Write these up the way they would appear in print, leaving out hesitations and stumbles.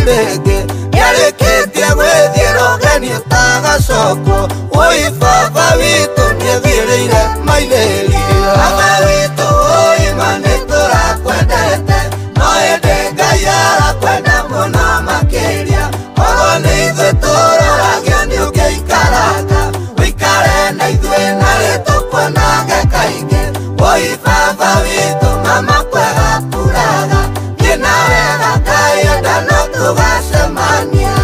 rĩngĩ nĩarĩkĩtie gwĩthiĩra ũgeni ũtagacokwo wũi baba witũ nĩethiĩrĩire maithĩria baba witũ wũi ma nĩtũrakwendete no ĩndĩ Ngai arakwenda mũno makĩria korwo nĩ ithuĩ tũroragio nĩ ũngĩikaranga wĩikare na ithuĩ narĩ tũkuonage kaingĩ wũi baba witũ mama kwega kuraga thiĩ na wega Ngai enda no tũgacemania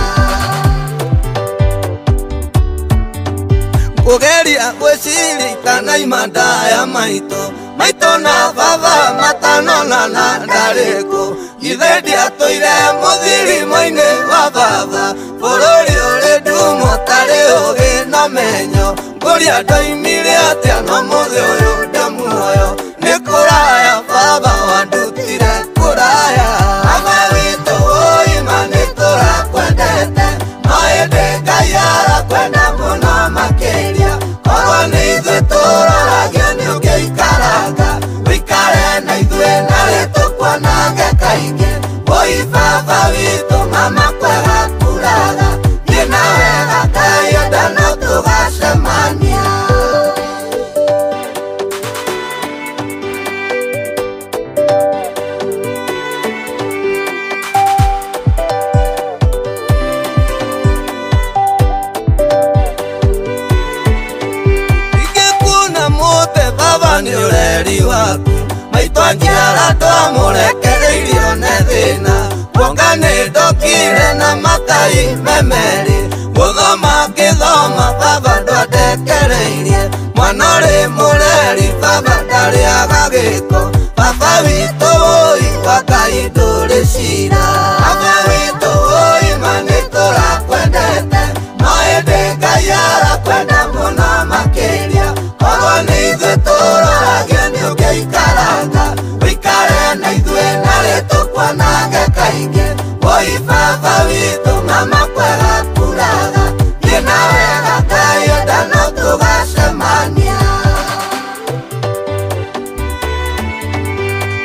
kũgeria gwĩciria itanaima ndaya maitũ maitũ na baba matanonana ndarĩ kũ ithe ndiatũire mũthirimo-inĩ wa baba bũrũri ũrĩ ndumo tarĩ ũgĩ na menyo ngũria ndoimire atĩa no mũthĩ ũyũ ndĩ muoyo nĩ kũraya baba wandutire kũraya baba witũ wũi ma nĩtũrakwendete no ĩndĩ Ngai arakwenda mũno makĩria korwo nĩ ithuĩ tũroragio nĩ ũngĩikaranga wĩikare na ithuĩ narĩ tũkuonage kaingĩ wũi baba witũ mama kwega kuraga thiĩ na wega Ngai enda no tũgacemania nĩ ũreri waku maitũ anjiara ndwamũrekereirio nĩ thĩna kuonga nĩ ndokire na makai memerĩ gũthoma ngĩthoma baba ndwandekereirie mwana ũrĩ mũreri baba ndarĩaga gĩko baba witũ wũi wa Ngai ndũrĩ cira baba witũ wũi ma nĩtũrakwendete no ĩndĩ Ngai arakwenda mũno makĩria korwo nĩ ithuĩ tũroragio nĩ ũngĩikaranga wĩikare na ithuĩ narĩ tũkuonage kaingĩ wũi baba witũ mama kwega kuraga thiĩ na wega Ngai enda no tũgacemania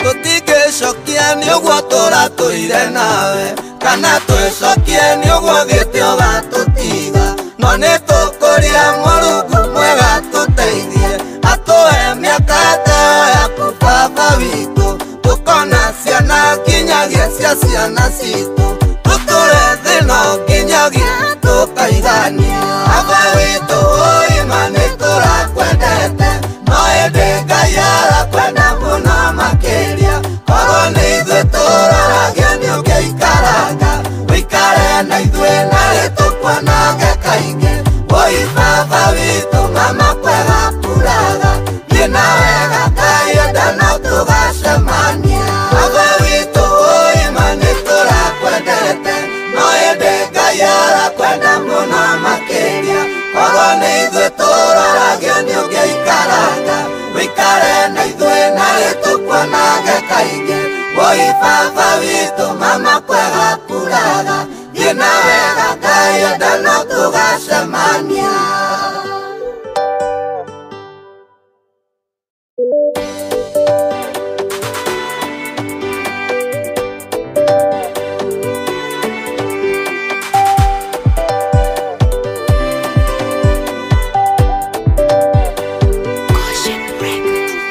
tũtingĩcokia nĩ ũguo tũratũire nawe kana twĩcokie nĩ ũguo thiĩte ũgatũtiga no nĩtũkũria Mũrungu mwega tũteithie atũhe mĩaka ta ĩyo yaku baba witũ tũkona ciana nginyagia cia ciana citũ tũtũre thĩ no nginyagia tũkaigania baba witũ wũi ma nĩtũrakwendete no ĩndĩ Ngai arakwenda mũno makĩria korwo nĩ ithuĩ tũroragio nĩ ũngĩikaranga wĩikare na ithuĩ narĩ tũkuonage kaingĩ wũi baba witũ mama kwega kuraga thiĩ na wega Ngai enda no tũgacemania baba witũ wũi ma nĩtũrakwendete no ĩndĩ Ngai arakwenda mũno makĩria korwo nĩ ithuĩ tũroragio nĩ ũngĩikaranga wĩikare na ithuĩ narĩ tũkuonage kaingĩ wũi baba witũ mama kwega kuraga thiĩ na wega Ngai enda no tũgacemania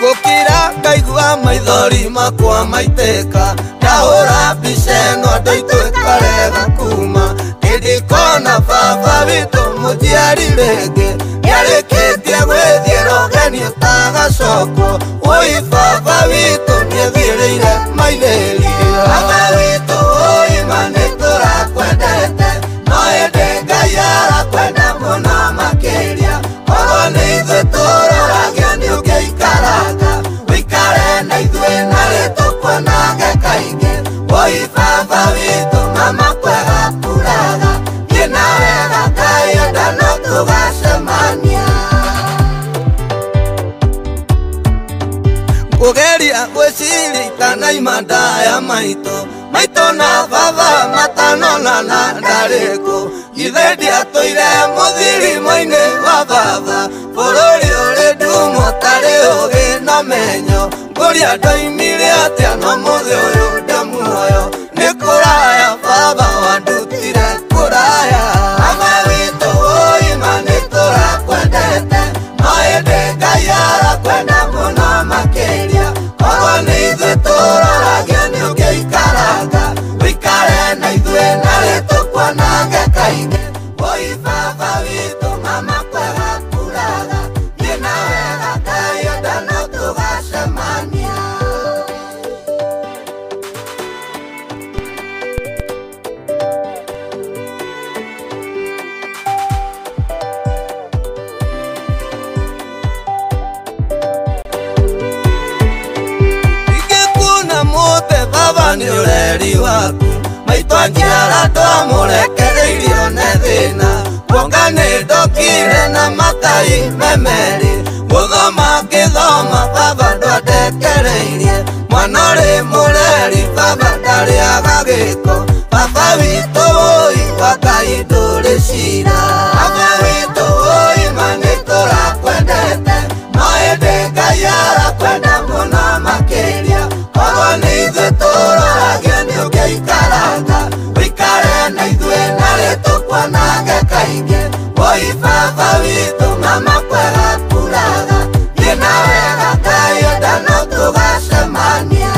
gũkira ngaigua maithori makwa maitĩka ndahũra mbica ĩno andũ aitũ ĩkarega kuma ndĩndikona baba witũ mũnjiari rĩngĩ nĩarĩkĩtie gwĩthiĩra ũgeni ũtagacokwo wũi baba witũ nĩethiĩrĩire maithĩria baba witũ wũi ma nĩtũrakwendete no ĩndĩ Ngai arakwenda mũno makĩria korwo nĩ ithuĩ tũroragio nĩ ũngĩikaranga wĩikare na ithuĩ narĩ tũkuonage kaingĩ wũi baba witũ mama kwega kuraga thiĩ na wega Ngai enda no tũgacemania kũgeria gwĩciria itanaima ndaya maitũ maitũ na baba matanonana ndarĩ kũ ithe ndiatũire mũthirimo-inĩ wa baba bũrũri ũrĩ ndumo tarĩ ũgĩ na menyo ngũria ndoimire atĩa no mũthĩ ũyũ ndĩ muoyo nĩ kũraya baba. ũreri waku maitũ anjiara ndwamũrekereirio nĩ thĩna kuonga nĩ ndokire na makai memerĩ gũthoma ngĩthoma baba ndwandekereirie mwana ũrĩ mũreri baba ndarĩaga gĩko baba witũ wũi wa Ngai ndũrĩ cira baba witũ wũi ma nĩtũrakwendete no ĩndĩ Ngai arakwenda mũno makĩria korwo nĩ ithuĩ tũroragio nĩ ũngĩikaranga ũikare na ithuĩ narĩ tũkuonage kaingĩ wũi baba witũ mama kwega kuraga thiĩ na wega Ngai enda no tũgacemania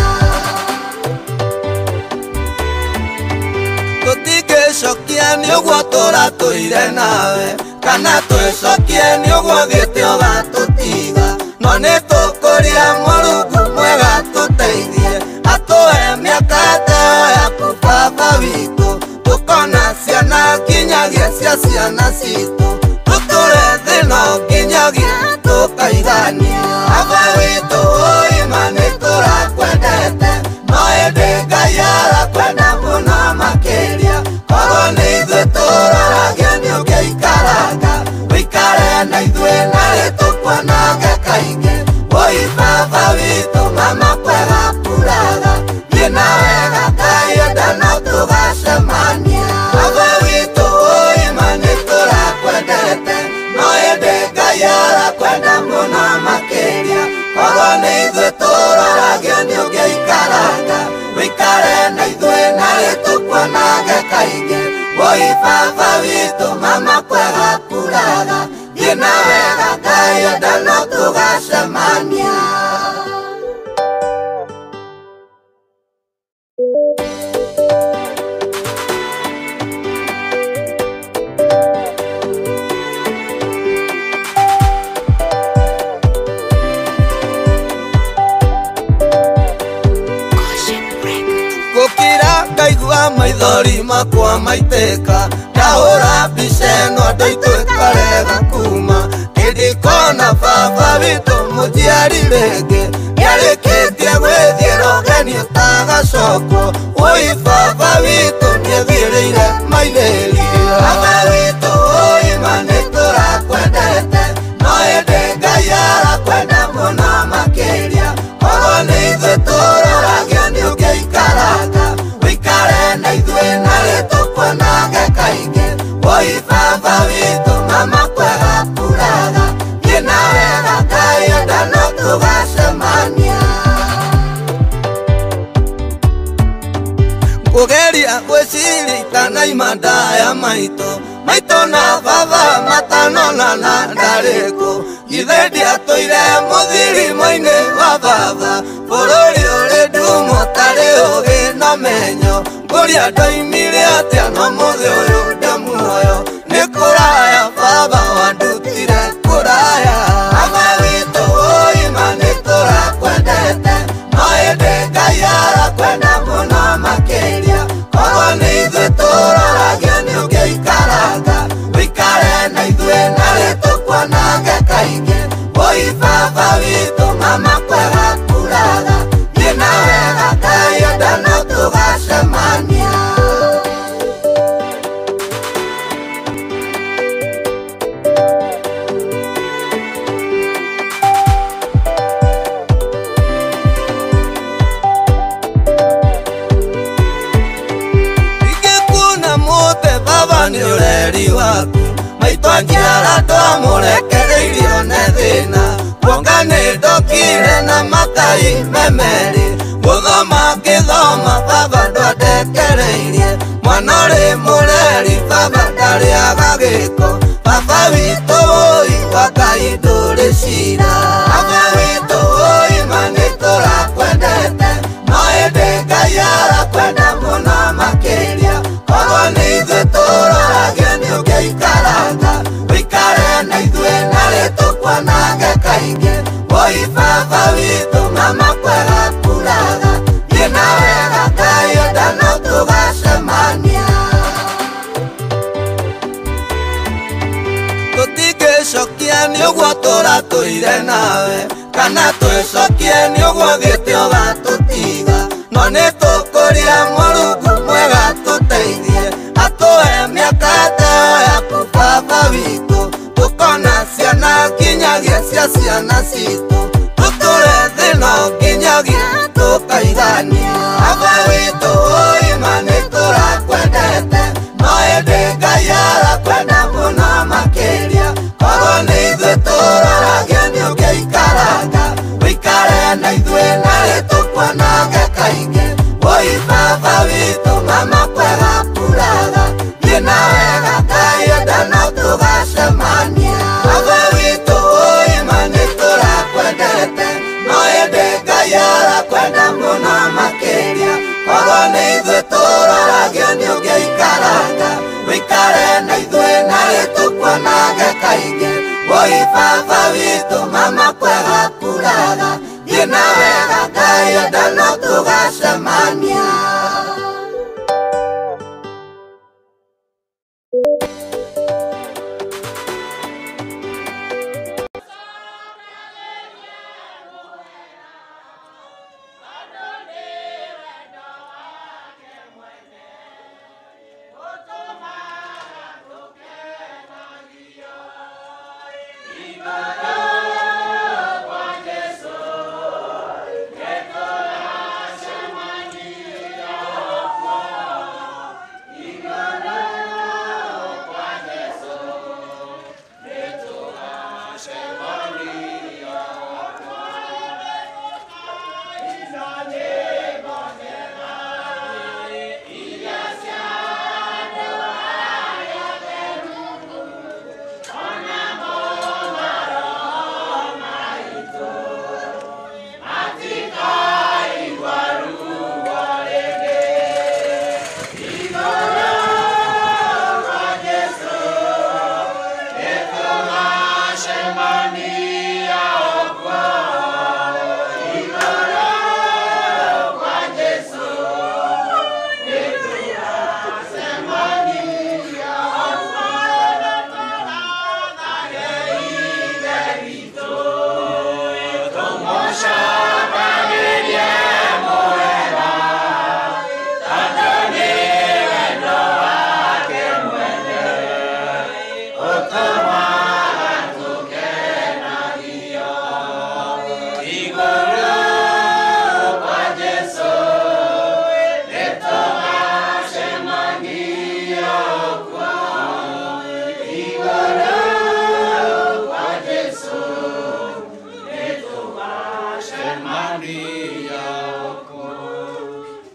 tũtingĩcokia nĩ ũguo tũratũire nawe kana twĩcokie nĩ ũguo ũthiĩte ũgatũtiga no nĩ tũkũria Mũrungu mwega tũteithie atũhe mĩaka ta ĩyo yaku baba witũ tũkona ciana nginyagia cia ciana citũ tũtũre thĩ no nginyagia tũkaigania baba witũ wũi ma nĩtũrakwendete no ĩndĩ Ngai arakwenda mũno makĩria korwo nĩ ithuĩ tũroragio nĩ ũngĩikaranga ũikare na ithuĩ narĩ tũkuonage kaingĩ wũi baba witũ mama kwega kuraga thiĩ na wega Ngai enda no tũgacemania baba witũ wũi ma nĩtũrakwendete no ĩndĩ Ngai arakwenda mũno makĩria korwo nĩ ithuĩ tũroragio nĩ ũngĩikaranga ũikare na ithuĩ narĩ tũkuonage kaingĩ wũi baba witũ mama kwega kuraga thiĩ na wega Ngai enda no tũgacemania. Gũkira ngaigua maithori makwa maitĩka ndahũra mbica ĩno andũ aitũ ĩkarega kuma kĩndikona baba witũ mũnjiari rĩngĩ nĩarĩkĩtie gwĩthiĩra ũgeni ũtagacokwo wũi baba witũ nĩethiĩrĩire mairĩria baba witũ wũi ma nĩtũrakwendete no ĩndĩ Ngai arakwenda mũno makĩria korwo nĩ ithuĩ tũroragio nĩ ũngĩikaranga ũikare na ithuĩ narĩ tũkuonage kaingĩ wũi baba witũ mama kwega kuraga thiĩ na wega Ngai enda no tũgacemania kũgeria gwĩciria itanaima ndaya maitũ maitũ na baba matanonana ndarĩ kũ githĩ ndiatũire mũthirimo-inĩ wa baba bũrũri ũrĩ ndumo tarĩ ũgĩ na menyo ngũria ndoimire atĩa no mũthĩ ũyũ ndĩ muoyo nĩ kũraya baba wandutire kũraya baba witũ wũi ma nĩtũrakwendete no ĩndĩ Ngai arakwenda mũno makĩria korwo nĩ ithuĩ tũroragio nĩ ũngĩikaranga ũikare na ithuĩ narĩ tũkuonage kaingĩ wũi baba witũ mama kwega kuraga thiĩ na wega Ngai enda no tũgacemania. Ingĩkuona mũtĩ baba nĩ ũreri waku maitũ anjiara ndwamũrekereirio nĩ thĩna kuonga nĩ ndokire na makai memerĩ gũthoma ngĩthoma baba ndwandekereirie mwana ũrĩ mũreri baba ndarĩaga gĩko baba witũ wũi wa Ngai ndũrĩ cira baba witũ wũi ma nĩtũrakwendete no ĩndĩ Ngai arakwenda mũno makĩria korwo nĩ ithuĩ tũroragio nĩ ũngĩikaranga ũikare na ithuĩ narĩ tũkuonage kaingĩ wũi baba witũ mama kwega kuraga thiĩ na wega Ngai enda no tũgacemania tũtingĩcokia nĩ ũguo tũratũire nawe kana twĩcokie nĩ ũguo ũthiĩte ũgatũtiga No nĩ tũkũria Mũrungu mwega tũteithie atũhe mĩaka teo yaku baba witũ tũkona ciana nginyagia cia ciana citũ tũtũre thĩno nginyagia tũkaigania. Baba witũ ũima nĩ tũrakwendete no ĩndĩ Ngai arakwenda mũno makĩria korwo nĩ ithuĩ tũroragia nĩ ũngĩikaranga wĩikare na ithuĩ narĩ tũkuonage kaingĩ. Oi baba witũ mama kwega kuraga thiĩ na wega Ngai enda no tũgacemania. Baba witũ ũima nĩ tũrakwendete no ĩndĩ Ngai arakwenda mũno makĩria korwo nĩ ithuĩ tũroragia nĩ ũngĩikaranga wĩikare na ithuĩ narĩ tũkuonage kaingĩ. Oi baba witũ mama kwega kuraga thiĩ na wega Ngai enda no tũgacemania.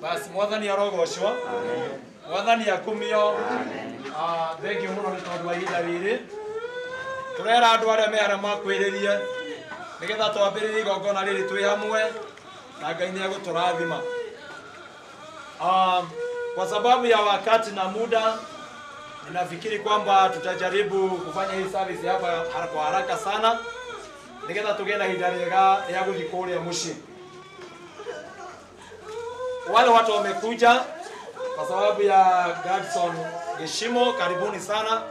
Basi mwathani arogocwo, mwathani akumio. Thengiũ mũno nĩ tondũ wa ihinda rĩrĩ tũrera andũ arĩa me harĩa makwĩrĩrie nĩgetha twambĩrĩrie igongona rĩrĩ twĩ hamwe na Ngai nĩ egũtũrathima. Kwa sababu ya wakati na muda, ninafikiri kwamba tutajaribu kufanya hii service hapa kwa haraka sana nĩgetha tũgĩe na ihinda rĩega rĩa gũthiĩ kũrĩa mũciĩ. Wale watu wamekuja kwa sababu ya Gadson Geshimo, karibuni sana.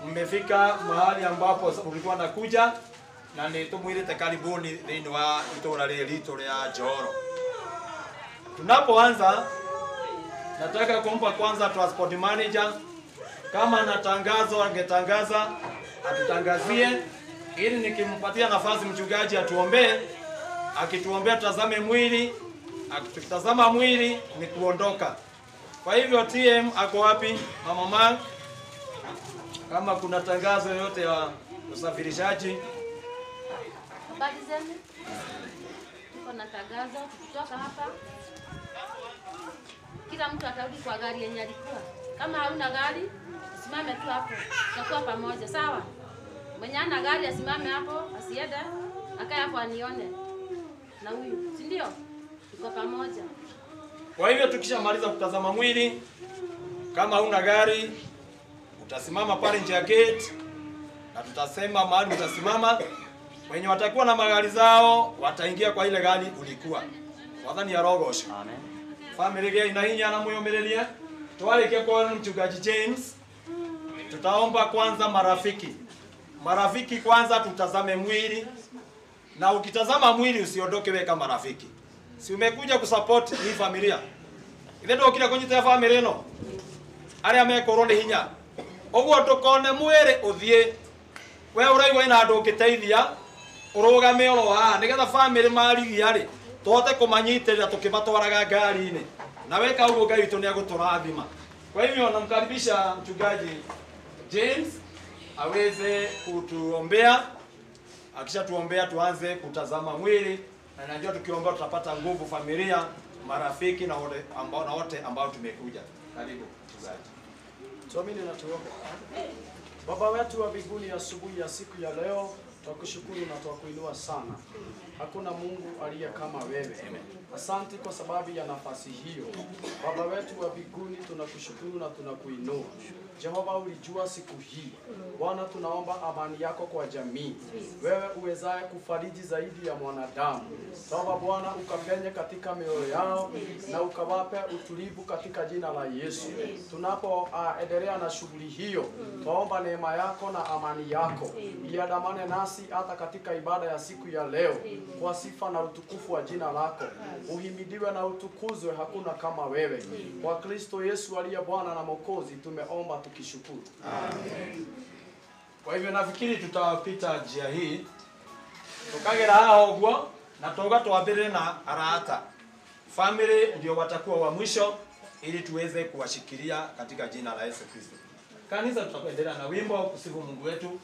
Mmefika mahali ambapo ulikuwa nakuja na nitumwirite karibuni thĩinĩ wa itũra rĩrĩ ritũ rĩa Njoro. Tunapoanza nataka kumpa kwanza transport manager, kama na tangazo angetangaza atutangazie, ili nikimpatia nafasi mchungaji atuombee. Akituombea tutazame mwili, akitutazama mwili ni kuondoka. Kwa hivyo TM ako wapi? Mama Mark, kama kuna tangazo yoyote ya usafirishaji. Habari zenu. Tuko na tangazo tukitoka hapa. Kila mtu atarudi kwa gari yenye alikuwa. Kama hauna gari, usimame tu hapo. Tutakuwa pamoja, sawa? Mwenye ana gari asimame hapo, asiende, akae hapo anione. Na huyu, si ndio? Tuko pamoja. Kwa hivyo tukishamaliza kutazama mwili, kama huna gari, utasimama pale nje ya gate na tutasema mahali utasimama. Wenye watakuwa na magari zao wataingia kwa ile gari ulikuwa. Wathani ya rogosho. Amen. Family gya ina hinya na muyomererie. Twarikia kwa mchungaji James. Tutaomba kwanza marafiki. Marafiki kwanza tutazame mwili. Na ukitazama mwili usiondoke weka marafiki. Si umekuja kusupport hii familia. Ithe ndokire kunyita family ino. Aria mekorwo ni hinya. Uguo ndukone mwiri uthie. We uraigwa ina andu ngiteithia urugame oro haha nigetha family marigia ri tuhote kumanyitirira tukimatwaraga ngari-ini. Na weka uguo Ngai witu niaguturathima. Kwa hivyo namkaribisha mchungaji James aweze kutuombea. Akishatuombea tuanze kutazama mwili, na najua tukiombea tutapata nguvu familia, marafiki na wote ambao tumekuja. Karibu mchungaji. Tuamini na tuombe. Baba wetu wa mbinguni, asubuhi ya siku ya leo twakushukuru na twakuinua sana. Hakuna Mungu aliye kama wewe. Asante kwa sababu ya nafasi hiyo. Baba wetu wa mbinguni, tunakushukuru na tunakuinua. Jehova, ulijua siku hii. Bwana, tunaomba amani yako kwa jamii. Wewe uwezaye kufariji zaidi ya mwanadamu. Tuomba Bwana ukapenye katika mioyo yao na ukawape utulivu katika jina la Yesu. Tunapoendelea na shughuli hiyo, tuomba neema yako na amani yako iandamane nasi hata katika ibada ya siku ya leo, kwa sifa na utukufu wa jina lako. Uhimidiwe na utukuzwe, hakuna kama wewe. Kwa Kristo Yesu aliye Bwana na Mwokozi tumeomba tukishukuru. Amen. Kwa hivyo nafikiri tutapita njia hii tukagera haha uguo na tuga twambĩrĩrie na arata. Family ndio watakuwa wa mwisho ili tuweze kuwashikilia katika jina la Yesu Kristo. Kanisa tutaendelea na wimbo kusifu Mungu wetu,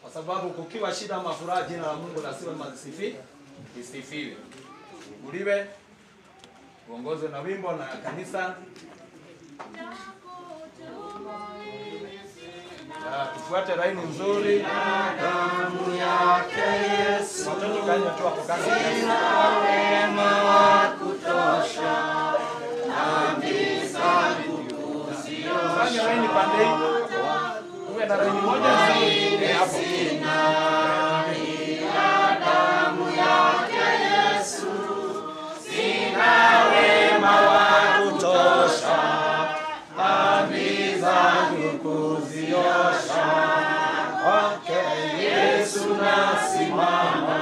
kwa sababu kukiwa shida ama furaha, jina la Mungu lazima lisifiwe. Uliwe uongozwe na wimbo na kanisa. Tufuate laini nzuri. Damu yake Yesu, watoto kaeni tu hapo kando. Sina wema wa kutosha, dhambi zangu kuziosha. Fanya laini pande hii. Uwe na laini moja nzuri hapo. Sina damu yake Yesu, sina wema wa kutosha, dhambi zangu kuziosha. Kwake Yesu nasimama,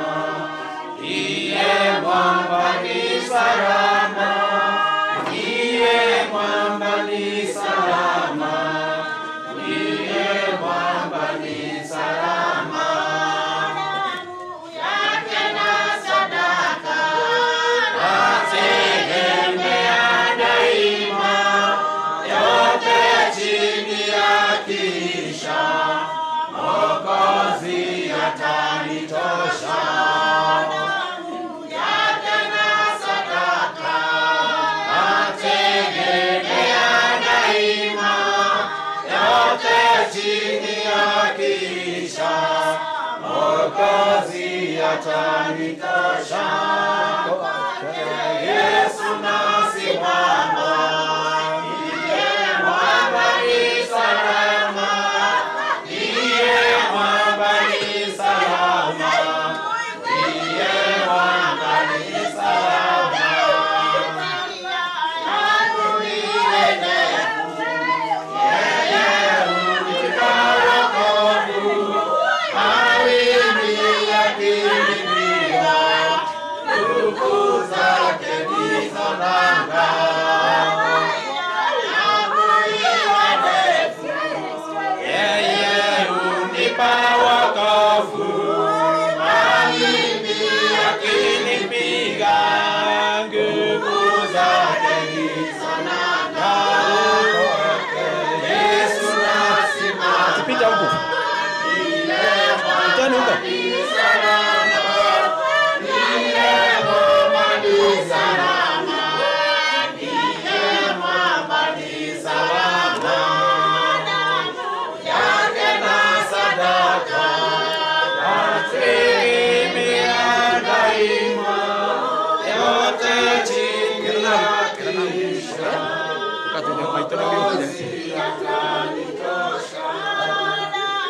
ndiye mwamba ni salama, ndiye mwamba ni salama, ndiye mwamba ni salama. Yake na sadaka nategemea daima, yote chini ya kisha Mwokozi atanitosha. Yake na sadaka nategemea daima, yote chini ya kisha Mwokozi atanitosha. Yesu nasimama, ndiye mwamba ni salama, ndiye mwamba ni salama, ndiye mwamba ni salama. Yangu iwe ndefu, yeye hunipa wokovu, mawimbi yakinipiga, nguvu zake ndizo nanga. Yangu iwe ndefu, yeye hunipa wokovu, mawimbi yakinipiga, nguvu zake ndizo nanga. Yesu nasimama, Tupita huku. Pitani huko.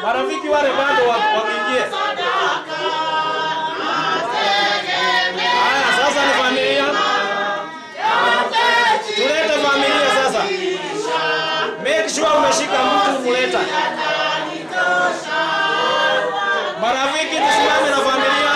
Marafiki wale bado waingie. Haya, sasa ni familia. Tulete familia sasa. Make sure umeshika mtu muleta. Marafiki tusimame na familia.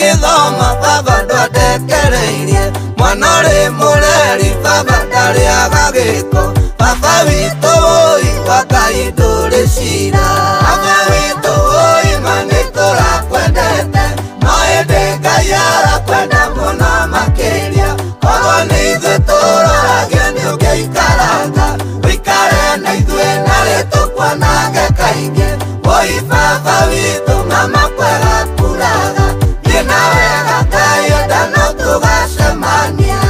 ngĩthoma baba ndwandekereirie mwana ũrĩ mũreri baba ndarĩaga gĩko baba witũ wũi wa Ngai ndũrĩ cira baba witũ wũi ma nĩtũrakwendete no ĩndĩ Ngai arakwenda mũno makĩria korwo nĩ ithuĩ tũroragio nĩũngĩikaranga ũikare na ithuĩ narĩ tũkuonage kaingĩ wũi baba witũ mama kwega kuraga thiĩ na wega Ngai enda no tũgacemania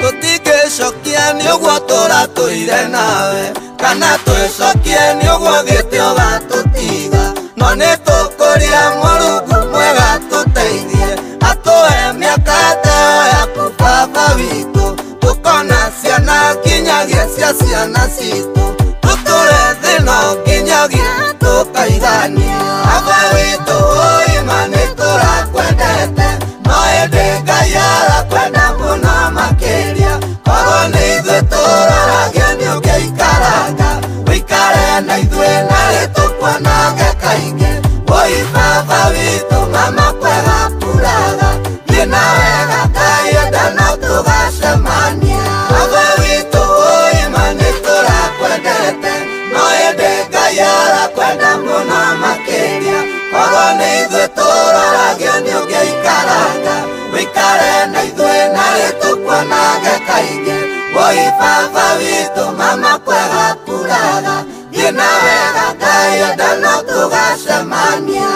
tũtingĩcokia nĩ ũguo tũratũire nawe kana twĩcokie nĩ ũguo thiĩte ũgatũtiga no nĩtũkũria Mũrungu mwega tũteithie atũhe mĩaka ta ĩyo yaku baba witũ tũkona ciana nginyagia cia ciana citũ tũtũre thĩna nginyagia tũkaigania baba witũ wũi ma nĩtũrakwendete no ĩndĩ Ngai arakwenda mũno makĩria korwo nĩ ithuĩ tũroragio nĩũngĩikaranga ũikare na ithuĩ narĩ tũkuonage kaingĩ wũi baba witũ mama kwega kuraga thiĩ na wega Ngai enda no tũgacemania baba witũ wũi ma nĩtũrakwendete no ĩndĩ Ngai arakwenda mũno makĩria korwo nĩ ithuĩ tũroragio nĩũngĩikaranga ũikare na ithuĩ narĩ tũkuonage kaingĩ wũi baba witũ mama kwega kuraga thiĩ na wega Ngai enda no tũgacemania.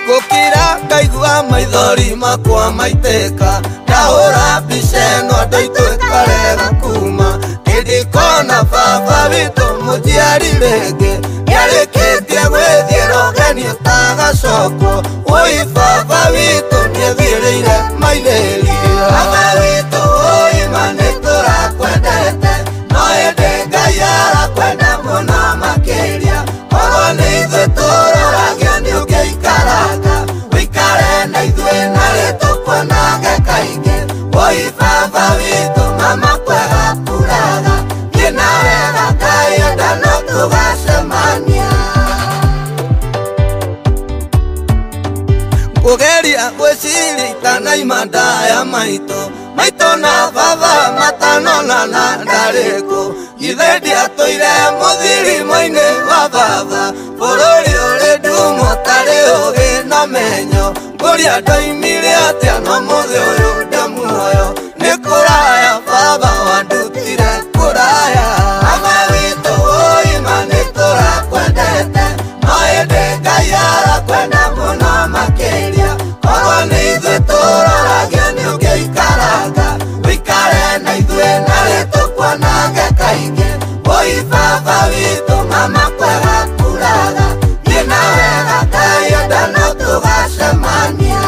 Gũkira ngaigua maithori makwa maitĩka ndahũra mbica ĩno andũ aitũ ĩkarega kuma ndĩndikona baba witũ mũnjiari rĩngĩ nĩarĩkĩtie gwĩthiĩra ũgeni ũtagacokwo wũi baba witũ nĩethiĩrĩire maithĩria baba witũ wũi ma nĩtũrakwendete no ĩndĩ Ngai arakwenda mũno makĩria korwo nĩ ithuĩ tũroragio nĩũngĩikaranga ũikare na ithuĩ narĩ tũkuonage kaingĩ wũi baba witũ mama kwega kuraga thiĩ na wega Ngai enda no tũgacemania ngũgeria gwĩciria itanaima ndaya maitũ maitũ na baba matanonana ndarĩkũ ithe ndiatũire mũthirimo-inĩ wa baba bũrũri ũrĩ ndumo tarĩ ũgĩ na menyo ngũria ndoimire atĩa no mũthĩ ũyũ ndĩ muoyo nĩ kũraya baba wandutire kũraya baba witũ wũi ma nĩtũrakwendete no ĩndĩ Ngai arakwenda mũno makĩria korwo nĩ ithuĩ tũroragio nĩũngĩikaranga ũikare na ithuĩ narĩ tũkuonage kaingĩ wũi baba witũ mama kwega kuraga thiĩ na wega Ngai enda no tũgacemania.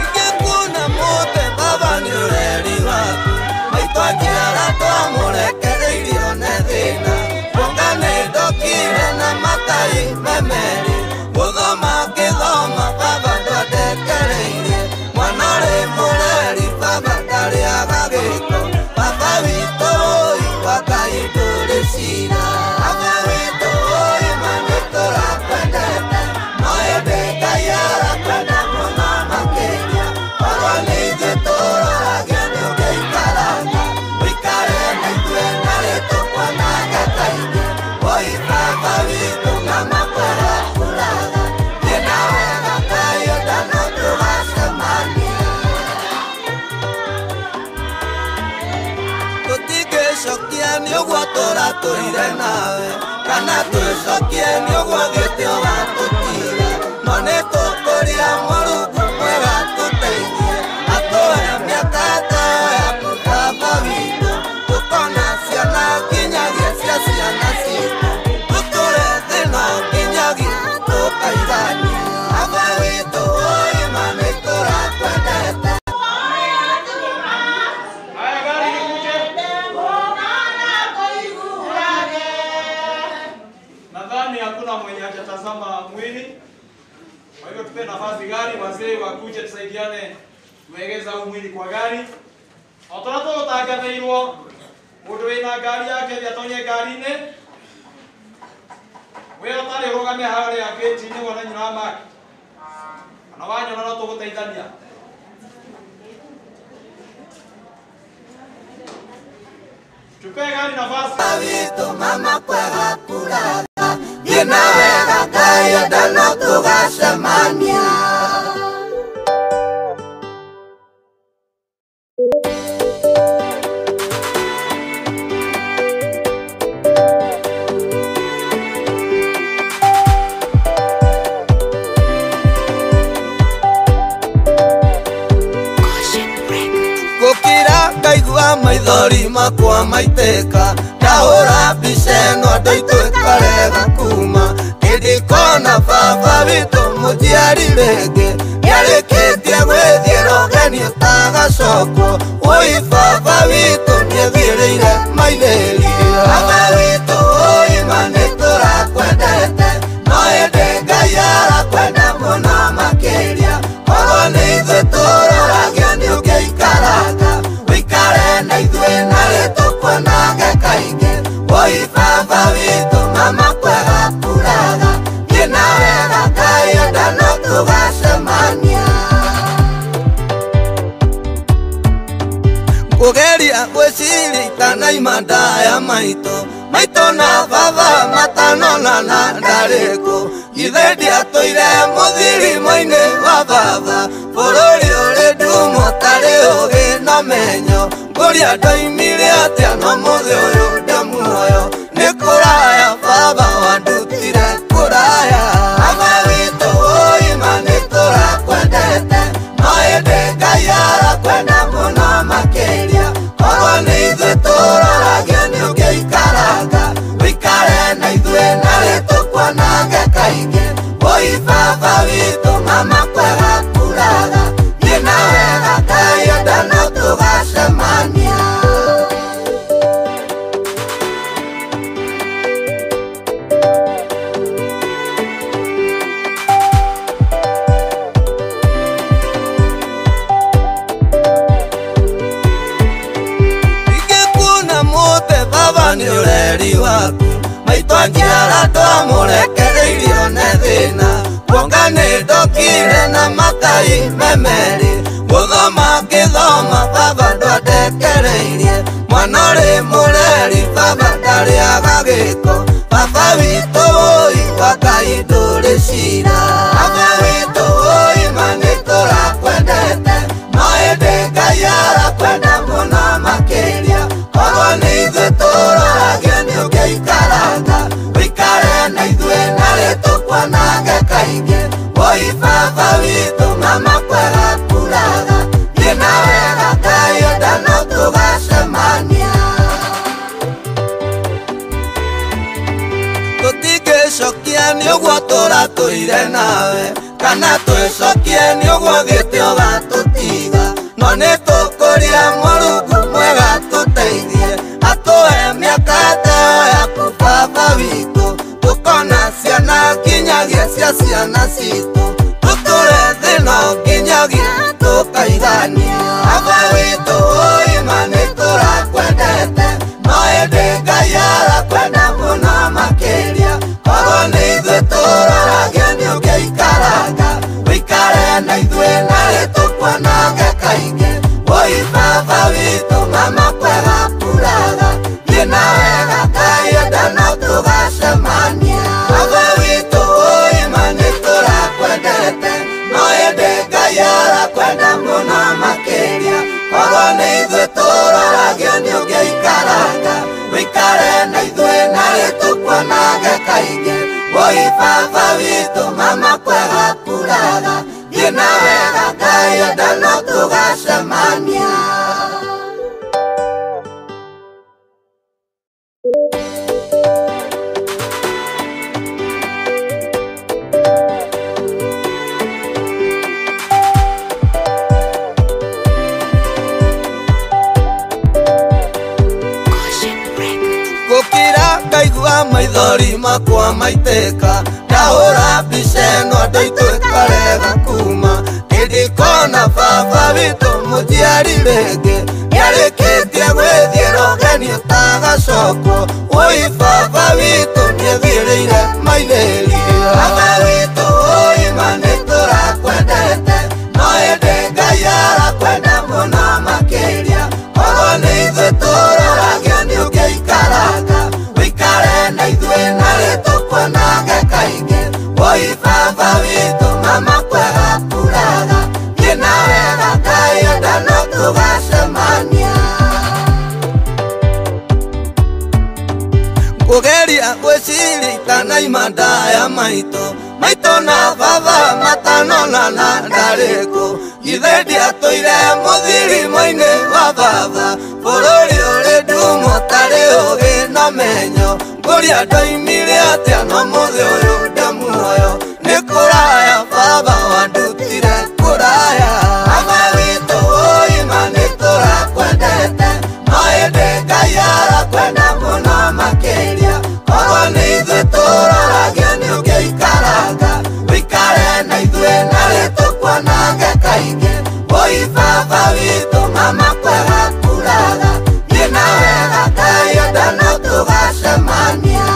Ingĩkuona mũtĩ baba nĩ ũreri waku maitũ anjiara twamũrekereirio nĩ thĩna kuonga nĩ ndokire na makai memerĩ gũthoma ngĩthoma baba ndwandekereirie mwana ũrĩ mũreri baba ndarĩaga gĩko baba witũ wũi wa Ngai ndũrĩ cira baba witũ wũi ma nĩtũrakwendete no ĩndĩ Ngai arakwenda mũno makĩria korwo nĩ ithuĩ tũroragio nĩũngĩikaranga ũikare na ithuĩ narĩ tũkuonage kaingĩ wũi baba witũ mama kwega kuraga thiĩ na wega Ngai enda no tũgacemania tũtingĩcokia nĩ ũguo tũratũire nawe kana twĩcokie nĩ ũguo thiĩte ũgatũtiga no nĩtũkũria Mũrungu mwega tũteithie atũhe mĩaka ta ĩyo yaku baba witũ tũkona ciana nginyagia cia ciana citũ. Tuegeza huu mwili kwa gari. O ta ũrĩa tũgũtangathĩirwo, mũndũ wĩna ngari yake thiĩ atonye ngari-inĩ. We ũtarĩ ũrũgame harĩa gĩti-inĩ wone nyina wa Mark. Kana wanyona no tũgũteithania. Tupe gari nafasi. Witũ mama kwega kuraga, thiĩ na wega Ngai enda no tũgacemania. Ngaigua maithori makwa maitĩka, ndahũra mbica ĩno andũ aitũ ĩkarega kuma. Nĩndikona baba witũ mũnjiari rĩngĩ, nĩarĩkĩtie gwĩthiĩra ũgeni ũtagacokwo. Wũi baba witũ nĩethirĩire maithĩria. Baba witũ ũi ma nĩtũrakwendete, no ĩndĩ Ngai arakwenda mũno makĩria. Korwo nĩ ithuĩ tũroragio nĩũngĩikaranga, ũikare na ithuĩ narĩ tũkuonage kaingĩ. Wũi baba witũ mama kwega kuraga, thiĩ na wega Ngai enda no tũgacemania. Ngũgeria gwĩciria itanaima ndaya maitũ, maitũ na baba matanonana ndarĩ kũ. Githĩ ndiatũire mũthirimo-inĩ wa baba, bũrũri ũrĩ ndumo ũtarĩ ũgĩ na menyo. Ngũria ndoimire atĩa no mũthĩ ũyũ ndĩ muoyo, nĩ kũraya baba wandutire kũraya. Baba witũ ũi ma nĩtũrakwendete, no ĩndĩ Ngai arakwenda mũno makĩria. Korwo nĩ ithuĩ tũroragio nĩũngĩikaranga, ũikare na ithuĩ narĩ tũkuonage kaingĩ. Wũi baba witũ mama kwega kuraga, thiĩ na wega Ngai enda no tũgacemania. Ingĩkuona mũtĩ baba nĩ ũreri waku, maitũ anjiara ndwamũrekereirio nĩ thĩna. Kuonga nĩ ndokire na makai memerĩ, gũthoma ngĩthoma baba ndwandekereirie. Mwana ũrĩ mũreri baba ndarĩaga gĩko, baba witũ ũi wa Ngai ndũrĩ cira. Baba witũ ũi ma nĩtũrakwendete, no ĩndĩ Ngai arakwenda mũno makĩria. Korwo nĩ ithuĩ tũroragio nĩũngĩikaranga, ũikare na ithuĩ narĩ tũkuonage kaingĩ. Wũi baba witũ mama kwega kuraga, thiĩ na wega Ngai enda no tũgacemania. Tũtingĩcokia nĩ ũguo tũratũire nawe, kana twĩcokie nĩ ũguo ũthiĩte ũgatũtiga. No nĩtũkũria Mũrungu mwega tũteithie, atũhe mĩaka ta ĩyo yaku baba witũ. Tũkona ciana nginyagia cia ciana citũ, tũtũre thĩ no nginyagia tũkaigania. Baba witũ ũi ma nĩtũrakwendete, no ĩndĩ Ngai arakwenda mũno makĩria. Korwo nĩ ithuĩ tũroragio nĩũngĩikaranga, ũikare na ithuĩ narĩ tũkuonage kaingĩ. Wũi baba witũ mama kwega kuraga, thiĩ na wega Ngai enda no tũgacemania. Baba witũ ũi ma nĩtũrakwendete, no ĩndĩ Ngai arakwenda mũno makĩria. Korwo nĩ ithuĩ tũroragio nĩũngĩikaranga, ũikare na ithuĩ narĩ tũkuonage kaingĩ. Wũi baba witũ mama kwega kuraga, thiĩ na wega Ngai enda no tũgacemania. Gũkira ngaigua maithori makwa maitĩka, ndahũra mbica ĩno andũ aitũ ĩkarega kuma. Nĩndikona baba witũ mũciari rĩngĩ nĩarĩkĩtie gwĩthiĩra ũgeni ũtagacokwo ũi baba witũ nĩethirĩire maithĩria baba witũ ũima nĩtũrakwendete no ĩndĩ Ngai arakwenda mũno makĩria korwo nĩ ithuĩ tũroragio nĩ ũngĩikaranga wĩikare na ithuĩ narĩ tũkuonage kaingĩ ũi baba witũ mama kwega kuraga thiĩ na wega Ngai enda no tũgacemania Kugeria gwĩciria itanaima ndaya maitũ maitũ na baba matanonana ndarĩ kũ githĩ ndiatũire mũthirimo-inĩ wa baba bũrũri ũrĩ ndumo ũtarĩ ũgĩ na menyo ngũria ndoimire atĩa no mũthĩ ũyũ ndĩ muoyo nĩ kũraya baba wandutire kũraya baba witũ ũima nĩtũrakwendete no ĩndĩ Ngai arakwenda mũno makĩria korwo nĩ ithuĩ tũroragio nĩ ũngĩikaranga wĩikare na ithuĩ narĩ tũkuonage kaingĩ ũi baba witũ mama kwega kuraga thiĩ na wega Ngai enda no tũgacemania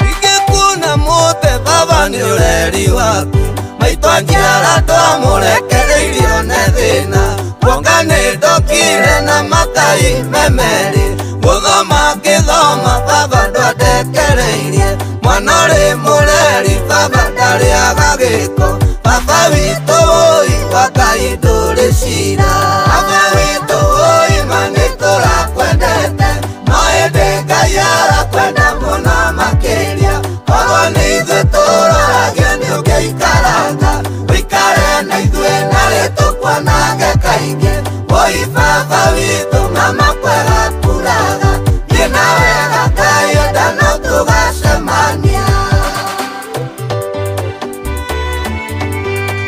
Ingĩkuona mũtĩ baba nĩ ũreri waku maitũ anjiara twamũrekereirio nĩ thĩna kuonga nĩ ndokire na makai memerĩ gũthoma ngĩthoma baba ndwandekereirie mwana ũrĩ mũreri baba ndarĩaga gĩko baba witũ ũi wa Ngai ndũrĩ cira baba witũ ũima nĩtũrakwendete no ĩndĩ Ngai arakwenda mũno makĩria korwo nĩ ithuĩ tũroragio nĩ ũngĩikaranga wĩikare na ithuĩ narĩ tũkuonage kaingĩ ũi baba witũ mama kwega kuraga thiĩ na wega Ngai enda no tũgacemania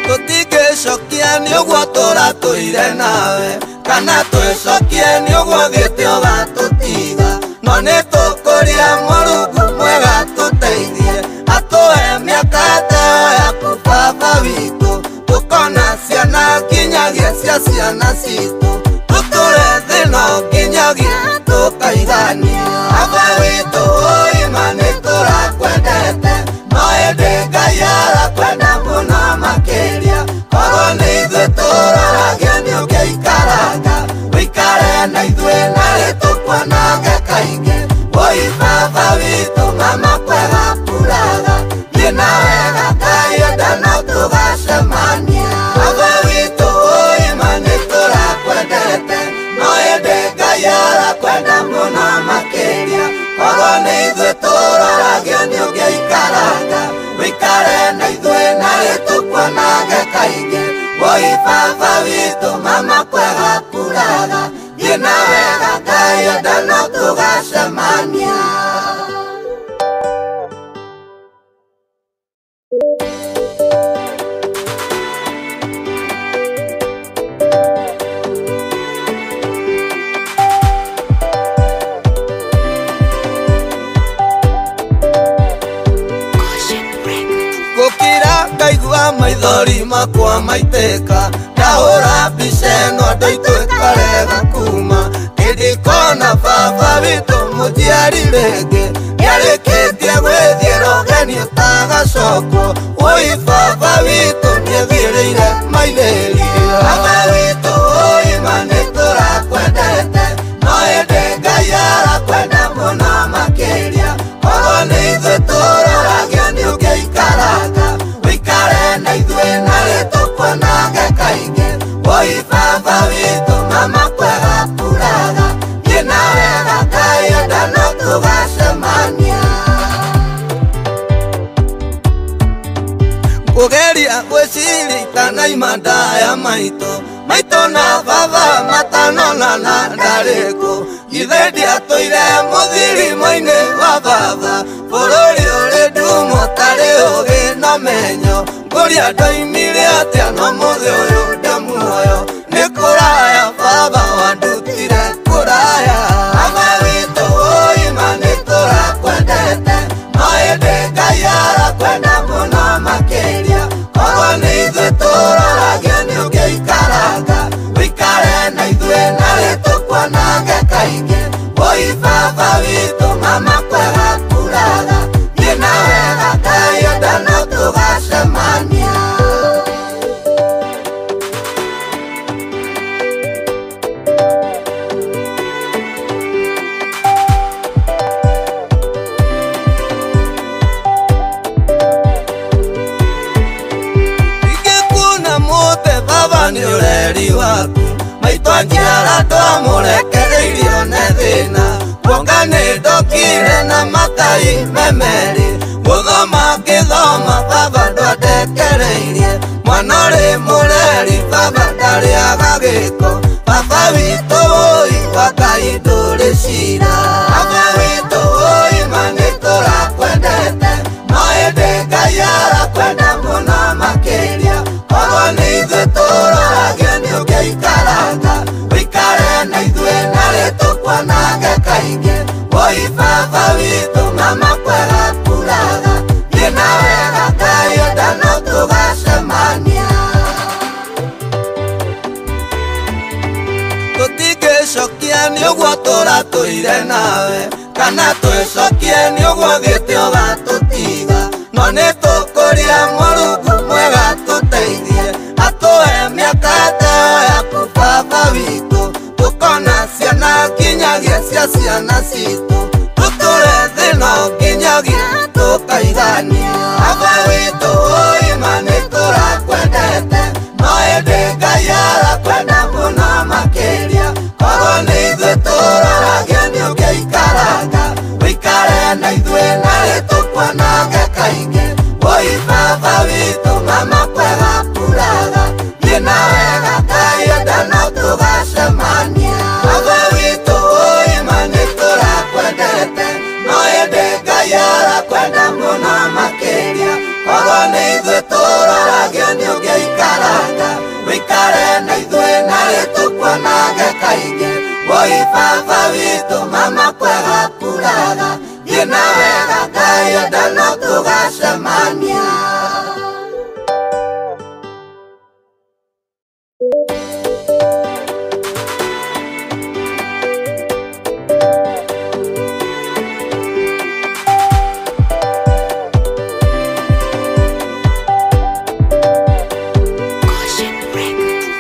Tũtingĩcokia nĩ ũguo tũratũire nawe kana twĩcokie nĩ ũguo thiĩte ũgatũtiga no nĩtũkũria Mũrungu mwega tũteithie atũhe mĩaka ta yaku baba witũ tũkona ciana nginyagia cia ciana citũ tũtũre thĩ no nginyagia tũkaigania baba witũ ũima nĩtũrakwendete no ĩndĩ Ngai arakwenda mũno makĩria korwo nĩ ithuĩ tũroragio nĩ ũngĩikaranga wĩikare na ithuĩ narĩ tũkuonage kaingĩ ũi baba witũ mama kwega kuraga thiĩ na wega Ngai enda no tũgacemania baba witũ ũima nĩtũrakwendete no ĩndĩ Ngai arakwenda mũno makĩria korwo nĩ ithuĩ tũroragio nĩ ũngĩikaranga wĩikare na ithuĩ narĩ tũkuonage kaingĩ ũi baba witũ mama kwega kuraga thiĩ na wega Ngai enda no tũgacemania Gũkira ngaigua maithori makwa maitĩka ndahũra mbica ĩno andũ aitũ ĩkarega kuma kĩndikona baba witũ mũciari rĩngĩ nĩarĩkĩtie gwĩthiĩra ũgeni ũtagacokwo ũi baba witũ nĩethirĩire maithĩria baba witũ ũima nĩtũrakwendete no ĩndĩ Ngai arakwenda mũno makĩria korwo nĩ ithuĩ tũroragio nĩ ũngĩikaranga wĩikare na ithuĩ narĩ tũkuonage kaingĩ ũi baba witũ mama kwega kuraga thiĩ na wega Ngai enda no tũgacemania Kugeria gwĩciria itanaima ndaya maitũ maitũ na baba matanonana ndarĩ kũ githĩ ndiatũire mũthirimo-inĩ wa baba bũrũri ũrĩ ndumo ũtarĩ ũgĩ na menyo. Ngũria ndoimire atĩa no mũthĩ ũyũ ndĩ muoyo. Nĩ kũraya baba wandutire kũraya. Baba witũ ũima nĩ tũrakwendete, no ĩndĩ Ngai arakwenda mũno makĩria. Korwo nĩ ithuĩ tũroragio nĩ ũngĩikaranga, ũikare na ithuĩ narĩ tũkuonage kaingĩ. Woi baba witũ mama kwega kuraga, thiĩ na wega Ngai enda no tũgacemania. Ingĩkuona mũtĩ baba nĩ ũreri waku, maitũ anjiara ndwamũrekereirio nĩ thĩna. Kuonga nĩ ndokire na makai memerĩ, gũthoma ngĩthoma baba ndwandekereirie. Mwana ũrĩ mũreri baba ndarĩaga gĩko, baba witũ wũi wa Ngai ndũrĩ cira. Baba witũ ũima nĩ tũrakwendete, no ĩndĩ Ngai arakwenda mũno makĩria. Korwo nĩ ithuĩ tũroragio nĩ ũngĩikaranga, ũikare na ithuĩ narĩ tũkuonage kaingĩ. Woi baba witũ mama kwega kuraga, thiĩ na wega Ngai enda no tũgacemania. Tũtingĩcokia nĩ ũguo tũratũire nawe, kana twĩcokie nĩ ũguo thiĩte ũgatũtiga. No nĩ tũkũria Mũrungu mwega tũteithie, atũhe mĩaka ta ĩyo yaku baba witũ. Tũkona ciana nginyagia cia ciana citũ, tũtũre thĩ no nginyagia tũkaigania. Baba witũ ũima nĩ tũrakwendete, no ĩndĩ Ngai arakwenda mũno makĩria. Korwo nĩ ithuĩ tũroragio nĩ ũngĩikaranga, ũikare na ithuĩ narĩ tũkuonage kaingĩ. Woi baba witũ mama kwega kuraga, thiĩ na wega Ngai enda no tũgacemania. Baba witũ ũima nĩ tũrakwendete, no ĩndĩ Ngai arakwenda mũno makĩria. Korwo nĩ ithuĩ tũroragio nĩ ũngĩikaranga, ũikare na ithuĩ narĩ tũkuonage kaingĩ. Woi baba witũ mama kwega kuraga, thiĩ na wega Ngai enda no tũgacemania.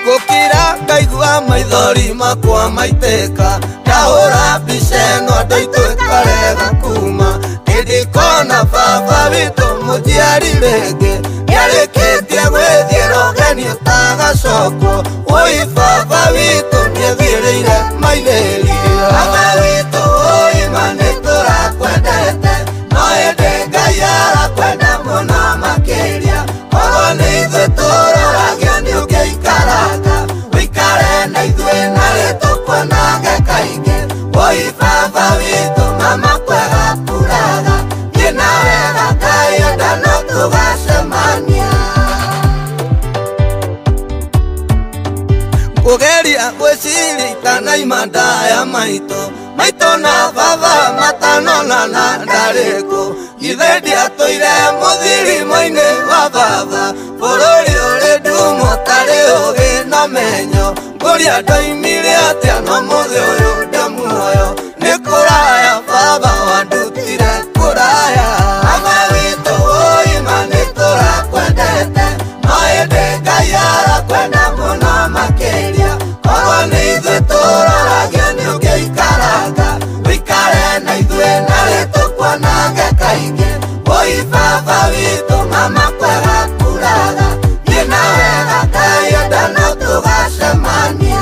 Gũkira ngaigua maithori makwa maitĩka, ndahũra mbica ĩno andũ aitũ ĩkarega kuma. Ndirikona baba witũ mũnjiari rĩngĩ, nĩarĩkĩtie gwĩthiĩra ũgeni ũtagacokwo. Woi baba witũ nĩethiĩrĩire mairĩria. Baba witũ ũima nĩ tũrakwendete, no ĩndĩ Ngai arakwenda mũno makĩria. Korwo nĩ ithuĩ tũroragio nĩ ũngĩikaranga, ũikare na ithuĩ narĩ tũkuonage kaingĩ. Woi baba witũ mama kwega kuraga, thiĩ na wega Ngai enda no tũgacemania. Kũgeria gwĩciria itanaima ndaya maitũ, maitũ na baba matanonana ndarĩ kũ. Ithe ndiatũire mũthirimo-inĩ wa baba, bũrũri ũrĩ ndumo ũtarĩ ũũgĩ na ũmenyo. Ngũria ndoimire atĩa no mũthĩ ũyũ ndĩ muoyo. Nĩ kũraya baba wandutire kũraya. Baba witũ ũima nĩ tũrakwendete, no ĩndĩ Ngai arakwenda mũno makĩria. Korwo nĩ ithuĩ tũroragio nĩ ũngĩikaranga, ũikare na ithuĩ narĩ tũkuonage kaingĩ. Woi baba witũ mama kwega kuraga, thiĩ na wega Ngai enda no tũgacemania.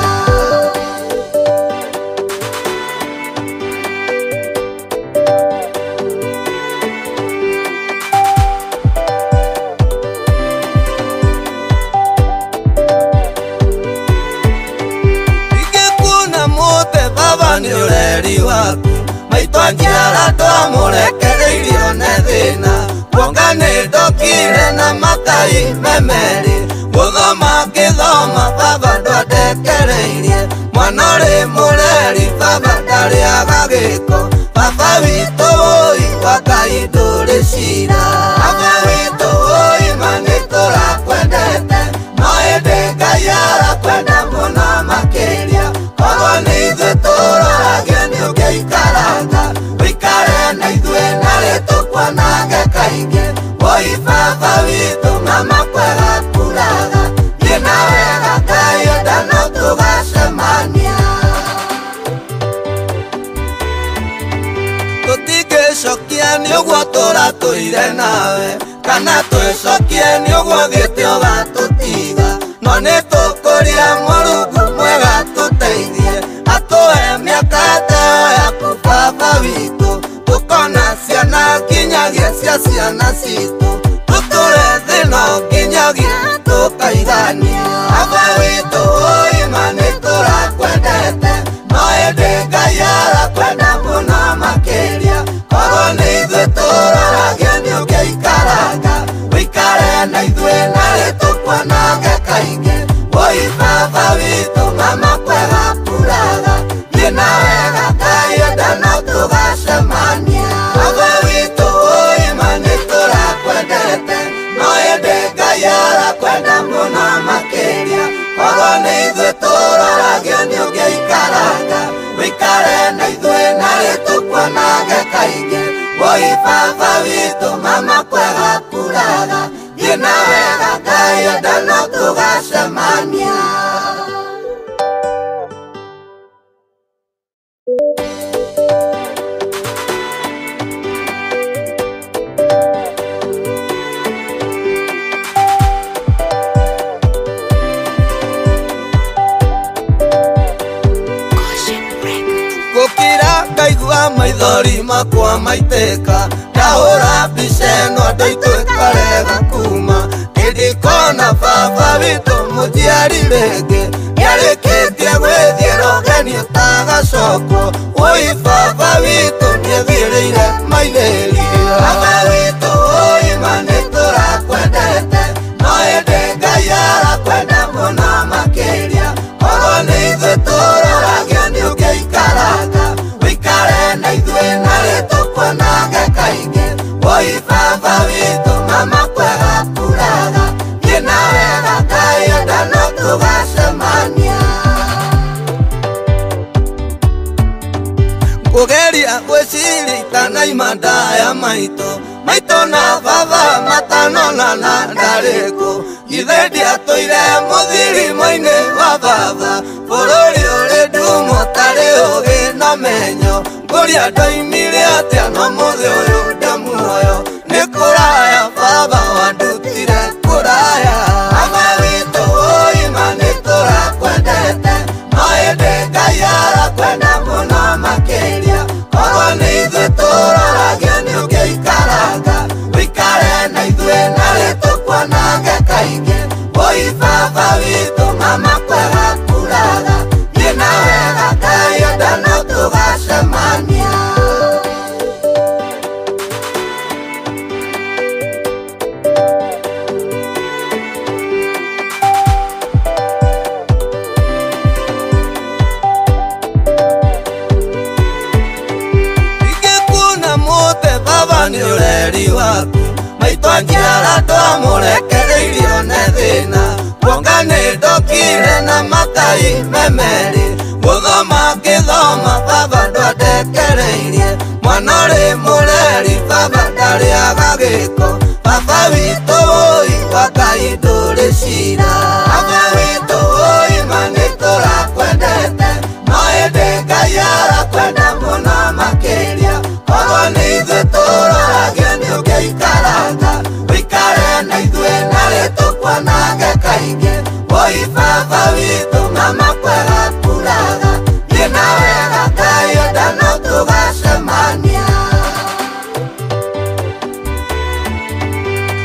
Ingĩkuona mũtĩ baba nĩ ũreri waku, maitũ anjiara ndwamũrekereirio nĩ thĩna. Kuonga nĩ ndokire na makai memerĩ. Gũthoma ngĩthoma baba ndwandekereirie. Mwana ũrĩ mũreri baba ndarĩaga gĩko. Baba witũ wũi wa Ngai ndũrĩ cira. Baba witũ wũi ma nĩ tũrakwendete. No ĩndĩ Ngai arakwenda mũno makĩria. Korwo nĩ ithuĩ tũroragio nĩ ũngĩikaranga. Ũikare na ithuĩ narĩ tũkuonage kaingĩ. Wũi baba witũ mama kwega kuraga. Thiĩ na wega Ngai enda no tũgacemania. Tũtingĩcokia nĩ ũguo tũratũire nawe. Kana twĩcokie nĩ ũguo ũthiĩte ũgatũtiga. No nĩ tũkũria Mũrungu mwega tũteithie. Atũhe mĩaka ta ĩyo yaku baba witũ. Tũkona ciana nginyagia cia ciana citũ. Tũtũre thĩ no nginyagia tũkaigania. Baba witũ wũi ma nĩ tũrakwendete. No ĩndĩ Ngai arakwenda mũno makĩria. Korwo nĩ ithuĩ tũroragio nĩ ũngĩikaranga. Ũikare na ithuĩ narĩ tũkuonage kaingĩ. Wũi baba witũ mama kwega kuraga. Thiĩ na wega Ngai enda no tũgacemania. Baba witũ wũi ma nĩ tũrakwendete. No ĩndĩ Ngai arakwenda mũno makĩria. Korwo nĩ ithuĩ tũroragio nĩ ũngĩikaranga. Ũikare na ithuĩ narĩ tũkuonage kaingĩ. Wũi baba witũ mama kwega kuraga. Thiĩ na wega Ngai enda no tũgacemania. Gũkira ngaigua maithori makwa maitĩka. Ndahũra mbica ĩno andũ aitũ ĩkarega kuma. Ndirikona baba witũ mũnjiari rĩngĩ. Nĩarĩkĩtie gwĩthiĩra ũgeni ũtagacokwo. Wũi baba witũ nĩethiĩrĩire maithĩri. Baba witũ wũi ma nĩ tũrakwendete. No ĩndĩ Ngai arakwenda mũno makĩria. Korwo nĩ ithuĩ tũroragio nĩ ũngĩikaranga. Ũikare na ithuĩ narĩ tũkuonage kaingĩ. Wũi baba witũ mama kwega kuraga. Thiĩ na wega Ngai enda no tũgacemania. Kũgeria gwĩciria itanaima ndaya maitũ. Maitũ na baba matanonana ndarĩ kũ. Ithe ndiatũire mũthirimo-inĩ wa baba. Bũrũri ũrĩ ndumo ũtarĩ ũũgĩ na ũmenyo. Ngũria ndoimire atĩa no mũthĩ ũyũ ndĩ muoyo. Nĩ kũraya baba wandutire kũraya. Baba witũ wũi ma nĩ tũrakwendete. No ĩndĩ Ngai arakwenda mũno makĩria. Korwo nĩ ithuĩ tũroragio nĩ ũngĩikaranga. Ũikare na ithuĩ narĩ tũkuonage kaingĩ. Wũi baba witũ mama kwega kuraga. Thiĩ na wega Ngai enda no tũgacemania. Ingĩkuona mũtĩ baba nĩ ũreri waku. Maitũ anjiara ndwamũrekereirio nĩ thĩna. Kuonga nĩ ndokire na makai memerĩ. Gũthoma ngĩthoma baba ndwandekereirie. Mwana ũrĩ mũreri baba ndarĩaga gĩko. Baba witũ wũi wa Ngai ndũrĩ cira. Baba witũ wũi ma nĩ tũrakwendete. No ĩndĩ Ngai arakwenda mũno makĩria. Korwo nĩ ithuĩ tũroragio nĩ ũngĩikaranga. Ũikare na ithuĩ narĩ tũkuonage kaingĩ. Wũi baba witũ mama kwega kuraga. Thiĩ na wega Ngai enda no tũgacemania.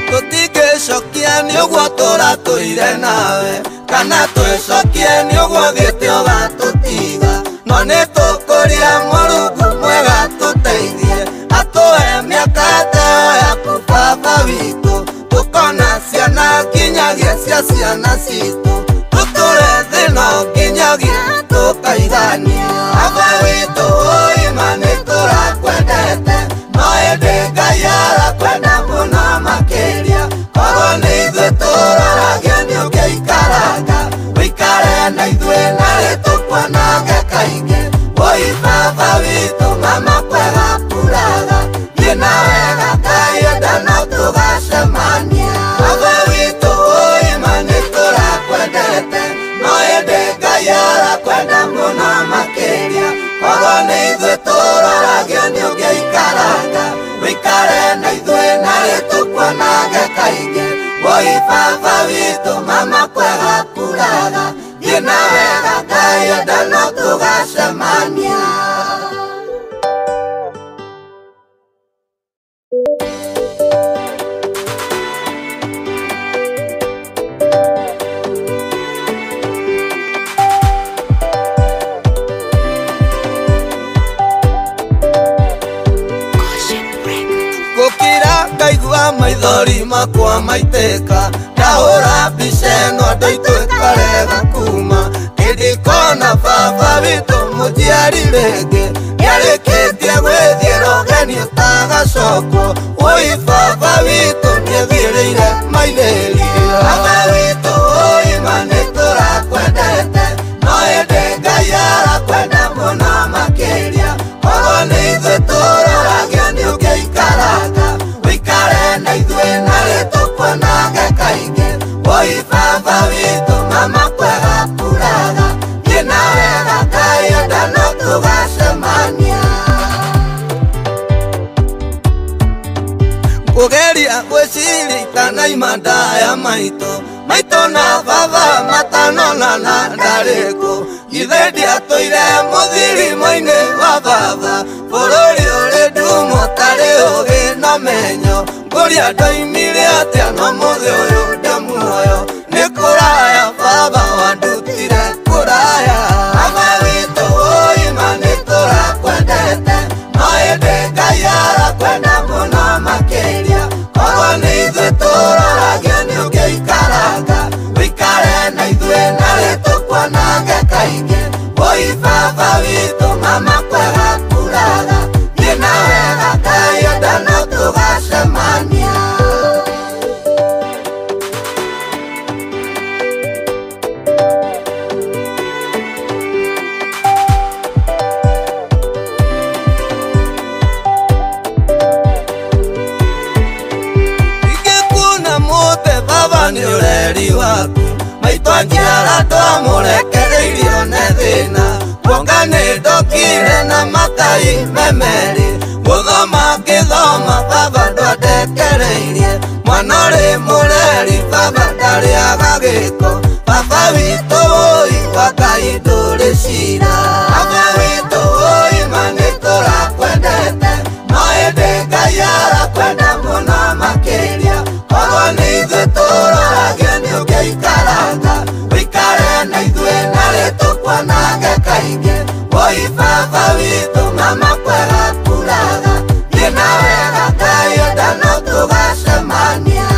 Tũtingĩcokia nĩ ũguo tũratũire nawe. Kana twĩcokie nĩ ũguo ũthiĩte ũgatũtiga. No nĩ tũkũria Mũrungu mwega tũteithie. Atũhe mĩaka ta ĩyo yaku baba cia ciana citũ tũtũre thĩ no nginyagia tũkaigania. Baba witũ ũima nĩ tũrakwendete no ĩndĩ Ngai arakwenda mũno makĩria. Korwo nĩ ithuĩ tũroragio nĩ ũngĩikaranga wĩikare na ithuĩ narĩ tũkuonage kaingĩ. Woi baba witũ mama kwega kuraga thiĩ na wega Ngai enda no tũgacemania. Baba witũ ũima nĩ tũrakwendete no ĩndĩ Ngai arakwenda mũno makĩria. Korwo nĩ ithuĩ tũroragio nĩ ũngĩikaranga wĩikare na ithuĩ narĩ tũkuonage kaingĩ. Woi baba witũ mama kwega kuraga thiĩ na wega Ngai enda no tũgacemania. Gũkira ngaigua maithori makwa maitĩka ndahũra mbica ĩno andũ aitũ ĩkarega kuma. Nĩndikona baba witũ mũnjiari rĩngĩ nĩarĩkĩtie gwĩthiĩra ũgeni ũtagacokwo. Woi baba witũ nĩethiĩrĩire maithĩria. Baba witũ ũima nĩ tũrakwendete no ĩndĩ Ngai arakwenda mũno makĩria. Korwo nĩ ithuĩ tũroragio nĩ ũngĩikaranga wĩikare na ithuĩ narĩ tũkuonage kaingĩ. Woi baba witũ mama kwega kuraga thiĩ na wega Ngai enda no tũgacemania. Kũgeria gwĩciria itanaima ndaya maitũ maitũ na baba matanonana ndarĩ kũ. Ithe ndiatũire mũthirimo-inĩ wa baba bũrũri ũrĩ ndumo tarĩ ũgĩ na menyo. Ngũria ndoimire atĩa no mũthĩ ũyũ ndĩ muoyo nĩ kũraya baba wandutire kũraya. Baba witũ ũima nĩ tũrakwendete no ĩndĩ Ngai arakwenda mũno makĩria. Korwo nĩ ithuĩ tũroragio nĩ ũngĩikaranga wĩikare na ithuĩ narĩ tũkuonage kaingĩ. Woi baba witũ mama kwega kuraga thiĩ na wega Ngai enda no tũgacemania. Ingĩkuona mũtĩ baba nĩ ũreri waku maitũ anjiara ndwamũrekereirio nĩ thĩna. Kuonga nĩ ndokire na makai memerĩ gũthoma ngĩthoma baba ndwandekereirie. Mwana ũrĩ mũreri baba ndarĩaga gĩko baba witũ wũi wa Ngai ndũrĩ cira. Baba witũ ũima nĩ tũrakwendete no ĩndĩ Ngai arakwenda mũno makĩria. Korwo nĩ ithuĩ tũroragio nĩ ũngĩikaranga wĩikare na ithuĩ narĩ tũkuonage kaingĩ. Woi baba witũ mama kwega kuraga thiĩ na wega Ngai enda no tũgacemania.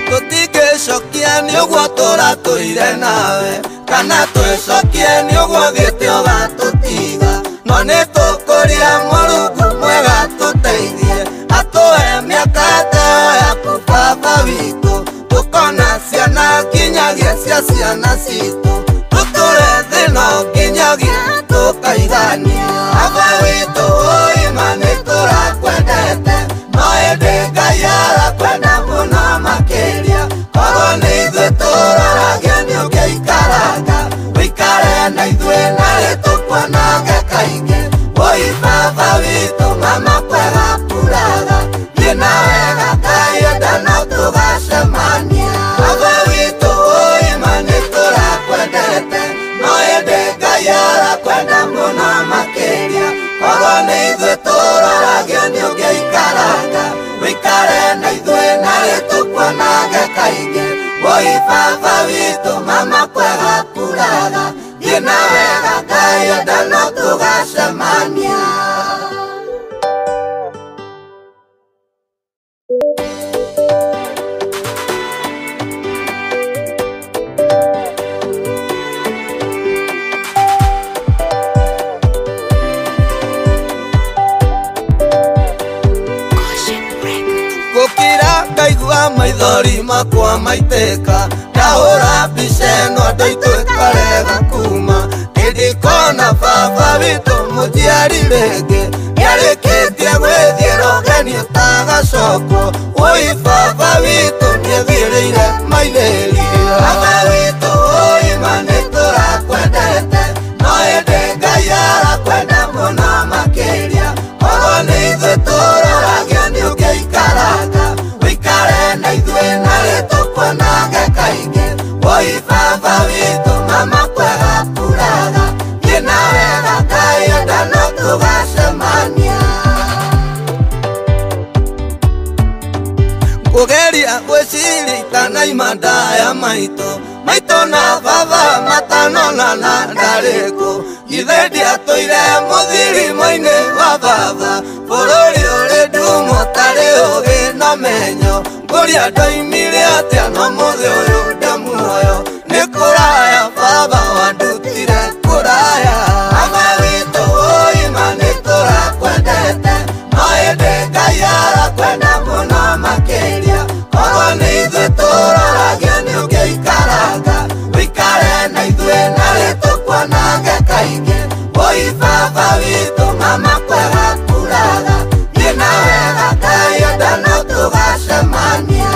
Tũtingĩcokia nĩ ũguo tũratũire nawe kana twĩcokie nĩ ũguo ũthiĩte ũgatũtiga. No nĩ tũkũria Mũrungu mwega tũteithie atũhe mĩaka ta ĩyo yaku baba witũ tũkona ciana nginyagia cia ciana citũ tũtũre thĩ no nginyagia tũkaigania. Baba witũ ũima nĩ tũrakwendete no ĩndĩ Ngai arakwenda mũno makĩria. Korwo nĩ ithuĩ tũroragio nĩ ũngĩikaranga wĩikare na ithuĩ narĩ tũkuonage kaingĩ. Woi baba witũ mama kwega kuraga thiĩ na wega Ngai enda no tũgacemania. Baba witũ ũima nĩ tũrakwendete no ĩndĩ Ngai arakwenda mũno makĩria. maithori makwa maitĩka ndahũra mbica ĩno andũ aitũ ĩkarega kuma ndikona baba witũ mũnjiari rĩngĩ nĩarĩkĩtie gwĩthiĩra ũgeni ũtagacokwo ũi baba witũ nĩethirĩire maithĩria baba witũ ũima nĩtũrakwendete no ĩndĩ Ngai arakwenda mũno makĩria korwo nĩ ithuĩ tũroragio nĩ ũngĩikaranga ũikare na ithuĩ narĩ tũkuonage kaingĩ ũi baba witũ mama kwega kuraga thiĩ na wega Ngai enda no tũgacemania ngũgeria gwĩciria itanaima ndaya maitũ maitũ na baba matanonana ndarĩ kũ githĩ ndiatũire mũthirimo-inĩ wa baba bũrũri ũrĩ ndumo tarĩ ũgĩ na menyo ngũria ndoimire atĩa no mũthĩ ũyũ ndĩ muoyo nĩ kũraya baba wandutire kũraya baba witũ ũima nĩtũrakwendete no ĩndĩ Ngai arakwenda mũno makĩria korwo nĩ ithuĩ tũroragio nĩ ũngĩikaranga ũikare na ithuĩ narĩ tũkuonage kaingĩ ũi baba witũ mama kwega kuraga thiĩ na wega Ngai enda no tũgacemania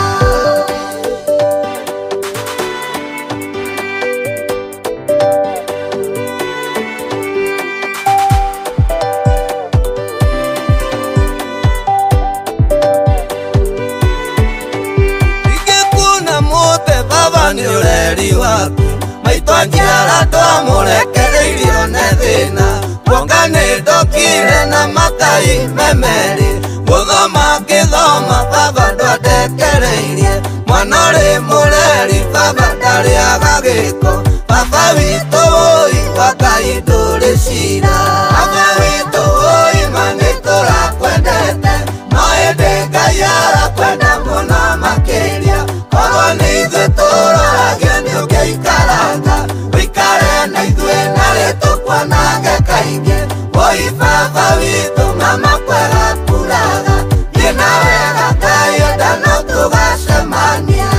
baba nĩ ũreri waku maitũ anjiara twamũrekereirio nĩ thĩna kuonga nĩ ndokire na makai memerĩ gũthoma ngĩthoma baba ndwandekereirie mwana ũrĩ mũreri baba ndarĩaga gĩko baba witũ ũi wa Ngai ndũrĩ cira baba witũ ũima nĩtũrakwendete no ĩndĩ Ngai arakwenda mũno makĩria korwo nĩ ithuĩ tũroragio nĩ ũngĩikaranga ũikare na ithuĩ narĩ tũkuonage kaingĩ ũi baba witũ mama kwega kuraga thiĩ na wega Ngai enda no tũgacemania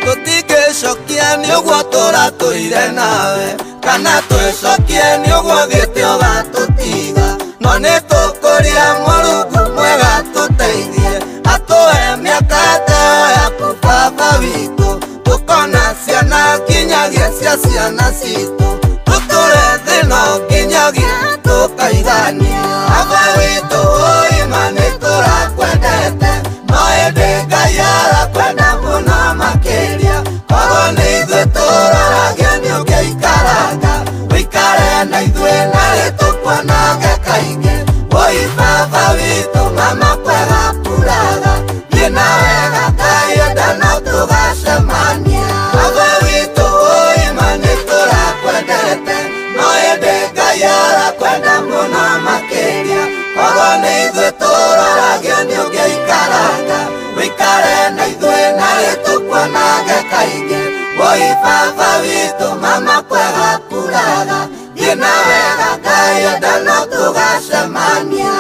tũtingĩcokia nĩ ũguo tũratũire nawe kana twĩcokie nĩ ũguo ũthiĩte ũgatũtiga no nĩtũkũria Mũrungu mwega tũteithie atũhe mĩaka teo yaku baba witũ tũkona ciana nginyagia cia ciana citũ tũtũre thĩno nginyagia tũkaigania baba witũ ũima nĩtũrakwendete no ĩndĩ Ngai arakwenda mũno makĩria korwo nĩ ithuĩ tũroragio nĩ ũngĩikaranga ũikare na ithuĩ narĩ tũkuonage kaingĩ ũi baba witũ mama kwega kuraga thiĩ na wega Ngai enda no tũgacemania baba witũ ũima nĩtũrakwendete no ĩndĩ Ngai arakwenda mũno makĩria korwo nĩ ithuĩ tũroragio nĩ ũngĩikaranga ũikare na ithuĩ narĩ tũkuonage kaingĩ ũi baba witũ mama kwega kuraga thiĩ na wega Ngai enda no tũgacemania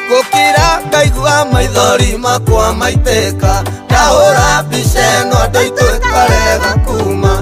gũkira ngaigua maithori makwa maitĩka ndahũra mbica ĩno andũ aitũ ĩkarega kuma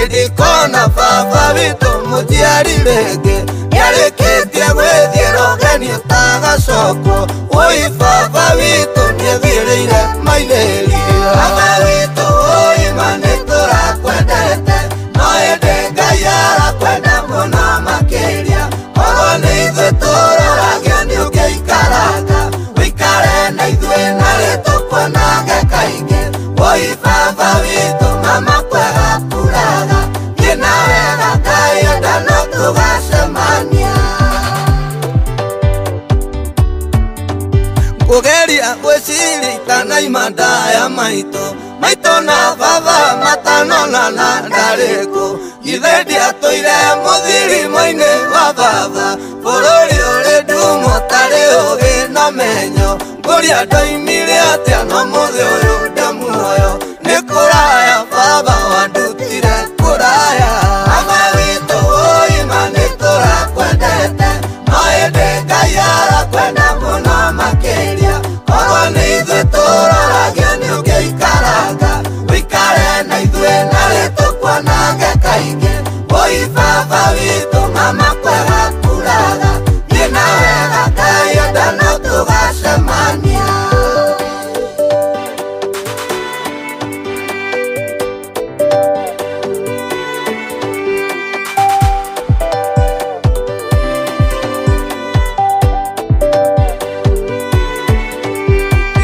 ndikona baba witũ mũnjiari rĩngĩ nĩarĩkĩtie gwĩthiĩra ũgeni ũtagacokwo ũi baba witũ nĩethirĩire maithĩria baba witũ ũima nĩtũrakwendete no ĩndĩ Ngai arakwenda mũno makĩria korwo nĩ ithuĩ tũroragio nĩ ũngĩikaranga ũikare na ithuĩ narĩ tũkuonage kaingĩ ũi baba witũ mama kwega kuraga thiĩ na wega Ngai enda no tũgacemania ngũgeria gwĩciria itanaima ndaya maitũ maitũ na baba matanonana ndarĩ kũ githĩ ndiatũire mũthirimo-inĩ wa baba bũrũri ũrĩ ũtarĩ ũgĩ na menyo ngũria ndoimire atĩa no mũthĩ ũyũ ndĩ muoyo nĩ kũraya baba wandutire kũraya Baba witũ ũima nĩ tũrakwendete no ĩndĩ Ngai arakwenda mũno makĩria korwo nĩ ithuĩ tũroragio nĩ ũngĩikaranga wĩikare na ithuĩ narĩ tũkuonage kaingĩ Oi baba witũ mama kwega kuraga thiĩ na wega Ngai enda no tũgacemania.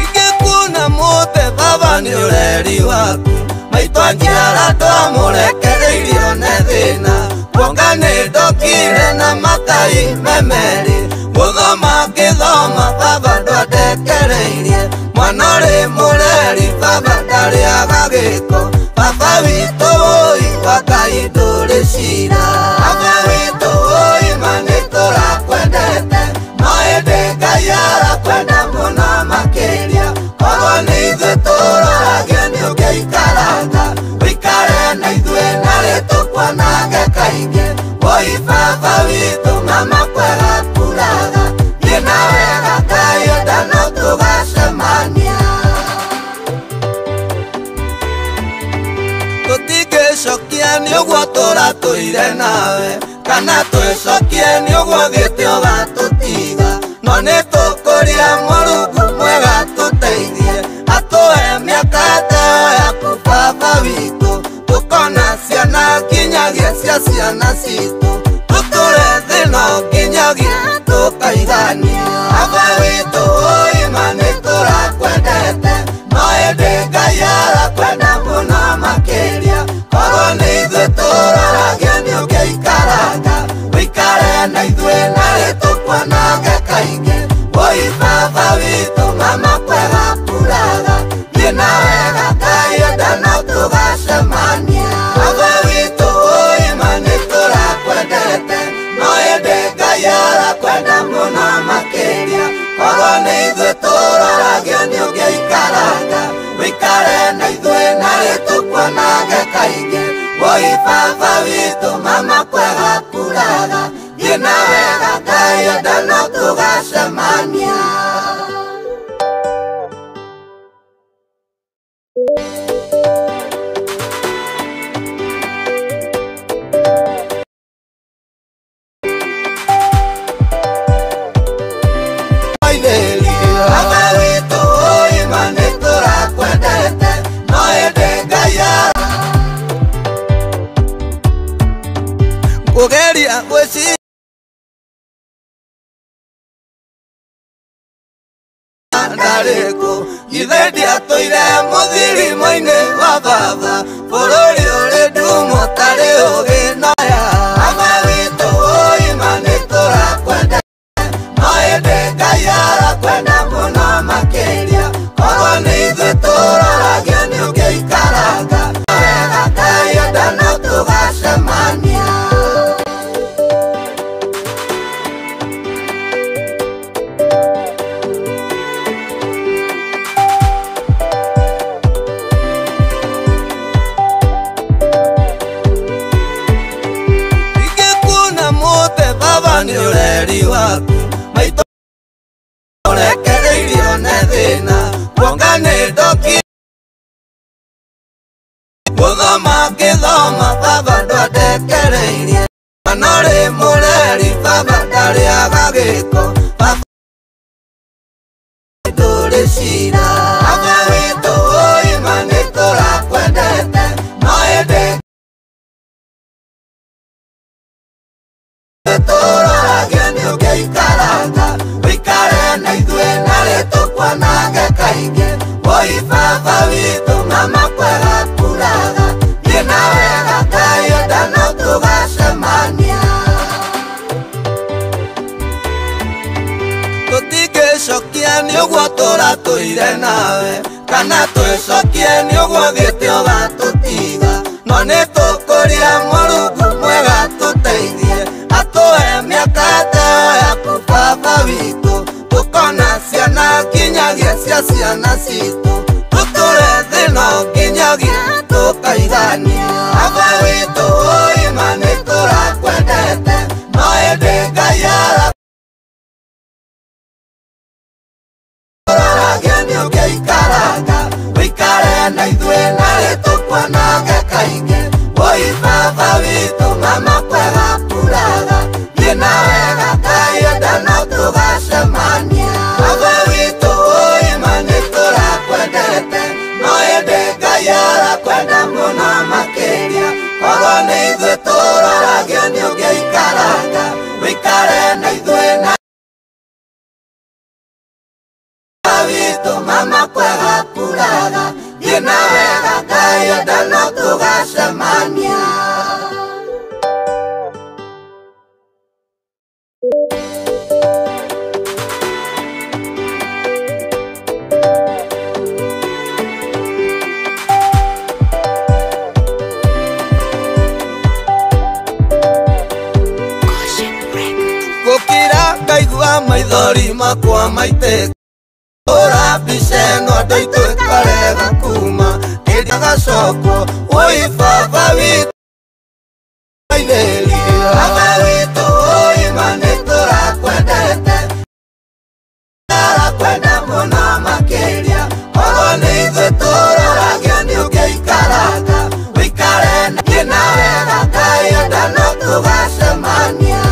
Ingĩkuona mũtĩ baba nĩ ũreri waku maitũ anjiara ndwamũrekereirio nĩ thĩna kuonga nĩ ndokire na makai memerĩ gũthoma ngĩthoma baba ndwandekereirie mwana ũrĩ mũreri baba ndarĩaga gĩko baba witũ wũi wa Ngai ndũrĩ cira Baba witũ ũima nĩ tũrakwendete no ĩndĩ Ngai arakwenda mũno makĩria korwo nĩ ithuĩ tũroragio nĩ ũngĩikaranga wĩikare na ithuĩ narĩ tũkuonage kaingĩ Oi baba witũ mama kwega kuraga thiĩ na wega Ngai enda no tũgacemania. Tũtingĩcokia nĩ ũguo tũratũire nawe kana twĩcokie nĩ ũguo thiĩte ũgatũtiga no nĩ tũkũria Mũrungu mwega tũteithie atũhe mĩaka teo yaku baba witũ tũkona ciana nginyagia cia ciana citũ tũtũre thĩno nginyagia tũkaigania Baba witũ ũima nĩ tũrakwendete no ĩndĩ Ngai arakwenda mũno makĩria korwo nĩ ithuĩ tũroragio nĩ ũngĩikaranga wĩikare na ithuĩ narĩ tũkuonage kaingĩ Oi baba witũ mama kwega kuraga thiĩ na wega Ngai enda no tũgacemania Baba witũ ũima nĩ tũrakwendete no ĩndĩ Ngai arakwenda mũno makĩria korwo nĩ ithuĩ tũroragio nĩ ũngĩikaranga wĩikare na ithuĩ narĩ tũkuonage kaingĩ Oi baba witũ mama kwega kuraga thiĩ na wega Ngai enda no tũgacemania. Baba witũ ũima nĩ tũrakwendete no ĩndĩ Ngai kũgeria gwĩciria ndarĩkũ ithe ndiatũire mũthirimo-inĩ wa baba bũrũri ũrĩ ndumo ũtarĩ ũgĩ noya Baba witũ ũima nĩ tũrakwendete no ĩndĩ Ngai arakwenda mũno makĩria korwo nĩ ithuĩ tũroragio nĩ ũngĩikaranga wega Ngai enda no tũgacemania. Ingĩkuona mũtĩ baba nĩ ũreri waku maitũ ũrekereirio nĩ thĩna kuonga nĩ ndoki gũthoma ngĩthoma baba ndwandekereirie mwana ũrĩ mũreri baba ndarĩaga gĩko baba ndũrĩ cira Baba witũ ũima nĩ tũrakwendete no ĩndĩ tũroragio nĩ ũngĩikaranga wĩikare na ithuĩ narĩ tũkuonage kaingĩ Oi baba witũ mama kwega kuraga thiĩ na wega Ngai enda no tũgacemania. Tũtingĩcokia nĩ ũguo tũratũire nawe kana twĩcokie nĩ ũguo thiĩte ũgatũtiga no nĩ tũkũria Mũrungu mwega tũteithie atũhe mĩaka teo yaku baba witũ cia ciana citũ tũtũre thĩ no nginyagia tũkaigania Baba witũ ũima nĩ tũrakwendete no ĩndĩ Ngai aragia nĩ ũngĩikaranga wĩikare na ithuĩ narĩ tũkuonage kaingĩ Oi baba witũ mama kwega kuraga thiĩ na wega Ngai enda no tũgacemania Baba witũ ũima nĩ tũrakwendete no ĩndĩ Ngai arakwenda mũno makĩria korwo nĩ ithuĩ tũroragio nĩ ũngĩikaranga wĩikare na ithuĩ na witũ mama kwega kuraga thiĩ na wega Ngai enda no tũgacemania. Gũkira ngaigua maithori makwa maitĩka Ora mbica ĩno andũ aitũ ĩkarega kuma ĩgacokwo Oi baba witũ ainĩria Baba witũ ũima nĩ tũrakwendete arakwenda mũno makĩria korwo nĩ ithuĩ tũroragio nĩ ũngĩikaranga wĩikare thiĩ na wega Ngai enda no tũgacemania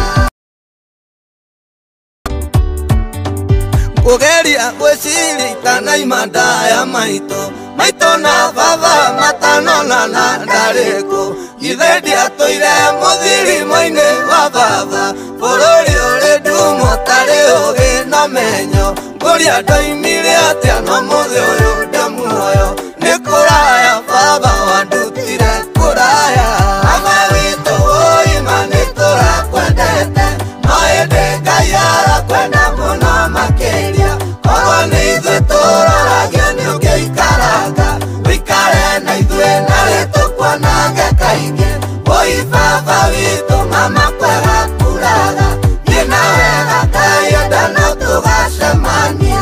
Kũgeria gwĩciria itanaima ndaya maitũ maitũ na baba matanonana ndarĩ kũ githĩ ndiatũire mũthirimo-inĩ wa baba bũrũri ũrĩ ndumo tarĩ ũgĩ na menyo ngũria ndoimire atĩa no mũthĩ ũyũ ndĩ muoyo nĩ kũraya baba wandutire kũraya Baba witũ ũima nĩ tũrakwendete no ĩndĩ Ngai arakwenda mũno makĩria korwo nĩ ithuĩ tũroragio nĩ ũngĩikaranga wĩikare na ithuĩ narĩ tũkuonage kaingĩ Oi baba witũ mama kwega kuraga thiĩ na wega Ngai enda no tũgacemania.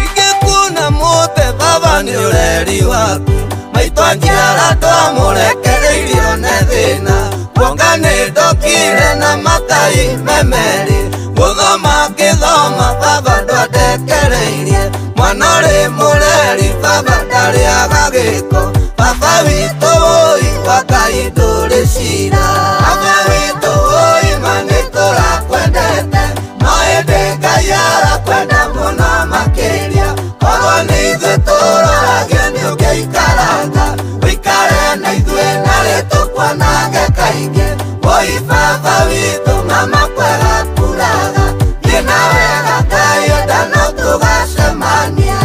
Ingĩkuona mũtĩ baba nĩ ũreri waku maitũ anjiara ndwamũrekereirio nĩ thĩna kuonga nĩ ndokire na makai memerĩ gũthoma ngĩthoma baba ndwandekereirie mwana ũrĩ mũreri baba ndarĩaga gĩko baba witũ ũi wa Ngai ndũrĩ cira Baba witũ ũima nĩ tũrakwendete no ĩndĩ Ngai arakwenda mũno makĩria korwo nĩ ithuĩ tũroragio nĩ ũngĩikaranga wĩikare na ithuĩ narĩ tũkuonage kaingĩ Oi baba witũ mama kwega kuraga thiĩ na wega Ngai enda no tũgacemania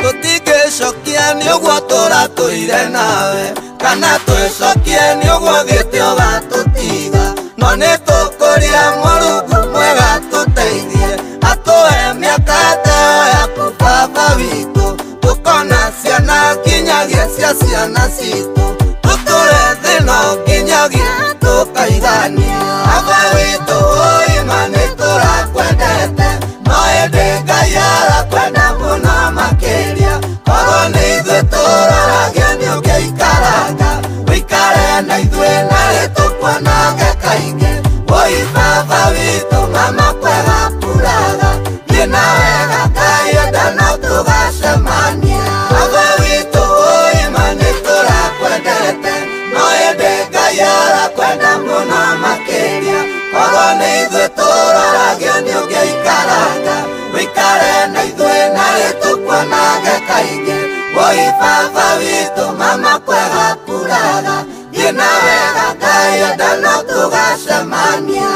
Tũtingĩcokia nĩ ũguo tũratũire nawe kana twĩcokie nĩ ũguo thiĩte ũgatũtiga no nĩ tũkũria Mũrungu mwega tũteithie atũhe mĩaka ta yaku baba witũ tũkona ciana nginyagia cia ciana citũ tũtũre thĩ no nginyagia tũkaigania Baba witũ ũima nĩ tũrakwendete no ĩndĩ Ngai arakwenda mũno makĩria korwo nĩ ithuĩ tũroragio nĩ ũngĩikaranga wĩikare na ithuĩ narĩ tũkuonage kaingĩ Oi baba witũ mama kwega kuraga thiĩ na wega Ngai enda no tũgacemania Baba witũ ũima nĩ tũrakwendete no ĩndĩ Ngai arakwenda mũno makĩria korwo nĩ ithuĩ tũroragio nĩ ũngĩikaranga wĩikare na ithuĩ narĩ tũkuonage kaingĩ Oi baba witũ mama kwega kuraga thiĩ na wega Ngai enda no tũgacemania.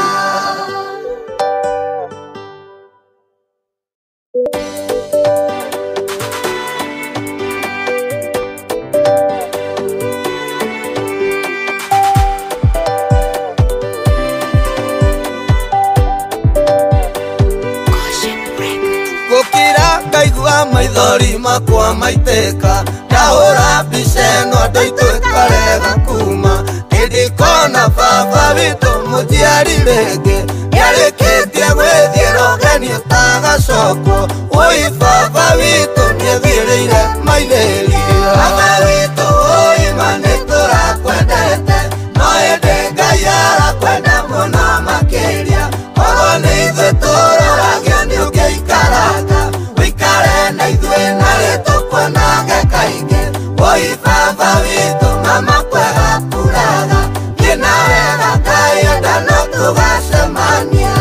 Ngaigua maithori makwa maitĩka ndahũra mbica ĩno andũ aitũ ĩkarega kuma ndĩndĩkona baba witũ mũnjiari rĩngĩ nĩarĩkĩtie gwĩthiĩra ũgeni ũtagacokwo ũi baba witũ nĩethiĩrĩire maithĩria baba witũ ũi ma nĩtũrakwendete no ĩndĩ Ngai arakwenda mũno makĩria korwo nĩ ithuĩ tũroragio nĩũngĩikaranga wĩikare na ithuĩ narĩ tũkuonage kaingĩ ũi baba witũ mama kwega kuraga thiĩ na wega Ngai enda no tũgacemania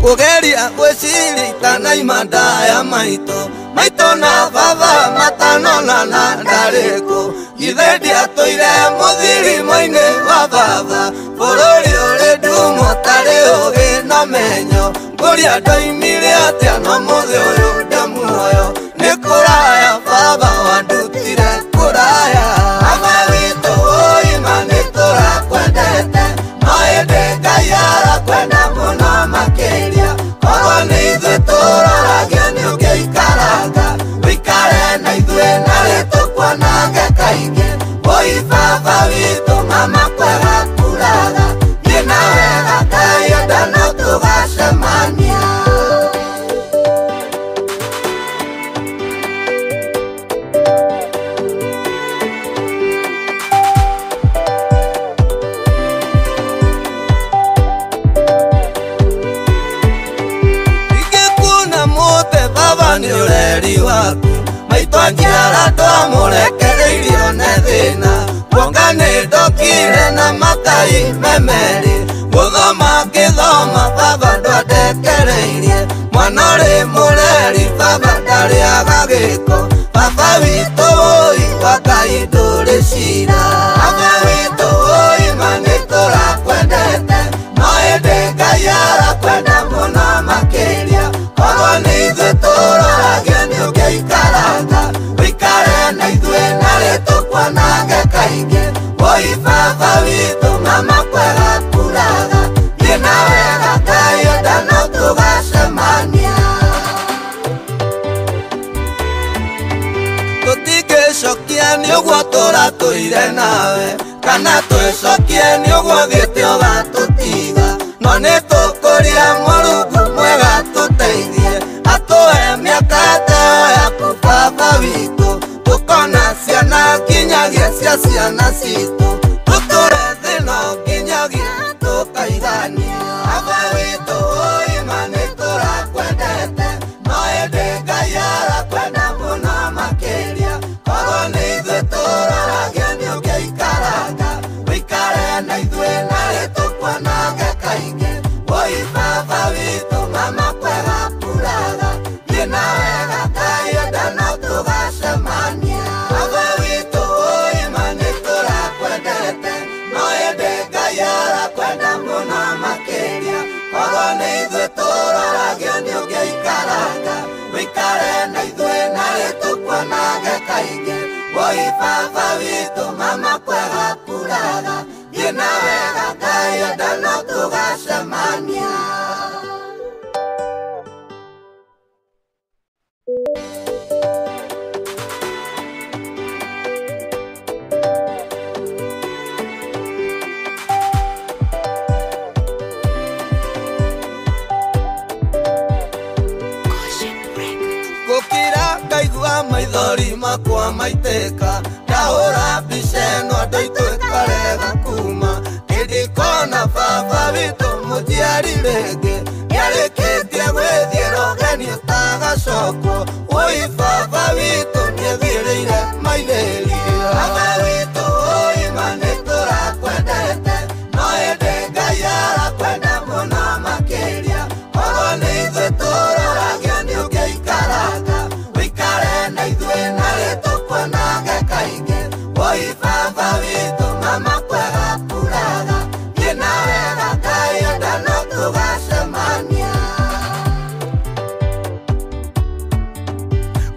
Kugeria gwĩciria itanaima ndaya maitũ maitũ na baba matanonana ndarĩ kũ githĩ ndiatũire mũthirimo-inĩ wa baba bũrũri ũrĩ ndumo tarĩ ũgĩ na menyo ngũria ndoimire atĩa no mũthĩ ũyũ ndĩ muoyo nĩ kũraya baba wandutire kũraya baba witũ ũi ma nĩtũrakwendete no ĩndĩ Ngai arakwenda mũno makĩria korwo nĩ ithuĩ tũroragio nĩũngĩikaranga wĩikare na ithuĩ narĩ tũkuonage kaingĩ ũi baba witũ mama kwega kuraga thiĩ na wega Ngai enda no tũgacemania Ingĩkuona mũtĩ baba nĩ ũreri waku maitũ anjiara twamũrekereirio nĩ thĩna kuonga nĩ ndokire na makai memerĩ gũthoma ngĩthoma baba ndwandekereirie mwana ũrĩ mũreri baba ndarĩaga gĩko baba witũ ũi wa Ngai ndũrĩ cira baba witũ ũi ma nĩtũrakwendete no ĩndĩ Ngai arakwenda mũno makĩria korwo nĩ ithuĩ tũroragio nĩũngĩikaranga wĩikare na ithuĩ narĩ tũkuonage kaingĩ ũi baba witũ mama kwega kuraga thiĩ na wega Ngai enda no tũgacemania tũtingĩcokia nĩ ũguo tũratũire nawe kana twĩcokie nĩ ũguo ũthiĩte ũgatũtiga no nĩtũkũria Mũrungu mwega tũteithie atũhe mĩaka ta ĩyo yaku baba witũ tũkona ciana nginyagia cia ciana citũ tũtũre thĩ no nginyagia tũkaigania baba witũ ũi ma nĩtũrakwendete no ĩndĩ Ngai arakwenda mũno makĩria korwo nĩ ithuĩ tũroragio nĩũngĩikaranga wĩikare na ithuĩ narĩ tũkuonage kaingĩ ũi baba witũ mama kwega kuraga thiĩ na wega Ngai enda no tũgacemania baba witũ ũi ma nĩtũrakwendete no ĩndĩ Ngai arakwenda mũno makĩria korwo nĩ ithuĩ tũroragio nĩũngĩikaranga wĩikare na ithuĩ narĩ tũkuonage kaingĩ ũi baba witũ mama kwega kuraga thiĩ na wega Ngai enda no tũgacemania Gũkira ngaigua maithori makwa maitĩka ndahũra mbica ĩno andũ aitũ ĩkarega kuma ndĩndĩkona baba witũ mũnjiari rĩngĩ nĩarĩkĩtie gwĩthiĩra ũgeni ũtagacokwo ũi baba witũ nĩethiĩrĩire maithĩria baba witũ ũi ma nĩtũrakwendete no ĩndĩ Ngai arakwenda mũno makĩria korwo nĩ ithuĩ tũroragio nĩũngĩikaranga wĩikare na ithuĩ narĩ tũkuonage kaingĩ ũi baba witũ mama kwega kuraga thiĩ na wega Ngai enda no tũgacemania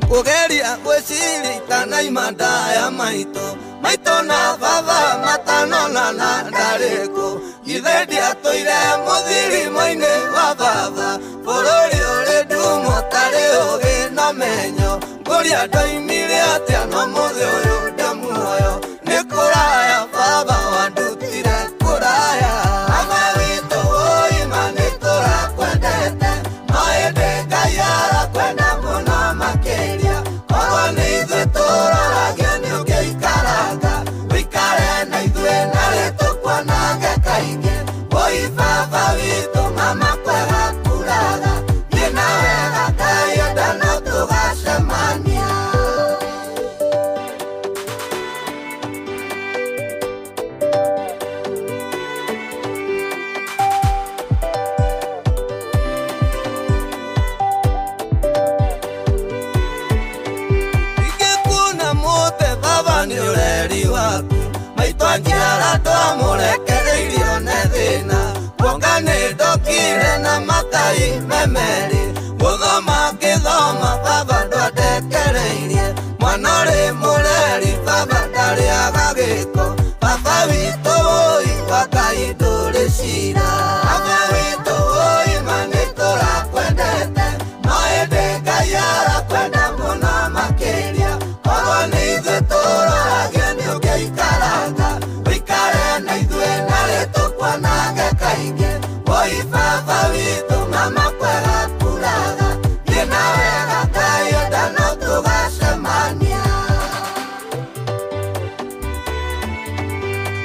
Kugeria gwĩciria itanaima ndaya maitũ maitũ na baba matanonana ndarĩ kũ githĩ ndiatũire ndiatũire mũthirimo-inĩ wa baba bũrũri ũrĩ ndumo tarĩ ũgĩ na menyo ngũria ndoimire atĩa no mũthĩ ũyũ ndĩ muoyo nĩ kũraya baba wandutire kũraya baba witũ ũima nĩ tũrakwendete no ĩndĩ Ngai arakwenda mũno makĩria korwo nĩ ithuĩ tũroragio nĩ ũngĩikaranga wĩikare na ithuĩ narĩ tũkuonage kaingĩ woi baba witũ mama kwega kuraga thiĩ na wega Ngai enda no tũgacemania. Ingĩkuona mũte baba nĩ ũreri waku maitũ anjiara ndwamũrekereirio nĩ thĩna kuonga nĩ ndokire na makai memerĩ gũthoma ngĩthoma baba ndwandekereirie mwana ũrĩ mũreri baba ndarĩaga gĩko baba witũ wũi wa Ngai ndũrĩ cira baba witũ wũi ma nĩ tũrakwendete no ĩndĩ Ngai arakwenda mũno makĩria korwo nĩ ithuĩ tũroragio nĩ ũngĩikaranga wĩikare na ithuĩ narĩ tũkuonage kaingĩ woi baba witũ mama kwega kuraga thiĩ na wega Ngai enda no tũgacemania.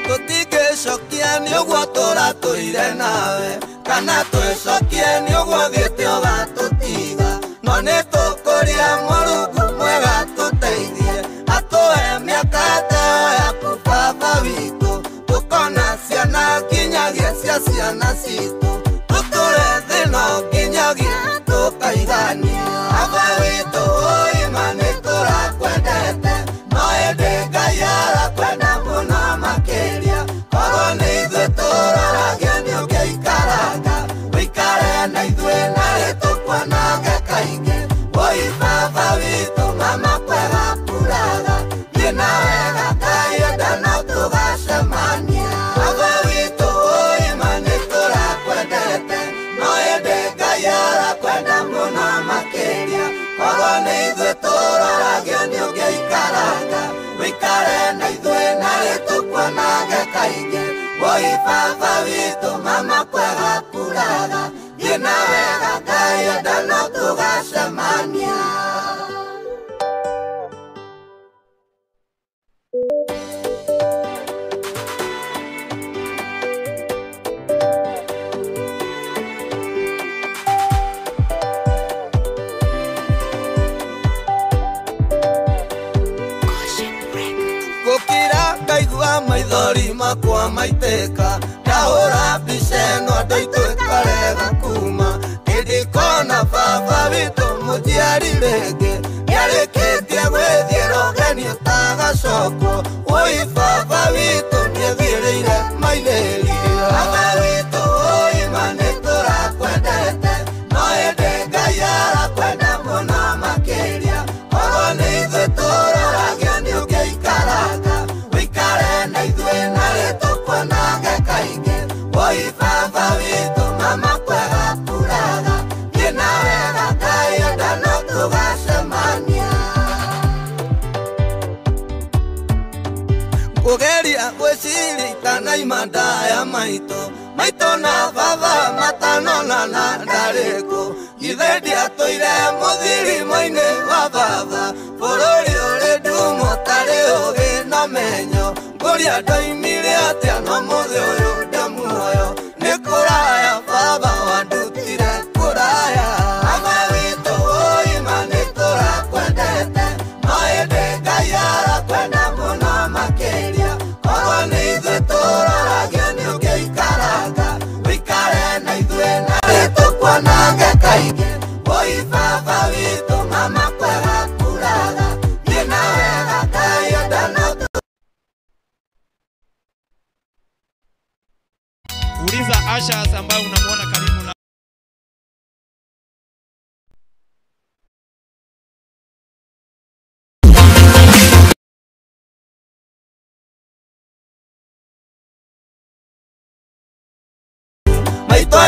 Tũtingĩcokia nĩ ũguo tũratũire nawe kana twĩcokie nĩ ũguo thiĩte ũgatũtiga no nĩ tũkũria Mũrungu mwega tũteithie atũhe mĩaka teo yaku baba witũ tũkona ciana nginyagia cia ciana citũ tũtũre thĩno nginyagia tũkaigania baba witũ ũima nĩ tũrakwendete no ĩndĩ Ngai arakwenda mũno makĩria korwo nĩ ithuĩ tũroragio nĩ ũngĩikaranga wĩikare na ithuĩ narĩ tũkuonage kaingĩ woi baba witũ mama kwega kuraga thiĩ na wega Ngai enda no tũgacemania baba witũ ũima nĩ tũrakwendete no ĩndĩ Ngai arakwenda mũno makĩria korwo nĩ ithuĩ tũroragio nĩ ũngĩikaranga wĩikare na ithuĩ narĩ tũkuonage kaingĩ woi baba witũ mama kwega kuraga thiĩ na wega Ngai enda no tũgacemania. Gũkira ngaigua maithori makwa maitĩka ndahũra mbica ĩno andũ aitũ ĩkarega kuma ndĩndĩkona baba witũ mũnjiari rĩngĩ nĩarĩkĩtie gwĩthiĩra ũgeni ũtagacokwo woi baba witũ nĩethiĩrĩire maithĩria baba witũ ũima nĩ tũrakwendete no ĩndĩ Ngai arakwenda mũno makĩria korwo nĩ ithuĩ tũroragio nĩ ũngĩikaranga wĩikare na ithuĩ narĩ tũkuonage kaingĩ woi baba witũ mama kwega kuraga thiĩ na wega Ngai enda no tũgacemania. Kũgeria gwĩciria itanaima ndaya maitũ maitũ na baba matanonana ndarĩ kũ githĩ ndiatũire mũthirimo-inĩ wa baba bũrũri ũrĩ ndumo tarĩ ũgĩ na menyo ngũria ndoimire atĩa no mũthĩ ũyũ ndĩ muoyo nĩ kũraya baba wandutire kũraya baba witũ ũima nĩ tũrakwendete no ĩndĩ Ngai arakwenda mũno makĩria korwo nĩ ithuĩ tũroragio nĩ ũngĩikaranga wĩikare na ithuĩ narĩ tũkuonage kaingĩ woi baba witũ mama kwega kuraga thiĩ na wega Ngai enda no Uliza Asha ambaye unamuona karibu na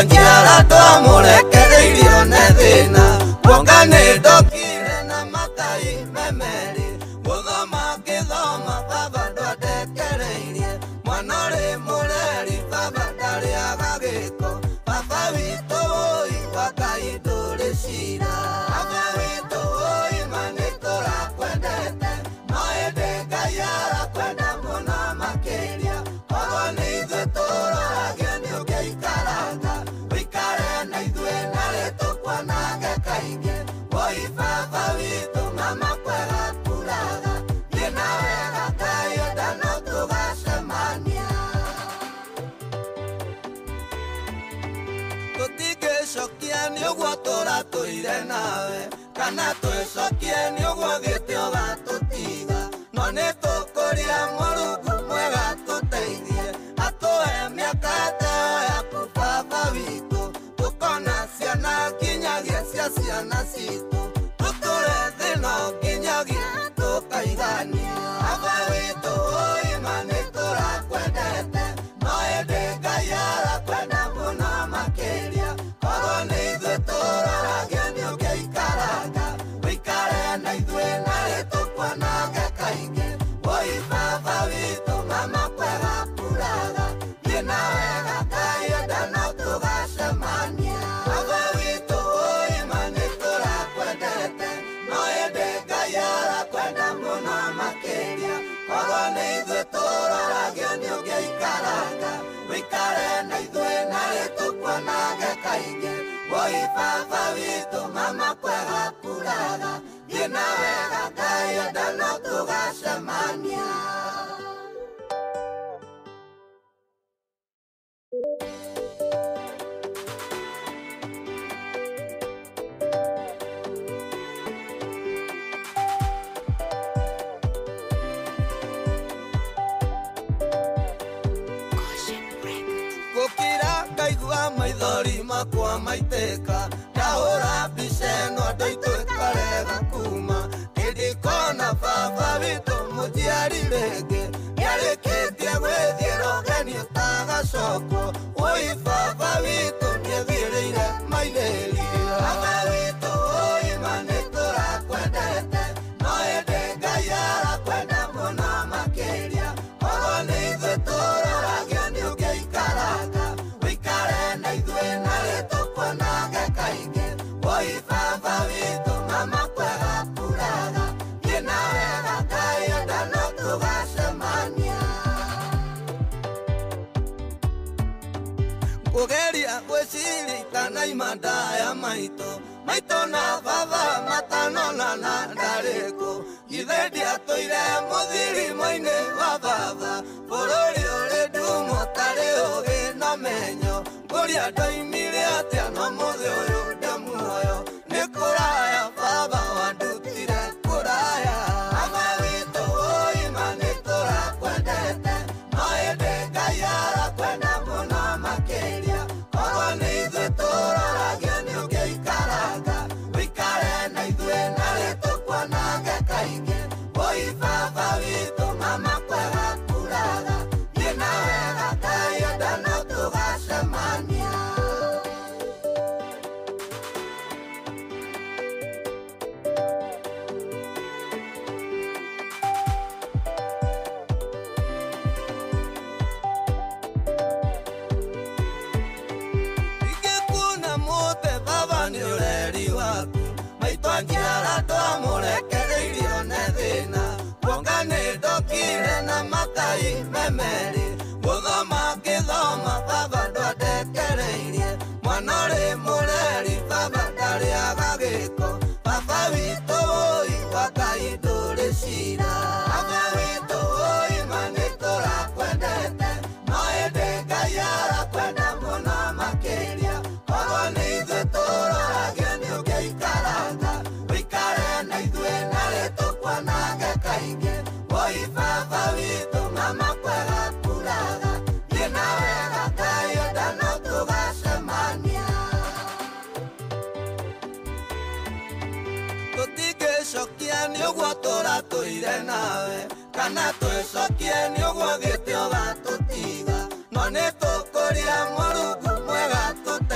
njiara twamũrekereirio nĩ thĩna kuonga nĩ ndokire na makai memeri gũthoma ngĩthoma baba ndwandekereirie mwana ũrĩ mũreri baba ndarĩaga gĩko baba witũ wũi wa Ngai ndũrĩ cira baba witũ wũi ma nĩ tũrakwendete no ĩndĩ Ngai arakwenda mũno makĩria korwo nĩ ithuĩ tũroragio nĩ ũngĩikaranga ũikare na ithuĩ narĩ tũkuonage kaingĩ wũi baba witũ mama kwega kuraga thiĩ na wega Ngai enda no tũgacemania tũtingĩcokia nĩ ũguo tũratũire nawe kana twĩcokie nĩ ũguo thiĩte ũgatũtiga no nĩ tũkũria Mũrungu mwega tũteithie atũhe mĩaka teo yaku baba witũ tũkona ciana nginyagia cia ciana citũ tũtũre thĩno nginyagia tũkaigania baba witũ wũi ma nĩ tũrakwendete no ĩndĩ Ngai arakwenda mũno makĩria korwo nĩ ithuĩ tũroragio nĩ ũngĩikaranga ũikare na ithuĩ narĩ tũkuonage kaingĩ wũi baba witũ mama kwega kuraga thiĩ na wega Ngai enda no tũgacemania baba witũ wũi ma nĩ tũrakwendete no ĩndĩ Ngai arakwenda mũno makĩria korwo nĩ ithuĩ tũroragio nĩ ũngĩikaranga ũikare na ithuĩ narĩ tũkuonage kaingĩ wũi baba witũ mama kwega kuraga thiĩ na wega Ngai enda no tũgacemania. Gũkira ngaigua maithori makwa maitĩka ndahũra mbica ĩno andũ aitũ ĩkarega kuma ndĩndĩkona baba witũ mũnjiari rĩngĩ nĩarĩkĩtie gwĩthiĩra ũgeni ũtagacokwo wũi baba witũ nĩethiĩrĩire maithĩria baba witũ wũi ma nĩ tũrakwendete no ĩndĩ Ngai arakwenda mũno makĩria korwo nĩ ithuĩ tũroragio nĩ ũngĩikaranga ũikare na ithuĩ narĩ tũkuonage kaingĩ wũi baba witũ mama kwega kuraga thiĩ na wega Ngai enda no tũgacemania kũgeria gwĩciria itanaima ndaya maitũ maitũ na baba matanonana ndarĩkũ githĩ ndiatũire mũthirimo-inĩ wa baba bũrũri ũrĩ ndumo tarĩ ũgĩ na menyo ngũria ndoimire atĩa no mũthĩ ũyũ ndĩ muoyo nĩ kũraya baba wandutire kũraya baba witũ wũi ma nĩ tũrakwendete no ĩndĩ Ngai arakwenda mũno makĩria korwo nĩ ithuĩ tũroragio nĩ ũngĩikaranga ũikare na ithuĩ narĩ tũkuonage kaingĩ wũi baba witũ mama kwega kuraga thiĩ na wega Ngai enda no tũgacemania. Ingĩkuona mũtĩ baba nĩ ũreri waku maitũ njiara twamũrekereirio nĩ thĩna kuonga nĩ ndokire na makai memeri gũthoma ngĩthoma baba ndwandekereirie mwana ũrĩ mũreri baba ndarĩaga gĩko baba witũ wũi wa Ngai ndũrĩ cira baba witũ wũi ma nĩ tũrakwendete no ĩndĩ Ngai arakwenda mũno makĩria korwo nĩ ithuĩ tũroragio nĩ ũngĩikaranga ũikare na ithuĩ narĩ tũkuonage kaingĩ wũi baba witũ mama kwega kuraga thiĩ na wega Ngai enda no tũgacemania tũtingĩcokia nĩ ũguo tũratũire nawe kana twĩcokie nĩ ũguo thiĩte ũgatũtiga no nĩ tũkũria Mũrungu mwega tũteithie.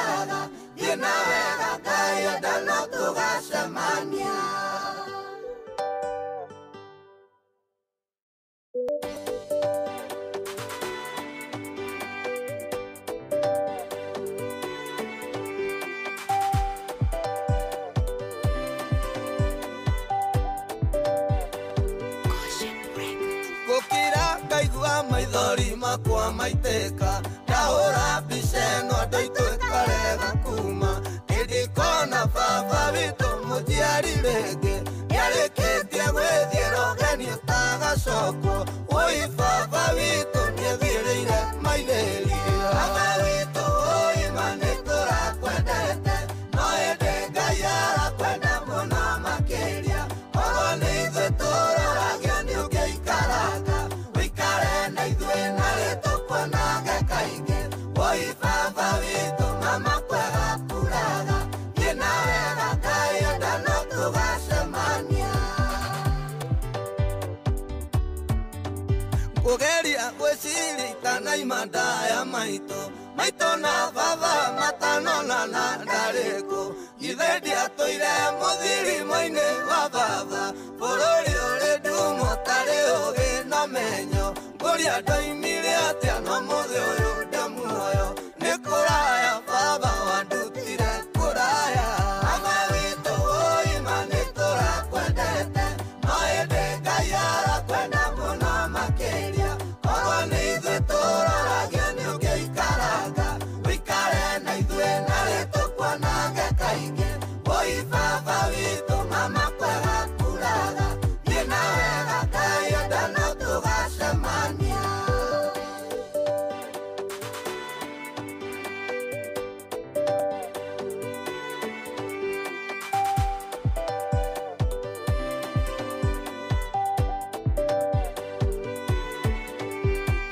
kuraga thiĩ na wega Ngai enda no tũgacemania. Ngaigua maithori makwa maitĩka ndahũra mbica ĩno andũ aitũ ĩkarega kuma nĩndikona baba witũ mũnjiari rĩngĩ nĩarĩkĩtie gwĩthiĩra ũgeni ũtagacokwo wũi baba witũ nĩethiĩrĩire mairĩria. Baba witũ wũi ma nĩtũrakwendete no ĩndĩ Ngai arakwenda mũno makĩria korwo nĩ ithuĩ tũroragio nĩũngĩikaranga wĩikare na ithuĩ narĩ tũkuonage kaingĩ wũi baba witũ mama kwega kuraga thiĩ na wega Ngai enda no tũgacemania. Ngũgeria gwĩciria itanaima ndaya maitũ maitũ na baba matanonana ndarĩ kũ githĩ ndiatũire mũthirimo-inĩ wa baba bũrũri ũrĩ ndumo tarĩ ũgĩ na menyo ngũria ndoimire atĩa no mũthĩ ũyũ ndĩ muoyo nĩ kũraya baba wandutire kũraya. Baba witũ wũi ma nĩtũrakwendete no ĩndĩ Ngai arakwenda mũno makĩria korwo nĩ ithuĩ tũroragio nĩũngĩikaranga wĩikare na ithuĩ narĩ tũkuonage kaingĩ wũi baba witũ mama kwega kuraga thiĩ na wega Ngai enda no tũgacemania.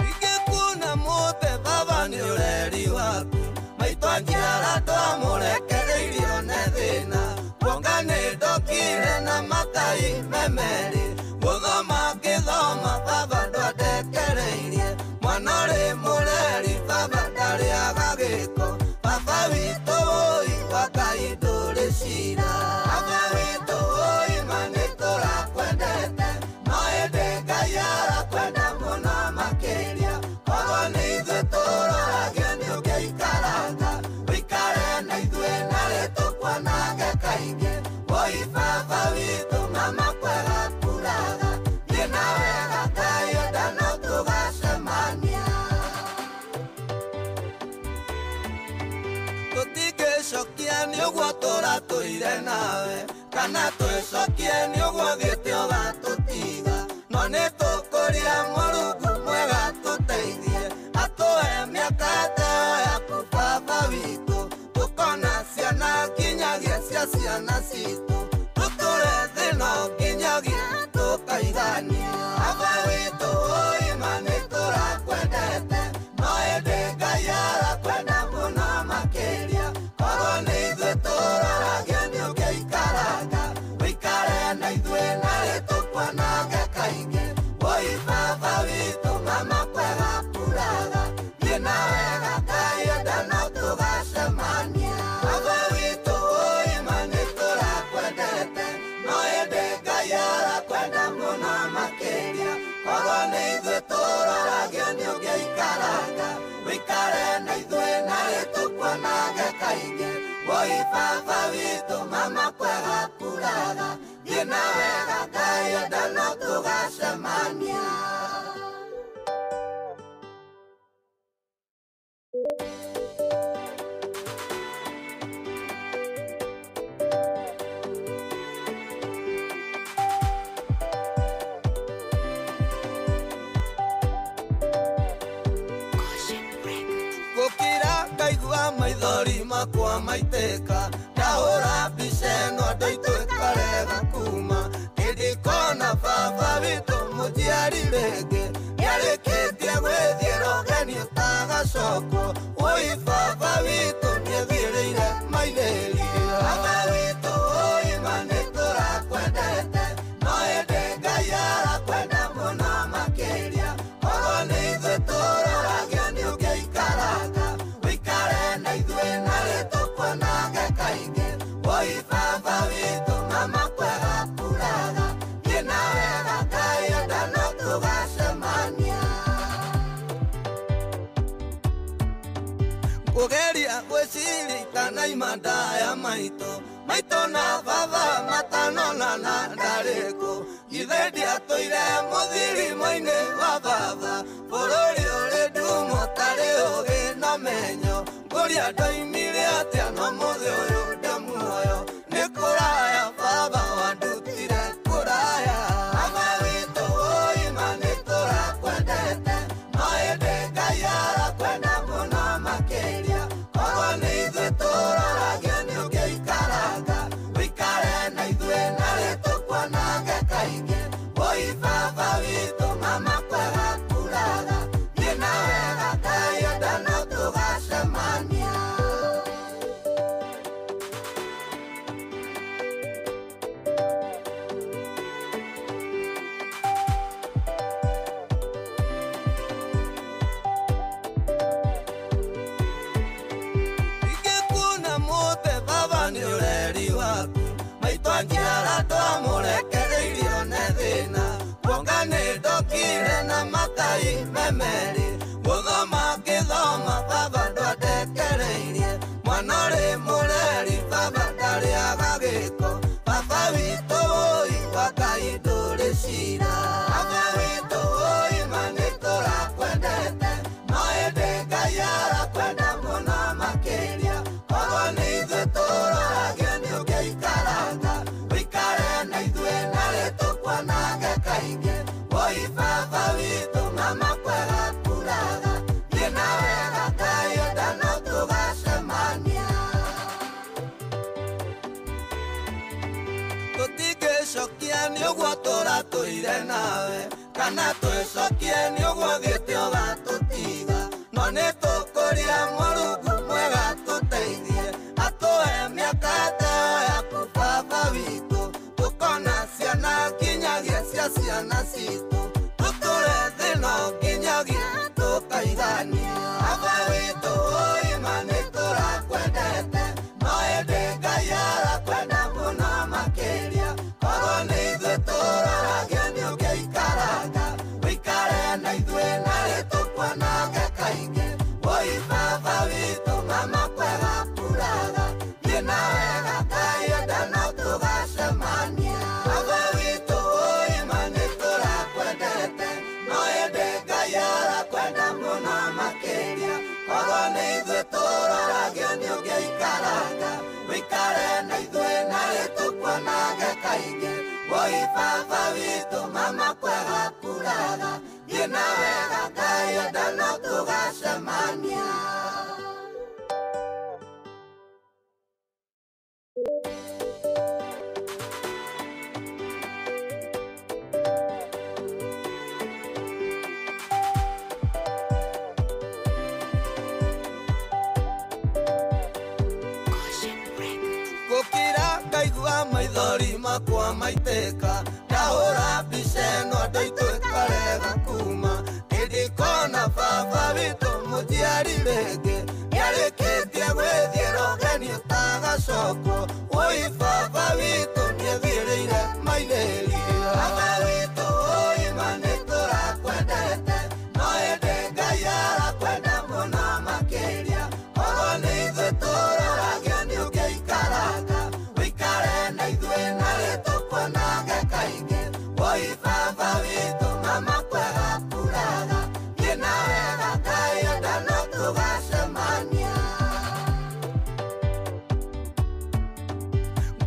Ingĩkuona mũtĩ baba nĩ ũreri waku maitũ anjiara twamũrekereirio nĩ thĩna kuonga nĩ ndokire na makai memerĩ gũthoma ngĩthoma baba ndwandekereirie mwana ũrĩ mũreri baba ndarĩaga gĩko baba witũ wũi wa Ngai ndũrĩ cira. Baba witũ wũi ma nĩtũrakwendete no ĩndĩ Ngai arakwenda mũno makĩria korwo nĩ ithuĩ tũroragio nĩũngĩikaranga wĩikare na ithuĩ narĩ tũkuonage kaingĩ wũi baba witũ mama kwega kuraga thiĩ na wega Ngai enda no tũgacemania. Tũtingĩcokia nĩ ũguo tũratũire nawe kana twĩcokie nĩ ũguo thiĩte ũgatũtiga no nĩtũkũria Mũrungu mwega tũteithie atũhe mĩaka teo yaku baba witũ tũkona ciana nginyagia cia ciana citũ tũtũre thĩno nginyagia tũkaigania. Baba witũ wũi ma nĩtũrakwendete no ĩndĩ Ngai arakwenda mũno makĩria korwo nĩ ithuĩ tũroragio nĩũngĩikaranga wĩikare na ithuĩ narĩ tũkuonage kaingĩ wũi baba witũ mama kwega kuraga thiĩ na wega Ngai enda no tũgacemania. Baba witũ wũi ma nĩtũrakwendete no ĩndĩ Ngai arakwenda mũno makĩria korwo nĩ ithuĩ tũroragio nĩũngĩikaranga wĩikare na ithuĩ narĩ tũkuonage kaingĩ wũi baba witũ mama kwega kuraga thiĩ na wega Ngai enda no tũgacemania. Gũkira ngaigua maithori makwa maitĩka ndahũra mbica ĩno andũ aitũ ĩkarega kuma nĩndikona baba witũ mũnjiari rĩngĩ nĩarĩkĩtie gwĩthiĩra ũgeni ũtagacokwo wũi baba witũ nĩethiĩrĩire mairĩria. Baba witũ wũi ma nĩtũrakwendete no ĩndĩ Ngai arakwenda mũno makĩria korwo nĩ ithuĩ tũroragio nĩũngĩikaranga wĩikare na ithuĩ narĩ. Itanaima ndaya maitũ maitũ na baba matanonana ndarĩkũ ithe ndiatũire mũthirimo-inĩ wa baba bũrũri ũrĩ ndumo tarĩ ũgĩ na menyo ngũria ndoimire atĩa no mũthĩ ũyũ ndĩ muoyo nĩ kũraya baba wandutire kũraya baba witũ ũima nĩ tũrakwendete no ĩndĩ Ngai arakwenda mũno makĩria korwo nĩ ithuĩ tũroragio nĩ ũngĩikaranga ũikare na ithuĩ narĩ tũkuonage kaingĩ woi baba witũ mama kwega kuraga thiĩ na wega Ngai enda no tũgacemania. Ingĩkuona mũtĩ baba nĩ ũreri waku maitũ anjiara ndwamũrekereirio nĩ thĩna kuonga nĩ ndokire na makai memerĩ gũthoma ngĩthoma baba ndwandekereirie mwana ũrĩ mũreri baba ndarĩaga gĩko baba witũ wũi wa Ngai ndũrĩ cira baba witũ wũi ma nĩ tũrakwendete no ĩndĩ Ngai arakwenda mũno makĩria korwo nĩ ithuĩ tũroragio nĩ ũngĩikaranga ũikare na ithuĩ narĩ tũkuonage kaingĩ woi baba witũ mama kwega kuraga thiĩ na wega Ngai enda no tũgacemania. Tũtingĩcokia nĩ ũguo tũratũire nawe kana twĩcokie nĩ ũguo thiĩte ũgatũtiga no nĩ tũkũria Mũrungu mwega tũteithie atũhe mĩaka ta ĩyo yaku baba witũ tũkona ciana nginyagia cia ciana citũ tũtũre thĩna nginyagia tũkaigania baba witũ ũima nĩ tũrakwendete no ĩndĩ Ngai arakwenda mũno makĩria korwo nĩ ithuĩ tũroragio nĩ ũngĩikaranga ũikare na ithuĩ narĩ tũkuonage kaingĩ woi baba witũ mama kwega kuraga thiĩ na wega Ngai enda no tũgacemania baba witũ ũima nĩ tũrakwendete no ĩndĩ Ngai arakwenda mũno makĩria korwo nĩ ithuĩ tũroragio nĩ ũngĩikaranga ũikare na ithuĩ narĩ tũkuonage kaingĩ woi baba witũ mama kwega kuraga thiĩ na wega Ngai enda no tũgacemania. Gũkira ngaigua maithori makwa maitĩka ndahũra mbica ĩno andũ aitũ ĩkarega kuma nĩndikona baba witũ mũnjiari rĩngĩ nĩarĩkĩtie gwĩthiĩra ũgeni ũtagacokwo woi baba witũ nĩethiĩrĩire mairĩria baba witũ ũima nĩ tũrakwendete no ĩndĩ Ngai arakwenda mũno makĩria korwo nĩ ithuĩ tũroragio nĩ ũngĩikaranga ũikare na ithuĩ narĩ tũkuonage kaingĩ woi baba witũ mama kwega kuraga thiĩ na wega Ngai enda no tũgacemania.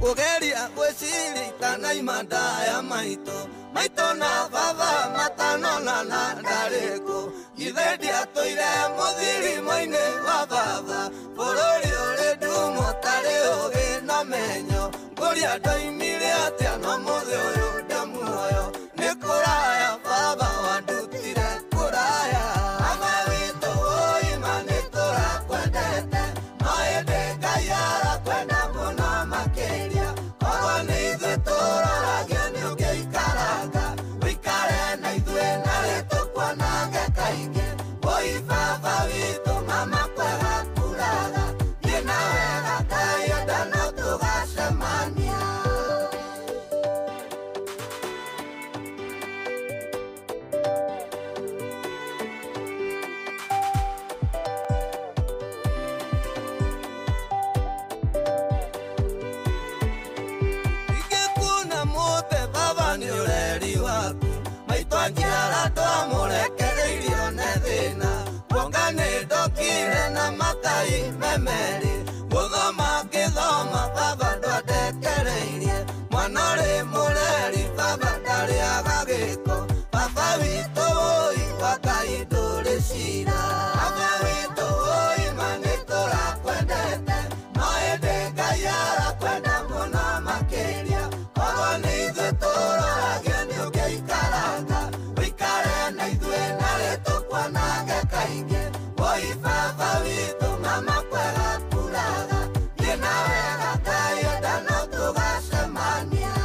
Kũgeria gwĩciria itanaima ndaya maitũ maitũ na baba matanonana ndarĩkũ ithe ndiatũire mũthirimo-inĩ wa baba bũrũri ũrĩ ndumo tarĩ ũgĩ na menyo ngũria ndoimire atĩa no mũthĩ ũyũ ndĩ muoyo nĩ kũraya baba wandutire kũraya baba witũ ũima nĩ tũrakwendete no ĩndĩ Ngai arakwenda mũno makĩria korwo nĩ ithuĩ tũroragio nĩ ũngĩikaranga ũikare na ithuĩ narĩ tũkuonage kaingĩ woi baba witũ mama kwega kuraga thiĩ na wega Ngai enda no tũgacemania. Twamũrekereirio nĩ thĩna kuonga nĩ ndokire na makai memerĩ gũthoma ngĩthoma baba ndwandekereirie mwana ũrĩ mũreri baba ndarĩaga gĩko baba witũ wũi wa Ngai ndũrĩ cira baba witũ wũi ma nĩ tũrakwendete no ĩndĩ Ngai arakwenda mũno makĩria korwo nĩ ithuĩ tũroragio nĩ ũngĩikaranga ũikare na ithuĩ narĩ tũkuonage kaingĩ wũi baba witũ mama kwega kuraga thiĩ na wega Ngai enda no tũgacemania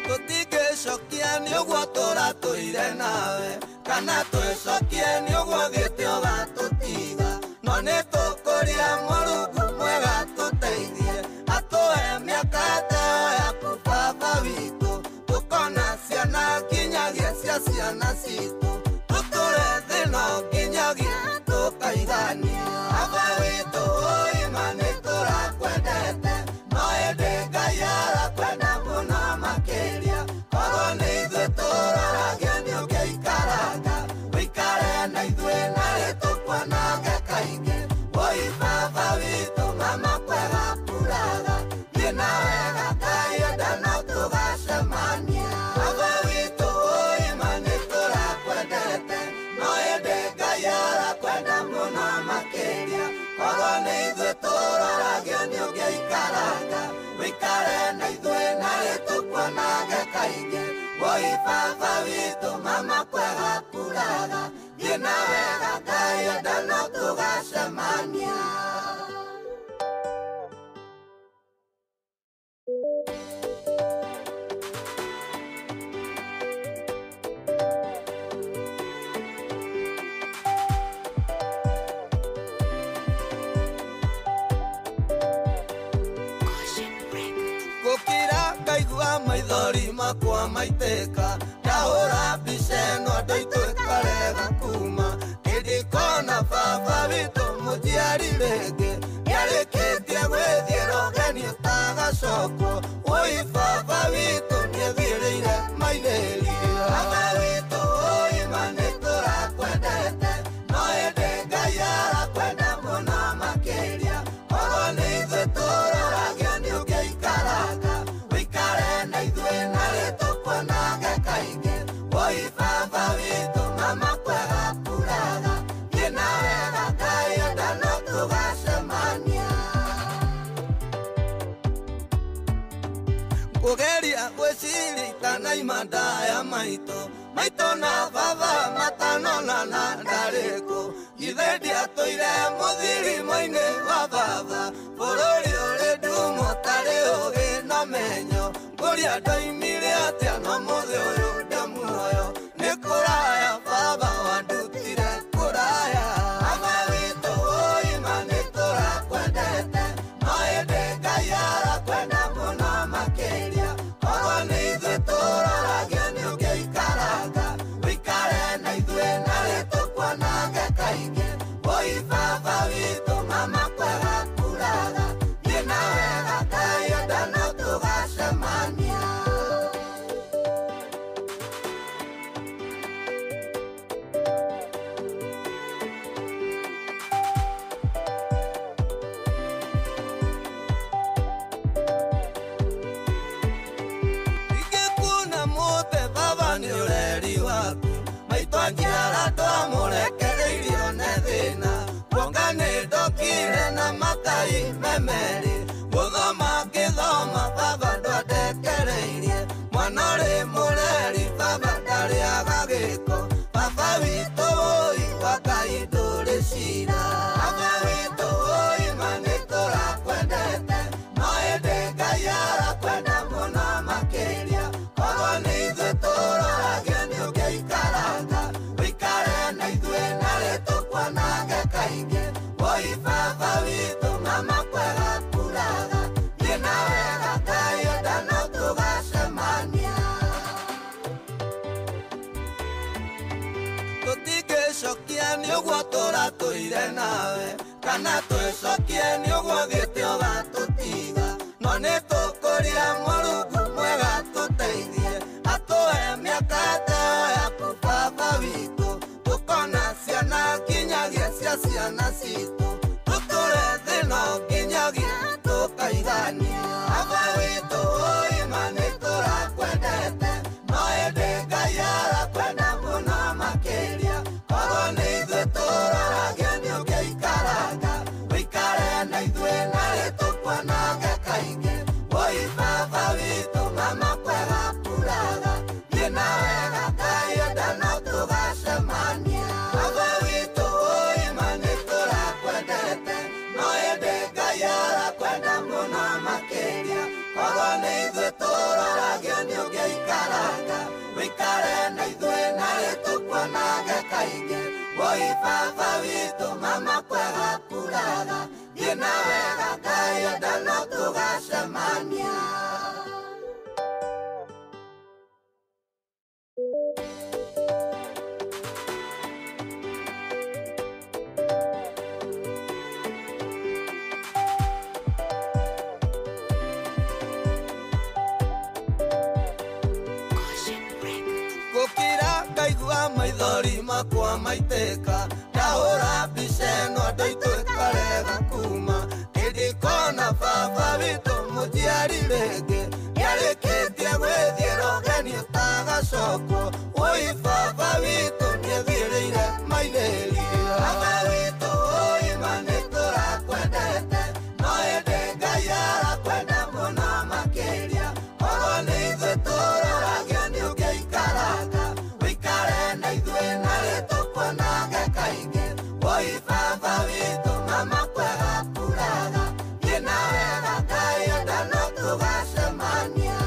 tũtingĩcokia nĩ ũguo tũratũire nawe kana twĩcokie nĩ ũguo thiĩte ũgatũtiga no nĩ tũkũria Mũrungu mwega tũteithie atũhe mĩaka teo yaku baba witũ tũkona ciana nginyagia cia ciana citũ tũtũre thĩno nginyagia tũkaigania baba witũ wũi ma nĩ tũrakwendete no ĩndĩ Ngai arakwenda mũno makĩria korwo nĩ ithuĩ tũroragio nĩ ũngĩikaranga ũikare na ithuĩ narĩ tũkuonage kaingĩ wũi baba witũ mama kwega kuraga thiĩ na wega Ngai enda no tũgacemania baba witũ wũi ma nĩ tũrakwendete no ĩndĩ Ngai arakwenda mũno makĩria korwo nĩ ithuĩ tũroragio nĩ ũngĩikaranga ũikare na ithuĩ narĩ tũkuonage kaingĩ wũi baba witũ mama kwega kuraga thiĩ na wega Ngai enda no tũgacemania. Gũkira ngaigua maithori makwa maitĩka ndahũra mbica ĩno andũ aitũ ĩkarega kuma nĩndikona baba witũ mũnjiari rĩngĩ nĩarĩkĩtie gwĩthiĩra ũgeni ũtagacokwo wũi baba witũ nĩethiĩrĩire maithĩria baba witũ wũi ma nĩ tũrakwendete no ĩndĩ Ngai arakwenda mũno makĩria korwo nĩ ithuĩ tũroragio nĩ ũngĩikaranga ũikare na ithuĩ narĩ tũkuonage kaingĩ wũi baba witũ mama kwega kuraga thiĩ na wega Ngai enda no tũgacemania kũgeria gwĩciria itanaima ndaya maitũ maitũ na baba matanonana ndarĩkũ githĩ ndiatũire mũthirimo-inĩ wa baba bũrũri ũrĩ ndumo tarĩ ũgĩ na menyo ngũria ndoimire atĩa no mũthĩ ũyũ ndĩ muoyo nĩ kũraya baba wandutire kũraya baba witũ wũi ma nĩ tũrakwendete no ĩndĩ Ngai arakwenda mũno makĩria korwo nĩ ithuĩ tũroragio nĩ ũngĩikaranga ũikare na ithuĩ narĩ tũkuonage kaingĩ wũi baba witũ mama kwega kuraga thiĩ na wega Ngai enda no tũgacemania. Ingĩkuona mũtĩ baba nĩ ũreri waku maitũ anjiara twamũrekereirio nĩ thĩna kuonga nĩ ndokire na makai memerĩ gũthoma ngĩthoma baba ndwandekereirie mwana ũrĩ mũreri baba ndarĩaga gĩko baba witũ wũi wa Ngai ndũrĩ cira baba witũ wũi ma nĩ tũrakwendete no ĩndĩ Ngai arakwenda mũno makĩria korwo nĩ ithuĩ tũroragio nĩ ũngĩikaranga ũikare na ithuĩ narĩ tũkuonage kaingĩ wũi baba witũ mama kwega kuraga thiĩ na wega Ngai enda no tũgacemania tũtingĩcokia nĩ ũguo tũratũire nawe kana twĩcokie nĩ ũguo thiĩte ũgatũtiga no nĩ tũkũria Mũrungu mwega tũteithie kuraga thiĩ na wega Ngai enda no tũgacemania. Gũkira ngaigua maithori makwa maitĩka ndahũra mbica ĩno andũ aitũ ĩkarega kuma ndĩndĩkona baba witũ mũnjiari rĩngĩ nĩarĩkĩtie gwĩthiĩra ũgeni ũtagacokwo wũi baba witũ nĩethiĩrĩire mairĩria. Baba witũ wũi ma nĩtũrakwendete no ĩndĩ Ngai arakwenda mũno makĩria korwo nĩ ithuĩ tũroragio nĩ ũngĩikaranga wĩikare na ithuĩ narĩ tũkuonage kaingĩ wũi baba witũ mama kwega kuraga thiĩ na wega Ngai enda no tũgacemania.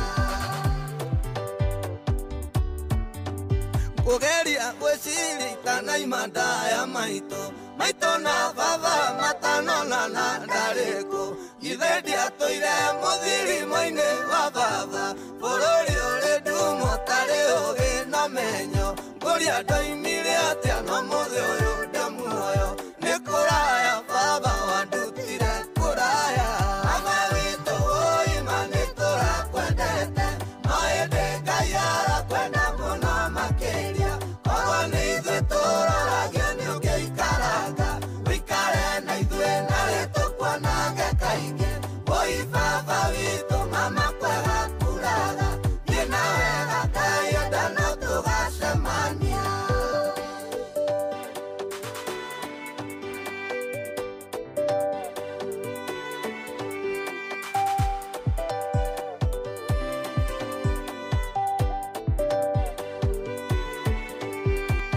Kũgeria gwĩciria itanaima ndaya maitũ maitũ na baba matanonana ndarĩ kũ githĩ ndiatũire mũthirimo-inĩ wa baba bũrũri ũrĩ ndumo tarĩ ũgĩ na menyo ngũria ndoimire atĩa no mũthĩ ũyũ ndĩ muoyo nĩ kũraya baba wandutire kũraya. Baba witũ wũi ma nĩtũrakwendete no ĩndĩ Ngai arakwenda mũno makĩria korwo nĩ ithuĩ tũroragio nĩ ũngĩikaranga wĩikare na ithuĩ narĩ tũkuonage kaingĩ wũi baba witũ mama kwega kuraga thiĩ na wega Ngai enda no tũgacemania.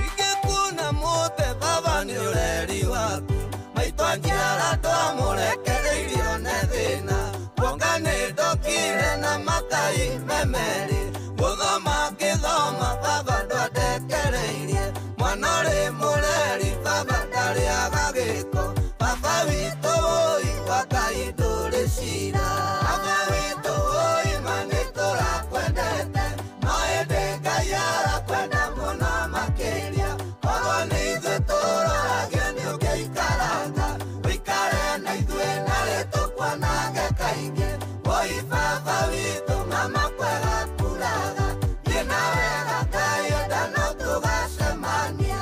Ingĩkuona mũtĩ baba nĩ ũreri waku maitũ anjiara ndwamũrekereirio nĩ thĩna kuonga nĩ ndokire na makai memerĩ gũthoma ngĩthoma baba ndwandekereirie mwana ũrĩ mũreri baba ndarĩaga gĩko baba witũ wũi wa Ngai ndũrĩ cira. Baba witũ wũi ma nĩtũrakwendete no ĩndĩ Ngai arakwenda mũno makĩria korwo nĩ ithuĩ tũroragio nĩ ũngĩikaranga wĩikare na ithuĩ narĩ tũkuonage kaingĩ wũi baba witũ mama kwega kuraga thiĩ na wega Ngai enda no tũgacemania.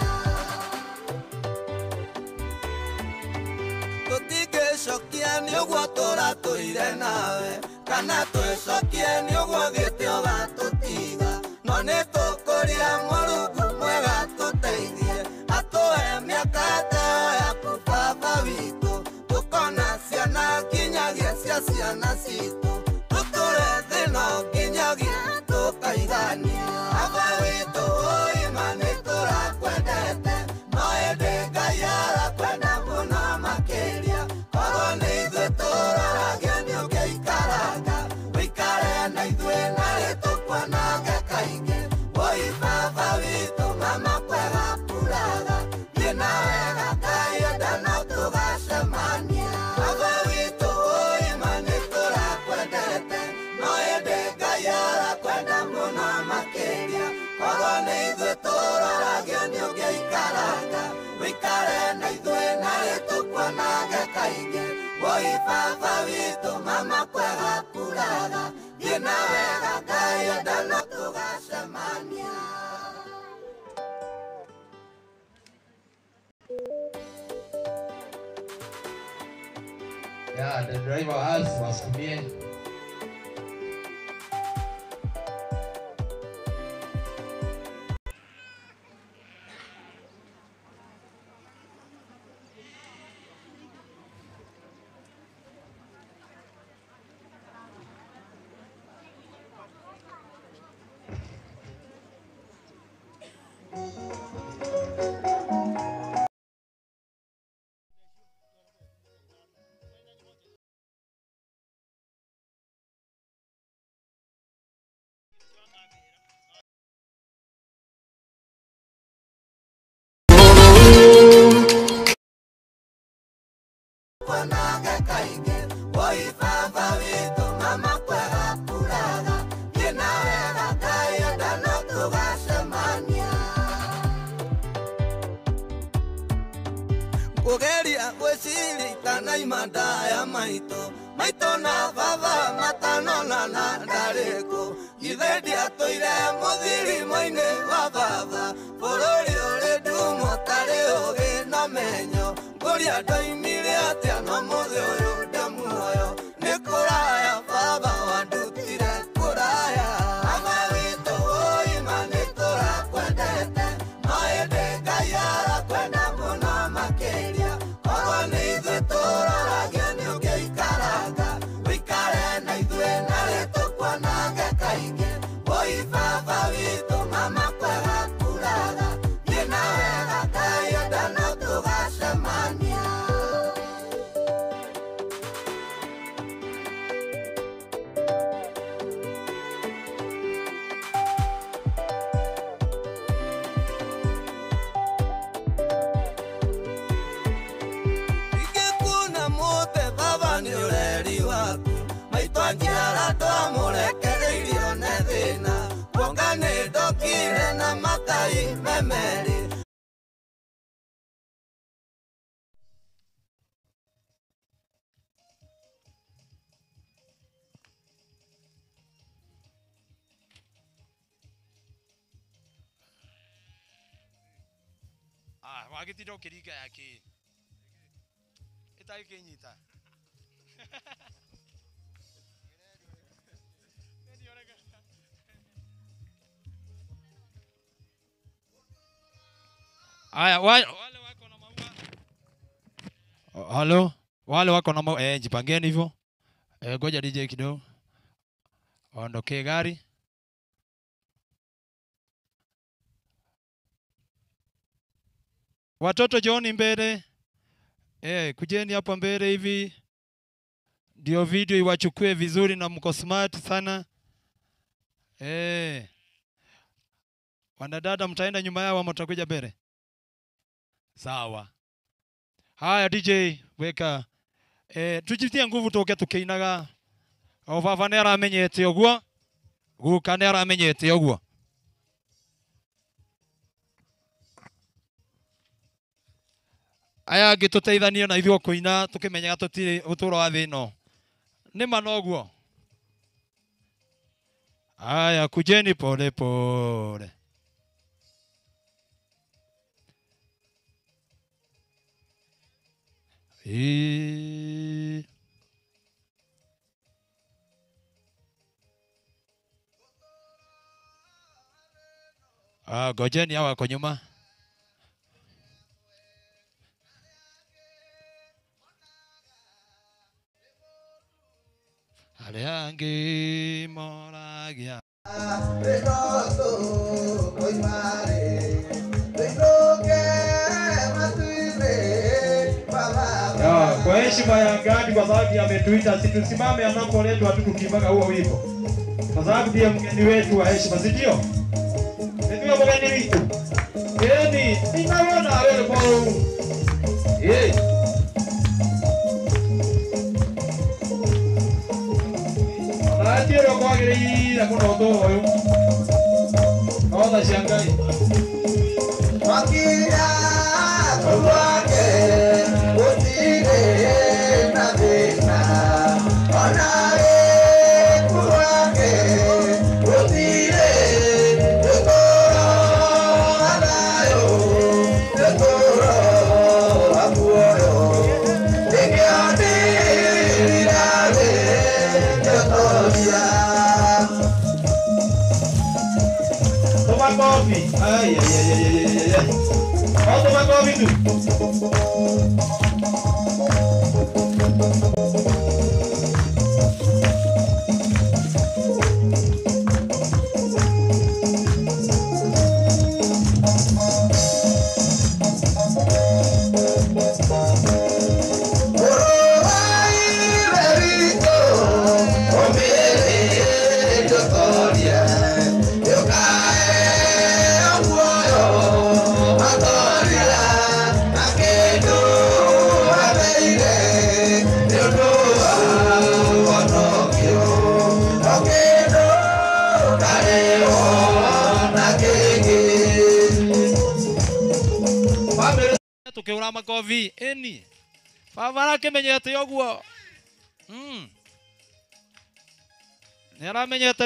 Tũtingĩcokia nĩ ũguo tũratũire nawe kana twĩcokie nĩ ũguo thiĩte ũgatũtiga no nĩ tũkũria Mũrungu mwega tũteithie atũhe mĩaka ta ĩyo yaku baba witũ tũkona ciana nginyagia cia ciana citũ tũtũre thĩno nginyagia tũkaigania. Baba witũ wũi ma nĩtũrakwendete no ĩndĩ Ngai arakwenda mũno makĩria korwo nĩ ithuĩ tũroragio nĩ ũngĩikaranga wĩikare na ithuĩ narĩ tũkuonage kaingĩ wũi baba witũ mama kwega kuraga thiĩ na wega Ngai enda no tũgacemania. Baba witũ wũi ma nĩtũrakwendete no ĩndĩ Ngai arakwenda mũno makĩria korwo nĩ ithuĩ tũroragio nĩ ũngĩikaranga wĩikare na ithuĩ narĩ tũkuonage kaingĩ wũi baba witũ mama kwega kuraga thiĩ na wega Ngai enda no tũgacemania. Yeah, the driver asked wasukumie. nda ya maitũ maitũ na baba matanonana ndarĩkũ ithe ndiatũire mũthirimo-inĩ wa baba bũrũri ũrĩ ndumo tarĩ ũgĩ na menyo ngũria ndoimire atĩa no mũthĩ ũyũ ndĩ muoyo nĩ kũraya baba wandutire kũraya mama witũ ũima nĩ tũrakwendete no ĩndĩ Ngai arakwenda mũno makĩria korwo nĩ ithuĩ tũroragio nĩ ũngĩikaranga ũikare na ithuĩ narĩ tũkuonage kaingĩ woi baba witũ mama kwega kuraga thiĩ na wega Ngai enda no tũgacemania. Ingĩkuona mũtĩ baba nĩ ũreri waku maitũ anjiara twamũrekereirio nĩ thĩna kuonga nĩ ndokire na makai me merĩ. Ah, wagĩtinda ũkĩringa ya kĩ ĩtagĩkĩnyita. Aya, wale wako na maua. Halo, wale wako na maua, jipangeni hivyo. Ngoja DJ kidogo. Waondokee gari. Watoto jooni mbele. Kujeni hapa mbele hivi. Ndio video iwachukue vizuri na mko smart sana. Wanadada mtaenda nyuma yao ama mtakuja mbele? Sawa. Haya DJ weka. Tujitie nguvu toke tukiinaga. O baba nĩ aramenyete ũguo. Guka nĩ aramenyete ũguo. Aya angĩ tũteithanie na ithuĩ kũina tũkĩmenyaga tũtirĩ ũtũũro wa thĩ ĩno. Nĩ ma noguo. Aya kujeni pole pole. Ah, gojeni hawa wako nyuma. Arĩa angĩ moragia. Kwa heshima ya Ngadi, kwa sababu ametuita, si tusimame anapoletwa tu tukiimbaga huo wimbo, kwa sababu ndiye mgeni wetu wa heshima, si ndio? Ndio mgeni wetu. Yaani ninaona wewe kwa Atiro kwagĩrĩire mũno ũndũ ũyũ. Otha cia Ngai. Makinya gwake gũtirĩ na thĩna ona gĩkuũ gwake gũtirĩ ũtũũro wa thayũ ũtũũro wa muoyo nĩkĩo ndĩriragĩria gũtooria. Toma coffee. Ai, ai, ai, ai, ai, ai, ai. Vamos tomar coffee tu. Tukiura makofi eni Baba arakimenyete ũguo. Nĩ aramenyete.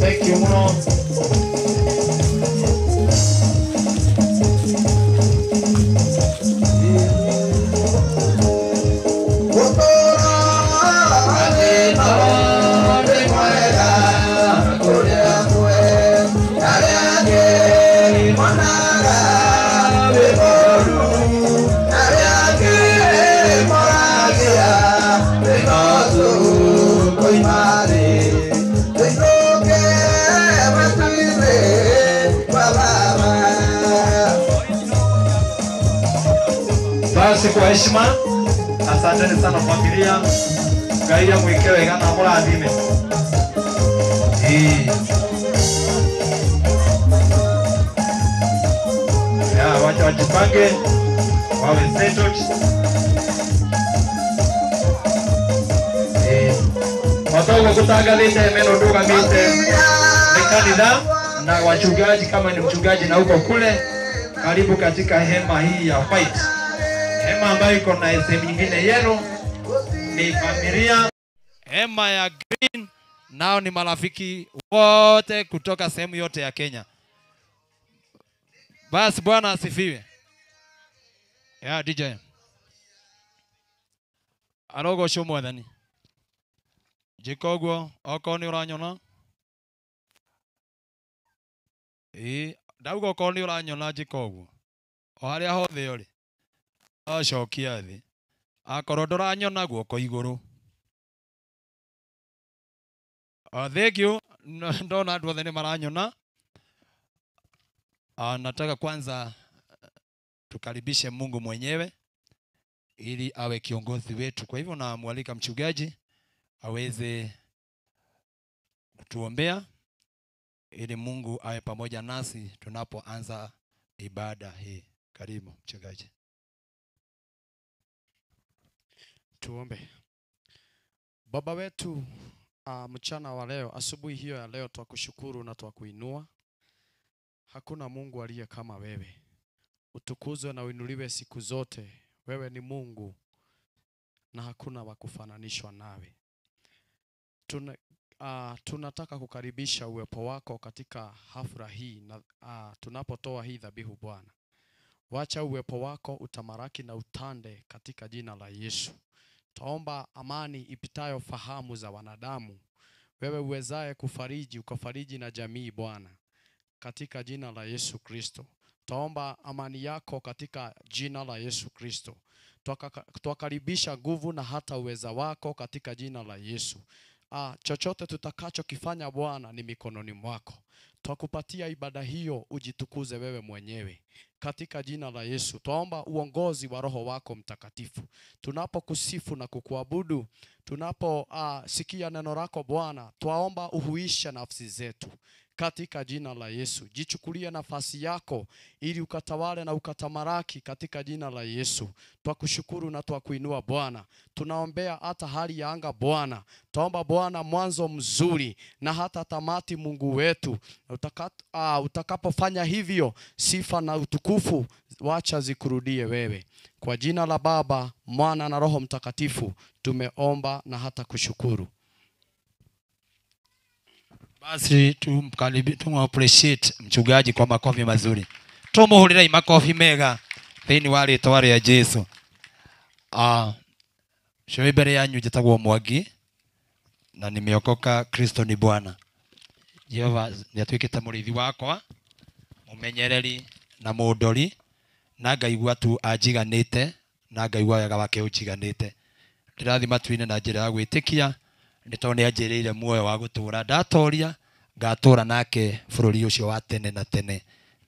Thank you muno. Basi kwa heshima, asanteni sana familia. Ngai amwike wega na amũrathime. Ya, wacha wajipange, wawe settled. Watogo kutangathite meno ndugamite ni kanitha na wachungaji, kama ni mchungaji na uko kule, karibu katika hema hii ya white. Hema ambayo iko na sehemu nyingine yellow ni familia. Hema ya green nao ni marafiki wote kutoka sehemu yote ya Kenya. Basi Bwana asifiwe. Ya DJ. Arogo shomo mwathani. Jikoguo okorwo ni uranyona. Ndauga okorwo ni uranyona jikoguo. O haria hothe uri. Acokia thĩ. Akorwo ndũranyona guoko igũrũ. Thank you. Ndona andũ othe nĩ maranyona. Nataka kwanza tukaribishe Mungu mwenyewe ili awe kiongozi wetu. Kwa hivyo namwalika mchungaji aweze kutuombea ili Mungu awe pamoja nasi tunapoanza ibada hii. Karibu mchungaji. Tuombe. Baba wetu, mchana wa leo, asubuhi hiyo ya leo, twakushukuru na twakuinua. Hakuna Mungu aliye kama wewe. Utukuzwe na uinuliwe siku zote. Wewe ni Mungu na hakuna wa kufananishwa nawe. Tunataka kukaribisha uwepo wako katika hafla hii na tunapotoa hii dhabihu Bwana. Wacha uwepo wako utamaraki na utande katika jina la Yesu. Taomba amani ipitayo fahamu za wanadamu. Wewe uwezaye kufariji, ukafariji na jamii Bwana. Katika jina la Yesu Kristo. Twaomba amani yako katika jina la Yesu Kristo. Twakaribisha nguvu na hata uweza wako katika jina la Yesu. Chochote tutakachokifanya Bwana ni mikononi mwako. Twakupatia ibada hiyo, ujitukuze wewe mwenyewe katika jina la Yesu. Twaomba uongozi wa Roho wako Mtakatifu. Tunapokusifu na kukuabudu, tunapo sikia neno lako Bwana, twaomba uhuishe nafsi zetu katika jina la Yesu. Jichukulie nafasi yako ili ukatawale na ukatamaraki katika jina la Yesu. Twakushukuru na twakuinua Bwana. Tunaombea hata hali ya anga Bwana. Twaomba Bwana mwanzo mzuri na hata tamati, Mungu wetu. Utakapofanya hivyo, sifa na utukufu wacha zikurudie wewe. Kwa jina la Baba, Mwana na Roho Mtakatifu tumeomba na hata kushukuru. Basi tumappreciate mchungaji kwa makofi mazuri. Tumuhurire makofi mega thiini wa ritwa ria Jesu. Cio mbere yanyu njĩtagwo Mwangi na nimeokoka. Kristo ni Bwana. Jehova nĩatuĩkĩte mũrĩithi wakwa, mũmenyereri na mũndori, na ngaigua tu anjiganĩte, na ngaigua wega wake ũnjiganĩte. Ndĩrathiĩ matu-inĩ na njĩra ya gwĩtĩkia, nĩ tondũ nĩanjĩrĩire muoyo wa gũtũũra. Ndatoria ngatũũra nake bũrũri ũcio wa tene na tene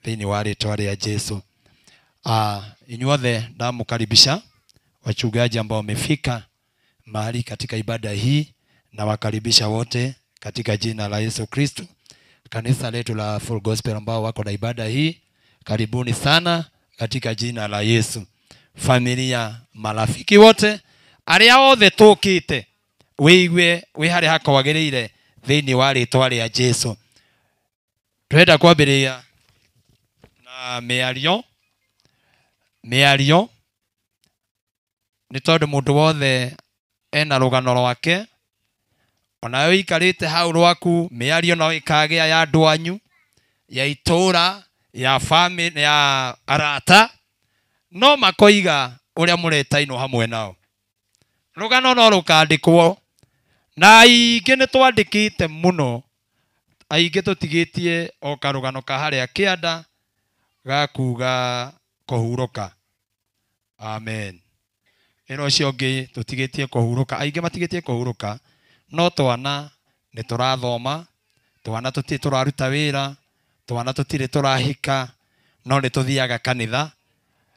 thĩinĩ wa rĩtwa rĩa Jesu. Inyuothe ndamũkaribisha wachungaji ambao wamefika mahali katika ibada hii, na wakaribisha wote katika jina la Yesu Kristo. Kanisa letu la Full Gospel ambao wako na ibada hii, karibuni sana katika jina la Yesu. Familia, marafiki wote, aria othe tukite wiigue wi haria hakwagiriire thiini wa ritwa ria Jesu. Twenda kwambiriria na miario. Miario ni tondu mundu wothe ena rugano rwake, onawe wikarite hau rwaku, miario no ikagia ya andu anyu, ya itura, ya family, ya arata, no makoiga uria muretainwo hamwe nao. Rugano no rukandikwo, na aingĩ nĩ twandĩkĩte mũno, aingĩ tũtigĩtie o karũgano ka harĩa kĩanda ga kuga kũhurũka. Amen. Ĩno ũcio ũngĩ tũtigĩtie kũhurũka, aingĩ matigĩtie kũhurũka, no twana nĩ tũrathoma, twana tũtirĩ tũraruta wĩra, twana tũtirĩ tũrahika, no nĩ tũthiaga kanitha.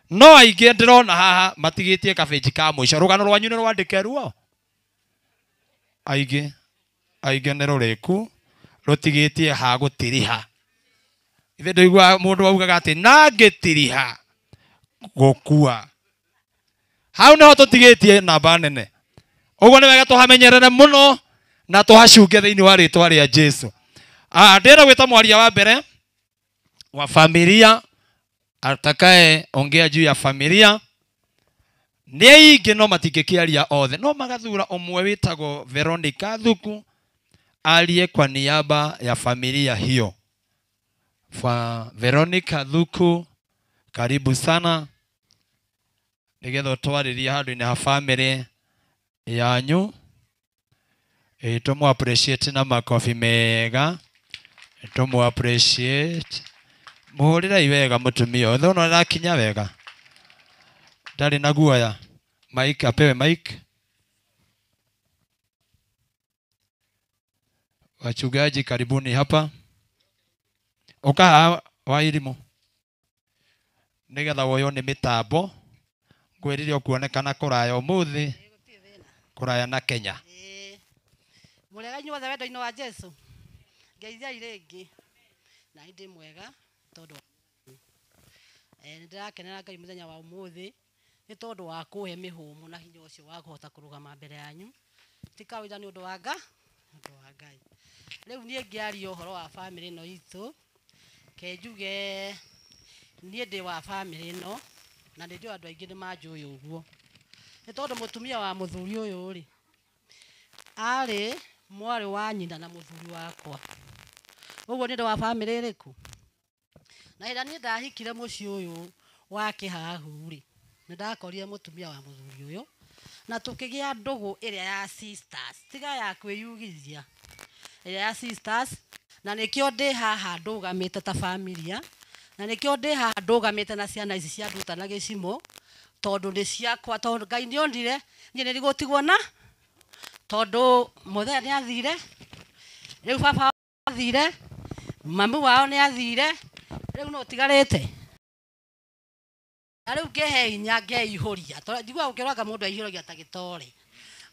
No aingĩ ndĩrona haha matigĩtie kabĩnji ka mũico. Rũgano rwanyu nĩ rwandĩke ruo? Aingĩ aingĩ nĩ rũrĩku rũtigĩtie ha gũtiriha. Ithe ndĩiguaga mũndũ augaga atĩ na ngĩtiriha gũkua. Hau nĩho tũtigĩtie namba nene. Ũguo nĩ wega tũhamenyerere mũno na tũhacunge thĩinĩ wa rĩtwa rĩa Jesu. Ndĩrenda gwĩta mwaria wa mbere wa familia atakaye ongea juu ya familia. Nĩ aingĩ no matingĩkĩaria othe, no magathura ũmwe wĩtagwo Veronica Thuku arie kwa niaba ya familia hiyo. Veronica Thuku, karibu sana nigetha ũtwarĩrie handũ-inĩ ha family yanyu. Tũmũ appreciate na makofi mega, tũmũ appreciate. Mũhũrĩrei wega mũtumia ũyũ, thona arakinya wega, ndarĩ na guoya. Mike, apewe mic. Wachungaji karibuni hapa. Ũka haha Wairimu nĩgetha woywo nĩ mĩtambo. Ngwĩrire ũkuonekana kũraya ũmũthĩ, kũraya na Kenya. Mũrega inyuothe wendo-inĩ wa Jesu. Ngeithiai rĩngĩ. Na ndĩ mwega tondũ nĩ ndĩrakenera Ngai mũthenya wa ũmũthĩ nĩ tondũ wa kũhe mĩhũmũ na hinya ũcio wa kũhota kũrũgama mbere yanyu. Ti kawaida nĩ ũndũ wa ũndũ wa Ngai. Rĩu niĩ ngĩaria ũhoro wa bamĩrĩ ĩno itũ, ke njuge niĩ ndĩ wa bamĩrĩ ĩno na nĩ njũĩ andũ aingĩ nĩ manjũĩ ũguo. Nĩ tondũ mũtumia wa mũthuri ũyũ rĩ, arĩ mwarĩ wa nyina na mũthuri wakwa. Ũguo nĩ ndĩ wa bamĩrĩ ĩrĩkũ? Na hĩndĩ niĩ ndahikire mũciĩ ũyũ wa Kĩhahu rĩ, nĩ ndakorire mũtumia wa mũthuri ũyũ na tũkĩgĩa ndũgũ ĩrĩa ya sisters, tiga ya kwĩyugithia, ĩrĩa ya sisters, na nĩkĩo ndĩ haha ndũgamĩte ta familia, Na nĩkĩo ndĩ haha ndũgamĩte na ciana ici cia Nduta na Gĩcimũ, tondũ nĩ ciakwa, tondũ Ngai nĩonire niĩ nĩ ndigũtigwo na, tondũ mũthee nĩ athire, rĩu baba athire, mami wao nĩ athire, rĩu no ũtigarĩte. Na rĩu ngĩhe hinya ngeihũria, tondũ njiguaga gũkĩrwo anga mũndũ aihũragia ta gĩtore.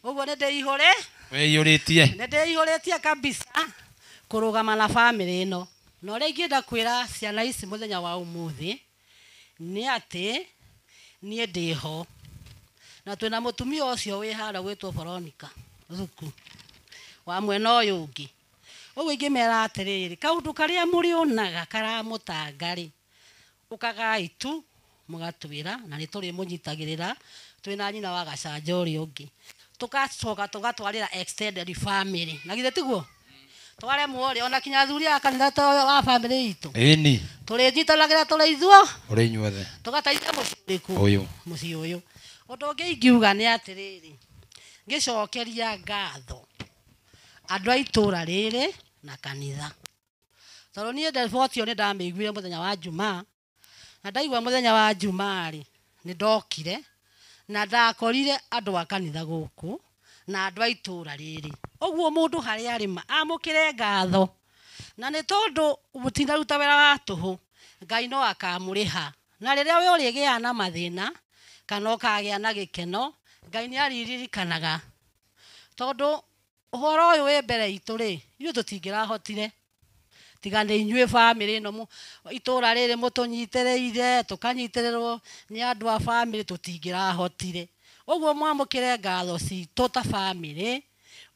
Ũguo nĩ ndĩihũre, Wĩiyũrĩtie. nĩ ndĩihũrĩtie kabisa kũrũgama na bamĩrĩ ĩno. Na ũrĩa ingĩenda kwĩra ciana ici mũthenya wa ũmũthĩ nĩ atĩ niĩ ndĩho, na twĩna mũtumia ũcio wĩ harĩa gwĩtwo Veronica Thuku wa mwena ũyũ ũngĩ. Ũguo ingĩmera atĩrĩrĩ, kaũndũ karĩa mũrĩonaga karamũtanga rĩ, ũkagai tu mũgatwĩra, na nĩ tũrĩmũnyitagĩrĩra twĩna nyina wa Gacanja ũrĩa ũngĩ, tũgacoka tũgatwarĩra extended family. Na githĩ tiguo? Twaremwo rĩ, ona kinya athuri a kanitha ta ũyũ wa family itũ Ĩni. tũrĩnyitanagĩra tũrĩ ithuo, Ũrĩ inyuothe. tũgateithia mũciĩ ũrĩkũ? Ũyũ. Mũciĩ ũyũ. Ũndũ ũngĩ ingiuga nĩ atĩrĩrĩ, ngĩcokeria ngatho andũ a itũra rĩrĩ na kanitha, tondũ niĩ ndebotio nĩ ndamĩiguire mũthenya wa Jumaa, na ndaigua mũthenya wa Jumaa rĩ, nĩ ndokire na ndakorire andũ a kanitha gũkũ na andũ a itũra rĩrĩ. Ũguo mũndũ harĩa arĩma amũkĩre ngatho, na nĩ tondũ mũtinaruta wĩra wa tũhũ, Ngai no akamũrĩha. Na rĩrĩa we ũrĩgĩa na mathĩna kana ũkagĩa na gĩkeno, Ngai nĩ aririkanaga, tondũ ũhoro ũyũ wĩ mbere itũ rĩ, ithuĩ tũtingĩrahotire tiga nĩ inyuĩ bamĩrĩ ĩno itũra rĩrĩ mũtũnyitĩrĩire, tũkanyitĩrĩrwo nĩ andũ a bamĩrĩ, tũtingĩrahotire. Ũguo mwamũkĩre ngatho citũ ta bamĩrĩ,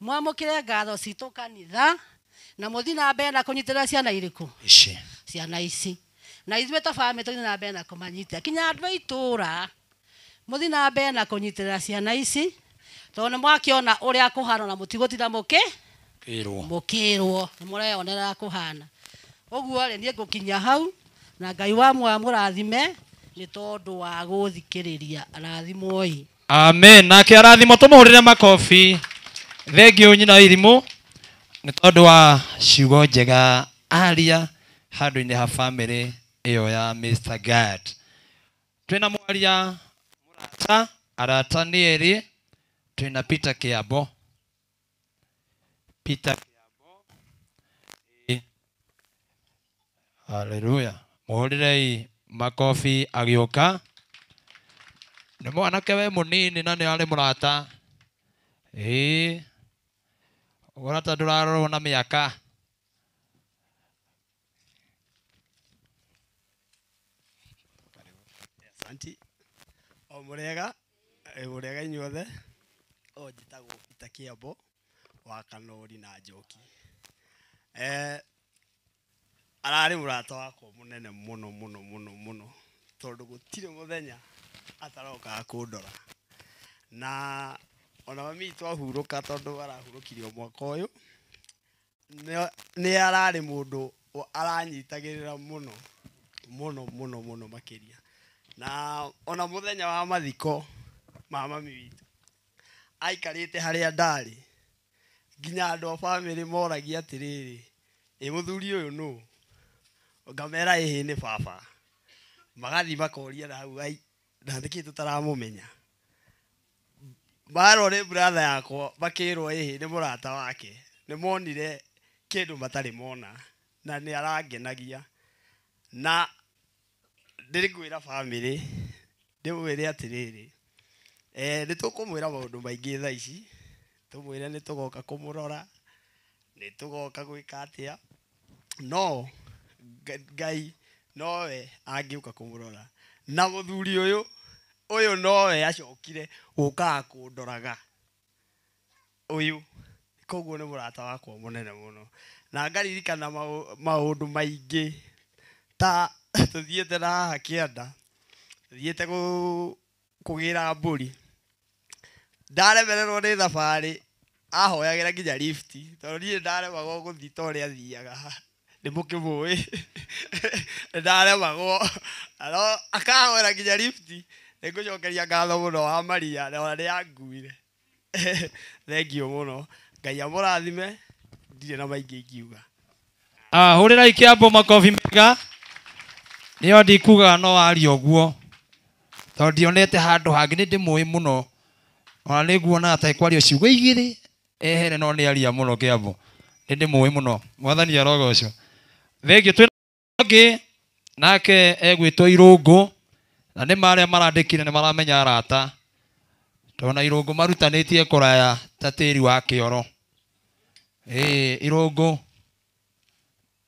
mwamũkĩre ngatho citũ kanitha, na mũthiĩ na mbere na kũnyitĩrĩra ciana irĩkũ? Ici. Ciana ici. Na ithuĩ ta bamĩrĩ tũthiĩ na mbere na kũmanyitĩrĩra. Kinya andũ a itũra, mũthiĩ na mbere na kũnyitĩrĩra ciana ici, tondũ nĩ mwakĩona ũrĩa kũhana na mũtigũtinda mũkĩ? Kĩrwo. Mũkĩrwo, nĩ mũreyonera kũhana. Ũguo rĩ, niĩ ngũkinya hau, na Ngai wa muoyo amũrathime nĩ tondũ wa gũthikĩrĩria. Arathimwoi. Amen. Nake arathimwo, tũmũhũrĩre makobi. Thengiũ nyina Irimũ nĩ tondũ wa ciugo njega aria handũ-inĩ ha bamĩrĩ ĩyo ya Mr. Gad. Twĩna mwaria mũrata, arata nĩ erĩ, twĩna Peter Kĩambo. Peter Kĩambo. Haleluya. Mũhũrĩrei makobi agĩũka. Nĩ mwanake we mũnini na nĩ arĩ mũrata. Ĩĩ. Ũrata ndũrarorwo na mĩaka. Asanti. O mũrĩega, mũrĩega inyuothe. O njĩtagwo Peter Kĩambo wa Kanori na Njoki. Ararĩ mũrata wakwa mũnene mũno mũno mũno mũno, tondũ gũtirĩ mũthenya atarokaga kũndora. Na ona mami witũ ahurũka, tondũ arahurũkire o mwaka ũyũ, nĩ ararĩ mũndũ aranyitagĩrĩra mũno mũno mũno mũno makĩria. Na ona mũthenya wa mathiko ma mami witũ aikarĩte harĩa ndarĩ, nginya andũ a bamĩrĩ moragia atĩrĩrĩ, ĩ mũthuri ũyũ nũ? Ngamera ĩhĩ nĩ baba. Magathiĩ makoria na hau, ai, na nĩkĩ tũtaramũmenya? Marwo nĩ brother yakwa, makĩrwo ĩhĩ nĩ mũrata wake. Nĩ monire kĩndũ matarĩ mona, na nĩ arangenagia. Na ndĩrĩkwĩra bamĩrĩ, ndĩmwĩre atĩrĩrĩ, nĩ tũkũmwĩra maũndũ maingĩ thaa ici, tũmwĩre nĩ tũgoka kũmũrora, nĩ tũgoka gwĩka atĩa, no Ngai nowe angĩũka kũmũrora. Na mũthuri ũyũ, ũyũ nowe acokire gũkaga kũndoraga ũyũ, koguo nĩ mũrata wakwa mũnene mũno. Na ngaririkana maũndũ maingĩ ta tũthiĩte na haha kĩanda, tũthiĩte kũgĩra mbũri, ndaremererwo nĩ thabarĩ, ahoyagĩra nginya lift, tondũ niĩ ndaremagwo gũthiĩ ta ũrĩa athiaga. Nĩ mũkĩmũĩ. Ndaremagwo, no akahoera nginya lift. Nĩ ngũcokeria ngatho mũno wa Maria, na ona nĩ anguire. Thengiũ mũno. Ngai amũrathime, ndirĩ na maingĩ ingiuga. Hũrĩrai Kĩambo makobi mega. Nĩyo ndikugaga no aria ũguo tondũ ndionete handũ hangĩ nĩ ndĩmũĩ mũno ona nĩ nguonaga ta kwaria ciugo igĩrĩ ehere no nĩ aria mũno Kĩambu. Nĩ ndĩmũĩ mũno. Mwathani arogocwo. Thengiũ twĩna ũngĩ nake egwĩtwo Irũngũ na nĩ marĩa marandĩkire nĩ maramenya arata tondũ na Irũngũ marutanĩtie kũraya ta tĩri wa kĩoro. Ĩĩ Irũngũ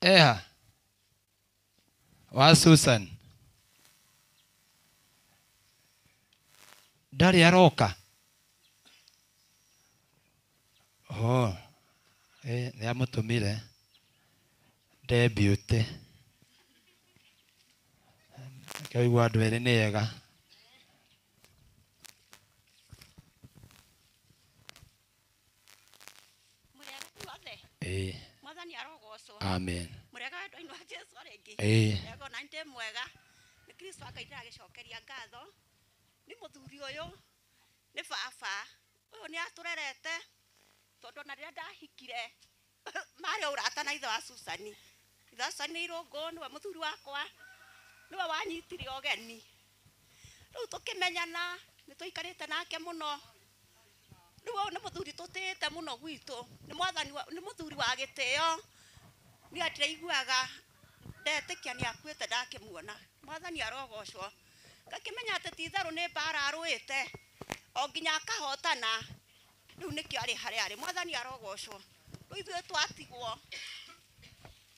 eha wa Susan ndarĩ aroka. Oh, nĩ amũtũmire deputy. Kaigua andũ erĩ nĩ ega. Ĩĩ. Mwathani arogocwo. Amen. Mũrega wendo-inĩ wa Jesũ rĩngĩ. Ĩĩ. Ego na ndĩ mwega. Nĩ Kristo Ngai ndĩragĩcokeria ngatho. Nĩ mũthuri ũyũ nĩ baba. Ũyũ nĩ atũrerete tondũ ona rĩrĩa ndahikire marĩ ũrata na ithe wa Susani. Ithe wa Susani Irũngũ nĩwe mũthuri wakwa. Nĩwe wanyitire ũgeni. Rĩu tũkĩmenyana nĩ tũikarĩte nake mũno. Rĩu ũyũ nĩ mũthuri tũtĩĩte mũno gwitũ. Nĩ mwathani nĩ mũthuri wa gĩtĩo. Niĩ ndĩraiguaga ndetĩkia nĩ akuĩte ndakĩmuona. Mwathani arogocwo. Ngakĩmenya atĩ ti itherũ nĩ mbara arũĩte o nginya akahotana. Rĩu nĩkĩo arĩ harĩa arĩ. Mwathani arogocwo. Rĩu ithuĩ twatigwo.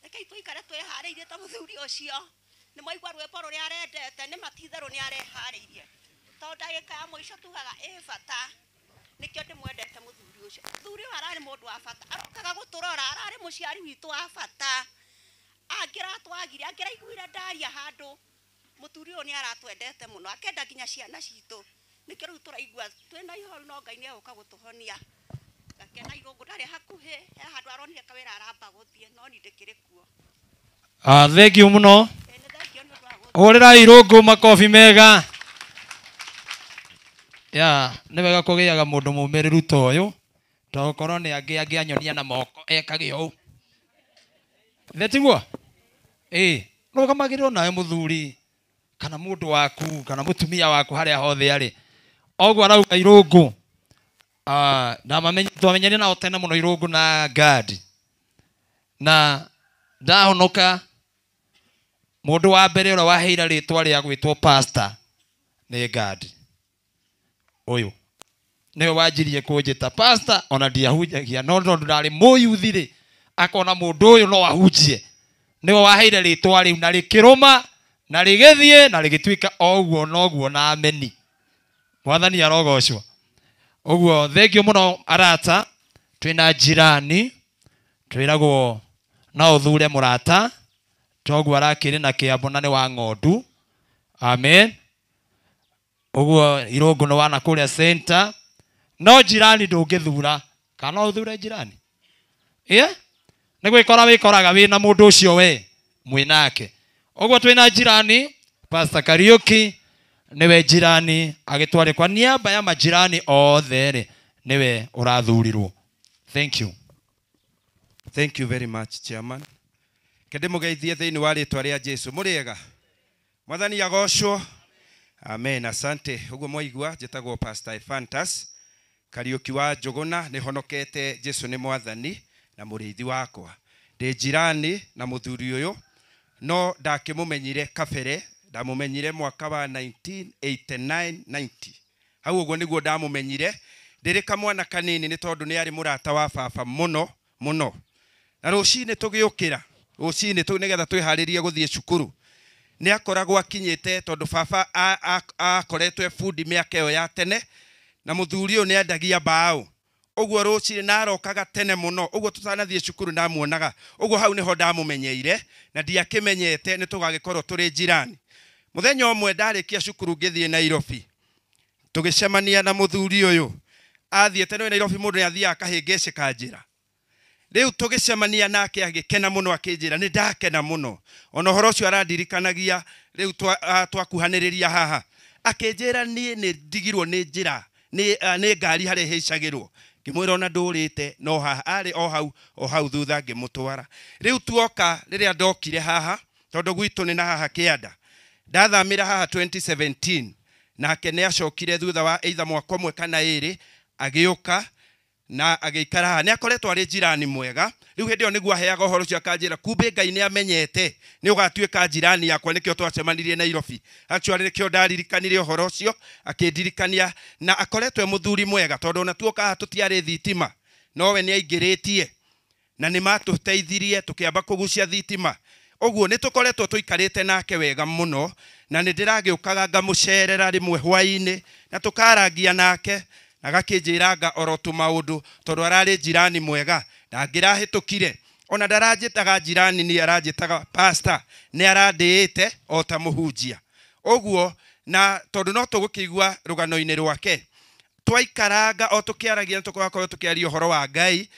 Rekei tũikare twĩharĩirie ta mũthuri ũcio. Nĩ mwaigua rwĩmbo rũrĩa arendete nĩ ma ti itherũ nĩ areharĩirie. Tondũ ndagĩka ya mũico tugaga ĩ bata. Nĩkĩo ndĩmwendete mũthuri ũcio. Mũthuri ũyũ ararĩ mũndũ wa bata. Arokaga gũtũrora, ararĩ mũciari witũ wa bata. Angĩratwagire, angĩraiguire ndaria handũ. Mũthuri ũyũ nĩ aratwendete mũno, akenda nginya ciana citũ. Nĩkĩo rĩu tũraigua twĩna ihoru no Ngai nĩ egũka gũtũhonia. Ngakena Irũngũ ndarĩ hakuhĩ, he handũ aronire kawĩra aramba gũthiĩ, no niĩ ndĩkĩrĩ kuo. Thengiũ mũno. Hũrĩrai Irũngũ makobi mega. Ya, nĩ wega kũgĩaga mũndũ mũmĩrĩru ta ũyũ tondũ korwo nĩ angĩ angĩanyonia na moko ekage ũũ. Ithe tiguo? Ĩĩ, rũgamagĩrĩrwo nawe mũthuri kana mũndũ waku kana mũtumia waku harĩa hothe arĩ. Oguo arauga Irũngũ. Twamenyanire nao tene mũno Irũngũ na Gadi. Na ndahonoka mũndũ wa mbere ũrĩa waheire rĩtwa rĩa gwĩtwo pastor nĩ Gadi. Ũyũ nĩwe wanjirie kũnjĩta pastor ona ndiahunjagia no tondũ ndarĩ mũyuthi rĩ akona mũndũ ũyũ no ahunjie. Nĩwe waheire rĩtwa rĩu na rĩkĩrũma na rĩgĩthiĩ na rĩgĩtuĩka o ũguo noguo na ameni. Mwathani arogocwo. Ũguo thengiũ mũno arata. Twĩna jirani twĩragwo no ũthure mũrata toguo arakĩrĩ na Kĩambu na nĩ wa ng'ondu. Amen. Ũguo Irũngũ nĩ wana kũrĩa center. No jirani ndũngĩthura. Kana no ũthure jirani? Ĩĩ? Nĩ gwĩkora wĩkoraga wĩna mũndũ ũcio we mwĩnake. Ũguo twĩna jirani Pastor Kariuki nĩwe jirani agĩtware kwa niaba ya majirani othe rĩ nĩwe ũrathurirwo. Thank you. Thank you very much, Chairman. Kende mũgeithie thĩinĩ wa rĩtwa rĩa Jesu. Mũrĩega? Mwathani agocwo. Amen. Asante. Ũguo mwaigua njĩtagwo Pastor Ephantus Kariuki wa Njũgũna. Nĩhonokete Jesu nĩ mwathani na mũrĩithi wakwa. Ndĩ jirani na mũthuri ũyũ no ndakĩmũmenyire kabere, ndamũmenyire mwaka wa 1989-90. Hau ũguo nĩguo ndamũmenyire ndĩrĩ kamwana kanini nĩ tondũ nĩ arĩ mũrata wa baba mũno mũno. Na rũcinĩ tũgĩũkĩra, rũcinĩ nĩgetha twĩharĩrie gũthiĩ cukuru. Nĩ akoragwo akinyĩte tondũ baba akoretwo e bundi mĩaka ĩyo ya tene na mũthuri ũyũ nĩ endagia mbaũ. Ũguo rũcinĩ na arokaga tene mũno, ũguo tũtanathiĩ cukuru ndamuonaga. Ũguo hau nĩho ndamũmenyeire na ndiakĩmenyete nĩ tũgagĩkorwo tũrĩ jirani. Mũthenya ũmwe ndarĩkia cukuru ngĩthiĩ Nairobi. Tũgĩcemania na mũthuri ũyũ. Athiĩte nĩ Nairobi mũndũ nĩ athiaga akahĩngĩcĩka njĩra. Rĩu tũgĩcemania nake agĩkena mũno akĩnjĩra nĩ ndakena mũno. Ona ũhoro ũcio arandirikanagia rĩu twakuhanĩrĩria haha. Akĩnjĩra niĩ nĩ ndigirwo nĩ njĩra, nĩ ngari harĩa ĩhĩcagĩrwo. Ngĩmwĩra ona ndũrĩte no haha arĩ o hau thutha ngĩmũtwara. Rĩu tuoka rĩrĩa ndokire haha tondũ gwitũ nĩ na haha kĩanda. Ndathamĩra haha 2017 nake nĩ acokire thutha wa either mwaka ũmwe kana ĩrĩ agĩũka na agĩikara haha. Nĩ akoretwo arĩ jirani mwega. Rĩu hĩndĩ ĩyo nĩguo aheaga ũhoro ũcio akanjĩra kumbe Ngai nĩ amenyete nĩ ũgatuĩka jirani yakwa, nĩkĩo twacemanirie Nairobi. Actually nĩkĩo ndaririkanire ũhoro ũcio akĩndirikania, na akoretwo e mũthuri mwega tondũ ona tuoka haha tũtiarĩ thitima, nowe nĩ aingĩrĩtie na nĩ matũteithirie tũkĩamba kũgucia thitima. Ũguo nĩ tũkoretwo tũikarĩte nake wega mũno, na nĩ ndĩragĩũkaga ngamũcerera rĩmwe hwaĩ-inĩ na tũkarangia nake na gakĩnjĩranga oro tũmaũndũ tondũ ararĩ jirani mwega ndangĩrahĩtũkire. Ona ndaranjĩtaga jirani, niĩ aranjĩtaga pastor, nĩ arandĩĩte o ta mũhunjia. Ũguo na tondũ no tũgũkĩigua rũgano-inĩ rwake twaikaranga o tũkĩaragia na tũgakorwo tũkĩaria ũhoro wa Ngai,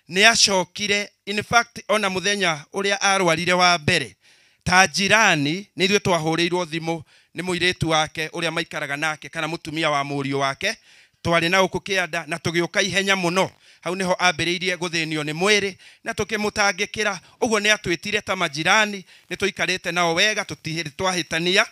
nĩ acokire in fact ona mũthenya ũrĩa arwarire wa mbere ta jirani nĩ ithuĩ twahũrĩirwo thimũ nĩ mũirĩtu wake ũrĩa maikaraga nake kana mũtumia wa mũriũ wake, twarĩ na gũkũ kĩanda na tũgĩũka ihenya mũno. Hau nĩho ambĩrĩirie gũthĩnio nĩ mwĩrĩ na tũkĩmũtangĩkĩra. Ũguo nĩ atwĩtire ta majirani, nĩ tũikarĩte nao wega, tũtihĩrĩ twahĩtania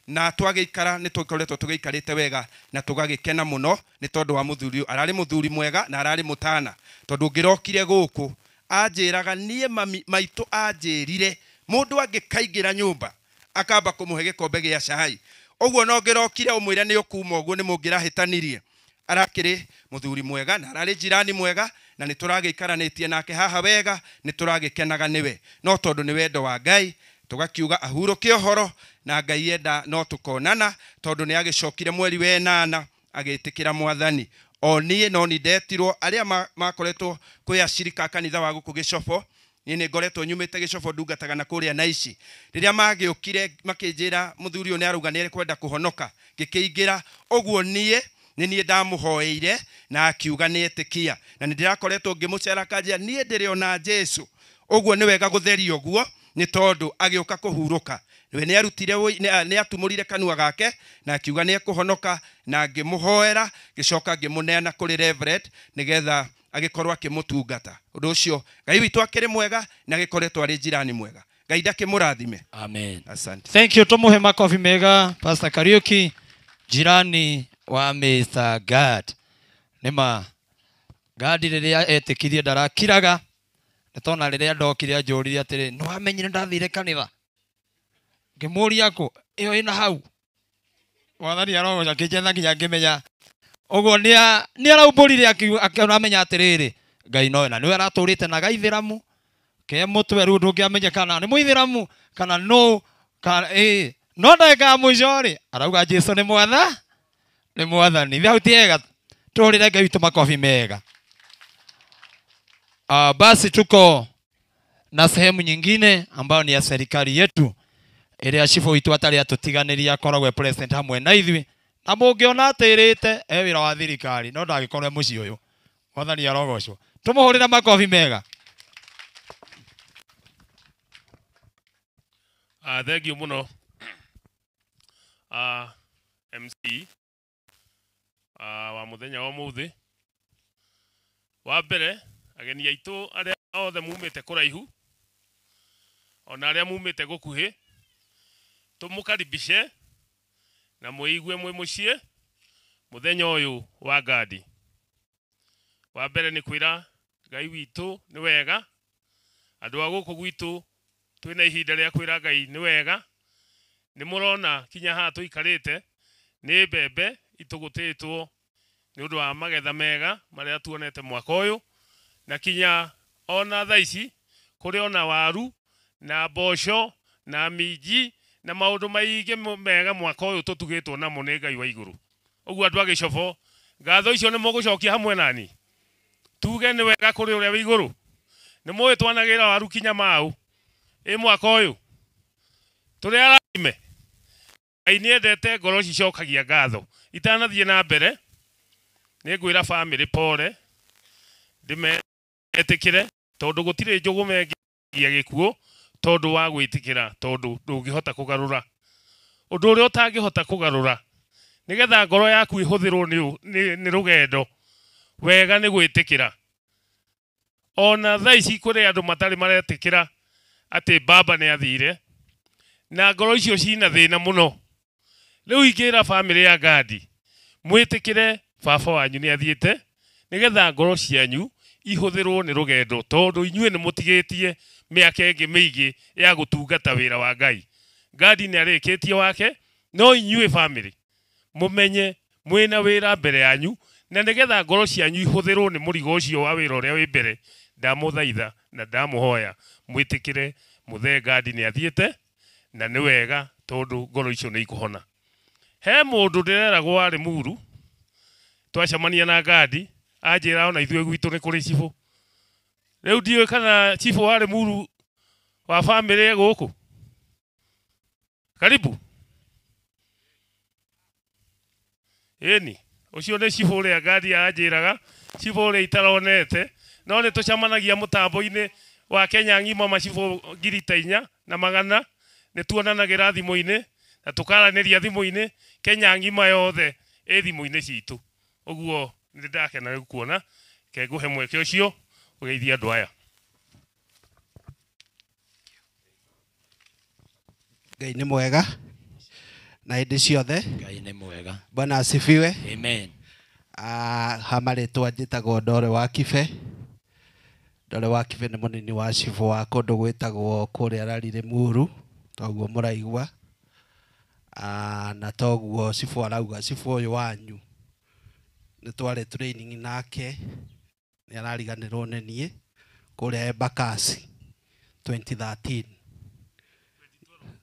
na twagĩikara nĩ tũkoretwo tũgĩikarĩte wega na tũgagĩkena mũno nĩ tondũ wa mũthuri ũyũ. Ararĩ mũthuri mwega na ararĩ mũtana, tondũ ngĩrokire gũkũ anjĩraga niĩ mami maitũ anjĩrire mũndũ angĩkaingĩra nyũmba akamba kũmũhe gĩkombe gĩa cai. Ũguo no ngĩrokire ũmwĩre nĩ ũkuma ũguo nĩ mũngĩrahĩtanirie. Arakĩrĩ mũthuri mwega na ararĩ jirani mwega na nĩ tũragĩikaranĩtie nake haha wega, nĩ tũragĩkenaga nĩwe, no tondũ nĩ wendo wa Ngai tũgakiuga ahurũke ũhoro na Ngai enda no tũkonana, tondũ nĩ agĩcokire mweri wa ĩnana agĩtĩkĩra Mwathani. O niĩ no nĩ ndetirwo arĩa makoretwo kwĩ acirika a kanitha wa gũkũ Gĩcobo, niĩ nĩ ngoretwo nyumĩte Gĩcobo ndungataga na kũrĩa Naici. Rĩrĩa magĩũkire makĩnjĩra mũthuri ũyũ nĩ arauga nĩ ekwenda kũhonoka, ngĩkĩingĩra. Ũguo niĩ nĩ niĩ ndamũhoeire na akiuga nĩ etĩkia, na nĩ ndĩrakoretwo ngĩmũcera akanjĩra niĩ ndĩrĩ ona Jesũ. Ũguo nĩ wega gũtheria ũguo nĩ tondũ agĩũka kũhurũka. We nĩ arutire nĩ atumũrire kanua gake na akiuga nĩ ekũhonoka, na ngĩmũhoera ngĩcoka ngĩmũneana kũrĩ Reverend nĩgetha agĩkorwo akĩmũtungata. Ũndũ ũcio Ngai witũ akĩrĩ mwega na agĩkoretwo arĩ jirani mwega. Ngai ndakĩmũrathime. Amen. Asante. Thank you. Tumuhe makofi mega Pastor Kariuki, jirani wa Mr. Gad. Nĩma Gad rĩrĩa etĩkirie ndarakiraga, nĩ tona rĩrĩa ndokire anjũririe atĩrĩ, nĩ wamenyire ndathire kanitha? Ngĩmũria kũ ĩyo ĩna hau. Mwathani arogoca akĩnjetha nginya ngĩmenya. Ũguo nĩ araumbũrire akĩamenya atĩrĩrĩ, Ngai nowe, na nĩwe aratũrĩte na gaithĩramu ke mũtwe rĩu ndũngĩamenya kana nĩ mũithĩramu kana nũ kana ĩ, no ndagĩka ya mũico rĩ arauga Jesũ nĩ mwatha, nĩ mwathani. Hau ti hega, tũhũrĩre Ngai witũ makobi mega. Basi tuko na sehemu nyingine ambayo ni ya serikali yetu ĩrĩa cibũ witũ atarĩ atũtiganĩria akoragwo e president hamwe na ithuĩ, na mũngĩona atĩrĩte e wĩra wa thirikari no ndagĩkorwo e mũciĩ ũyũ. Mwathani arogocwo. Tũmũhũrĩre makobi mega. Thank you mũno MC wa mũthenya wa ũmũthĩ. Wa mbere ageni aitũ arĩa othe mumĩte kũraihu ona arĩa mumĩte gũkuhĩ, tũmũkaribishe na mwĩigue mwĩ mũciĩ mũthenya ũyũ wa Gadi. Wa mbere nĩ kwĩra Ngai witũ nĩ wega, andũ a gũkũ gwitũ twĩna ihinda rĩa kwĩra Ngai nĩ wega. Nĩ mũrona kinya haha tũikarĩte nĩ mbembe itũgũtĩtwo nĩ ũndũ wa magetha mega marĩa tuonete mwaka ũyũ, na kinya ona thaa ici kũrĩ ona waru na mboco na minji na maũndũ maingĩ mega mwaka ũyũ tũtugĩtwo namo nĩ Ngai wa igũrũ. Ũguo andũ a Gĩcobo, ngatho icio nĩ mũgũcokia hamwe nani, tuge nĩ wega kũrĩ ũrĩa wĩ igũrũ. Nĩ mũĩ twanagĩra waru kinya mau ĩ mwaka ũyũ tũrĩ arathime. Ngai nĩ endete ngoro cicokagia ngatho. Itanathiĩ na mbere nĩ ngwĩra bamĩrĩ pore, ndĩmetĩkĩre tondũ gũtirĩ njũgũma ĩngĩgia gĩkuũ tondũ wa gwĩtĩkĩra, tondũ ndũngĩhota kũgarũra ũndũ ũrĩa ũtangĩhota kũgarũra. Nĩgetha ngoro yaku ĩhũthĩrwo nĩ rũgendo wega nĩ gwĩtĩkĩra. Ona thaa ici kũrĩ andũ matarĩ maretĩkĩra atĩ baba nĩ athire, Na ngoro icio cina thĩna mũno. Rĩu ingĩra bamĩrĩ ya Gadi mwĩtĩkĩre baba wanyu nĩ athiĩte nĩgetha ngoro cianyu ihũthĩrwo nĩ rũgendo tondũ inyuĩ nĩ mũtigĩtie mĩaka ĩngĩ mĩingĩ ya gũtungata wĩra wa Ngai. Gadi nĩ arĩkĩtie wake no inyuĩ bamĩrĩ mũmenye mwĩna wĩra mbere yanyu na nĩgetha ngoro cianyu ihũthĩrwo nĩ mũrigo ũcio wa wĩra ũrĩa wĩ mbere. Ndamũthaitha na ndamũhoya mwĩtĩkĩre mũthee Gadi nĩ athiĩte na nĩ wega tondũ ngoro icio nĩ ikũhona. He mũndũ ndĩreragwo warĩ Muru twacemania na Gadi anjĩra ona ithuĩ gwitũ nĩ kũrĩ cibũ. Rĩu ndiũĩ kana cibũ warĩ Muru wa bamĩrĩ gũkũ. Karibu. Ĩni ũcio nĩ cibũ ũrĩa Gadi anjĩraga, cibũ ũrĩa itaronete no nĩ tũcemanagia mũtambo-inĩ wa Kenya ng'ima macibũ 4,100 nĩ tuonanagĩra thimũ-inĩ na tũkaranĩria thimũ-inĩ Kenya ng'ima yothe ĩ thimũ-inĩ citũ. Ũguo nĩ ndakena nĩ kuona ke ngũhe mweke ũcio ũgeithie andũ aya. Ngai nĩ mwega na hĩndĩ ciothe. Ngai nĩ mwega. Bwana asifiwe. Amen. Ha marĩtwa njĩtagwo Ndore wa Kibe. Ndore wa Kibe nĩ mũnini wa cibũ wa kũndũ gwĩtagwo kũrĩa Rarire Muru, toguo mũraigua. Na toguo cibũ arauga cibũ ũyũ wanyu nĩ twarĩ training nake nĩ arariganĩrwo nĩ niĩ kũrĩa Embakasi 2013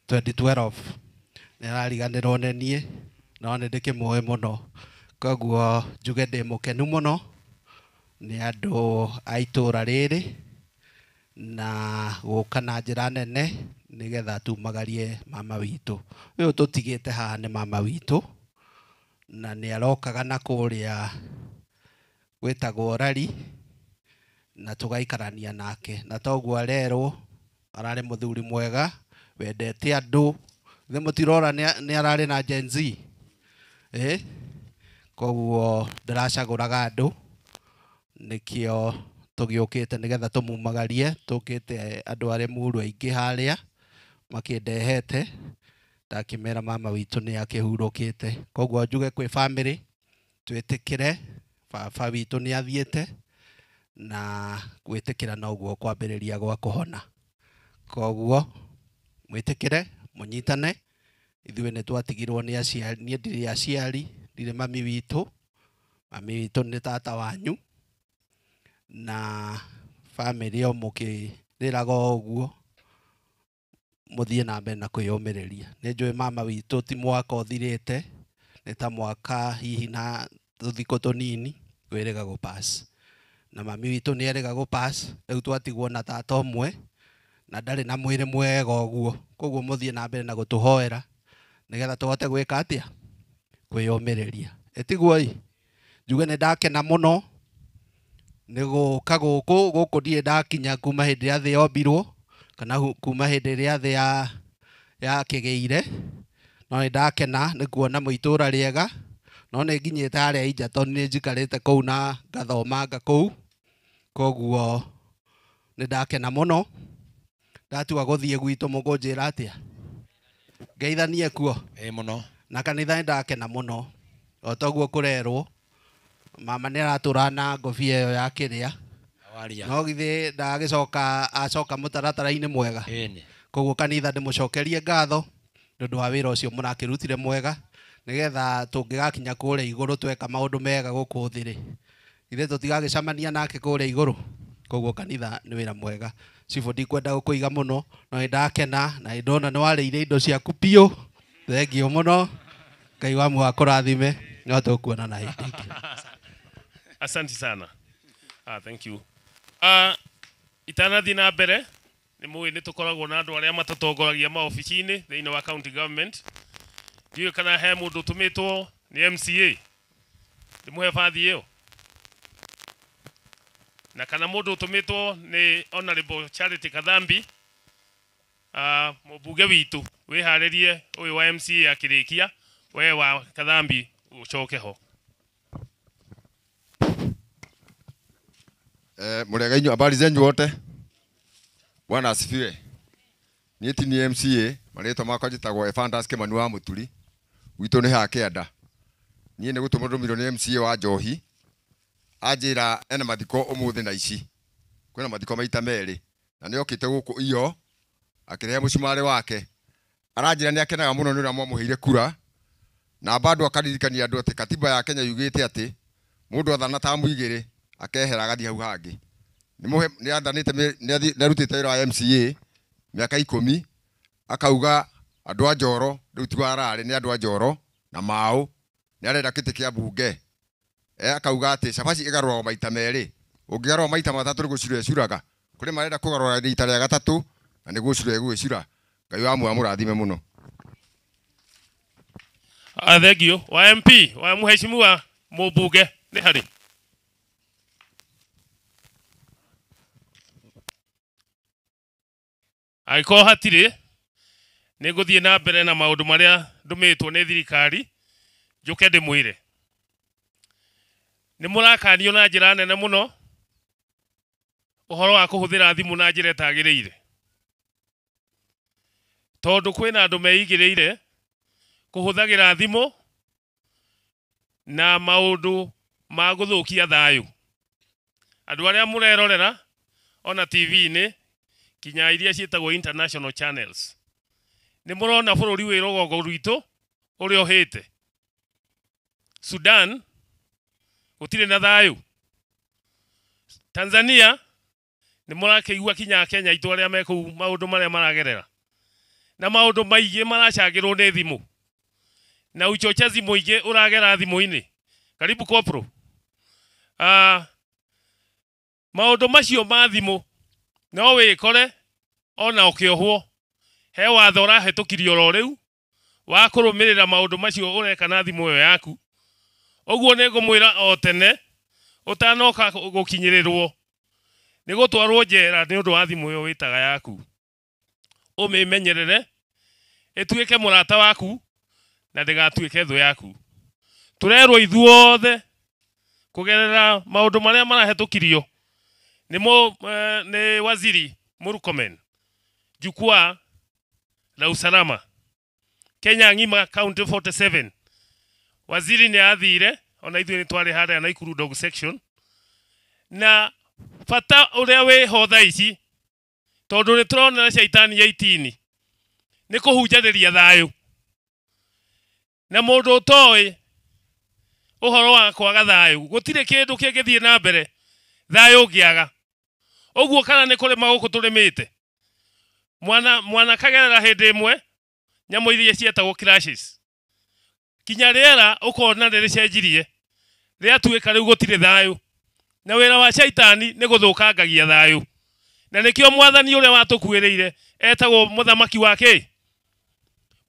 2012 nĩ arariganĩrwo nĩ niĩ no nĩ ndĩkĩmũĩ mũno. Koguo njuge ndĩ mũkenu mũno nĩ andũ a itũra rĩrĩ na gũka na njĩra nene nĩgetha tumagarie mama witũ. Ũyũ tũtigĩte haha nĩ mama witũ na nĩ arokaga na kũrĩa gwĩtagwo Rari na tũgaikarania nake na toguo arerwo ararĩ mũthuri mwega wendete andũ. Thĩ mũtirora nĩ ararĩ na Gen Z koguo ndaracagũraga andũ nĩkĩo tũgĩũkĩte nĩgetha tũmumagarie. Tũkĩte andũ arĩ Muru aingĩ harĩa makĩndehete ndakĩmera mama witũ nĩ akĩhurũkĩte. Koguo njuge kwĩ bamĩrĩ twĩtĩkĩre baba witũ nĩ athiĩte na gwĩtĩkĩra noguo kwambĩrĩria gwa kũhona. Koguo mwĩtĩkĩre mũnyitane. Ithuĩ nĩ twatigirwo nĩ aciari, niĩ ndirĩ aciari, ndirĩ mami witũ. Mami witũ nĩ tata wanyu na bamĩrĩ o mũkĩrĩraga o ũguo mũthiĩ na mbere na kwĩyũmĩrĩria. Nĩ njũĩ mama witũ ti mwaka ũthirĩte, nĩ ta mwaka hihi na tũthikũ tũnini kwĩrĩga gũpass. Na mami witũ nĩ erĩga gũpass, rĩu twatigwo na tata ũmwe na ndarĩ na mwĩrĩ mwega ũguo. Koguo mũthiĩ na mbere na gũtũhoera nĩgetha tũhote gwĩka atĩa? Kwĩyũmĩrĩria. Ĩtiguo ĩ? Njuge nĩ ndakena mũno nĩ gũka gũkũ gũkũ ndirĩ ndakinya kuma hĩndĩ ĩrĩa thĩ yombirwo kana kuma hĩndĩ ĩrĩa thĩ yakĩgĩire, no nĩ ndakena nĩ kuona mũitũra rĩega. No nĩ nginyĩte harĩa Egerton nĩ njikarĩte kũu na ngathomanga kũu. Koguo nĩ ndakena mũno. Ndatua gũthiĩ gwitũ mũkũnjĩra atĩa? Ngeithanie kuo. Ĩ mũno. Na kanitha nĩ ndakena mũno. O toguo kũrerwo mama nĩ aratũra na ngobia ĩyo ya kĩrĩa. No githĩ ndagĩcoka acoka mũtaratara-inĩ mwega. Koguo kanitha ndĩmũcokerie ngatho nĩ ũndũ wa wĩra ũcio mũrakĩrutire mwega nĩgetha tũngĩgakinya kũrĩa igũrũ tweka maũndũ mega gũkũ thĩ rĩ, ithuĩ tũtigagĩcemania nake kũrĩa igũrũ. Koguo kanitha nĩ wĩra mwega. Cibũ ndikwenda gũkũiga mũno no nĩ ndakena na nĩ ndona nĩ warĩire indo ciaku biũ. Thengio mũno. Ngai wa muoyo akũrathime. No tũkuona na hĩndĩ ĩngĩ. Asante sana. Thank you. Itanathiĩ na mbere nĩ mũĩ nĩ tũkoragwo na andũ arĩa matũtongoragia maobici-inĩ thĩinĩ wa county government. Ndiũĩ kana he mũndũ ũtũmĩtwo nĩ MCA ndĩmũhe bathi ĩyo, na kana mũndũ ũtũmĩtwo nĩ Honorable Charity Kathambi, mũmbunge witũ wĩharĩrie ũyũ wa MCA akĩrĩkia, we wa Kathambi ũcoke ho. Mũrĩega inyuĩ, habari zenyu wote. Bwana asifiwe. Niĩ ti niĩ MCA, marĩtwa makwa njĩtagwo Ephantus Kĩmani wa Mũturi, gwitũ nĩ haha kĩanda. Niĩ nĩ gũtũmwo ndũmirwo nĩ MCA wa Njohi, anjĩra ena mathiko ũmũthĩ na ici. Kwĩna mathiko maita merĩ, na nĩ okĩte gũkũ iyo, akĩrehe mũcumarĩ wake. Aranjĩra nĩ akenaga mũno nĩ ũrĩa mwamũheire kura, na bado akaririkania andũ atĩ katiba ya Kenya yugĩte atĩ mũndũ athana tamu igĩrĩ akehera agathiĩ hau hangĩ. Nĩ athanĩte, nĩ arutĩte wĩra wa MCA mĩaka 10, akauga andũ a Njoro rĩu ti wararĩ, nĩ andũ a Njoro na Mau, nĩ arenda kĩtĩ kĩa mbunge. Akauga atĩ cabaci ĩgarũragwo maita merĩ, ũngĩgarũra maita matatũ nĩ gũcura ĩcuraga, kũrĩ marenda kũgarũra rita rĩa gatatũ na nĩ gũcura ĩgũgĩcura. Ngai wa muoyo amũrathime mũno. Thank you wa MP wa mheshimiwa mũmbunge nĩ harĩ. Angĩkorwo hatirĩ, nĩ ngũthiĩ na mbere na maũndũ marĩa ndũmĩtwo nĩ thirikari njũke ndĩmwĩre. Nĩ mũrakanio na njĩra nene mũno ũhoro wa kũhũthĩra thimũ na njĩra ĩtagĩrĩire, tondũ kwĩna andũ meigĩrĩire kũhũthagĩra thimũ na maũndũ ma gũthũkia thayũ. Andũ arĩa mũrerorera ona TV-inĩ kinya iria ciĩtagwo international channels, nĩ mũrona bũrũri wĩ rũgongo rwitũ ũrĩa ũhĩte. Sudan gũtirĩ na thayũ. Tanzania nĩ mũrakĩigua kinya Kenya itũ arĩa me kũu maũndũ marĩa maragerera, na maũndũ maingĩ maracangĩrwo nĩ thimũ, na uchochezi mũingĩ ũragera thimũ-inĩ. Karibu Kopro. Maũndũ macio ma thimũ no wĩkore ona ũkĩohwo. He watho ũrahĩtũkirio oro rĩu wa kũrũmĩrĩra maũndũ macio ũreka na thimũ ĩyo yaku. Ũguo nĩ ngũmwĩra o tene ũtanoka gũkinyĩrĩrwo nĩ gũtwarwo njera nĩ ũndũ wa thimũ ĩyo wĩtaga yaku. Ũmĩmenyerere ĩtuĩke mũrata waku na ndĩgatuĩke thũ yaku. Tũrerwo ithuothe kũgerera maũndũ marĩa marahĩtũkirio nĩ waziri Murkomen, jukwaa la usalama Kenya ng'ima county 47. Waziri nĩ athire ona ithuĩ nĩ twarĩ harĩa Nakuru dog section, na bata ũrĩa wĩho thaa ici tondũ nĩ tũrona caitani ya itini nĩ kũhunjanĩria thayũ, na mũndũ ũtoĩ ũhoro wa kwaga thayũ gũtirĩ kĩndũ kĩngĩthiĩ na mbere thayũ ũngĩaga. Ũguo kana nĩ kũrĩma gũkũ tũrĩmĩte, mwana kagerera hĩndĩ ĩmwe nyamũ iria cietagwo crashes, kinya rĩera ũkona nĩ rĩcenjirie rĩatuĩka rĩu gũtirĩ thayũ, na wĩra wa caitani nĩ gũthũkangagia thayũ. Na nĩkĩo mwathani ũrĩa watũkuĩrĩire etagwo mũthamaki wa kĩ?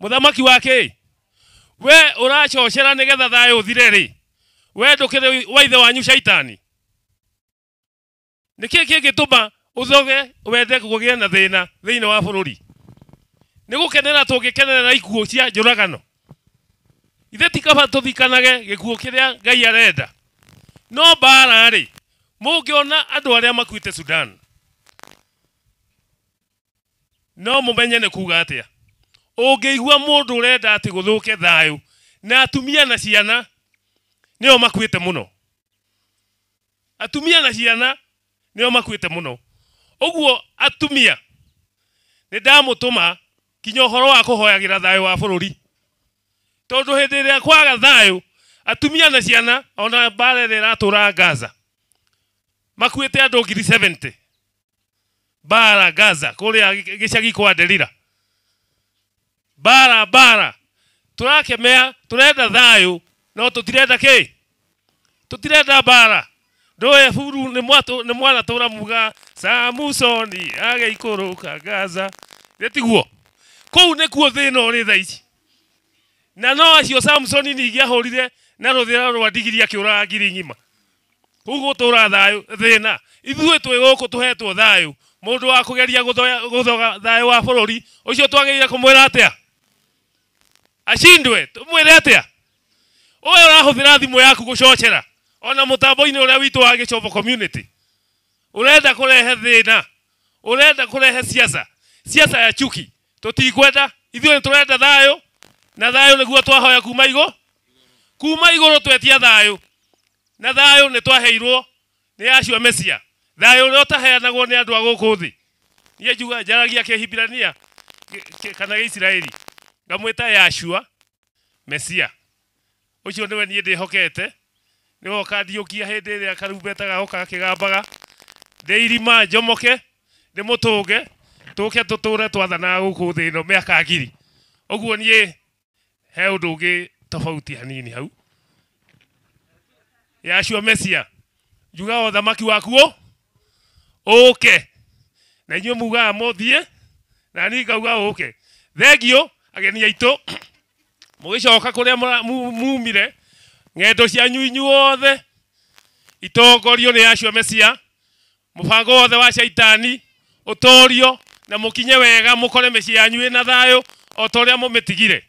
Mũthamaki wa kĩ? We ũracocera nĩgetha thayũ ũthire rĩ, we ndũkĩrĩ wa ithe wanyu caitani? Nĩkĩ kĩngĩtũma ũthoge wende kũgĩa na thĩna thĩinĩ wa bũrũri? Nĩ gũkenera tũngĩkenerera ikuũ cia njũragano. Ithe ti kaba tũthikanage gĩkuũ kĩrĩa Ngai arenda. No mbara rĩ, mũngĩona andũ arĩa makuĩte Sudan, no mũmenye nĩ kuga atĩa. Ũngĩigua mũndũ ũrenda atĩ gũthũke thayũ, na atumia na ciana nĩo makuĩte mũno. Atumia na ciana nĩo makuĩte mũno. Ũguo atumia nĩ ndamũtũma kinya ũhoro wa kũhoyagĩra thayũ wa bũrũri, tondũ hĩndĩ ĩrĩa kwaga thayũ atumia na ciana ona mbara ĩrĩa ĩratũra Gaza makuĩte andũ 70,000 mbara Gaza kũrĩa gĩcagi kwa Delila. Bara bara tũrakemea, tũrenda thayũ no tũtirenda kĩ? Tũtirenda mbara. Ndoe buru nĩ mwana tũra muga Samusoni agĩikũrũka Gaza. Nĩ kũu nĩkuo thĩna ũrĩ thaa ici. Na no acio Samsoni ningĩ ahũrire na rũthĩra rwa ndigiri akĩũraga 1,000 ng'ima. Kũu gũtũra thayũ thĩna. Ithuĩ twĩ gũkũ tũhetwo thayũ. Mũndũ wa kũgeria gũthoga thayũ wa bũrũri ũcio twagĩrĩire kũmwĩra atĩa? Ashindwe. Tũmwĩre atĩa? Ũyũ ũrahũthĩra thimũ yaku gũcocera ona mũtambo-inĩ ũrĩa witũ wa Gĩcobo community, ũrenda kũrehe thĩna, ũrenda kũrehe siasa, siasa ya chuki. Tutikwenda ithuĩ nĩ tũrenda thayũ na thayũ nĩguo twahoya kuma igũ kuma igũrũ twetia thayũ na thayũ nĩ twaheirwo nĩ acio Mesia thayũ ũrĩa ũtaheanagwo nĩ andũ a gũkũ thĩ. Niĩ njuga njaragia Kĩhibirania kana Gĩisiraeli ngamwĩta Yashua Mesia ũcio nĩwe niĩ ndĩhokete nĩwe ũkandiũkia hĩndĩ ĩrĩa karumbeta gagoka gakĩgambaga ndĩ irima njomoke ndĩmũtũnge tũke tũtũre twathanaga gũkũ thĩ ĩno mĩaka ngiri. Ũguo niĩ he ũndũ ũngĩ tofauti hanini hau. Yashua Mesia njugaga ũthamaki waku ũke na inyuĩ mugaga mũthiĩ na niĩ ngauga ũke. Thengio ageni aitũ mũgĩcoka kũrĩa mumire ng'endo cianyu inyuothe itongorio nĩ Yashua Mesia mũbango wothe wa shaitani ũtorio na mũkinye wega mũkore mĩciĩ yanyu ĩna thayũ o ta ũrĩa mũmĩtigire.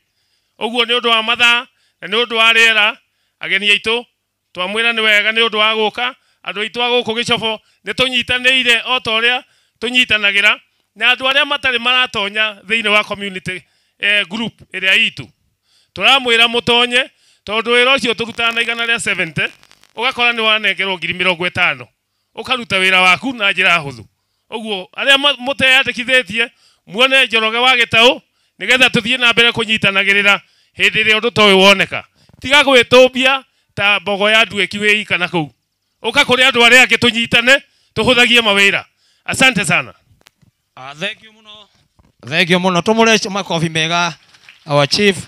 Ũguo nĩ ũndũ wa mathaa na nĩ ũndũ wa rĩera ageni aitũ twamwĩra nĩ wega nĩ ũndũ wa gũka andũ aitũ a gũkũ gĩcobo nĩ tũnyitanĩire o ta ũrĩa tũnyitanagĩra na andũ arĩa matarĩ maratonya thĩinĩ wa community group ĩrĩa itũ tũramwĩra mũtonye tondũ wĩra ũcio tũrutaga na 170 ũgakora nĩ wanengerwo 50,000 ũkaruta wĩra waku na njĩra hũthũ. Ũguo arĩa mũteyandĩkithĩtie muone Njoroge wa Gĩtaũ nĩgetha tũthiĩ na mbere kũnyitanagĩrĩra hĩndĩ ĩrĩa ũndũ ta ũyũ woneka. Tiga gwĩtũmbia ta mbogo ya nduĩki wĩika na kũu ũka kũrĩ andũ arĩa angĩ tũnyitane tũhũthagie mawĩra. Asante sana. Thank you muno. Thank you muno. Tumure makofi mega our chief.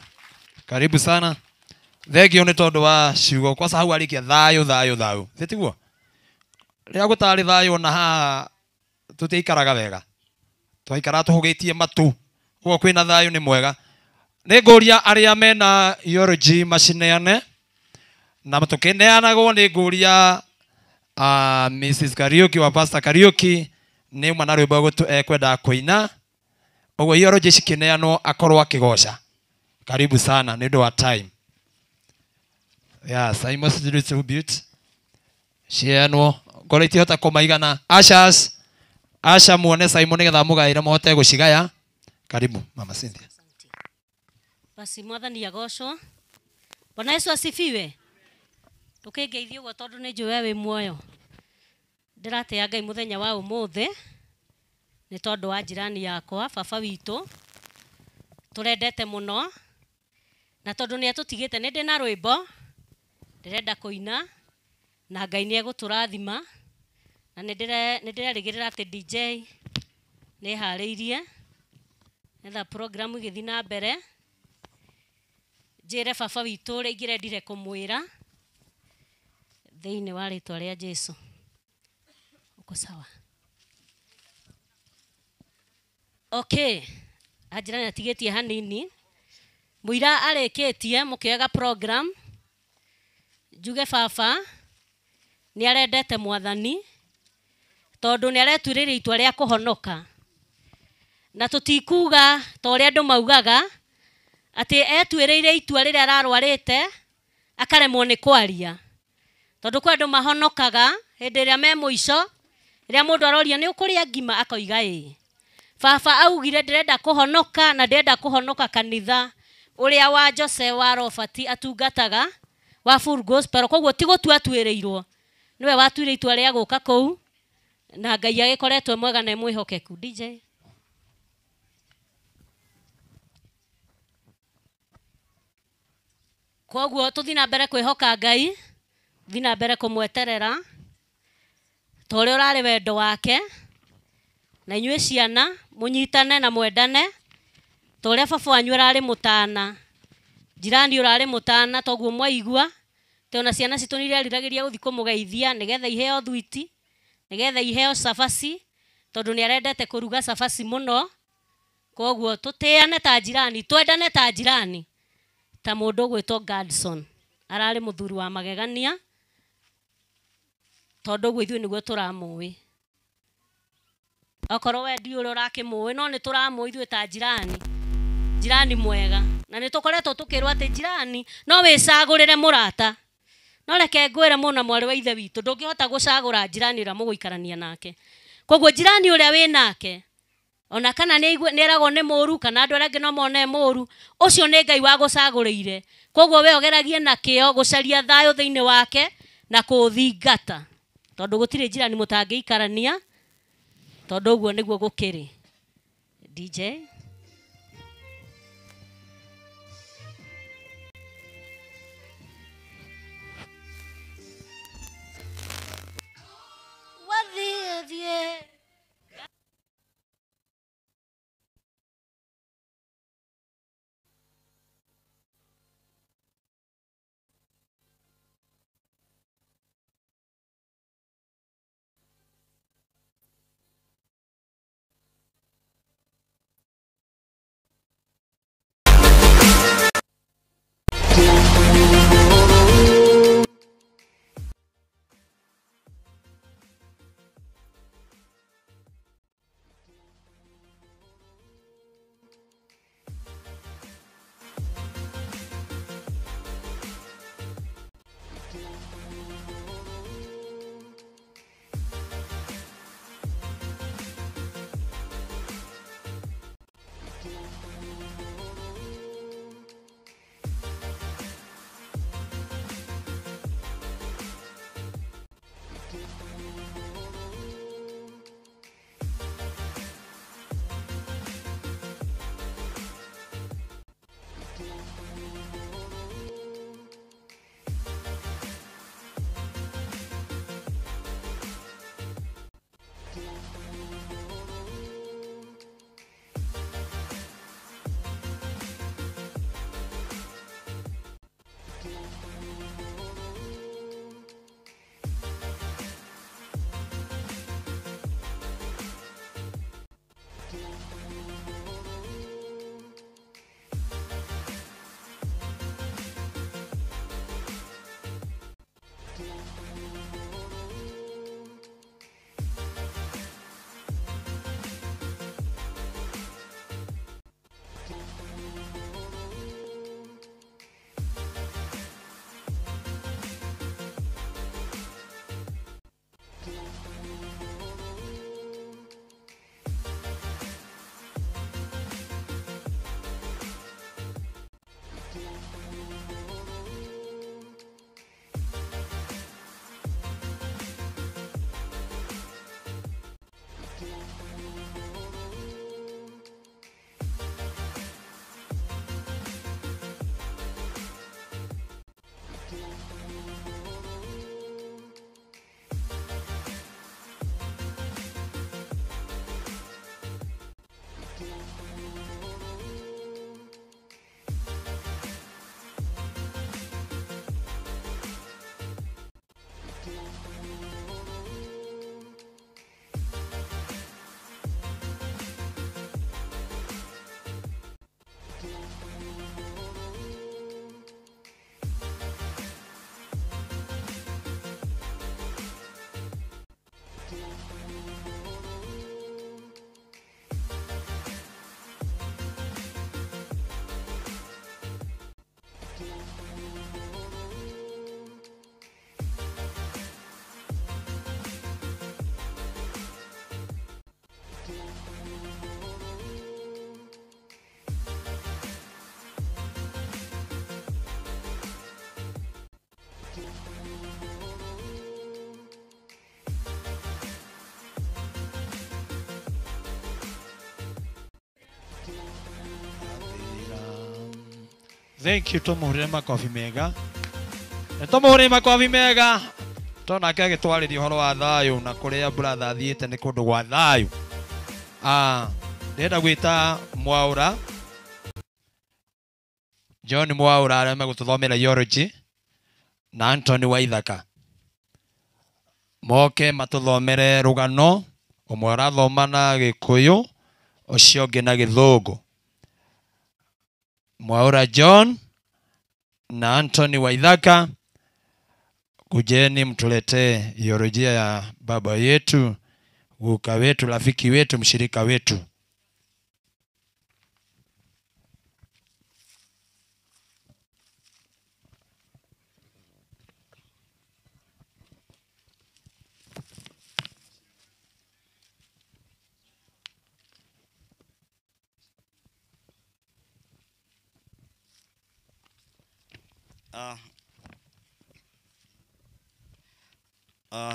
Karibu sana. Thank you nĩ tondũ wa ciugo kwa hau arĩkia thayũ thayũ thayũ. Thĩ rĩrĩa gũtarĩ thayũ ona haha tũtiikaraga wega. Twaikara tũhũgĩtie matu. Ũguo kwĩna thayũ nĩ mwega. Nĩ ngũria arĩa mena eulogy macineane na tũkĩneanagwo nĩ ngũria Mrs. Kariuki wa Pastor Kariuki nĩ uma na rwĩmbo ekwendaga kũina. Ũguo eulogy cikĩneanwo akorwo akĩgoca. Karibu sana nĩ ũndũ wa time. Yes, I must distribute. Cianwo ngoro itihota kũmaigana. Ashas Asha muone Simon nĩgetha mũgaĩre mũhote gũcigaya. Karibu Mama Cynthia. Basi mwathani agocwo. Bwana Yesu asifiwe. Ndũkĩngeithie ũguo tondũ nĩ njũĩ we wĩ muoyo. Ndĩratĩa Ngai mũthenya wa ũmũthĩ nĩ tondũ wa jirani yakwa baba witũ tũrendete mũno na tondũ nĩ atũtigĩte nĩ ndĩ na rwĩmbo ndĩrenda kũina na Ngai nĩ egũtũrathima na nĩ ndĩrerĩgĩrĩra atĩ DJ nĩ ĩharĩirie nĩgetha program ĩgĩthiĩ na mbere njĩre baba witũ ũrĩa ingĩrendire kũmwĩra thĩinĩ wa rĩtwa rĩa Jesu. Uko sawa? Okay, anjirani atigĩtie hanini mũira arĩkĩtie mũkĩoyaga program njuge baba nĩ arendete mwathani tondũ nĩ aretuĩrĩire itua rĩa kũhonoka na tũtikuga ta ũrĩa andũ maugaga atĩ etuĩrĩire itua rĩrĩa ararwarĩte akaremwo nĩ kwaria tondũ kwĩ andũ mahonokaga hĩndĩ ĩrĩa me mũico rĩrĩa mũndũ aroria nĩ ũkũrĩa ngima akoiga ĩĩ. Baba augire ndĩrenda kũhonoka na ndĩrenda kũhonoka kanitha ũrĩa wa Jose wa Robert atungataga wa Full Gospel koguo ti gũtua atuĩrĩirwo nĩwe watuire itua rĩa gũka kũu na Ngai agĩkoretwo mwega na mwĩhokeku. DJ koguo tũthiĩ na mbere kwĩhoka Ngai thiĩ na mbere kũmweterera ta ũrĩa ũrarĩ wendo wake na inyuĩ ciana mũnyitane na mwendane ta ũrĩa baba wanyu ũrarĩ mũtana jirani ũrarĩ mũtana toguo mwaigua te ona ciana citũ nĩ ireriragĩria gũthiĩ kũmũgeithia nĩgetha iheo thwiti nĩgetha iheo cabaci tondũ nĩ arendete kũruga cabaci mũno koguo tũtĩane ta jirani twendane ta jirani ta mũndũ ũgwĩtwo Gadson ararĩ mũthuri wa magegania tondũ ũguo ithuĩ nĩguo tũramũĩ okorwo we ndiũĩ ũrĩa ũrakĩmũĩ no nĩ tũramũĩ ithuĩ ta jirani jirani mwega na nĩ tũkoretwo tũkĩrwo atĩ jirani no wĩcagũrĩre mũrata no reke ngwĩre mũna mwarĩ wa ithe witũ ndũngĩhota gũcagũra jirani ũrĩa mũgũikarania nake koguo jirani ũrĩa wĩ nake Ona kana nĩ eragwo nĩ mũru kana andũ arĩa angĩ no mone mũru, ũcio nĩ Ngai wagũcagũrĩire. Koguo we ũgeragie na kĩo gũcaria thayũ thĩinĩ wake na kũũthingata, tondũ gũtirĩ njirani mũtangĩikarania, tondũ ũguo nĩguo gũkĩrĩ. DJ Wathiĩ Thank you, tumuhurire makobi mega. Tumuhurire makobi mega. Tonake agĩtwarĩria ũhoro wa thayũ na kũrĩa brother athiĩte nĩ kũndũ gwa thayũ. Ndĩrenda gwĩta Mwaũra John Mwaũra arĩa megũtũthomera eulogy na Anthony Waithaka moke matũthomere rũgano, ũmwe ũrathoma na Gĩkũyũ ũcio ũngĩ na Gĩthũngũ. Mwaura John na Anthony Waithaka, kujeni mtuletee eulogia ya baba yetu, guka wetu, rafiki wetu, mshirika wetu.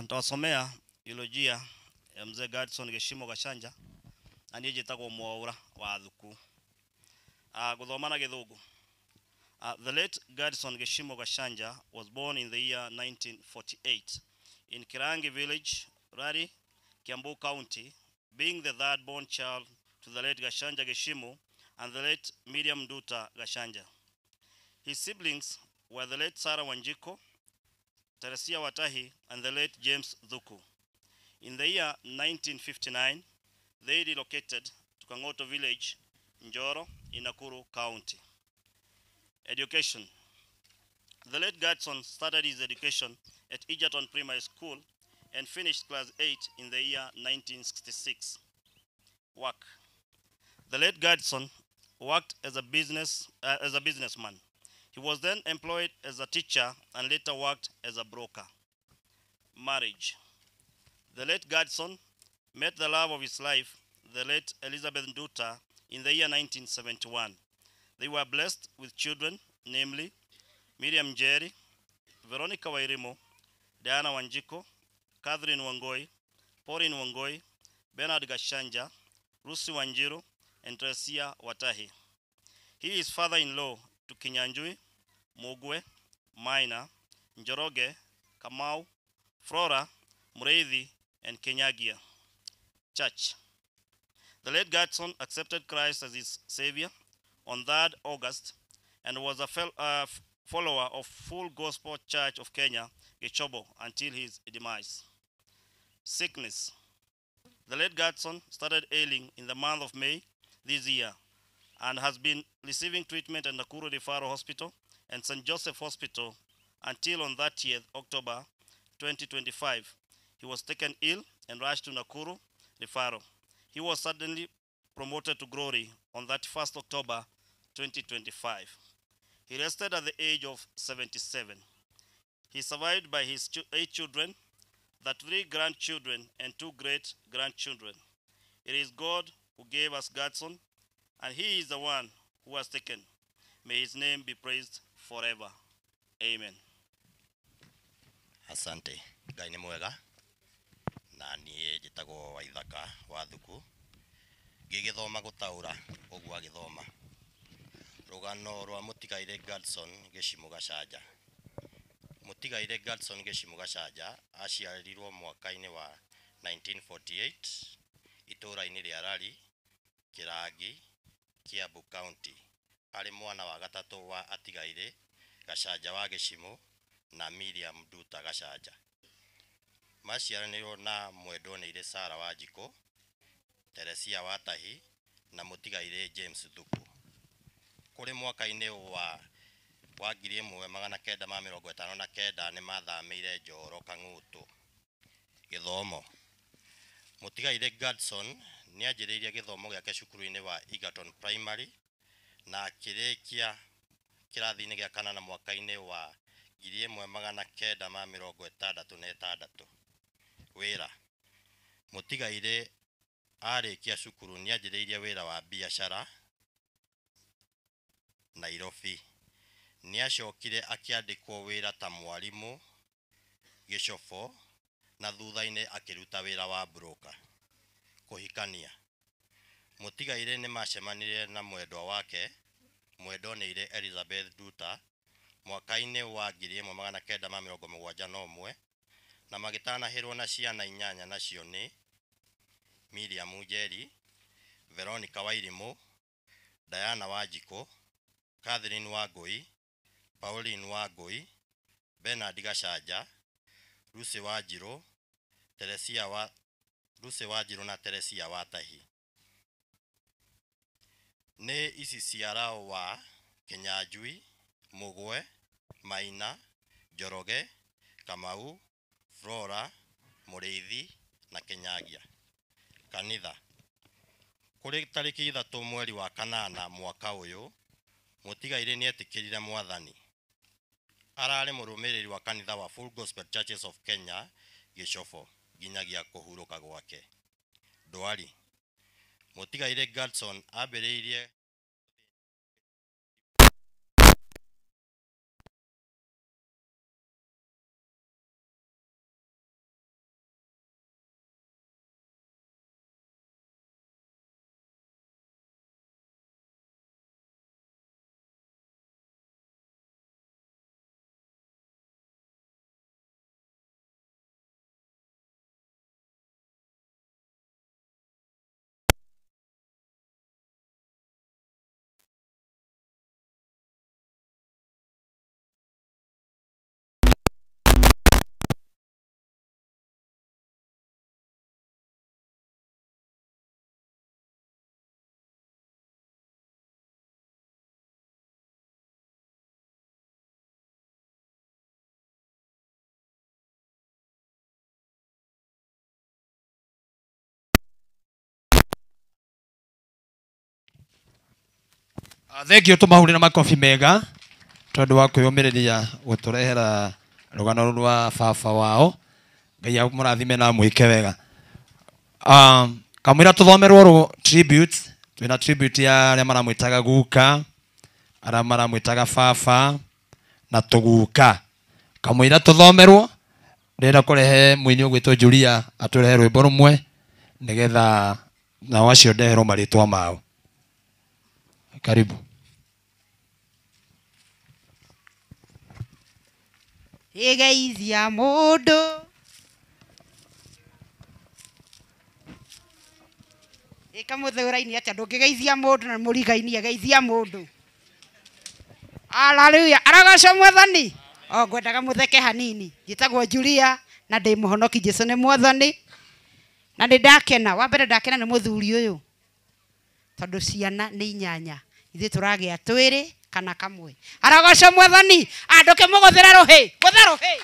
Ntawasomea eulogia ya mzee Gadson Gĩchimo Gachanja na niĩ njĩtagwo Mwaũra wa Thuku. Gũthoma na Gĩthũngũ. The late Gadson Gĩchimo Gachanja was born in the year 1948 in Kirangi village, Rari, Kiambu County, being the third born child to the late Gachanja Gĩchimo and the late Miriam Nduta Gachanja. His siblings were the late Sarah Wanjiko, Teresia Watahi, and the late James Thuku. In the year 1959, they relocated to Kangoto village, Njoro, in Nakuru County. Education. The late Gadson started his education at Egerton Primary School and finished class 8 in the year 1966. Work. The late Gadson worked as a businessman. He was then employed as a teacher and later worked as a broker. Marriage. The late Gadson met the love of his life, the late Elizabeth Nduta, in the year 1971. They were blessed with children, namely Miriam Njeri, Veronica Wairimo, Diana Wanjiko, Catherine Wangoi, Pauline Wangoi, Bernard Gachanja, Lucy Wanjiru, and Teresia Watahi. He is father-in-law to Kinyanjui, Mugwe, Maina, Njoroge, Kamau, Flora, Mureithi, and Kenyagia. Church. The late Gadson accepted Christ as his savior on 3rd August and was a follower of Full Gospel Church of Kenya, Gichobo, until his demise. Sickness. The late Gadson started ailing in the month of May this year and has been receiving treatment at Nakuru Referral Hospital and St. Joseph Hospital until on 30th October 2025. He was taken ill and rushed to Nakuru Referral. He was suddenly promoted to glory on 31st October 2025. He rested at the age of 77. He survived by his 8 children, the 3 grandchildren, and 2 great-grandchildren. It is God who gave us Gadson, and he is the one who has taken. May his name be praised forever. Amen. Asante. Ngai nĩ mwega. Na niĩ njĩtagwo Waithaka wa Thuku. Ngĩgĩthoma gũtaũra ũguo agĩthoma. Rũgano rwa mũtigairĩ Gadson Gĩchimo Gachanja. Mũtigairĩ Gadson Gĩchimo Gachanja aciarirwo mwaka-inĩ wa 1948 itũũra-inĩ rĩa Rari, Kĩrangi, Kiambu County. Arĩ mwana wa gatatũ wa atigairĩ Gachanja wa Gĩchimo na Miriam Nduta Gachanja. Maciaranĩirwo na mwendwo-nĩire Sarah Wanjikũ, Teresia Watahi na mũtigairĩ James Thuku. Kũrĩ mwaka-inĩ wa 1959 nĩ mathamĩire Njoro Kang'ũtũ. Gĩthomo. Mũtigairĩ Gadson nĩanjĩrĩirie gĩthomo gĩake cukuru-inĩ wa Egerton Primary na akĩrĩkia kĩrathi-inĩ gĩa kanana mwaka-inĩ wa 1966. Wĩra. Mũtigairĩ arĩkia cukuru nĩanjĩrĩirie wĩra wa biacara Nairobi. Nĩacokire akĩandĩkwo wĩra ta mwarimũ Gĩcobo na thutha-inĩ akĩruta wĩra wa broker. Kũhikania. Mũtigairĩ nĩmacemanirie na mwendwa wake mwendwo-nĩire Elizabeth Nduta mwaka-inĩ wa 1971 na magĩtanahĩrwo na ciana 8 nacio nĩ Miriam Njeri, Veronica Wairimu, Diana Wanjikũ, Catherine Wangui, Pauline Wangui, Bernard Gachanja, Lucy Wanjiru, Lucy Wanjiru na Teresia Watahi. Nĩ ici ciara wa Kinyanjui, Mugwe, Maina, Njoroge, Kamau, Flora, Mũrĩithi na Kinyagia. Kanitha. Kũrĩ tarĩki 3 mweri wa kanana mwaka ũyũ, mũtigairĩ nĩetĩkĩrire Mwathani. Ararĩ mũrũmĩrĩri wa kanitha wa Full Gospel Churches of Kenya Gĩcobo nginyagia kũhurũka gwake. Ndwari. Mũtigairĩ Gadson ambĩrĩirie Thank you tũmahũrĩre makobi mega tondũ wa kwĩyũmĩrĩria gũtũrehera rũgano rwa baba wao. Ngai amũrathime na amwĩke wega. Kamũira tũthomerwo rũ tribute, twĩna tribute ya arĩa maramwĩtaga guka, arĩa maramwĩtaga baba na tũguka. Kamũira tũthomerwo, ndĩrenda kũrehe mũini ũgwĩtwo Julia atũrehe rwĩmbo rũmwe nĩgetha nao acio ndeherwo marĩtwa mao. Karibu. Igeithia mũndũ ĩka mũthũra-inĩ atĩa, ndũngĩgeithia mũndũ na mũriga-inĩ geithia mũndũ. Haleluya, aragocwo Mwathani. O ngwendaga mũtheke hanini. Njĩtagwo Julia na ndĩ mũhonoki, Jesũ nĩ Mwathani. Na nĩ ndakena, wa mbere ndakena nĩ mũthuri ũyũ tondũ ciana nĩ inyanya, ithuĩ tũragĩa twĩrĩ kana kamwe. Aragocwo Mwathani. Andũke mũgũthĩra rũhĩ, gũtha rũhĩ.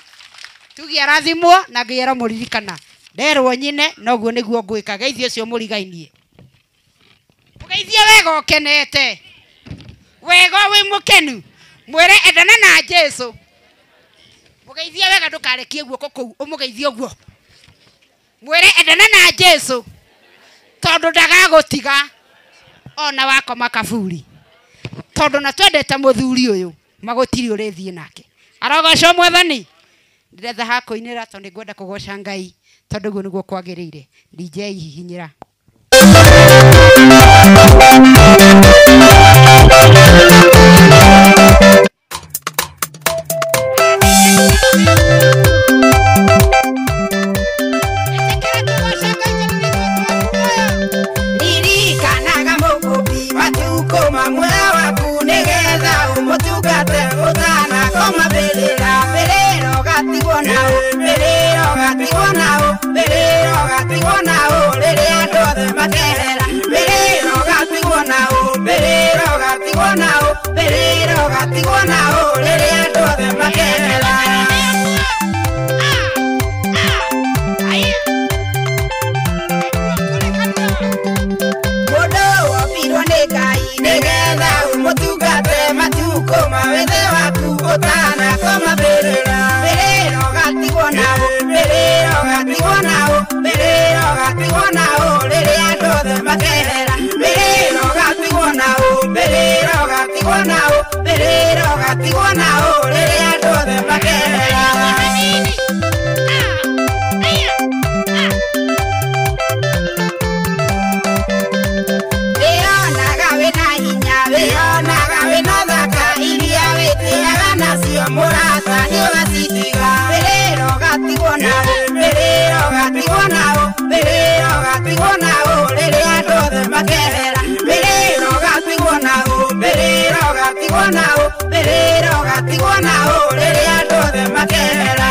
Tuge arathimwo na Ngai aromũririkana. Nderwo nyine noguo nĩguo ngwĩka, geithie ũcio mũrigainie. Mũgeithie wega ũkenete, wega wĩ mũkenu, mwĩre endana na Jesũ. Mũgeithie wega, ndũkarekie guoko kũu, ũmũgeithie ũguo. Mwĩre endana na Jesũ tondũ ndagagũtiga ona wakoma kaburi. Tondũ na twendete mũthuri ũyũ magũtirĩ ũrĩthiĩ nake. Arogocwo Mwathani. Ndĩretha ha kũinĩra tondũ nĩngwenda kũgoca Ngai tondũ ũguo nĩguo kwagĩrĩire. DJ hihinyĩra. Ririkanaga mũkũmbi matukũ mamwe waku nĩgetha ũmũtungate ũtanakoma mbĩrĩra. Mbĩrĩra ũgatigwo nao, mbĩrĩra ũgatigwo nao, mbĩrĩra ũgatigwo nao rĩrĩa andũ othe makerera. Mbĩrĩra ũgatigwo nao, mbĩrĩra ũgatigwo nao, mbĩrĩra ũgatigwo nao rĩrĩa andũ othe makerera. Mũndũ wombirwo nĩ Ngai nĩgetha ũmũtungate matukũ ma wĩthĩ waku ũtanakoma mbĩrĩra. Mbĩrĩra ũgatigwo nao, mbĩrĩra ũgatigwo nao, mbĩrĩra ũgatigwo nao rĩrĩa andũ othe makerera. Mbĩrĩra ũgatigwo nao, mbĩrĩra ũgatigwo nao, mbĩrĩra ũgatigwo nao rĩrĩa andũ othe makerera. Wĩyonaga wĩna hinya, wĩyonaga wĩna thaka, iria wĩtĩaga nacio mũrata nĩũgacitiga. Mbĩrĩra ũgatigwo nao, mbĩrĩra ũgatigwo nao, mbĩrĩra ũgatigwo nao rĩrĩa andũ othe makerera. Mbĩrĩra ũgatigwo nao, mbĩrĩra ũgatigwo nao, mbĩrĩra ũgatigwo nao rĩrĩa andũ othe makerera.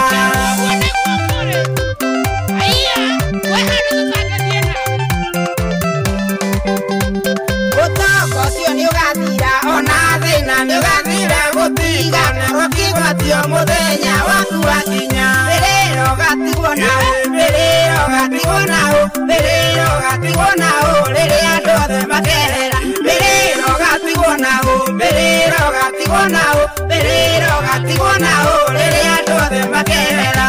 Ũtonga ũcio nĩũgathira, ona thĩna nĩũgathira, gũtigana rũkĩgwatio mũthenya waku wakinya. Mbĩrĩra ũgatigwo nao, mbĩrĩra ũgatigwo nao, mbĩrĩra ũgatigwo nao rĩrĩa andũ othe makerera. Mbĩrĩra ũgatigwo nao, mbĩrĩra ũgatigwo nao, mbĩrĩra ũgatigwo nao rĩrĩa andũ othe makerera.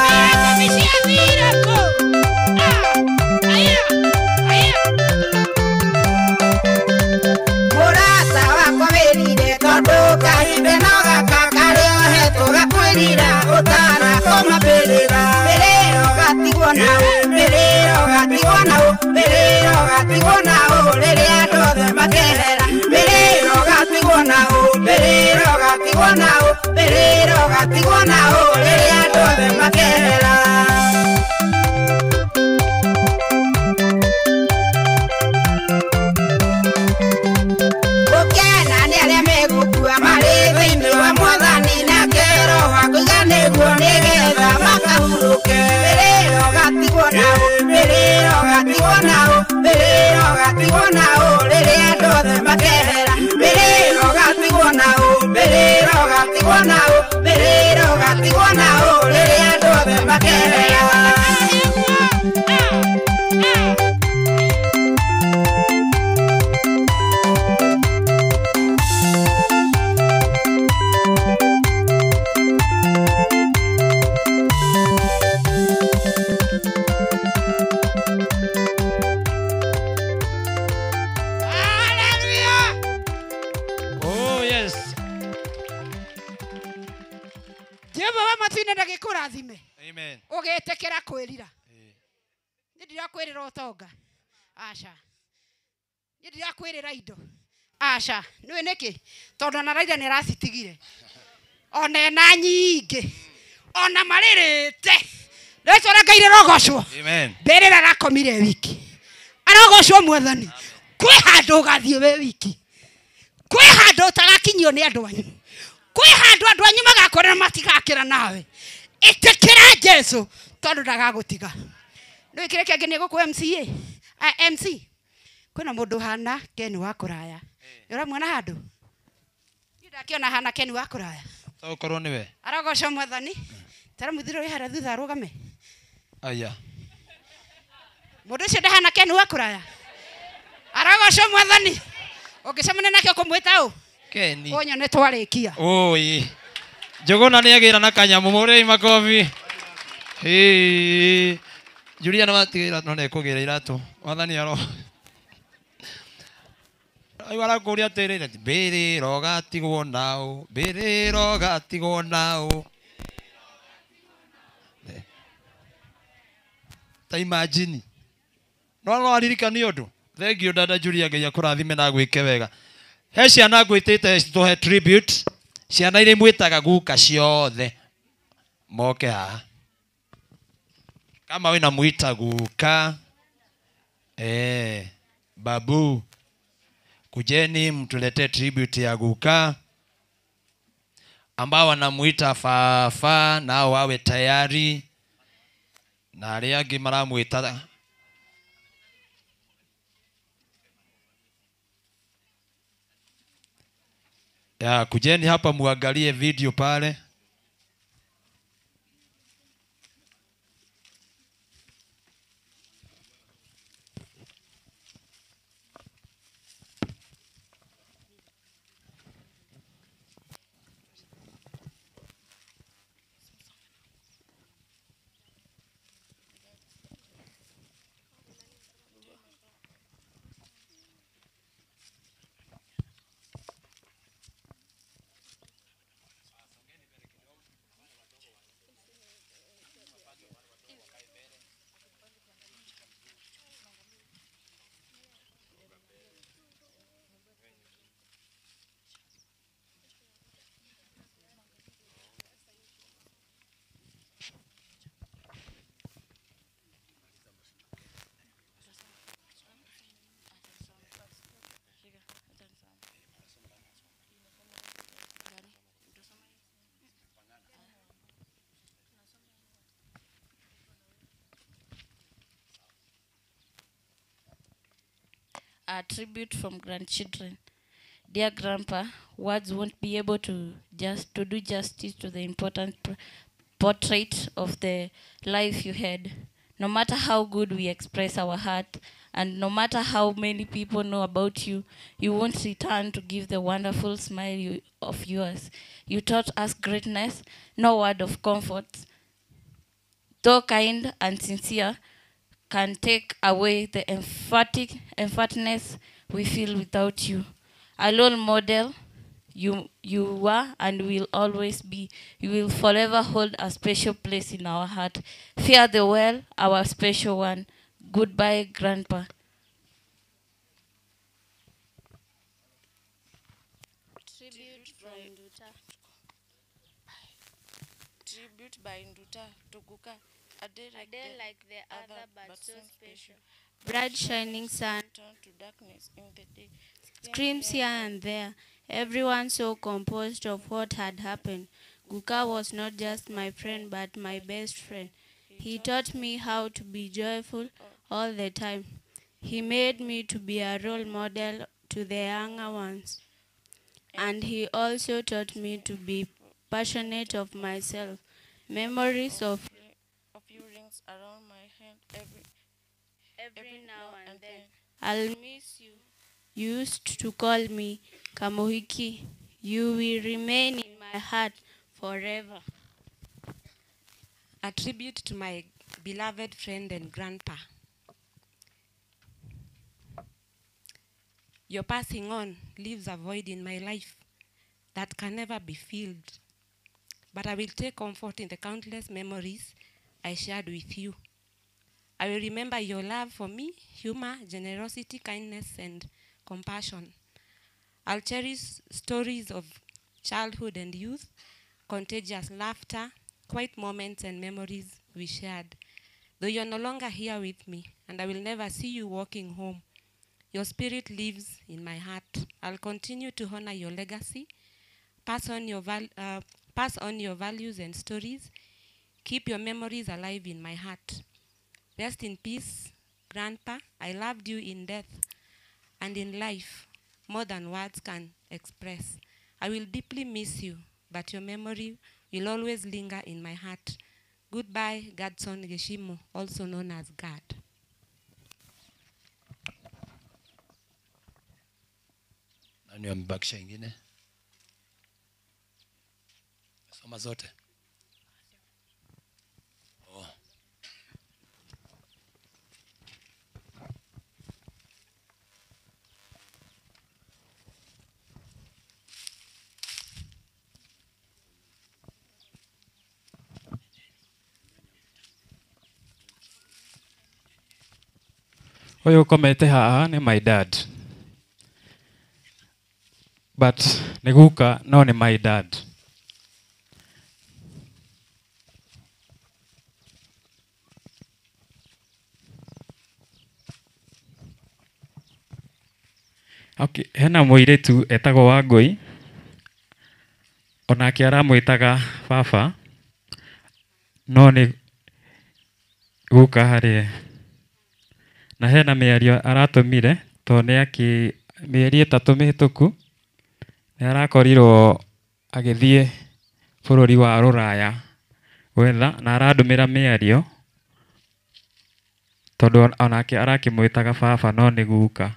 Mũrata wakwa wĩrire tondũ kahinda no gaka karĩa ũhetwo gakwĩrira ũtanakoma mbĩrĩra. Mbĩrĩra ũgatigwo nao, mbĩrĩra ũgatigwo nao, mbĩrĩra ũgatigwo nao rĩrĩa andũ othe makerera. Mbĩrĩra ũgatigwo nao, mbĩrĩra ũgatigwo nao, mbĩrĩra ũgatigwo nao rĩrĩa andũ othe makerera. Gũkena nĩ arĩa megũkua marĩ thĩinĩ wa Mwathani, nake Roho akũiga nĩguo nĩgetha makahurũke. Mbĩrĩra ũgatigwo nao, mbĩrĩra ũgatigwo nao, mbĩrĩra ũgatigwo nao rĩrĩa andũ othe makerera. Mbĩrĩra ũgatigwo nao, mbĩrĩra ũgatigwo nao, mbĩrĩra ũgatigwo nao rĩrĩa andũ othe makerera. gĩcine na gĩkũrathime. Amen. Ũgĩtĩkĩra kwĩrira. Niĩ ndirakwĩrĩra ũtonga. Aca. Niĩ ndirakwĩrĩra indo. Aca. Nĩũĩ nĩkĩ? Tondũ ona Raila nĩ aracitigire. Ona ena nyingĩ. Ona marĩrĩte. Rĩtwa rĩa Ngai rĩrogocwo. Amen. Mbĩrĩra arakomire wiki. Arogocwo Mwathani. Kwĩ handũ ũgathiĩ wĩ wiki. Kwĩ handũ ũtagakinyio nĩ andũ anyu. Kwĩ handũ andũ anyu magakorera matigakĩra nawe. Ĩtĩkĩra Jesu tondũ ndagagũtiga. Nĩũĩ kĩrĩa kĩangĩ nĩ gũkũ MCA? MC. Kwĩna mũndũ hana Ken wa kũraya. Nĩ ũramuona handũ? Niĩ ndakĩona hana Ken wa kũraya. To ũkorwo nĩwe. Arogocwo Mwathani. Tara mũthiro wĩ harĩa thutha arũgame. Aya. Mũndũ ũcio ndahana Ken wa kũraya. Arogocwo Mwathani. Ũngĩcemania nake ũkũmwĩta ũ? Keni. Ũnyone twarĩkia. Oi. Njũgũna nĩagĩra na kanyamũ mũrĩi makobi. Hĩ. Julia nĩ watigĩra no nĩekũgĩra iratũ. Mwathani aro. Aigua arakũria atĩrĩrĩ, mbĩrĩra ũgatigwo naũ, mbĩrĩra ũgatigwo naũ. Ta imagine. No aririkani ũndũ. Thank you dada Julia, Ngai akũrathime na agwĩke wega. He ciana ngwĩtĩte tũhe tribute. Ciana iria imwĩtaga guka ciothe moke haha. Kama wĩna mwita guka, babu, kujeni mtuletee tribute ya guka. Ambao wanamuita fafa nao wawe tayari, na arĩa angĩ maramwĩta ya, kujeni hapa muangalie video pale. A tribute from grandchildren. Dear Grandpa, words won't be able to do justice to the important portrait of the life you had. No matter how good we express our heart, and no matter how many people know about you, you won't return to give the wonderful smile of yours. You taught us greatness, no word of comfort, though kind and sincere, can take away the emphaticness we feel without you. A role model you were and will always be. You will forever hold a special place in our heart. Fare thee well, our special one. Goodbye, Grandpa. Tribute from Nduta. Tribute by Nduta to Guka. A day like the other, but so special. Bright shining sun turned to darkness in the day. Screams here and there. Everyone so composed of what had happened. Guka was not just my friend, but my best friend. He taught me how to be joyful all the time. He made me to be a role model to the younger ones. And he also taught me to be passionate of myself. Memories of you rings around my head every now and then. I'll miss you. You used to call me Kamuhiki. You will remain in my heart forever. A tribute to my beloved friend and grandpa. Your passing on leaves a void in my life that can never be filled. but I will take comfort in the countless memories I shared with you. I will remember your love for me, humor, generosity, kindness, and compassion. I'll cherish stories of childhood and youth, contagious laughter, quiet moments and memories we shared. Though you're no longer here with me, and I will never see you walking home, your spirit lives in my heart. I'll continue to honor your legacy, pass on your values and stories, keep your memories alive in my heart. Rest in peace, Grandpa. I loved you in death and in life more than words can express. I will deeply miss you, but your memory will always linger in my heart. Goodbye, Godson Geshimo, also known as Gad. Nani amebakisha ingine? Soma zote. Oh. Ũyũ ũkomete haha nĩ my dad. But nĩ guka no nĩ my dad. Okay, hena mũirĩtu etagwo Wangũi, onake aramwĩtaga baba, no nĩ guka harĩ. Na hena mĩario aratũmire tondũ nĩ akĩ mĩeri 3 mĩhĩtũku nĩ arakorirwo agĩthiĩ bũrũri wa Rũraya gwetha, na arandũmĩra mĩario tondũ onake arakĩmwĩtaga baba no nĩ guka.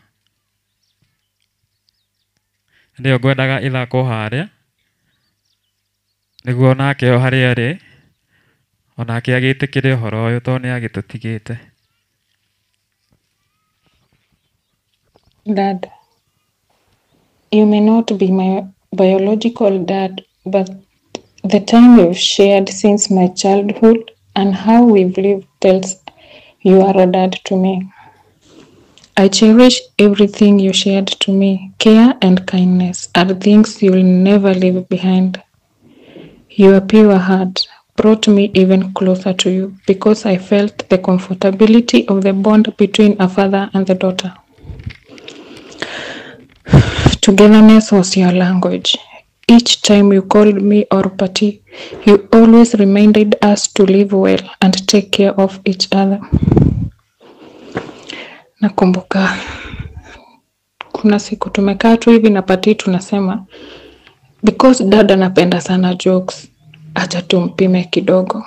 Nĩyo ngwendaga ĩthakwo harĩa nĩguo onake o harĩa arĩ onake agĩtĩkĩre ũhoro ũyũ tondũ nĩ agĩtũtigĩte. Dad, you may not be my biological dad, but the time we've shared since my childhood and how we've lived tells you are a dad to me. I cherish everything you shared to me. Care and kindness are things you'll never leave behind. Your pure heart brought me even closer to you because I felt the comfortability of the bond between a father and the daughter. Togetherness was your language. Each time you called me or Pati, you always reminded us to live well and take care of each other. Nakumbuka kuna siku tumekaa tu hivi na Pati tunasema because dad anapenda sana jokes, acha tumpime kidogo.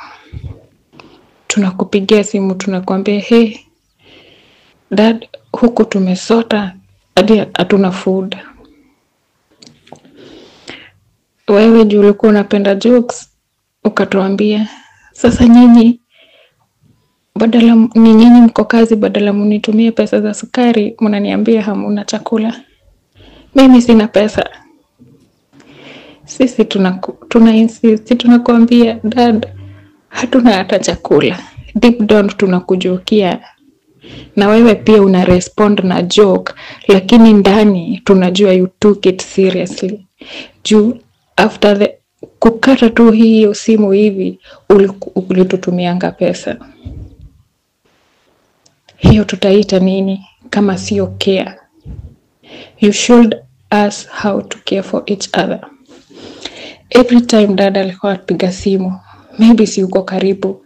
Tunakupigia simu tunakwambia, hey dad, huku tumesota hadi hatuna food. Wewe juu ulikuwa unapenda jokes ukatuambia sasa nyinyi badala ni nyinyi mko kazi, badala mnitumie pesa za sukari mnaniambia hamuna chakula. Mimi sina pesa. Sisi tuna insist, tunakuambia dad hatuna hata chakula. Deep down tunakujokia. Na wewe pia una respond na joke, lakini ndani tunajua you took it seriously. Juu after the kukata tu hiyo simu hivi ulitutumianga pesa. Hiyo tutaita nini kama sio care? You showed us how to care for each other. Every time dad alikuwa apiga simu, maybe si uko karibu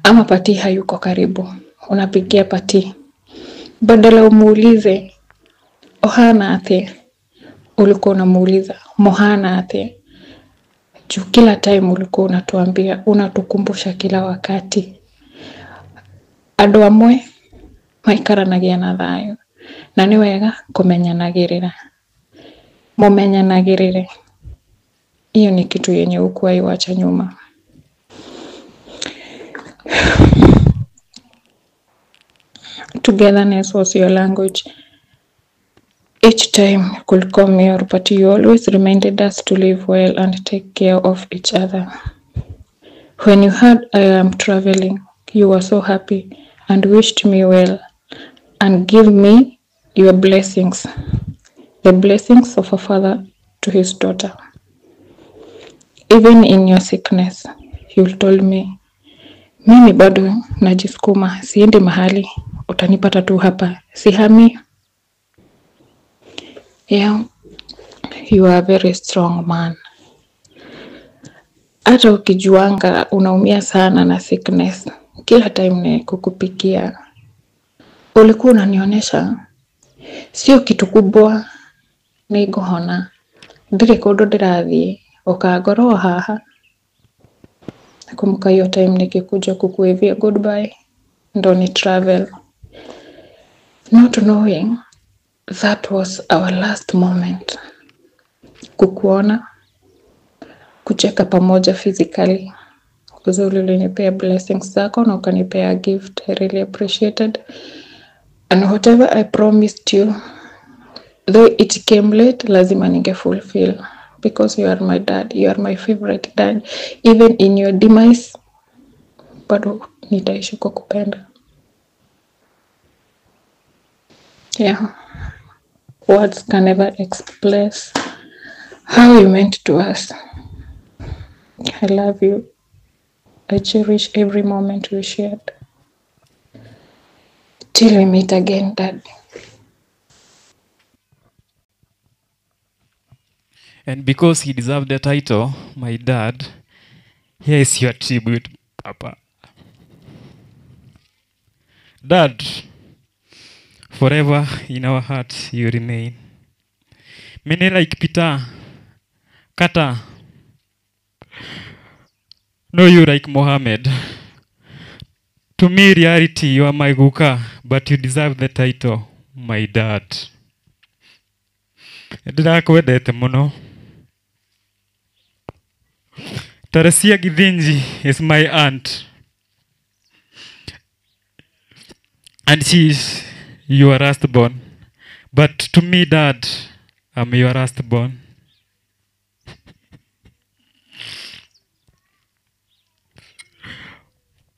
ama Pati hayuko karibu, unapigia Pati, badala umuulize ohana ate, ulikuwa unamuuliza mohana ate. Juu kila time ulikuwa unatuambia, unatukumbusha kila wakati andu amwe maikaranagia na thayo na ni wega kumenyanagirira, mumenyanagirire. Hiyo ni kitu yenye hukuwahi wacha nyuma. Togetherness was your language. Each time you could come here, but you always reminded us to live well and take care of each other. When you heard I am traveling, you were so happy and wished me well and give me your blessings, the blessings of a father to his daughter. Even in your sickness, you told me, mimi bado najiskuma, siendi mahali, utanipata tu hapa, sihami. Yeah, you are a very strong man. Hata ukijuanga unaumia sana na sickness, kila time ni kukupikia, ulikuwa unanionyesha sio kitu kubwa, nĩngũhona, ndirĩ kũndũ ndĩrathiĩ, ũkangorwo haha. Nakumbuka hiyo time nikikuja kukuwavia goodbye, ndo ni travel. Not knowing that was our last moment. Kukuona, kucheka pamoja physically. Uzuri ulinipea blessings zako na ukanipea gift. I really appreciated. And whatever I promised you, though it came late, lazima ninge fulfill. Because you are my dad, you are my favorite dad. Even in your demise, bado nitaishi kwa kupenda. Yeah. Words can never express how you meant to us. I love you. I cherish every moment we shared. Till we meet again, Dad. And because he deserved the title, my dad, here is your tribute, Papa. Dad, forever in our hearts you remain. Many like Peter, Kata, know you like Mohammed. To me, reality, you are my guka, but you deserve the title, my dad. Ndĩrakwendete mũno. Teresia Githinji is my aunt. And she is your last born. But to me, Dad, I'm your last born.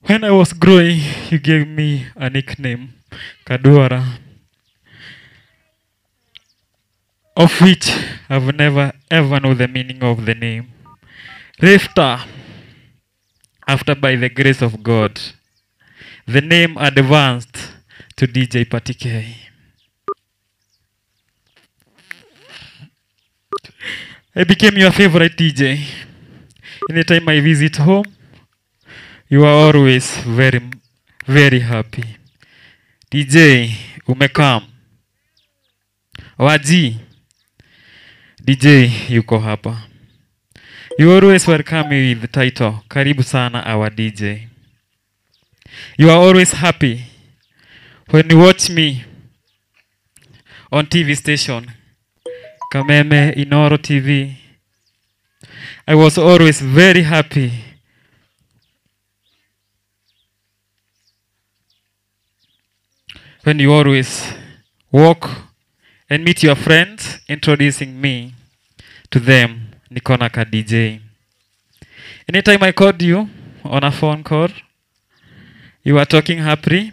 When I was growing, you gave me a nickname, Kaduara, of which I've never ever known the meaning of the name. Rifta, after by the grace of God, the name advanced to DJ Patike. I became your favorite DJ. Anytime I visit home, you are always very, very happy. DJ, umekam. Waji, DJ yuko hapa. You always welcome me with the title, Karibu sana our DJ. You are always happy when you watch me on TV station, Kameme Inoro TV. I was always very happy when you always walk and meet your friends, introducing me to them, Nikona ka DJ. Anytime I called you on a phone call, you were talking happily.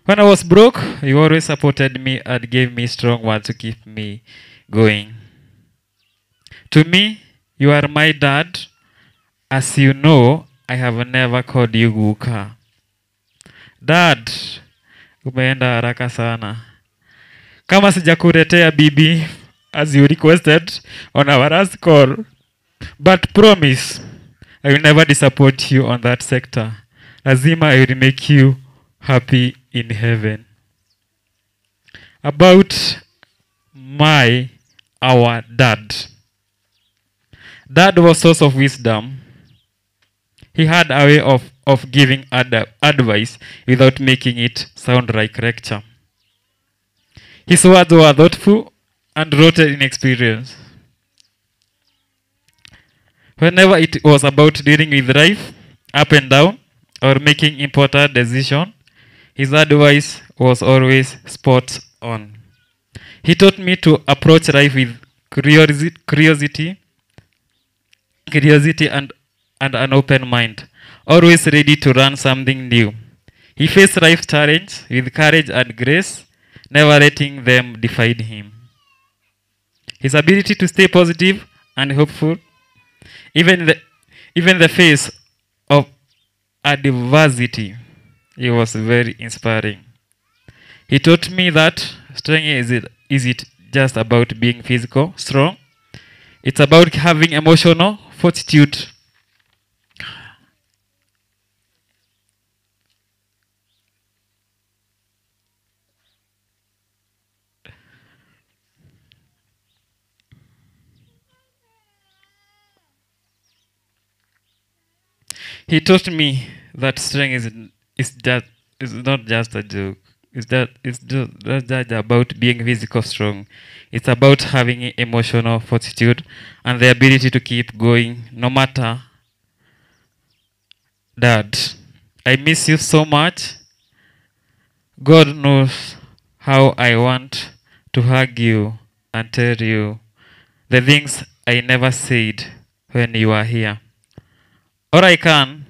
When I was broke, you always supported me and gave me strong words to keep me going. To me, you are my dad. As you know, I have never called you Guka. Dad, umeenda haraka sana. Kama sijakuletea bibi, as you requested on our last call, but promise, I will never disappoint you on that sector. Lazima I will make you happy in heaven. About our dad. Dad was source of wisdom. He had a way of giving advice without making it sound like lecture. His words were thoughtful and rooted in experience. Whenever it was about dealing with life, up and down, or making important decisions, his advice was always spot on. He taught me to approach life with curiosity and and an open mind, always ready to learn something new. He faced life's challenge with courage and grace, never letting them define him. His ability to stay positive and hopeful, even the face of adversity, it was very inspiring. He taught me that strength isn't just about being physical strong. It's about having emotional fortitude. He taught me that strength is not just a joke. It's not just about being physical strong. It's about having emotional fortitude and the ability to keep going no matter. Dad, I miss you so much. God knows how I want to hug you and tell you the things I never said when you are here. All I can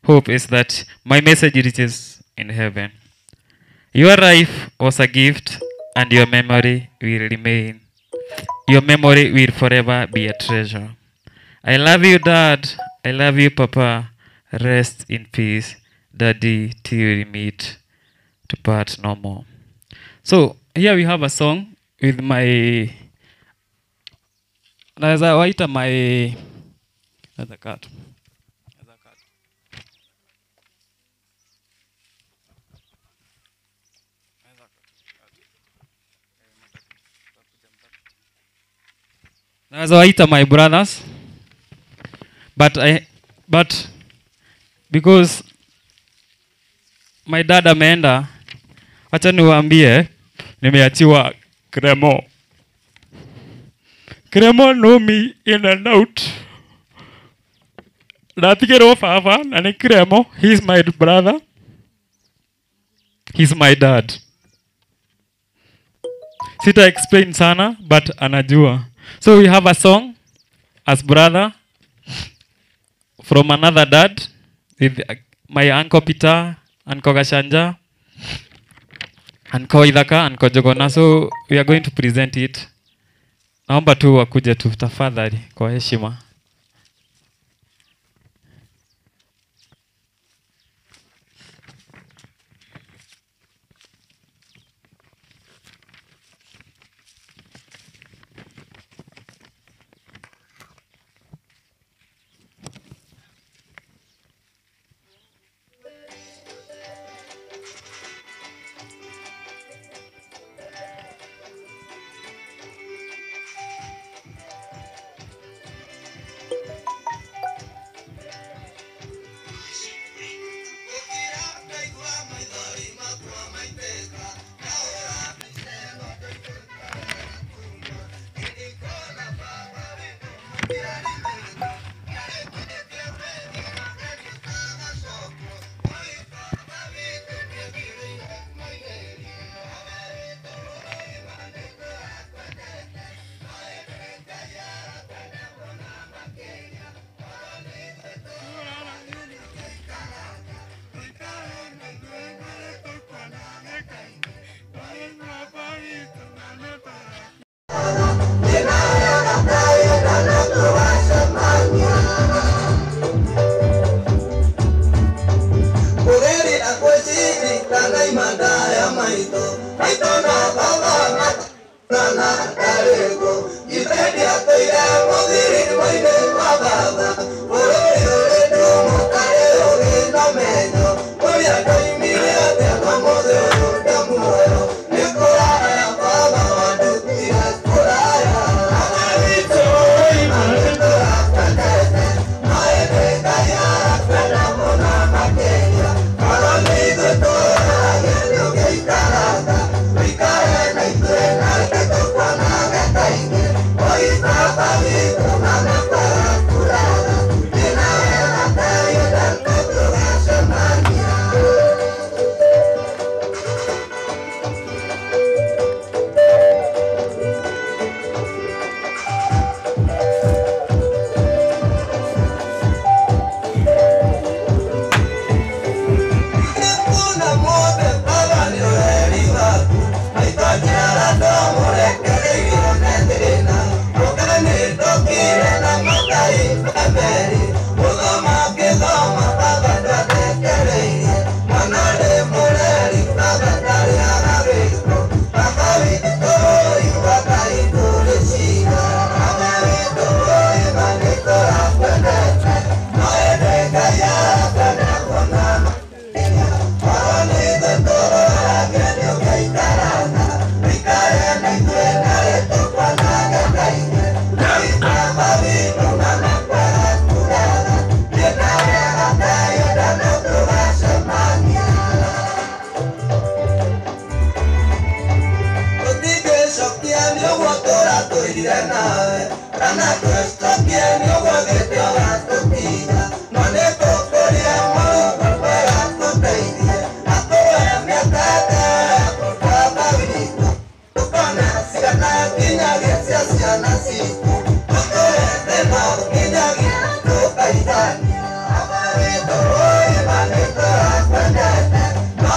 hope is that my message reaches in heaven. Your life was a gift, and your memory will remain. Your memory will forever be a treasure. I love you, Dad. I love you, Papa. Rest in peace, Daddy, till we meet to part no more. So here we have a song with my... Naweza waita my... Naweza cut. Naweza waita my brothers, but because my dad ameenda, wacha niwaambie nimeachiwa Kremo. Kremo know me in and out. Ndatigirwo baba na ni Kremo. He's my brother. He's my dad. Sita explain sana, but anajua. So we have a song as brother from another dad with my uncle Peter, Uncle Gashanja, Uncle Ithaka, Uncle Jogona. So we are going to present it. Naomba tu wakuje tu tafadhali kwa heshima. Bye. tũire nawe kana twĩcokie nĩ ũguo thiĩte ũgatũtiga no nĩ tũkũria Mũrungu mwega tũteithie atũhe mĩaka baba witũ tũkona ciana nginyagia cia ciana citũ tũtũre thĩna nginyagia tũkaigania baba witũ ũima nĩ tũrakwendete no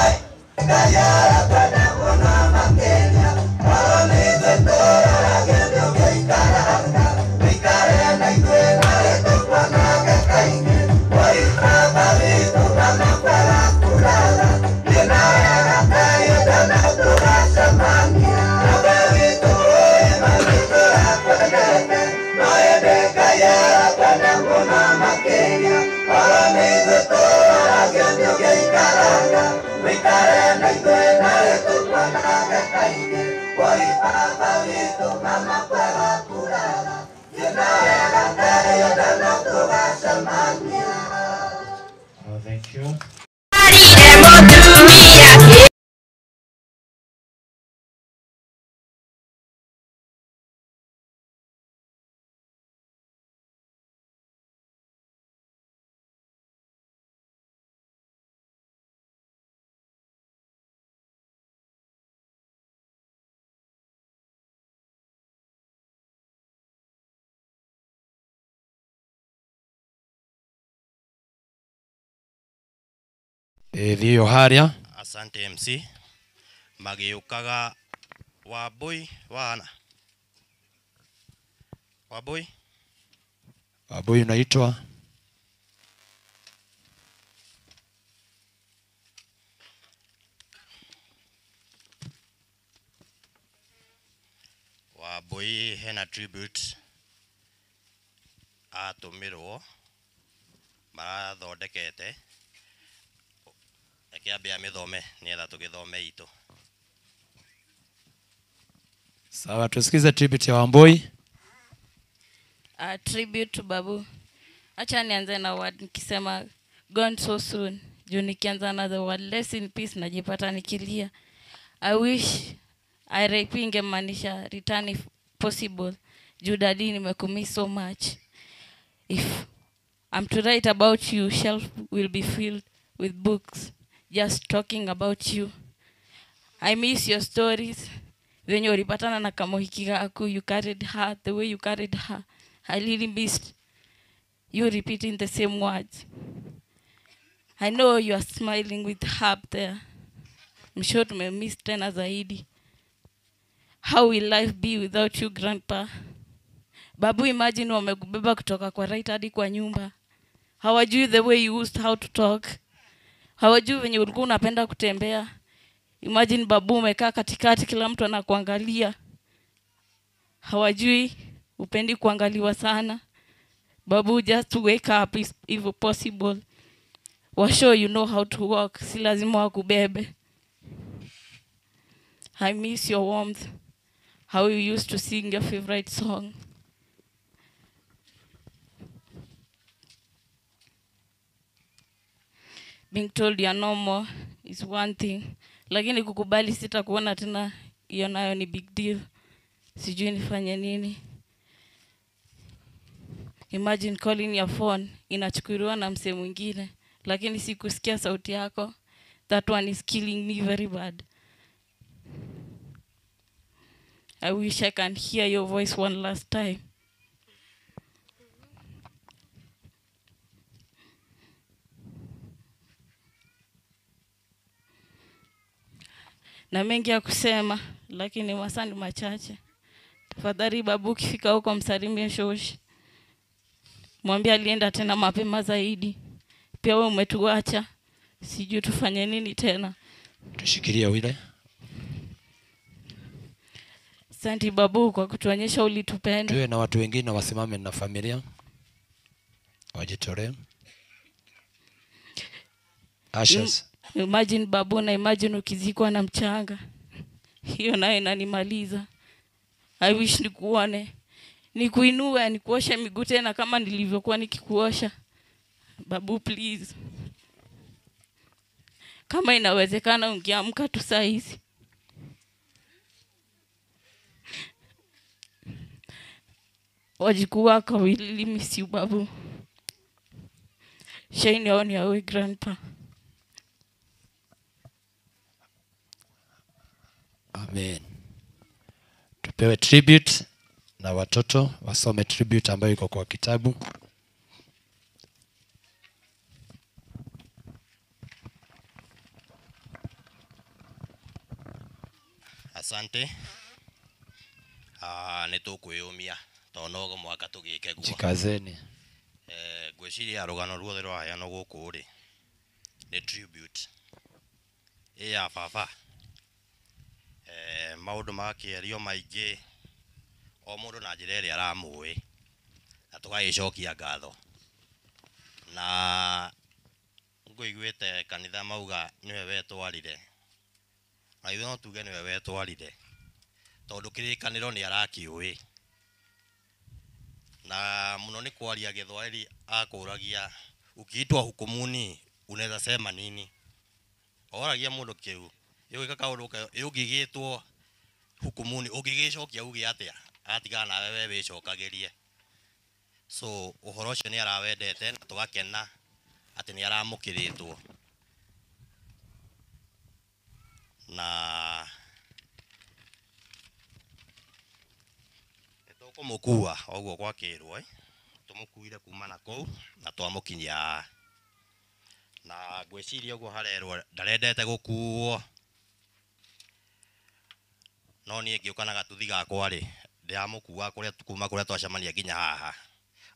Ngai arakwenda mũno makĩria oro nĩ ithuĩ tũrorage nĩ ũngĩikaranga wĩikare na ithuĩ narĩ tũkuonage kaingĩ oi baba witũ mama kwega kũrara thiĩ na wega Ngai ndana tũgacemania baba witũ ũima nĩ tũrakwendete no ĩndĩ Ngai arakwenda mũno makĩria oro nĩ ithuĩ tũrorage nĩ ũngĩikaranga wĩikare na ithuĩ narĩ tũkuonage kaingĩ oi baba witũ mama kwega kũrara thiĩ na wega Ngai ndana tũgacemania. Oh, thank you. Thiĩ harĩa. Asante MC. Magĩũkaga Wambui wana Wambui. Wambui unaitwa Wambui hena tribute atũmĩrwo marathondekete reke ambe amĩthome nĩgetha tũgĩthome itũ. Sawa, tusikize tribute ya Wambui. A tribute to Babu. Acha nianze na word nikisema gone so soon. Juu nikianza na the word less in peace najipata nikilia. I wish RIP ingemaanisha return if possible. Juu daddy nimekumiss so much. If I'm to write about you, shelf will be filled with books just talking about you. I miss your stories. Venye ulipatana na kamohiki gaku, you carried her the way you carried her. I really missed you repeating the same words. I know you are smiling with her up there. I'm sure tumemiss tena zaidi. How will life be without you, grandpa? Babu, imagine wamekubeba kutoka kwa right hadi kwa nyumba. Hawajui the way you used how to talk. Hawajui venye ulikuwa unapenda kutembea. Imagine babu umekaa katikati kila mtu anakuangalia. Hawajui upendi kuangaliwa sana. Babu, just wake up if possible. Washow you know how to walk. Si lazima wakubebe. I miss your warmth. How you used to sing your favorite song. Being told you're no more is one thing. Lakini kukubali sitakuona tena, hiyo nayo ni big deal. Sijui nifanye nini. Imagine calling your phone, inachukuliwa na msee mwingine, lakini sikusikia sauti yako. That one is killing me very bad. I wish I can hear your voice one last time. Na mengi ya kusema, lakini masaa ni machache. Tafadhali babu ukifika huko msalimie shoshi. Mwambie alienda tena mapema zaidi. Pia wewe umetuacha. Sijui tufanye nini tena. Tushikilie wile. Asante babu kwa kutuonyesha ulitupenda. Tuwe na watu wengine wasimame na familia. Wajitolee. Ashes. Imagine babu na imagine ukizikwa na mchanga. Hiyo nayo inanimaliza. I wish nikuone. Nikuinue, nikuoshe miguu tena kama nilivyokuwa nikikuosha. Babu please. Kama inawezekana ungeamka tu saa hizi. Wajukuu wako will really miss you, Babu. Shine on your way, Grandpa. Amen. Tupewe tribute na watoto wasome tribute ambayo iko kwa kitabu. Asante. Nĩ tũkwĩyũmia tondũ no mũhaka tũgĩke guo. Jikazeni. Ngwĩciria rũgano ruothe rwaheanwo gũkũ rĩ nĩ tribute ĩ ya baba. Maũndũ magakĩario maingĩ o mũndũ na njĩra ĩrĩa aramũĩ na tũgagĩcokia ngatho na ngũiguĩte kanitha mauga nĩwe wetwarire na ithuĩ no tuge nĩwe wetwarire tondũ kĩrĩkanĩro nĩ arakĩũĩ na mũno nĩ kwaria Gĩthwaĩri akũragia ukiitwa hukumuni unaweza sema nini oragia mũndũ kĩu ĩgwĩka kaũndũ ũngĩgĩtwo hukumuni ũngĩgĩcokia uge atĩa atigana nawe we wĩcokagĩrie so ũhoro ũcio nĩ arawendete na tũgakena atĩ nĩ aramũkĩrĩtwo na nĩtũkũmũkua ũguo gwakĩrwo tũmũkuire kuma na kũu na twamũkinyia na ngwĩciria ũguo harerwo ndarendete gũkuo no niĩ ngĩũka na gatuthi gakwa rĩ ndĩramũkua kũrĩa kuma kũrĩa twacemania nginya haha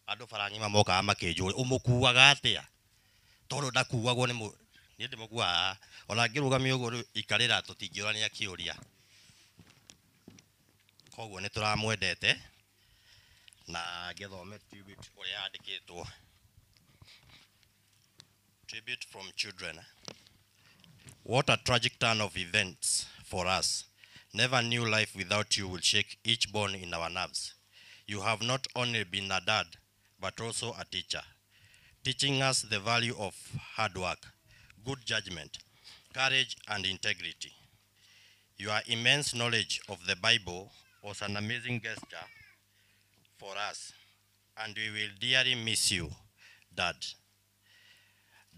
andũ bara ng'ima mokaga makĩnjũria ũmũkuaga atĩa tondũ ndakuagwo nĩ niĩ ndĩmũkuaga ona ngĩrũgamia ũguo rĩu ikarĩra tũtingĩũrania kĩũria koguo nĩ tũramwendete na ngĩthome tribute ũrĩa yandĩkĩtwo. Tribute from children. What a tragic turn of events for us. Never knew life without you will shake each bone in our nerves. You have not only been a dad, but also a teacher, teaching us the value of hard work, good judgment, courage, and integrity. Your immense knowledge of the Bible was an amazing gesture for us, and we will dearly miss you, Dad.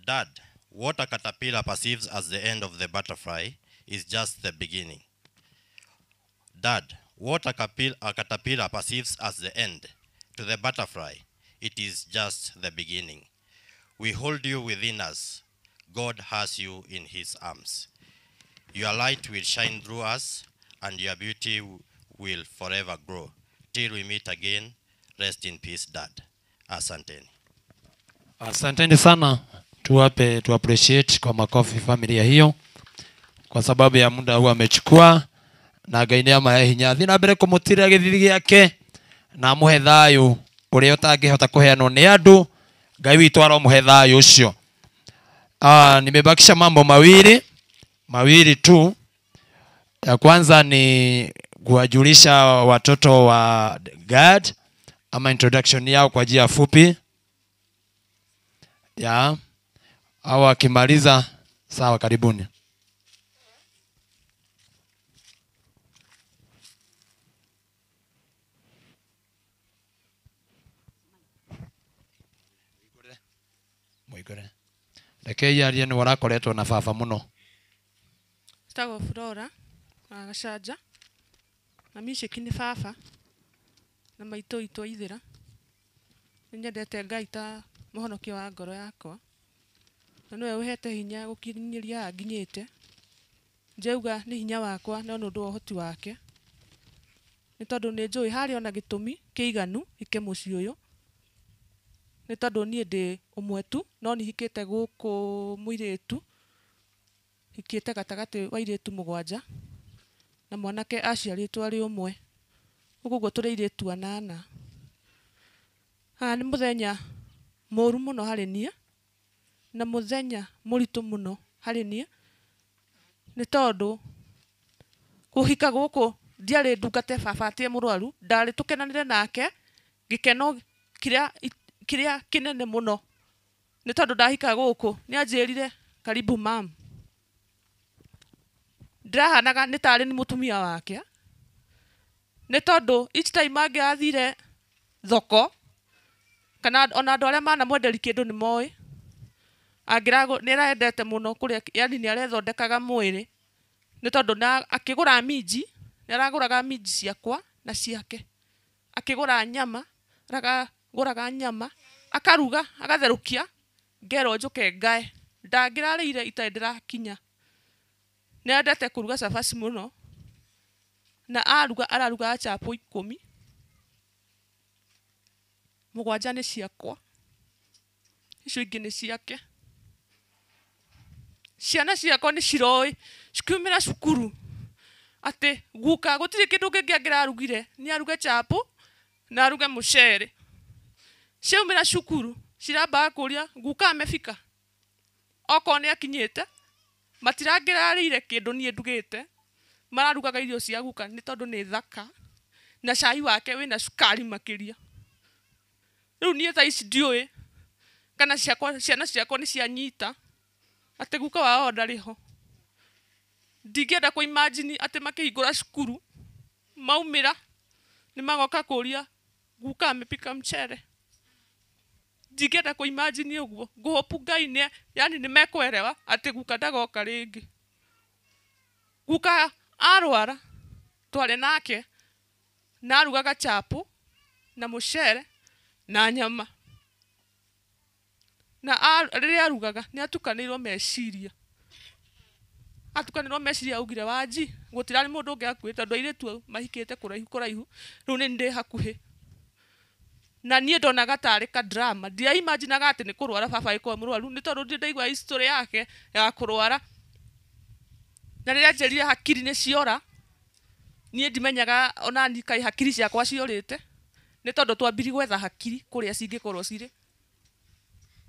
Dad, what a caterpillar perceives as the end of the butterfly is just the beginning. Dad, what a caterpillar perceives as the end to the butterfly, it is just the beginning. We hold you within us. God has you in his arms. Your light will shine through us, and your beauty will forever grow. Till we meet again, rest in peace, Dad. Asanteni. Asanteni sana. Tuwape, tu appreciate kwa makofi familia hiyo kwa sababu ya muda huu amechukua na Ngai nĩ amahe hinya thiĩ na mbere kũmũtirĩra gĩthithi gĩake na amũhe thayũ ũrĩa ũtangĩhota kũheanwo nĩ andũ. Ngai witũ aromũhe thayũ ũcio. Nimebakisha mambo mawili tu. Ya kwanza ni kuwajulisha watoto wa God ama introduction yao kwa njia fupi ya au akimaliza sawa, karibuni. Muigure. Reke yarie ni warakoretwo na baba muno. Njĩtagwo Flora wa Gacanja na Misheki nĩ baba na maitũ itũ Ithĩra. Nĩ nyendete Ngai ta mũhonokia wa ngoro yakwa na nĩwe ũhete hinya gũkinyĩria haha nginyĩte. Njauga nĩ hinya wakwa no nĩ ũndũ wa ũhoti wake, nĩ tondũ nĩ njũĩ harĩ ona gĩtũmi kĩiganu hike mũciĩ ũyũ, nĩ tondũ niĩ ndĩ ũmwe tu no nĩ hikĩte gũkũ mũirĩtu, hikĩte gatagatĩ wa airĩtu 7 na mwanake aciarĩtwo arĩ ũmwe, ũguo tũrĩ airĩtu 8. Haha nĩ mũthenya mũru mũno harĩ niĩ na mũthenya mũritũ mũno harĩ niĩ, nĩ tondũ kũhika gũkũ ndiarĩ ndungate baba atĩ mũrwaru, ndarĩ tũkenanĩre nake gĩkeno kĩrĩa kĩnene mũno, nĩ tondũ ndahika gũkũ nĩ anjĩrire karibu mam. Ndĩrahanaga nĩ tarĩ nĩ mũtumia wake, nĩ tondũ each time angĩathire Thoko kana ona andũ arĩa manamwenderia kĩndũ nĩ moĩ nĩ arendete mũno kũrĩa, yani nĩ arethondekaga mwĩrĩ nĩ tondũ na akĩgũra minji nĩ aragũraga minji ciakwa na ciake, akĩgũra nyama aragũraga nyama akaruga agatherũkia ngerwo njũke ngae ndangĩrarĩire itarĩ ndĩrakinya. Nĩ endete kũruga cabaci mũno na aruga ararugaga chapo 10, 7 nĩ ciakwa, icio ingĩ nĩ ciake. Ciana ciakwa nĩ ciroĩ cikiumĩra cukuru atĩ guka gũtirĩ kĩndũ kĩngĩ angĩrarugire, nĩ aruge chapo na aruge mũcere. Ciaumĩra cukuru cirambaga kũria guka amefika, okorwo nĩ akinyĩte matirangĩrarĩire kĩndũ niĩ ndugĩte, mararugaga irio cia guka nĩ tondũ nĩ thaka na cai wake wĩna cukari makĩria. Rĩu niĩ thaa ici ndiũĩ kana ciana ciakwa nĩ cianyita atĩ guka wao ndarĩ ho. Ndingĩenda kũ imagine atĩ makĩhingũra cukuru maumĩra nĩ magoka kũria guka amepika mchere. Ndingĩenda kũ imagine ũguo, ngũhopu Ngai nĩ yani nĩ mekwerewa atĩ guka ndagoka rĩngĩ. Guka arwara twarĩ nake na arugaga chapo na mũcere na nyama na rĩrĩa arugaga nĩ atukanĩirwo meciria, augire Wanji gũtirarĩ mũndũ ũngĩ hakuhĩ tondũ airĩtu mahikĩte kũraihu kũraihu, rĩu nĩ ndĩ hakuhĩ. Na niĩ ndonaga tarĩ ka drama, ndiaimaginaga atĩ nĩ kũrwara baba agĩkorwo mũrwaru nĩ tondũ ndirĩ ndaigua history yake ya kũrwara. Na rĩrĩa anjĩrire hakiri nĩ ciora, niĩ ndimenyaga ona niĩ kaĩ hakiri ciakwa ciorĩte nĩ tondũ twambirie gwetha hakiri kũrĩa cingĩkorwo cirĩ.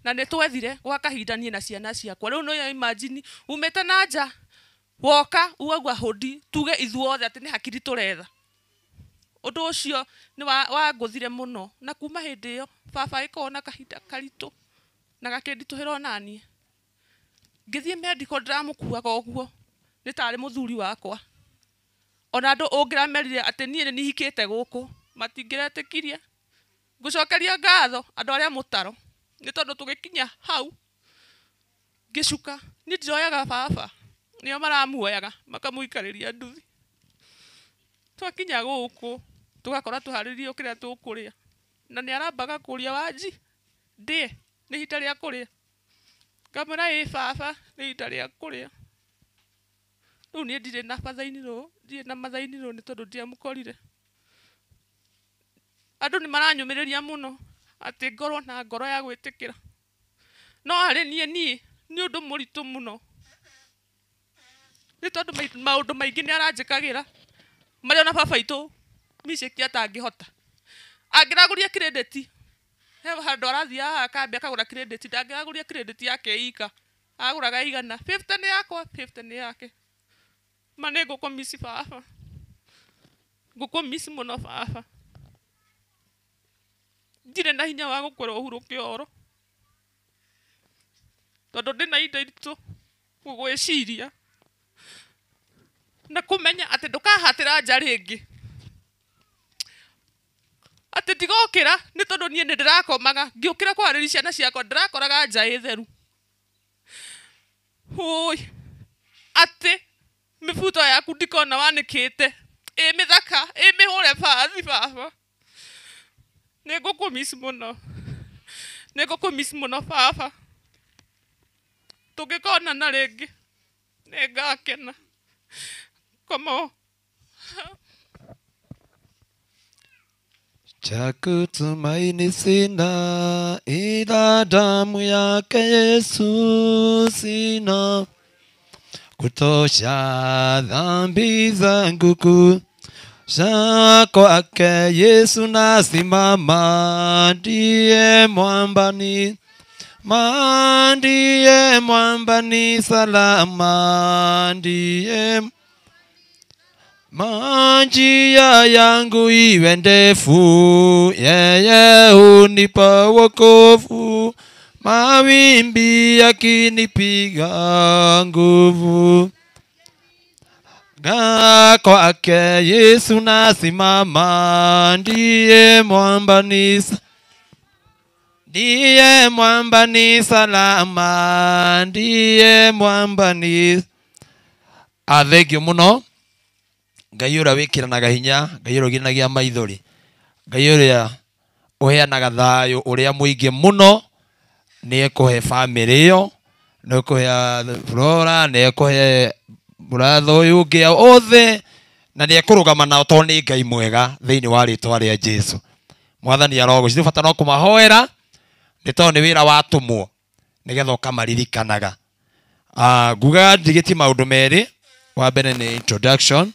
Na nĩ twethire gwa kahinda niĩ na ciana ciakwa. Rĩu no imagine umĩte na nja woka ugaigua hũndi tuge ithuothe atĩ nĩ hakiri tũretha. Ũndũ ũcio nĩ wangũthire mũno na kuma hĩndĩ ĩyo baba agĩkorwo na kahinda karitũ na gakĩnditũhĩra onaniĩ. Ngĩthiĩ medical ndĩramũkuaga ũguo nĩ tarĩ mũthuri wakwa. Ona andũ ũngĩramerire atĩ niĩ nĩ hikĩte gũkũ matingĩretĩkirie. Ngũcokeria ngatho andũ arĩa mũtaro nĩ tondũ tũgĩkinya hau ngĩcuka niĩ ndiroyaga baba, nĩo maramuoyaga makamũikarĩria nduthi. Twakinya gũkũ tũgakora tũharĩrĩirio kĩrĩa tũkũrĩa na nĩ arambaga kũria Wanji ndĩe nĩ ihinda rĩa kũrĩa, ngamwĩra ĩ baba nĩ ihinda rĩa kũrĩa. Rĩu niĩ ndirĩ na bathainirwo, ndirĩ na mathainirwo nĩ tondũ ndiamũkorire. Andũ nĩ maranyũmĩrĩria mũno atĩ ngorwo na ngoro ya gwĩtĩkĩra, no harĩ niĩ nĩ ũndũ mũritũ mũno nĩ tondũ maũndũ maingĩ nĩ aranjĩkagĩra marĩa ona baba itũ Misheki atangĩhota. Angĩragũria credit he handũ arathiaga haha kambĩ akagũra credit, ndangĩragũria credit yake ika, agũraga igana 50 nĩ yakwa 50 nĩ yake. Ma nĩ ngũkũmici baba, ngũkũmici mũno baba. Ndirĩ na hinya wa gũkwĩra ũhurũke ũhoro tondũ ndĩna indo iritũ gũgwĩciria na kũmenya atĩ ndũkahatĩra nja rĩngĩ, atĩ ndigokĩra nĩ tondũ niĩ nĩ ndĩrakomaga ngĩũkĩra kwarĩria ciana ciakwa ndĩrakoraga nja ĩ theru. Hũi atĩ mĩbuto yaku ndikona wanĩkĩte ĩ mĩthaka ĩ mĩhũre bathi baba. Nĩ ngũkũmici mũno, nĩ ngũkũmici mũno baba. Tũngĩkonana rĩngĩ nĩ ngakena. Komo. Cha kutumaini sina ila damu yake Yesu, sina kutosha dhambi zangu kusha kwake Yesu nasimama, ndiye mwambani, ndiye mwambani salama, ndiye njia yangu iwe ndefu, yeye hunipa wokovu, mawimbi yakinipiga nguvu. Kwake Yesu nasimama, ndiye mwamba ni ndiye mwamba ni salama, ndiye mwamba ni athengio muno. Ngai ũrĩa wĩkĩranaga hinya, Ngai ũrĩa ũgiranagia maithori, Ngai ũrĩa ũheanaga thayũ ũrĩa mũingĩ mũno, nĩ ekũhe bamĩrĩ ĩyo, nĩ ekũhe Flora, nĩ ekũhe mũratho ũyũ ũngĩ othe, na nĩ ekũrũgama nao tondũ nĩ Ngai mwega thĩinĩ wa rĩtwa rĩa Jesu. Mwathani arogocithio, bata no kũmahoera nĩ tondũ nĩ wĩra watũmwo nĩgetha ũkamaririkanaga. Nguga ndigĩtie maũndũ merĩ. Wa mbere nĩ introduction,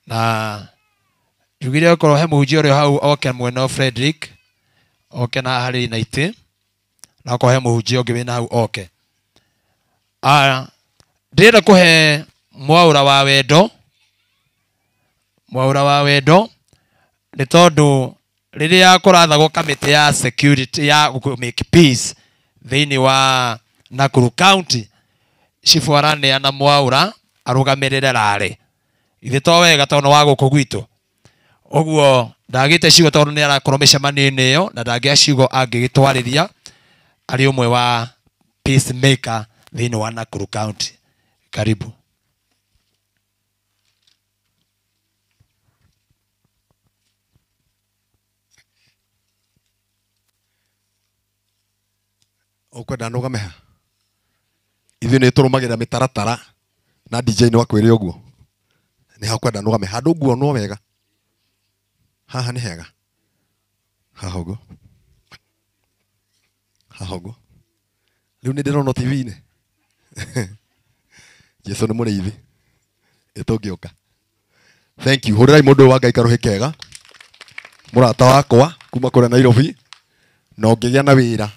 na njugire okorwo he mũhunjia ũrĩa hau oke mwena wa Frederick, oke na harĩ na itĩ, na okorwo he mũhunjia ũngĩ wĩna hau oke. Ndĩrenda kũhe mwaũra wa wendo, mwaũra wa wendo nĩ tondũ rĩrĩa kũrathagwo kamĩtĩ ya security ya make peace thĩinĩ wa Nakuru County, cibu araneana mwaũra arũgamĩrĩre rarĩ. Ithe to wega tondũ nĩ wa gũkũ gwitũ. Ũguo ndagĩte ciugo tondũ nĩ arakorwo mĩcemanio-inĩ ĩyo na ndangĩa ciugo angĩgĩtwarĩria arĩ ũmwe wa peacemaker thĩinĩ wa Nakuru County. Karibu. Ũkwenda nũgame ha? Ithuĩ nĩ tũrũmagĩrĩra mĩtaratara na DJ nĩ wakwĩre ũguo. Nĩ ha ũkwenda nũgame handũ nguonwo wega. Haha nĩ hega. Haha ũguo. Haha ũguo. Rĩu nĩ ndĩronwo TV-inĩ. Jesu nĩ mũrĩithi. Ĩtũngĩũka. Thank you. Hũrĩrai mũndũ ũyũ wa Ngai karũhĩ kega. Mũrata wakwa kuma kũrĩa Nairobi na ũngĩgĩa na wĩra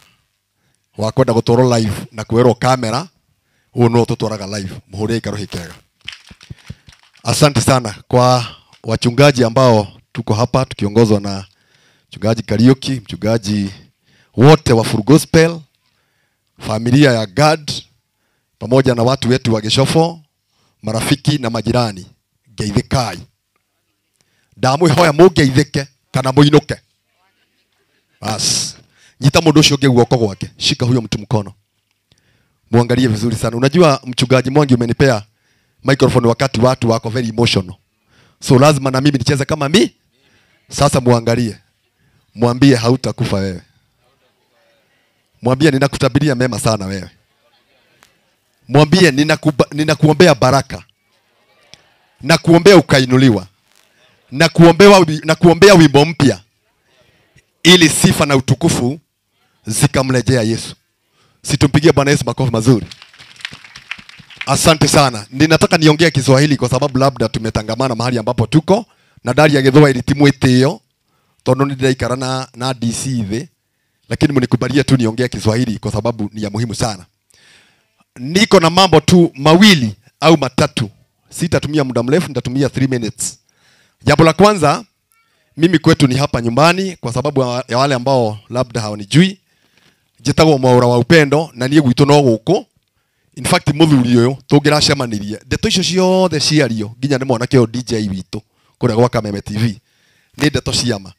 wa kwenda gũtwarwo live na kwĩrwo kamera, ũyũ nĩwe ũtũtwaraga live. Mũhũrĩre karũhĩ kega. Asante sana kwa wachungaji ambao tuko hapa tukiongozwa na mchungaji Kariuki, mchungaji wote wa Full Gospel, familia ya Gad, pamoja na watu wetu wa Geshofo, marafiki na majirani. Geithikai. Ndamwihoya mũngeithĩke kana mũinũke. Bas. Nyita mũndũ ũcio ũngĩ guoko gwake. Shika huyo mtu mkono. Muangalie vizuri sana. Unajua mchungaji Mwangi umenipea microphone wakati watu wako very emotional. So lazima na mimi nicheze kama mi. Sasa muangalie. Mwambie hautakufa wewe. Mwambie ninakutabiria mema sana wewe. Mwambie ninakuombea baraka. Na kuombea ukainuliwa. Na kuombea wimbo mpya. Ili sifa na utukufu zikamrejea Yesu. Situmpigie Bwana Yesu makofi mazuri. Asante sana. Ninataka niongee Kiswahili kwa sababu labda tumetangamana mahali ambapo tuko na ndari ya Gĩthwaĩri ti mwĩtĩo tondu ni ndiraikara na DC thĩ, lakini mnikubalie tu niongee Kiswahili kwa sababu ni ya muhimu sana. Niko na mambo tu mawili au matatu. Sitatumia muda mrefu, nitatumia 3 minutes. Jambo la kwanza, mimi kwetu ni hapa nyumbani kwa sababu ya wale ambao labda hawanijui. Njĩtagwo Mwaũra wa Upendo na niĩ gwitũ no gũkũ. In fact mũthuri ũyũ tũngĩracemanirie ndeto icio ciothe ciario nginya nĩ mwanake ũyũ DJ witũ kũrĩa gwa Kameme TV nĩ ndeto ciama,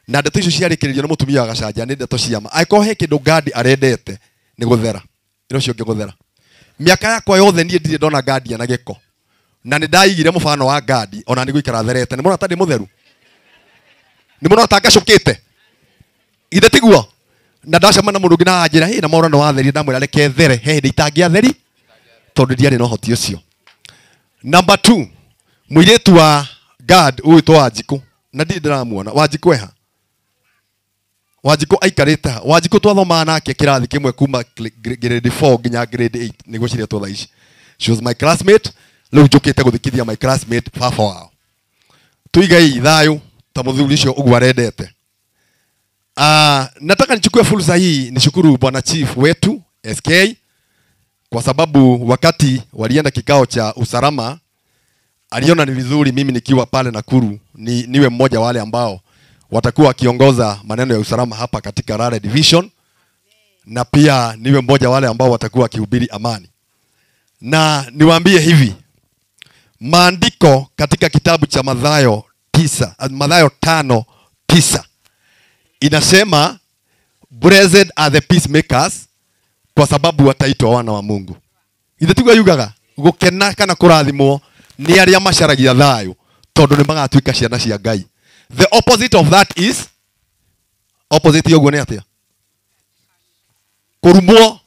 na ndeto icio ciarĩkĩrĩrio nĩ mũtumia wa Gacanja nĩ ndeto ciama. Angĩkorwo he kĩndũ Gadi arendete nĩ gũthera, ĩno ũcio ũngĩ gũthera. Mĩaka yakwa yothe niĩ ndirĩ ndona Gadi ana gĩko, na nĩ ndaigire mũbano wa Gadi ona nĩ gũikara therete. Nĩ mũrona ta ndĩ mũtheru? Nĩ mũrona ta ngacũkĩte? Ithe tiguo? Na ndacemana na mũndũ ũngĩ na anjĩra, "Hĩ, na Mwaũra nĩ watheria." Ndamwĩra reke there, he hĩndĩ itangĩatheri tondũ ndiarĩ na ũhoti ũcio. Number 2, mũirĩtu wa Gad ũyũ Wanjikũ, na ndirĩ ndĩramuona. Wanjikũ eha? Wanjikũ aikarĩte ha? Wanjikũ twathomaga nake kĩrathi kĩmwe kuma grade 4 nginya grade 8 nĩguo ciretwo thaa ici. She was my classmate. Rĩu njũkĩte gũthikithia my classmate baba wao. Tũigei thayũ ta mũthuri ũcio ũguo arendete. Nataka nichukue fursa hii nishukuru bwana chief wetu SK kwa sababu wakati walienda kikao cha usalama aliona ni vizuri mimi nikiwa pale Nakuru niwe mmoja wale ambao watakuwa wakiongoza maneno ya usalama hapa katika Rare Division, na pia niwe mmoja wale ambao watakuwa wakihubiri amani. Na niwaambie hivi, Maandiko katika kitabu cha Mathayo 5:9 inasema blessed are the peacemakers, kwa sababu wataitwa wana wa Mungu. Ithe tiguo yugaga gukena kana kurathimwo ni aria macaragia thayo tondu ni magatuika ciana cia Ngai. The opposite of that is, opposite yoguo ni atia? Kurumwo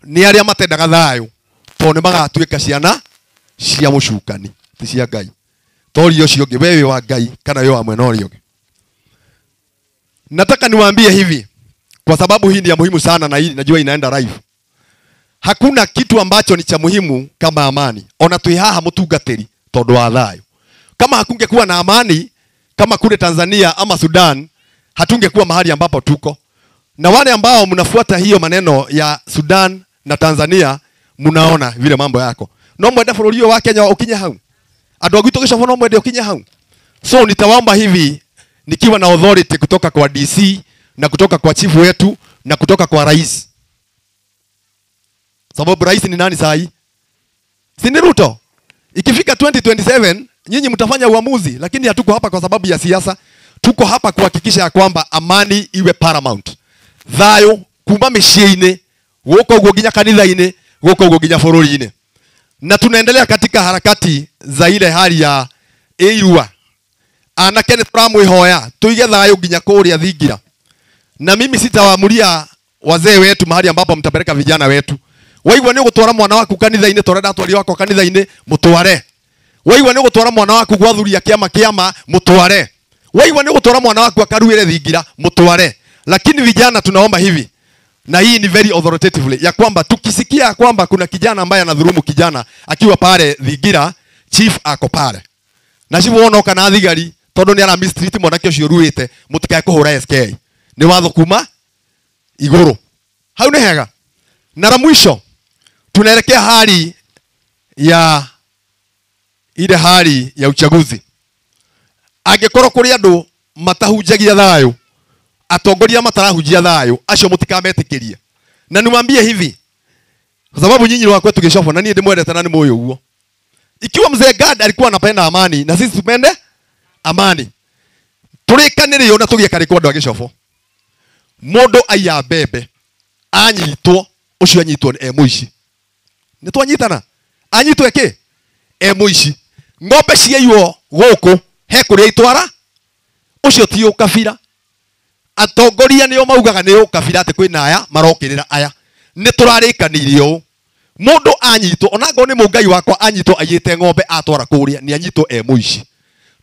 ni aria matendaga thayo tondu ni magatuika ciana cia mucukani, ti cia Ngai. Tori ucio ungi wewe wa Ngai kana wewe wa mwena uria ungi. Nataka niwaambie hivi kwa sababu hii ni ya muhimu sana na hii najua inaenda live. Hakuna kitu ambacho ni cha muhimu kama amani. Ona twi haha mutungatiri tondu wa thayo. Kama hakungekuwa na amani kama kule Tanzania ama Sudan, hatungekuwa mahali ambapo tuko. Na wale ambao mnafuata hiyo maneno ya Sudan na Tanzania, mnaona vile mambo yako. No mwende bũrũri wa Kenya ukinye hau. Andũ a gwitũ gĩcobo no mwende ukinye hau. So nitawaomba hivi nikiwa na authority kutoka kwa DC na kutoka kwa chifu wetu na kutoka kwa rais. Sababu rais ni nani saa hii? Si ni Ruto? Ikifika 2027 nyinyi mtafanya uamuzi, lakini hatuko hapa kwa sababu ya siasa. Tuko hapa kuhakikisha ya kwamba amani iwe paramount. Thayo kuma mĩciĩ-inĩ, gũkũ ũguo nginya kanitha-inĩ, gũkũ ũguo nginya bũrũri-inĩ. Na tunaendelea katika harakati za ile hali ya ĩirua. Anake nĩ tũramwĩhoya tuige thayo nginya kũrĩa thingira. Na mimi sitawaamuria wazee wetu mahali ambapo mtapeleka vijana wetu. Waigua nĩ ũgũtwara mwana waku kanitha-inĩ, tondũ ndatwari wakwa kanitha-inĩ, mũtware. Waigua nĩ ũgũtwara mwana waku gwathuria kĩama kĩama, mũtware. Waigua nĩ ũgũtwara mwana waku akaruĩre thingira, mũtware. Lakini vijana tunaomba hivi, na hii ni very authoritatively, ya kwamba tukisikia kwamba kuna kijana ambaye anadhulumu kijana akiwa pale thingira, chief ako pale. Na chief wona kana thigari tondu ni ara mistreat mwanake ucio ruite, mutikae kuhura SK. Ni watho kuma iguru. Hau ni hega. Na la mwisho tunaelekea hali ya ile hali ya uchaguzi. Angikorwo kuri andu matahunjagia thayo, atongoria matarahunjia thayo, acio mutikametĩkĩrie. Na niwaambie hivi, kwa sababu nyinyi ni wa kwetu Gĩcobo na niĩ ndĩmwendete na nĩ mũĩ ũguo. Ikiwa mzee Gad alikuwa anapenda amani na sisi tupende amani, tũrĩkanĩre na tũgĩe karĩko andũ a Gĩcobo. Mũndũ aiya mbembe anyitwo, ũcio anyitwo e mũici. Nĩ twanyitana? Anyitwo ĩkĩ? E mũici. Ng'ombe ciaiywo gũkũ he kũrĩa itwara, ũcio ti ũkabira. Atongoria nĩo maugaga nĩ ũkabira atĩ kwĩna aya marokĩrĩra aya. Nĩ tũrarĩkanĩire ũũ. Mũndũ anyitwo, ona ngorwo nĩ mũngai wakwa anyitwo aiyĩte ng'ombe atwara kũrĩa, nĩ anyitwo e mũici.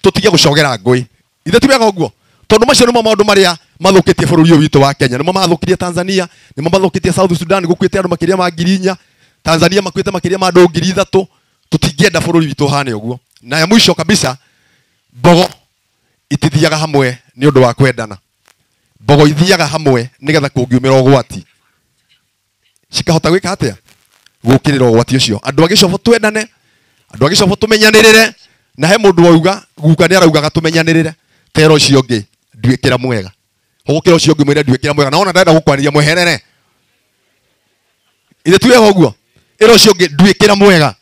Tũtige gũcogera ngũĩ. Ithe ti wega ũguo? Tondũ macio nĩmo maũndũ marĩa mathũkĩtie bũrũri ũyũ witũ wa Kenya. Nĩmo mathũkirie Tanzania, nĩmo mathũkĩtie South Sudan, gũkuĩte andũ makĩria ma 4,000, Tanzania makuĩte makĩria ma andũ 3,000. Tũtingĩenda bũrũri witũ ũhane ũguo. Na ya mwisho kabisa, mbogo itithiaga hamwe nĩ ũndũ wa kwendana. Mbogo ithiaga hamwe nĩgetha kũngiumĩra ũgwati cikahota gwĩka atĩa? Gũkĩrĩra ũgwati ũcio. Andũ a Gĩcobo twendane, andũ a Gĩcobo tũmenyanĩrĩre. Na he mũndũ wauga, guka nĩ araugaga tũmenyanĩrĩre, tera ũcio ũngĩ nduĩkĩra mwega, hũgũkĩra ũcio ũngĩ mwĩre nduĩkĩra mwega, na ona ndarenda gũkwarĩria mweherere. Ithe tuge ũguo, ĩra ũcio ũngĩ nduĩkĩra mwega.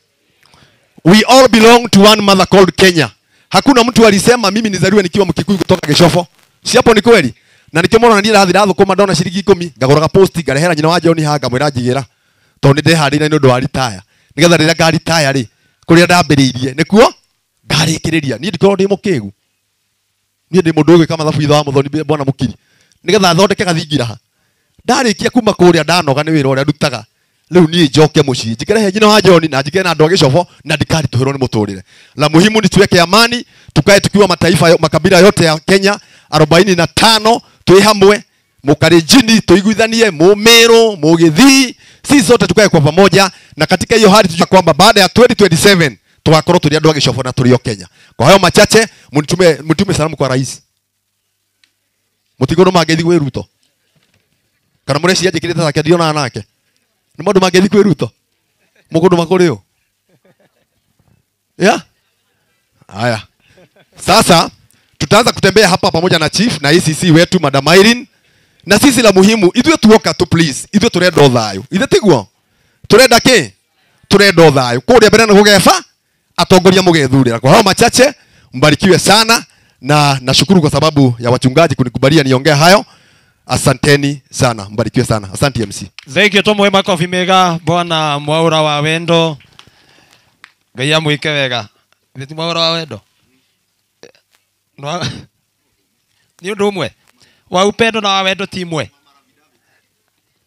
We all belong to one mother called Kenya. Hakuna mtu alisema mimi nizaliwe nikiwa Mkikuyu kutoka Gĩcobo. Si hapo ni kweli? Na nikio mwana niĩ ndathi ndathũkũma ndona ciringi 10 ngagũraga posti ngarehera nyina wa John haha ngamwĩra njigĩra, tondũ nĩ ndeharĩirie nĩ ũndũ wa retire, nĩgetha rĩrĩa nga retire rĩ, kũrĩa ndambĩrĩirie nĩkuo ngarĩkĩrĩria. Niĩ ndikorwo ndĩ mũkĩgu, niĩ ndĩ mũndũ ũgwĩka mathabu ithe wa Mũthoni bwana Mũkiri, nĩgetha thondeke gathingira ha. Ndarĩkia kuma kũrĩa ndanoga nĩ wĩra ũrĩa ndutaga, rĩu niĩ njoke mũciĩ njikerehe nyina wa John na njikere na andũ a Gĩcobo na ndikaritũhĩrwo nĩ mũtũrĩre. La muhimu ni tuweke amani, tukae tukiwa mataifa makabila yote ya Kenya 45 twi hamwe, Mũkalenjini tuiguithanie, Mũmĩrũ, Mũgĩthii, sisi sote tukae kwa pamoja. Na katika hiyo hali tujue kwamba baada ya 2027 tugakorwo turi andũ a Gĩcobo na tũrĩ o Kenya. Kwa hayo machache, mtume salamu kwa rais. Mũtigũrũ mangĩthiĩ kwĩ Ruto, kana mũreciria njĩkĩrĩte take ndionaga nake? Nĩ maũndũ mangĩthiĩ kwĩ Ruto mũkũndũ makũrĩ ũ? Yeah? Haya. Sasa tutaanza kutembea hapa pamoja na chief na ACC wetu Madam Irene. Na sisi la muhimu ithuĩ tuoka tu please, ithuĩ tũrenda thayũ. Ithe tiguo? Tũrenda kĩ? Tũrenda thayũ. Kũrĩa mbere nĩ gũgeba Atongoria mugethurira. Kwa hayo machache, mbarikiwe sana na nashukuru kwa sababu ya wachungaji kunikubalia niongee hayo. Asanteni sana, mbarikiwe sana. Asante MC. Thank you tumwe makofi mega bwana Mwaura wa Wendo. Ngai amwike wega. Ni Mwaura wa Wendo. No, ni undu umwe wa upendo na wa wendo ti imwe.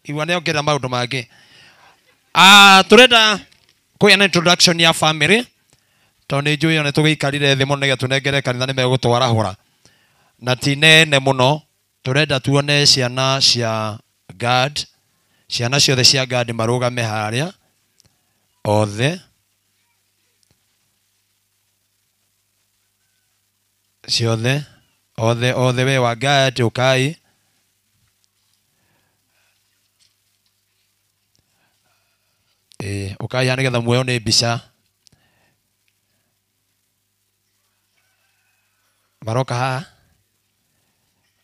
Igua niongerera maundu mangi. Turenda kuya na introduction ya family tondu ni njui ona tugĩikarire thĩ mũno nĩgetha tũnengere kanitha nĩ megũtwarahũra na ti nene mũno. Turenda tuone ciana cia Gad, ciana ciothe cia Gad marũgame harĩa othe, ciothe othe othe, we wa Gad ũkai. Ũkai haha nĩgetha muoyo nĩ mbica maroka haha.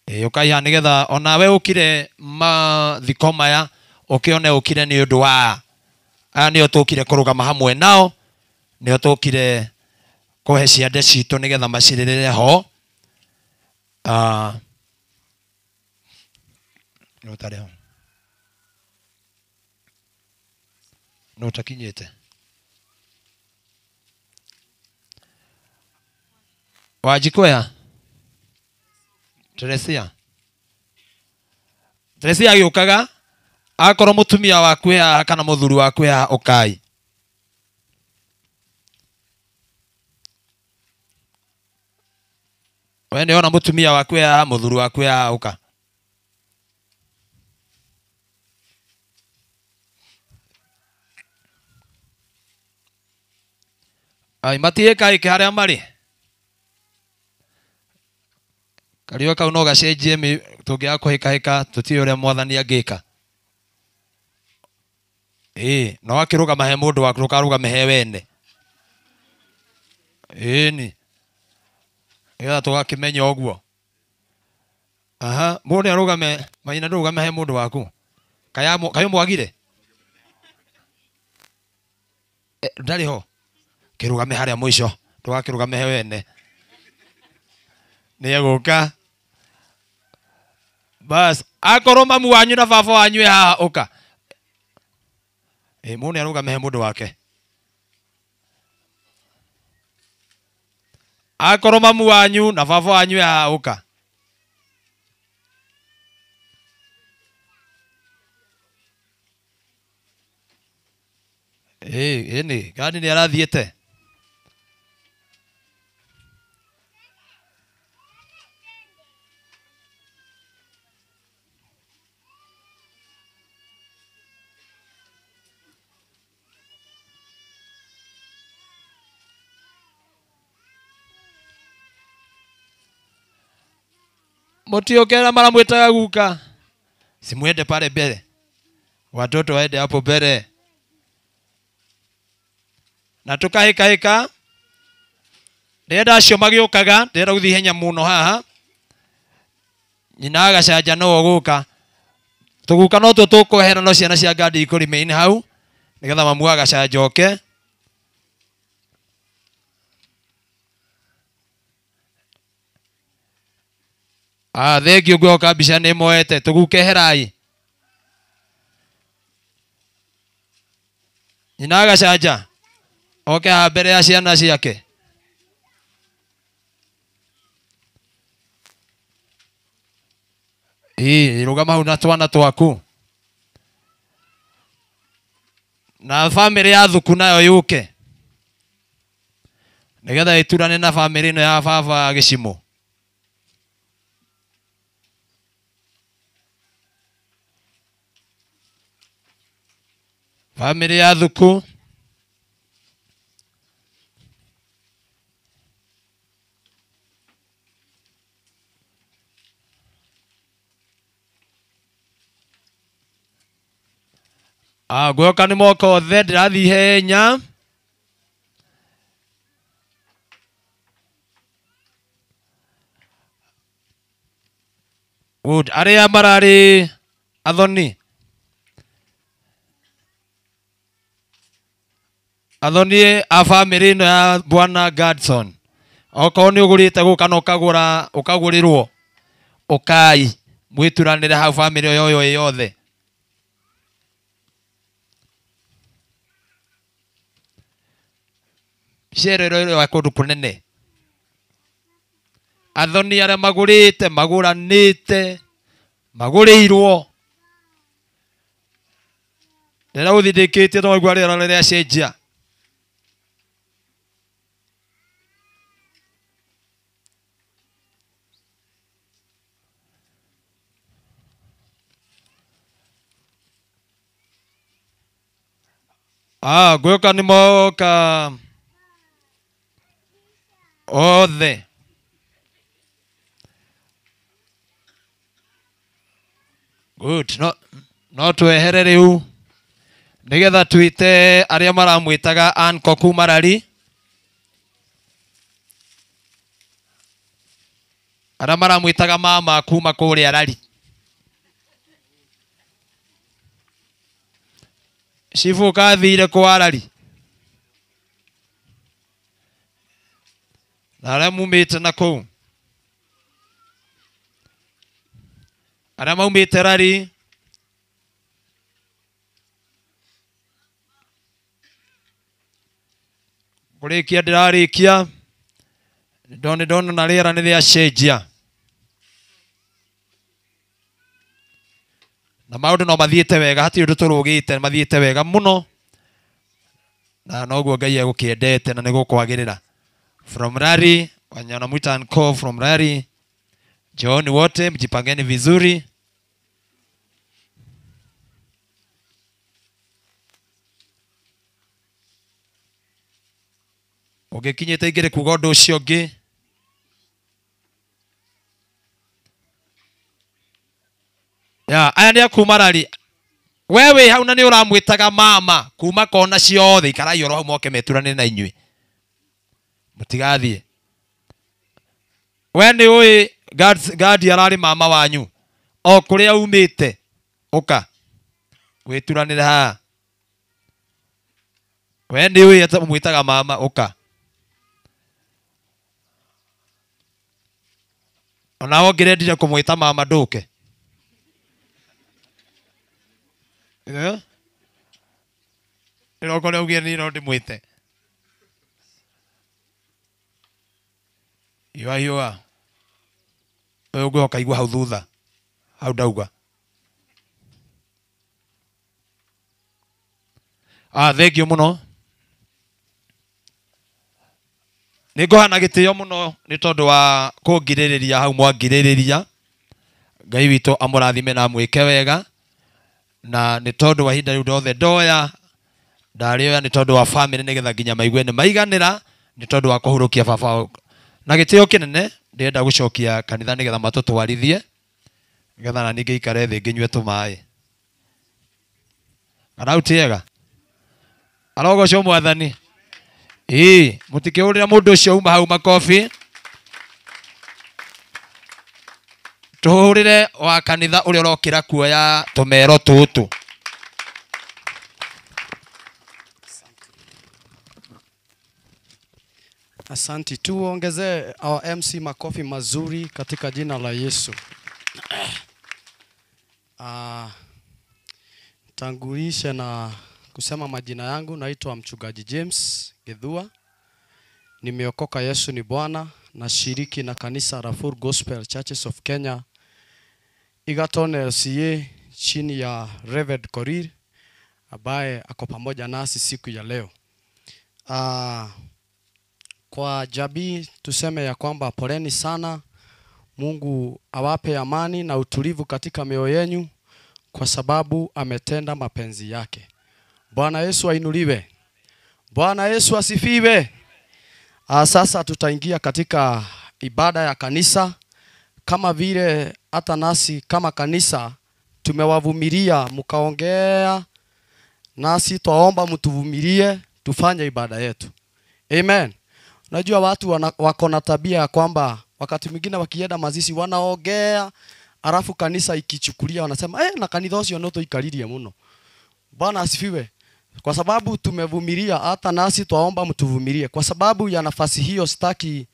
Ũkai haha nĩgetha onawe ũkire mathiko maya ũkĩone ũkire nĩ ũndũ wa aya nĩo tũkire kũrũgama hamwe nao, nĩo tũkire kũhe ciande citũ nĩgetha macirĩrĩre ho. Nũ ũtarĩ ho? Nũ ũtakinyĩte? Wanjikũya? Teresia. Teresia agĩũkaga akorwo mũtumia waku e haha kana mũthuri waku e haha ũkai. We nĩ ona mũtumia waku e haha mũthuri waku e haha ũka. Ai matiĩkaĩke harĩa marĩ. Kariũa kau no gacenjie tũngĩaga kũhĩkahĩka tũtiũĩ ũrĩa mwathani angĩka. No akĩrũgama he mũndũ waku ndũkarũgame he wene. Ĩni. Nĩgetha tũgakĩmenya ũguo. Aha, mũndũ nĩarũgame, Maina ndũrũgame he mũndũ waku. Kaĩ mwagire? Ndarĩ ho. Kĩrũgame harĩa mũico, ndũgakĩrũgame he wene. Nĩegũka. Bas, akorwo mamu wanyu na baba wanyu e haha ũka. Mũndũ nĩarũgame he mũndũ wake. Akorwo mamu wanyu na baba wanyu e haha ũka. Ĩni, Gadi nĩarathiĩte. Mutiokera maramwitaga guka. Simuende pale mbele. Watoto waende hapo mbele. Na tukahĩkahĩka. Ndĩrenda acio magĩũkaga, ndĩrenda gũthiĩ ihenya mũno haha. Nyina agacanja no ũgũka. Tũguka no tuo tũkwehera no ciana cia Gadi ikũrĩme-inĩ hau nĩgetha mamu agacanja oke. Thengiũ ngwĩhoka mbica nĩ moete tũguke herai. Nyina agacanja oke haha mbere ya ciana ciake. Rũgama hau na twana twaku. Na bamĩrĩ ya Thuku nayo yũke nĩgetha ĩturane na bamĩrĩ ĩno ya baba Gĩcimũ. Bamĩrĩ ya Thuku. Ngwĩhoka nĩ moka othe, ndĩrathiĩ ihenya. Good. Arĩa mararĩ athoni. Athoni a family ĩno ya Bwana Gadson. Okorwo nĩ ũgũrĩte gũka na ũkagũra ũkagũrĩrwo ũkai mwĩturanĩre hau family yoyo yothe. Mbica ĩno ĩrĩ ya kũndũ kũnene. Athoni arĩa magũrĩte magũranĩte magũrĩirwo. Rĩrĩa ũthindĩkĩtie twaigua rĩera rĩrĩa cenjia. Ah, ngwĩhoka nĩ moka othe. Good. No twehere rĩu nĩgetha twĩte arĩa maramwĩtaga Anko kuma Rari, arĩa maramwĩtaga mama kuma kũrĩa Rari. Cibu kathire kwa Rari na arĩa mumĩte na kũu, arĩa maumĩte Rari. Kũrĩkia ndĩrarĩkia ndone ndona na rĩera nĩ rĩacenjia na maũndũ no mathiĩte wega, hatirĩ ũndũ tũrũgĩte, mathiĩte wega mũno na noguo Ngai egũkĩendete na nĩgũkwagĩrĩra. From Rari, wenye wanamwita Anko from Rari, njooni wote mjipangeni vizuri. Ũngĩkinyĩte ingĩrĩ kuga ũndũ ũcio ũngĩ. Ya, aya nĩ a kuma Rari. We wĩ hau na nĩ ũramwĩtaga mama kuma kona ciothe, ikarai oro hau moke meturanĩre na inyuĩ. Mũtigathiĩ. We nĩ ũĩ Gadi ararĩ mama wanyu. O kũrĩa umĩte, ũka. Wĩturanĩre haha. We nĩ ũĩ ũmwĩtaga mama, ũka. Onawe ũngĩrendire kũmwĩta mama ndũke. Ĩroko rĩa ũgĩe niĩ no ndĩmwĩte. Hiũa hiũa. Ũyũ ngwĩhoka igua hau thutha. Hau ndauga. Ah, thengiũ mũno. Nĩ ngũhana gĩtĩo mũno nĩ tondũ wa kũngirĩrĩria hau mwangirĩrĩria. Ngai witũ amũrathime na amwĩke wega. Na nĩ tondũ wa ihinda rĩu rĩothe ndoya, ndarĩoya nĩ tondũ wa family nĩgetha nginya maigue nĩ maiganĩra, nĩ tondũ wa kũhurũkia baba wao. Na gĩtĩo kĩnene ndĩrenda gũcokia kanitha nĩgetha matũtwarithie, nĩgetha na niĩ ngĩikare thĩ ngĩnyue tũmaĩ. Kana hau ti wega? Arogocwo Mwathani. Ĩĩ, mũtikĩhũrĩra mũndũ ũcio uma hau makobi. Tũhũrĩre wa kanitha ũrĩa ũrokĩra kuoya tũmero tũtũ. Asanti. Tuongezee our MC makofi mazuri katika jina la Yesu. Tangulishe na kusema majina yangu, naitwa Mchungaji James Githua. Nimeokoka, Yesu ni Bwana. Nashiriki na kanisa la Full Gospel Churches of Kenya Egerton LCA chini ya Reverend Korir ambaye ako pamoja nasi siku ya leo. Kwa jamii tuseme ya kwamba poleni sana. Mungu awape amani na utulivu katika mioyo yenu kwa sababu ametenda mapenzi yake. Bwana Yesu ainuliwe. Bwana Yesu asifiwe. Sasa tutaingia katika ibada ya kanisa. Kama vile hata nasi kama kanisa tumewavumilia mkaongea, nasi twaomba mtuvumilie tufanye ibada yetu. Amen. Unajua watu wako na tabia ya kwamba wakati mwingine wakienda mazishi wanaongea, alafu kanisa ikichukulia wanasema na kanitha ucio no tuikaririe muno. Bwana asifiwe. Kwa sababu tumevumilia, hata nasi twaomba mtuvumilie. Kwa sababu ya nafasi hiyo sitaki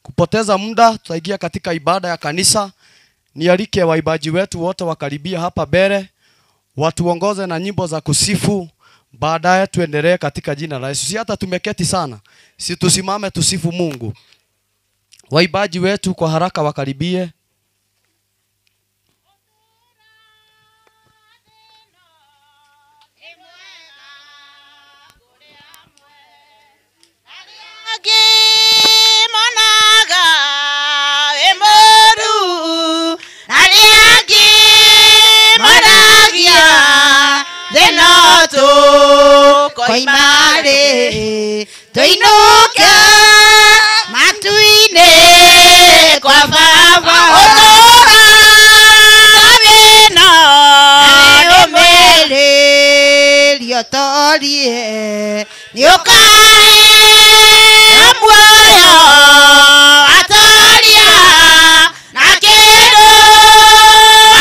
kupoteza muda, tutaingia katika ibada ya kanisa. Nialike waibaji wetu wote wakaribia hapa mbele, watuongoze na nyimbo za kusifu. Baadaye tuendelee katika jina la Yesu. Si hata tumeketi sana, si tusimame tusifu Mungu. Waibaji wetu kwa haraka wakaribie. Koimare tuinuke matuine kwa baba otora bena omere torie niokae amwayo atoria na kindu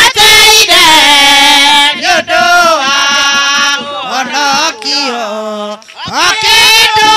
ateire nĩũndũ wa honokio. Okindu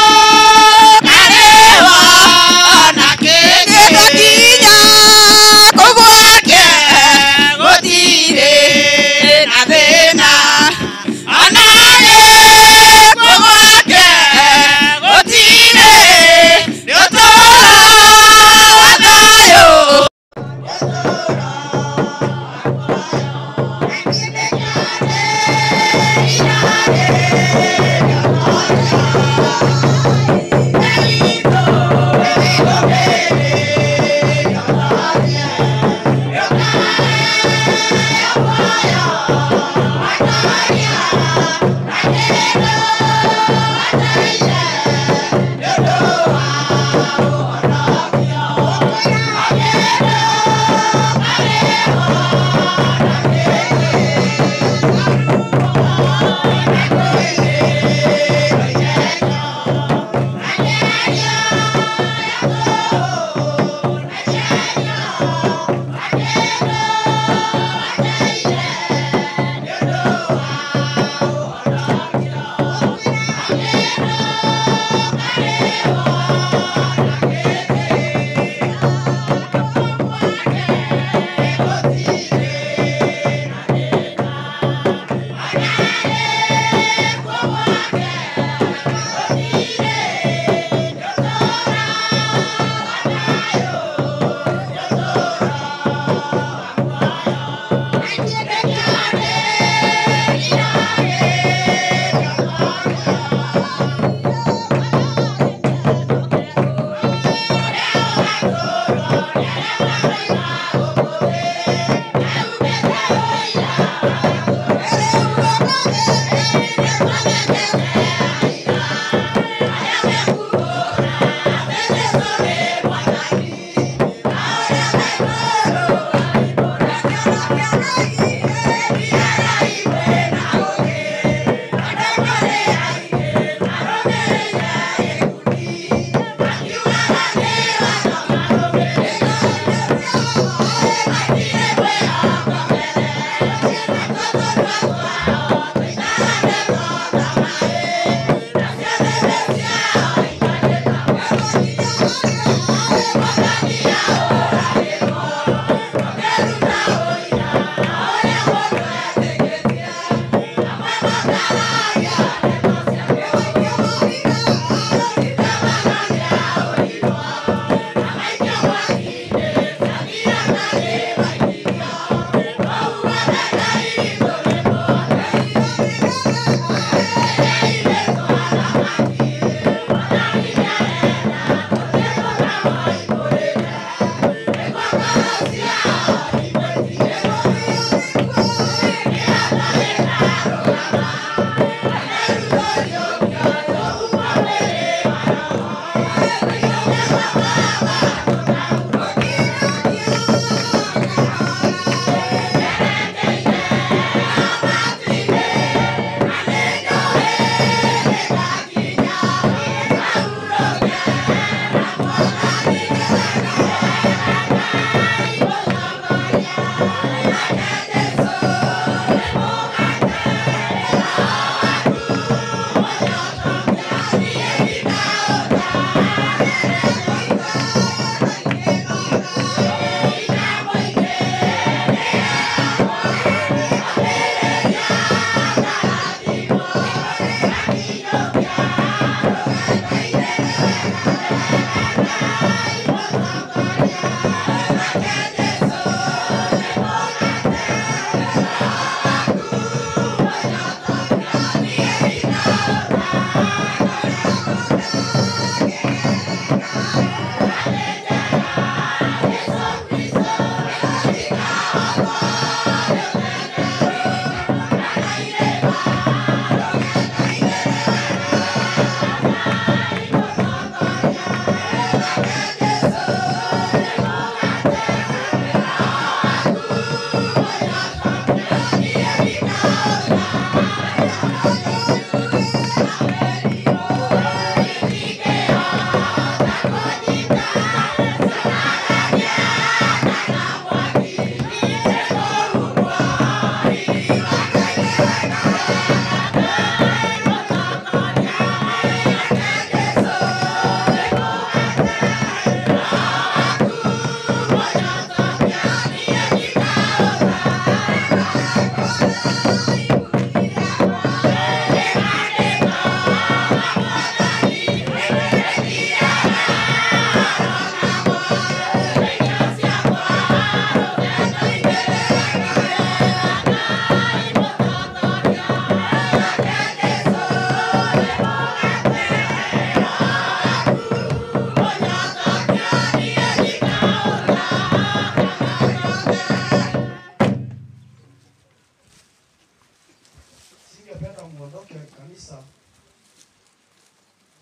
kabisa,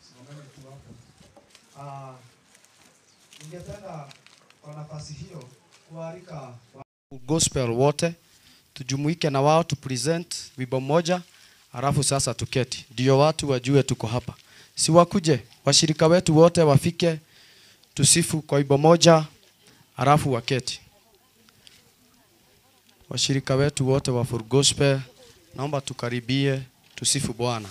simameni tu hapo. Ningependa kwa nafasi hiyo kualika gospel wote tujumuike na wao tu present wimbo mmoja, halafu sasa tuketi, ndio watu wajue tuko hapa. Si wakuje washirika wetu wote wafike, tusifu kwa wimbo moja, halafu waketi. Washirika wetu wote wa Full Gospel, naomba tukaribie tusifu Bwana.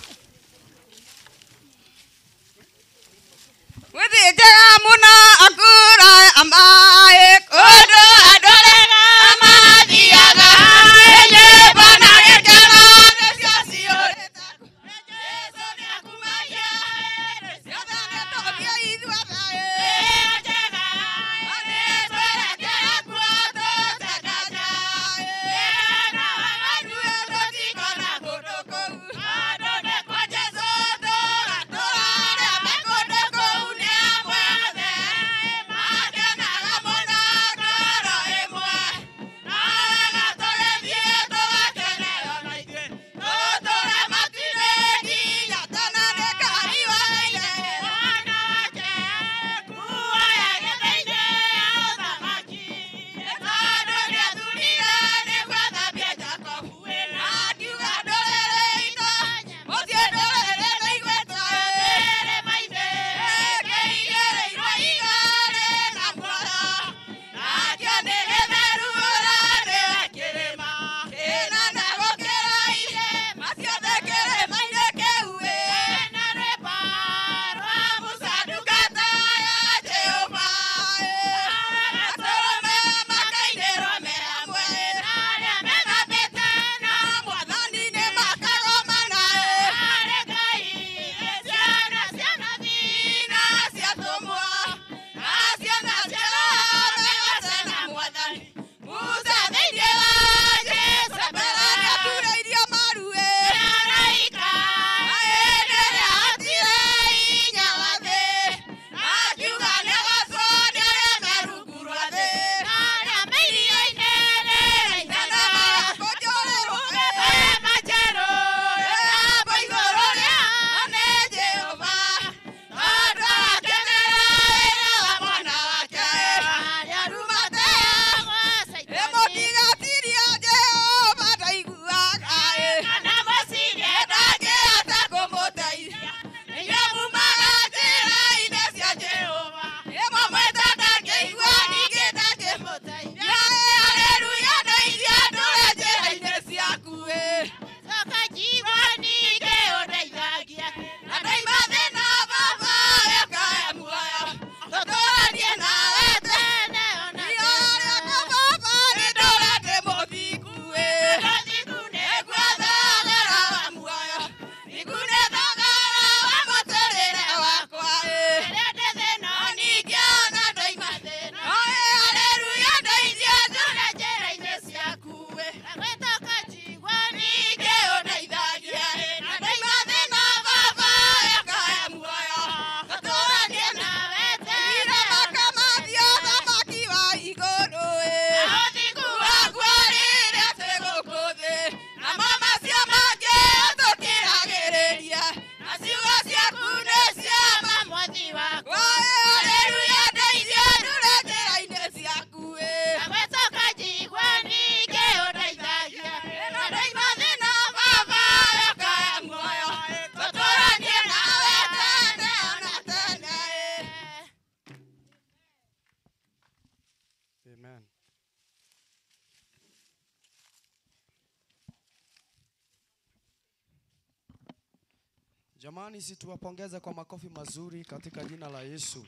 Jamani, si tuwapongeze kwa makofi mazuri katika jina la Yesu.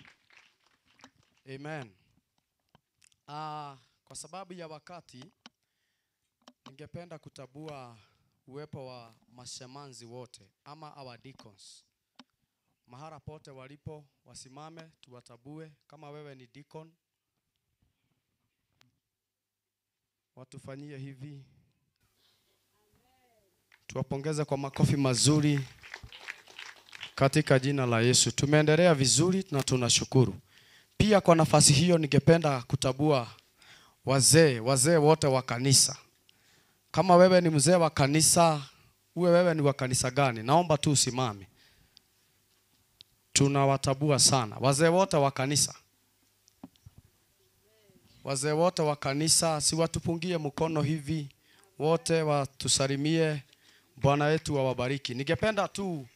Amen. Kwa sababu ya wakati, ningependa kutabua uwepo wa mashemanzi wote ama our deacons. Mahara pote walipo wasimame tuwatabue. Kama wewe ni deacon, watufanyie hivi. Tuwapongeze kwa makofi mazuri katika jina la Yesu. Tumeendelea vizuri na tunashukuru. Pia kwa nafasi hiyo ningependa kutabua wazee wote wa kanisa. Kama wewe ni mzee wa kanisa, Uwe wewe ni wa kanisa gani, naomba tu usimame. Tunawatabua sana wazee wote wa kanisa. Wazee wote wa kanisa, si watupungie mkono hivi, wote watusalimie. Bwana wetu awabariki. Ningependa tu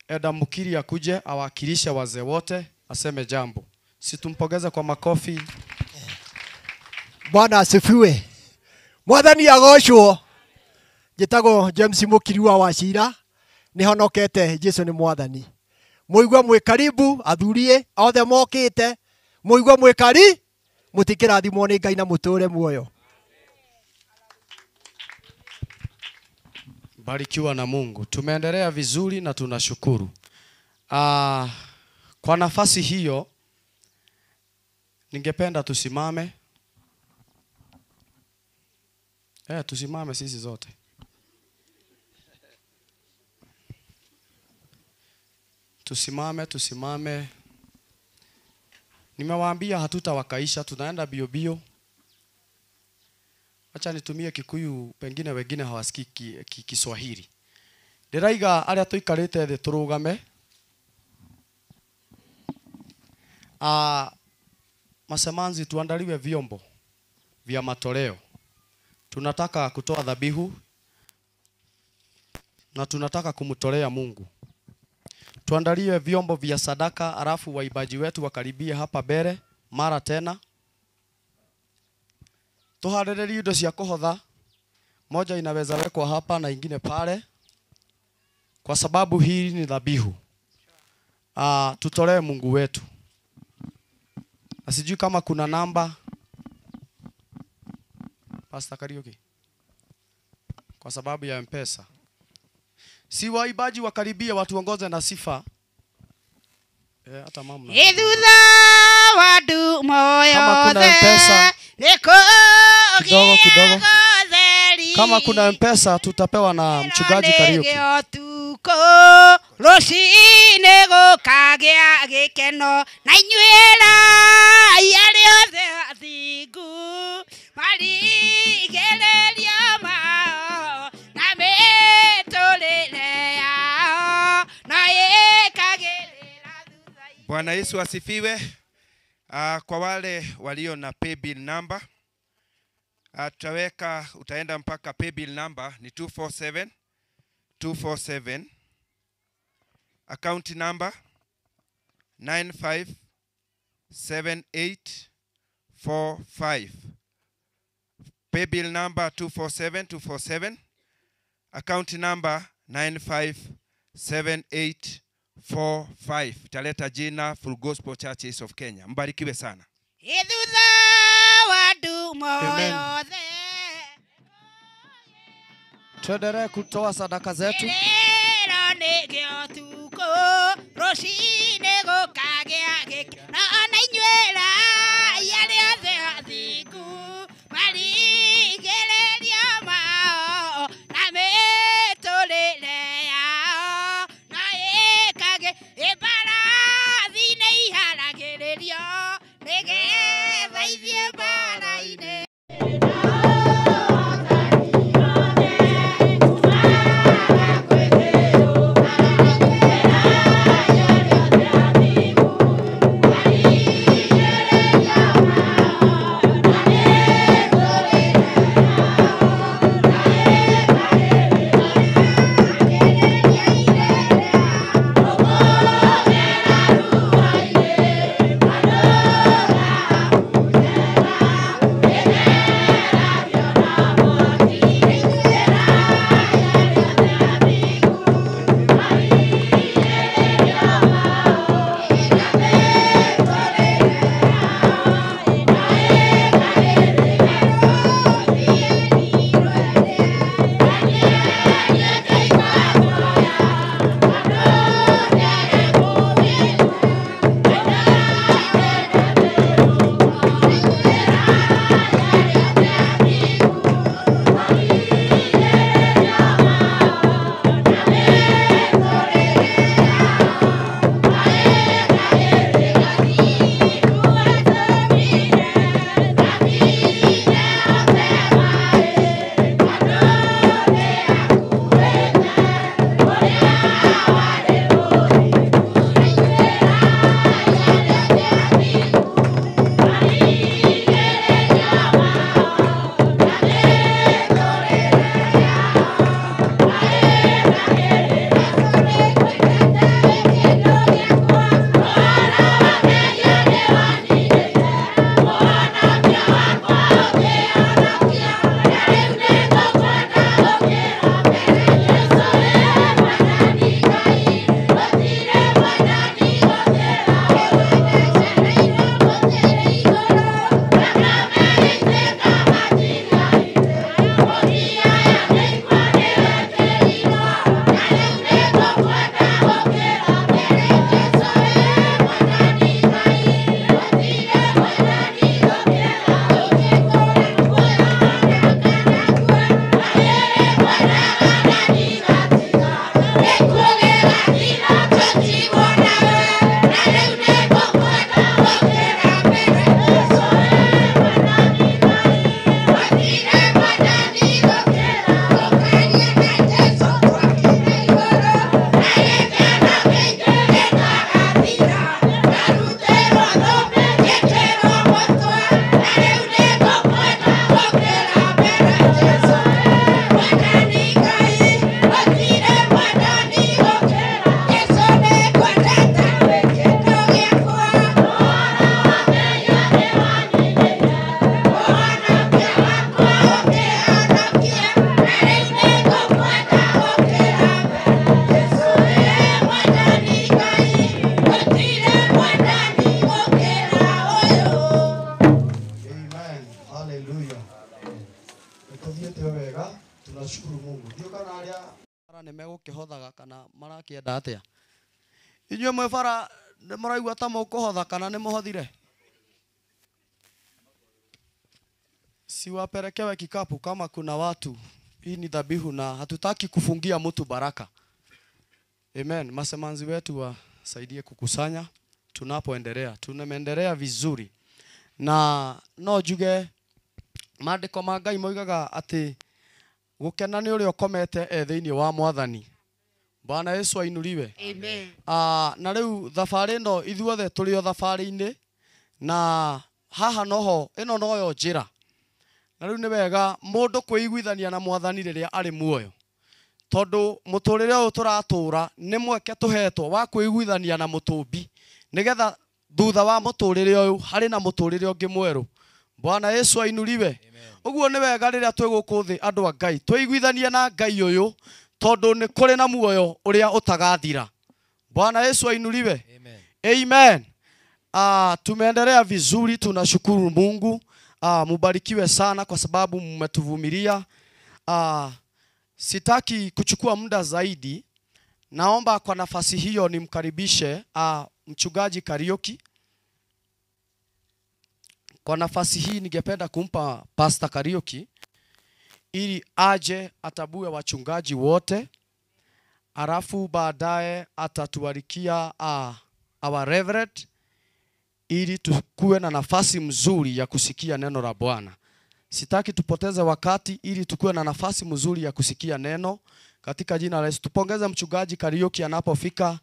Eda Mukiri akuje awakilishe wazee wote, aseme jambo. Situmpongeze kwa makofi. Bwana asifiwe. Mwathani agocwo. Njĩtagwo James Mukiri wa Wachira. Nĩhonokete, Jesu nĩ mwathani. Mũigua mwĩ karibu, athurie othe mokĩte. Mũigua mwĩ kari, mũtikĩrathimwo nĩ Ngai na mũtũre muoyo. Barikiwa na Mungu. Tumeendelea vizuri na tunashukuru. Kwa nafasi hiyo ningependa tusimame. Tusimame sisi zote. Tusimame, tusimame. Nimewaambia hatutawakaisha, tunaenda bio bio. Acha nitumie Kikuyu, pengine wengine hawasikii Kiswahili. Ndiraiga aria tuikarite thi turugame. Masemanzi, tuandaliwe vyombo vya matoleo. Tunataka kutoa dhabihu na tunataka kumtolea Mungu. Tuandaliwe vyombo vya sadaka, alafu waibaji wetu wakaribie hapa mbele mara tena. Tuharĩrĩrie indo cia kũhotha. Moja inaweza wekwa hapa na ingine pale, kwa sababu hii ni dhabihu. Tutolee Mungu wetu. Na sijui kama kuna namba Pastor Kariuki, kwa sababu ya M-Pesa. Si waibaji wakaribie watuongoze na sifa. Hata mama. Wadu moyo. Kama kuna M-Pesa kidogo kidogo. Kama kuna M-Pesa tutapewa na mchungaji Kariuki. Rũcinĩ gũkagĩa gĩkeno na inyuĩra arĩa othe athingu marigĩrĩrio mao na mĩtũrĩre yao na ĩkagĩrĩra. Bwana Yesu asifiwe. Kwa wale walio na paybill number, tutaweka, utaenda mpaka paybill number ni 247 247, account number 957845, paybill number 247 247, account number 957845. Taleta jina Full Gospel Churches of Kenya. Mbarikiwe sana. Amen. Tuendelee kutoa sadaka zetu. Haleluya. Nĩtũthiĩte wega, tunashukuru Mungu. Ndiũ kana arĩa bara nĩ megũkĩhothaga kana marakĩenda atĩa. Inyuĩ mwĩ bara nĩ mũraigua ta mũkũhotha kana nĩ mũhothire? Siwapelekewe kikapu kama kuna watu. Hii ni dhabihu na hatutaki kufungia mtu baraka. Amen. Masemanzi wetu wasaidie kukusanya tunapoendelea. Tunaendelea vizuri. Na no njuge maandĩko ma Ngai moigaga atĩ gũkena nĩ ũrĩa ũkomete e thĩinĩ wa Mwathani. Bwana Yesu ainuliwe. Amen. Na rĩu thabarĩ ĩno ithuothe tũrĩ o thabarĩ-inĩ na haha noho ĩno noyo njĩra. Na rĩu nĩ wega mũndũ kwĩiguithania na Mwathani rĩrĩa arĩ muoyo. Tondũ mũtũrĩre ũyũ tũratũra nĩ mweke tũhetwo wa kwĩiguithania na mũtũmbi nĩgetha thutha wa mũtũrĩre ũyũ harĩ na mũtũrĩre ũngĩ mwerũ. Bwana Yesu ainuliwe. Ũguo nĩ wega rĩrĩa twĩ gũkũ thĩ andũ a Ngai twĩiguithanie na Ngai ũyũ tondũ nĩ kũrĩ na muoyo ũrĩa ũtagathira. Bwana Yesu ainuliwe. Amen. Amen. Tumeendelea vizuri, tunashukuru Mungu. Mubarikiwe sana kwa sababu mmetuvumilia. Sitaki kuchukua muda zaidi. Naomba kwa nafasi hiyo nimkaribishe mchungaji Kariuki. Kwa nafasi hii ningependa kumpa Pastor Kariuki ili aje atabue wachungaji wote, alafu baadaye atatuarikia our reverend ili tukue na nafasi mzuri ya kusikia neno la Bwana. Sitaki tupoteze wakati ili tukue na nafasi mzuri ya kusikia neno katika jina la Yesu. Tupongeze mchungaji Kariuki anapofika,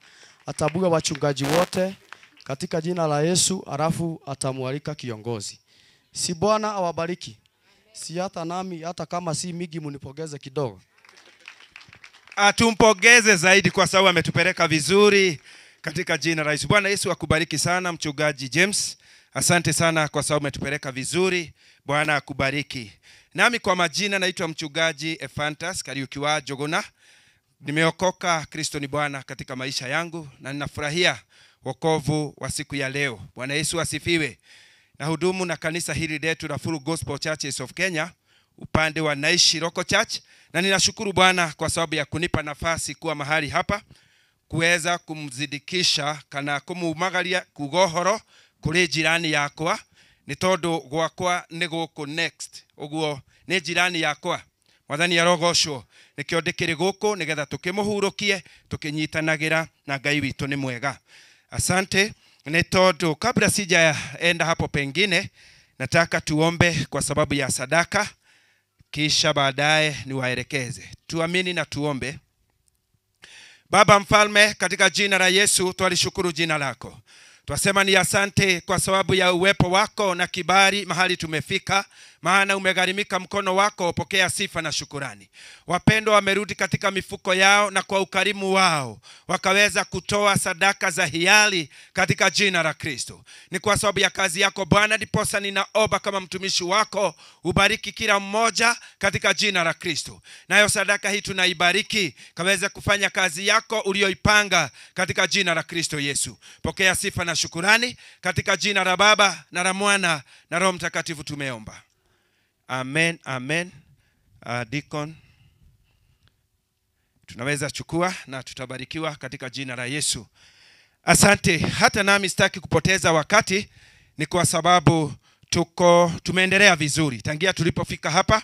atabue wachungaji wote katika jina la Yesu, alafu atamualika kiongozi. Si Bwana awabariki. Si hata nami, hata kama si migi munipongeze kidogo. Tumpongeze zaidi kwa sababu ametupeleka vizuri katika jina la Yesu. Bwana Yesu akubariki sana mchungaji James. Asante sana kwa sababu umetupeleka vizuri. Bwana akubariki. Nami kwa majina naitwa mchungaji Ephantus Kariuki wa Njuguna. Nimeokoka, Kristo ni Bwana katika maisha yangu na ninafurahia wokovu wa siku ya leo. Bwana Yesu asifiwe. Na hudumu na kanisa hili letu la Full Gospel Churches of Kenya upande wa Naishi Local Church, na ninashukuru Bwana kwa sababu ya kunipa nafasi kuwa mahali hapa kuweza kumzidikisha kana kumumagaria kugohoro kuri jirani yakwa ni tondu gwakwa ni guku next uguo ni jirani yakwa. Mwathani arogoshwo nikio ndikiri guku nigetha tukimuhurukie tukinyitanagira na Ngai witu ni mwega. Asante. Ni tondu kabla sijaenda hapo pengine nataka tuombe kwa sababu ya sadaka, kisha baadaye niwaelekeze. Tuamini na tuombe. Baba mfalme, katika jina la Yesu twalishukuru jina lako. Twasema ni asante kwa sababu ya uwepo wako na kibali mahali tumefika, maana umegharimika mkono wako. Pokea sifa na shukurani. Wapendwa wamerudi katika mifuko yao na kwa ukarimu wao wakaweza kutoa sadaka za hiari katika jina la Kristo. Ni kwa sababu ya kazi yako Bwana, ndiposa ninaomba kama mtumishi wako ubariki kila mmoja katika jina la Kristo. Nayo sadaka hii tunaibariki kaweza kufanya kazi yako uliyoipanga katika jina la Kristo Yesu. Pokea sifa na shukurani katika jina la Baba na la Mwana na Roho Mtakatifu tumeomba. Amen, amen. Deacon, tunaweza chukua na tutabarikiwa katika jina la Yesu. Asante. Hata nami sitaki kupoteza wakati, ni kwa sababu tumeendelea vizuri tangia tulipofika hapa.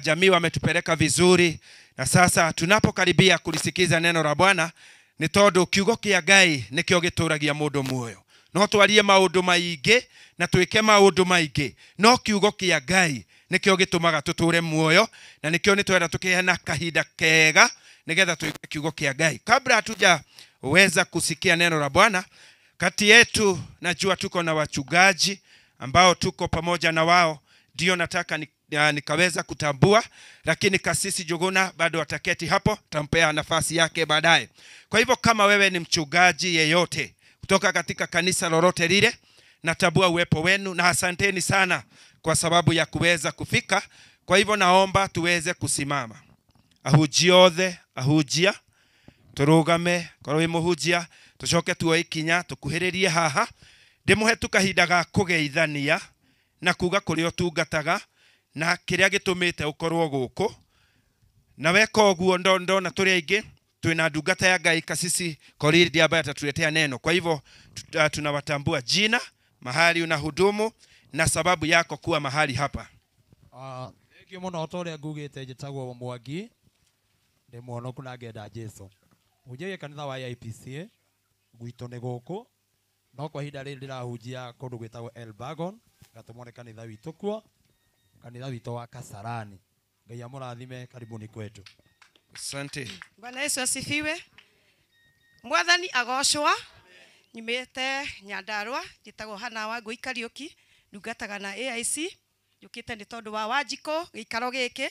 Jamii wametupeleka vizuri, na sasa tunapokaribia kulisikiza neno la Bwana ni tondu kiugo kia Ngai nikio gituragia mundu muoyo. No twarie maundu maingi na twike maundu maingi, no kiugo kia Ngai nikio gitumaga tuture muoyo, na nikio ni twenda tukiheana kahinda kega nigetha tuike kiugo kia Ngai. Kabla hatujaweza kusikia neno la Bwana, kati yetu najua tuko na wachungaji ambao tuko pamoja na wao, ndio nataka nikaweza kutambua, lakini kasisi Njuguna bado ataketi hapo, tampea nafasi yake baadaye. Kwa hivyo kama wewe ni mchungaji yeyote kutoka katika kanisa lolote lile, natambua uwepo wenu na asanteni sana kwa sababu ya kuweza kufika. Kwa hivyo naomba tuweze kusimama. Ahujia othe, ahujia turugame, korwo wi muhujia tucoke tuoe ikinya tukuhiririe haha, ndimuhe tu kahinda ga kugeithania na kuga kũrĩa ũtungataga na kĩrĩa gĩtũmĩte ũkorwo gũkũ. Na weka ũguo ndona tũrĩ aingĩ twina ndungata ya Ngai Kasisi Korir ambaye atatuletea neno. Kwa hivyo tunawatambua jina, mahali unahudumu na sababu yako kuwa mahali hapa. Thank you muno to ria ngugite njitagwo Mwangi ndi mwonoku na ngenda Jesu. Hunjagia kanitha wa IPCA gwitũ nĩ gũkũ, no kwa ihinda rĩrĩ ndĩrahunjia kũndũ gwĩtagwo Elbagon, gatũmwo nĩ kanitha witũ kuo, kanitha witũ wa Kasarani. Ngai amũrathime, karibuni kwetu. Asante. Bwana Yesu asifiwe. Mwathani agocwa. Nyumĩte Nyandarua, njĩtagwo Hana wa Ngũi Kariũki, ndungataga na AIC, njũkĩte nĩ tondũ wa Wanjikũ gĩikaro gĩkĩ,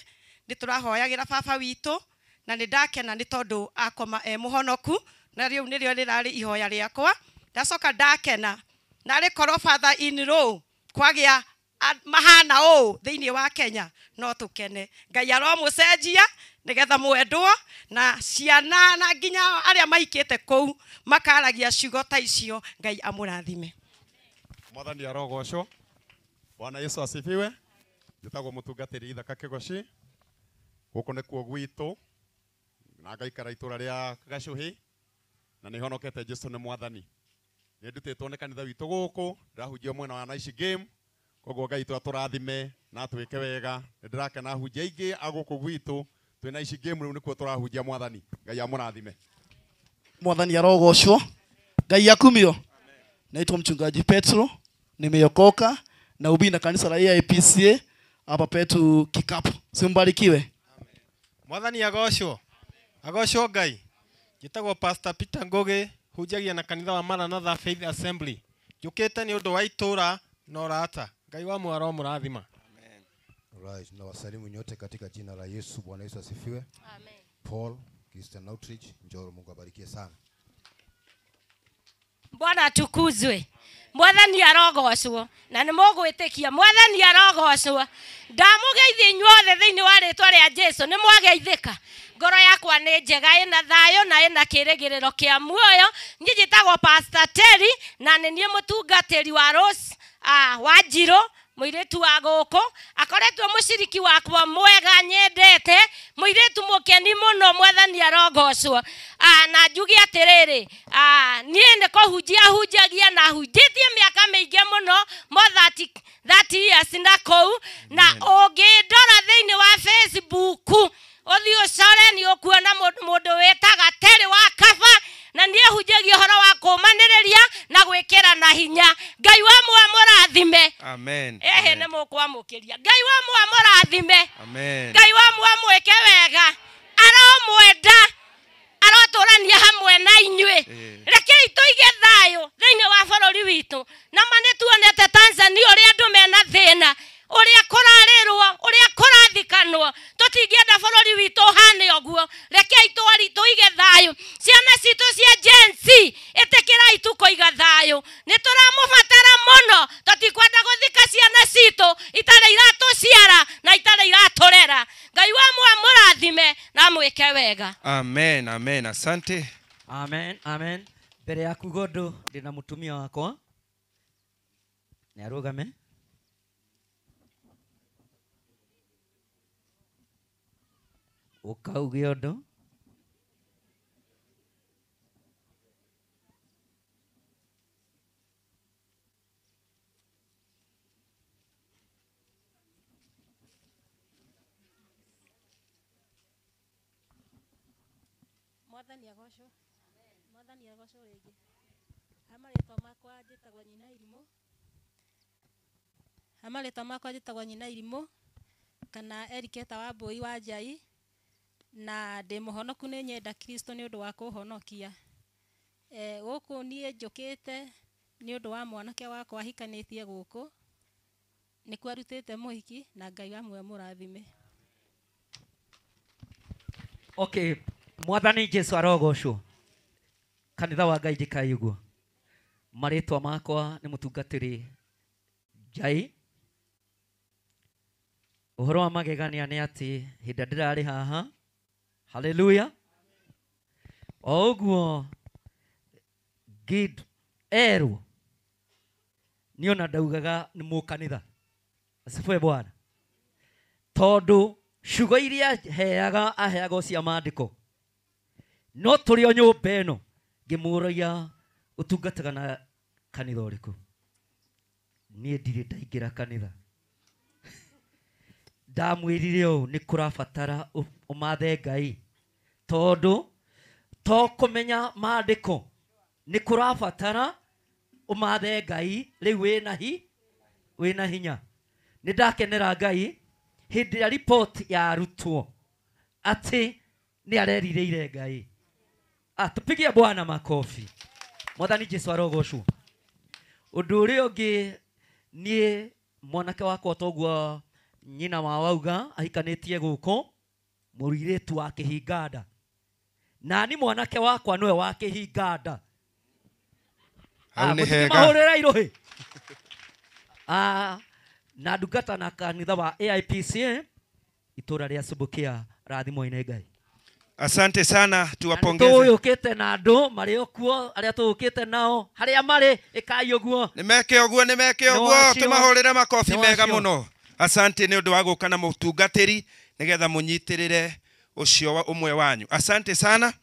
nĩ tũrahoyagĩra baba witũ na nĩ ndakena nĩ tondũ akoma e mũhonoku, na rĩu nĩrĩo rĩrarĩ ihoya rĩakwa. Ndacoka ndakena narĩ korwo father in law kwagĩa mahana ũũ thĩinĩ wa Kenya no tũkene. Ngai aromũcenjia nigetha mwendwo na ciana na nginya arĩa maikĩte kũu makaragia ciugo ta icio. Ngai amũrathime. Mwathani arogocwo. Bwana Yesu asifiwe. Njĩtagwo mũtungatĩri Ithaka Kĩgoci, gũkũ nĩkuo gwitũ na ngaikara itũra rĩa Gacuhi na nĩ honokete Jesu nĩ mwathani. Nĩ ndutĩtwo nĩ kanitha witũ gũkũ, ndĩrahunjia mwena wa Naici Game, koguo Ngai atũrathime na atwĩke wega. Nĩ ndĩrakena ahunjia aingĩ a gũkũ gwitũ twĩna Ici Game, rĩu nĩkuo tũrahunjia mwathani. Ngai amũrathime. Mwathani arogocwo. Ngai akumio. Naitwa mchungaji Petro, nimeokoka na ubiri na kanisa la AIPCA hapa petu Kikapu. Simbarikiwe. Mwathani agocwo. Agocwo Ngai. Njĩtagwo Pastor Peter Ngugi, hunjagia na kanitha wa Maranatha Faith Assembly. Njũkĩte nĩ ũndũ wa itũra na ũrata. Ngai wa muoyo aromũrathima. Right, na wasalimu nyote katika jina la Yesu. Bwana Yesu asifiwe. Amen. Paul Christian Outreach, Njoro, Mungu abarikie sana. Bwana atukuzwe. Mwathani arogocwo na nĩ mũgwĩtĩkia. Mwathani arogocwo. Ndamũgeithia inyuothe thĩinĩ wa rĩtwa rĩa Jesu, nĩ mwageithĩka. Ngoro yakwa nĩ njega, ĩna thayũ na ĩna kĩrĩgĩrĩro kĩa muoyo. Niĩ njĩtagwo Pastor Terry na nĩ niĩ mũtungatĩri wa Rose wa Njirũ, mũirĩtu wa gũkũ, akoretwo mũciriki wakwa mwega nyendete, mũirĩtu mũkeni mũno. Mwathani arogocwo. Na njuge atĩrĩrĩ, niĩ nĩ kũhunjia hunjagia na hunjĩtie mĩaka mĩingĩ mũno, more 30 years na kũu, na ũngĩndora thĩinĩ wa Facebook ũthiĩ ũcore nĩ ũkuona mũndũ wĩtaga Terry wa Kaba, na niĩ hunjagia ũhoro wa kũũmanĩrĩria na gwĩkĩra na hinya. Ngai wa muoyo mũrathime. Amen. Ehe, nĩ mũkwamũkĩria. Ngai wa muoyo mũrathime. Amen. Ngai wa muoyo mwĩke wega, aromwenda, arotũrania hamwe na inyuĩ. Rekei tũige thayũ thĩinĩ wa bũrũri witũ. Na ma nĩ tuonete Tanzania ũrĩa andũ mena thĩna, ũrĩa kũrarĩrwo, ũrĩa kũrathikanwo. Tũtingĩenda bũrũri witũ ũhane ũguo. Rekei tũige thayũ. Ciana citũ cia Gen Z, ĩtĩkĩrai tu kũiga thayũ. Nĩ tũramũbatara mũno, tũtikwenda gũthika ciana citũ itarĩ iratũciara na itarĩ iratũrera. Ngai wa muoyo mũrathime na mwĩke wega. Amen, amen. Asante. Amen, amen. Mbere ya kuga ũndũ ndĩna mũtumia wakwa, nĩ arũgame. Ũkauge ũndũ. Mwathani agocwo. Mwathani agocwo rĩngĩ. Ha marĩtwa makwa njĩtagwo Nyina Irimũ. Ha marĩtwa makwa njĩtagwo Nyina Irimũ kana Eriketa wa Mbũi wa Njai, na ndĩ mũhonoku, nĩ nyenda Kristo nĩ ũndũ wa kũhonokia. Gũkũ niĩ njũkĩte nĩ ũndũ wa mwanake wakwa ahikanĩtie gũkũ, nĩkuo arutĩte mũhiki, na Ngai wa muoyo mũrathime. Okay, Mwathani Jesu arogocwo. Kanitha wa Ngai njĩkai ũguo. Marĩtwa makwa nĩ mũtungatĩri Njai. Ũhoro wa magegania nĩ atĩ hĩndĩ ndĩrarĩ haha, haleluya, o ũguo Gid erwo niĩ ona ndaugaga nĩ mũkanitha. Asifiwe Bwana. Tondu ciugo iria heaga aheaga cia maandĩko no tũrĩ o nyũmba ĩno ngĩmũragia ũtungataga na kanitha ũrĩkũ. Niĩ ndirĩ ndaingĩra kanitha. Ndamwĩrire ũũ nĩ kũrabatara ũmathe Ngai tondũ to kũmenya maandĩko nĩ kũrabatara ũmathe Ngai rĩu wĩna hinya. Nĩ ndakenera Ngai hĩndĩ ĩrĩa report ya arutwo atĩ nĩ arerirĩire Ngai. Tupigie Bwana makofi. Mwathani Jesu arogocwo. Ũndũ ũrĩa ũngĩ niĩ mwanake wakwa toguo nyina wa wauga ahikanĩtie gũkũ mũirĩtu wa kĩhinganda. Nani mwanake wakwa nĩwe wa kĩhinganda. Hau nĩ hega. Mahũrĩra irũhĩ. Na ndungata na kanitha wa AIPCA itũra rĩa Subukia rathimwo-inĩ Ngai. Asante sana, tuwapongeze. Tũyũkĩte na andũ marĩ o kuo arĩa tũyũkĩte nao harĩa marĩ ĩkai ũguo. Nĩmeke ũguo, nĩmeke ũguo, tũmahũrĩre makobi mega mũno. Asante nĩ ũndũ wa gũka na mũtungatĩri nĩgetha mũnyitĩrĩre ũcio ũmwe wanyu. Asante sana.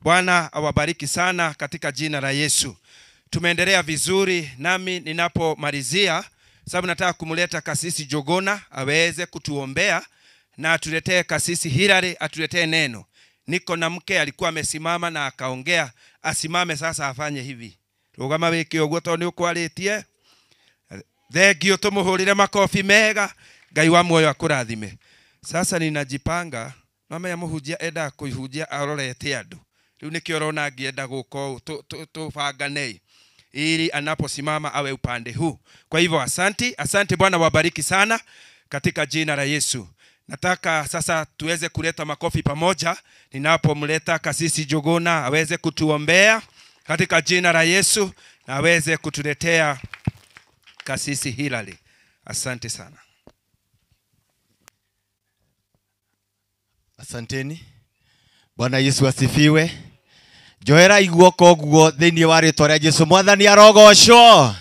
Bwana awabariki sana katika jina la Yesu. Tumeendelea vizuri, nami ninapomalizia sababu nataka kumleta Kasisi Jogona aweze kutuombea na atuletee Kasisi Hilary atuletee neno. Niko na mke alikuwa amesimama na akaongea, asimame sasa afanye hivi. Rugama wiki ũguo tondũ nĩ ũkwarĩtie. Thengio tũmũhũrĩre makobi mega. Ngai wa muoyo akũrathime. Sasa ninajipanga, mama ya mũhunjia endaga kũihunjia arorete andũ. Rĩu nĩkĩo ũrona ngĩenda gũka ũũ tũbanganei ili anaposimama awe upande huu. Kwa hivyo asante, asante. Bwana wabariki sana katika jina la Yesu. Nataka sasa tuweze kuleta makofi pamoja ninapomleta Kasisi Jogona aweze kutuombea katika jina la Yesu na aweze kutuletea Kasisi Hilary. Asante sana. Asanteni. Bwana Yesu asifiwe. Njoera iguoko guo thiini wa ritwa ria Jesu. Mwathani arogocwo.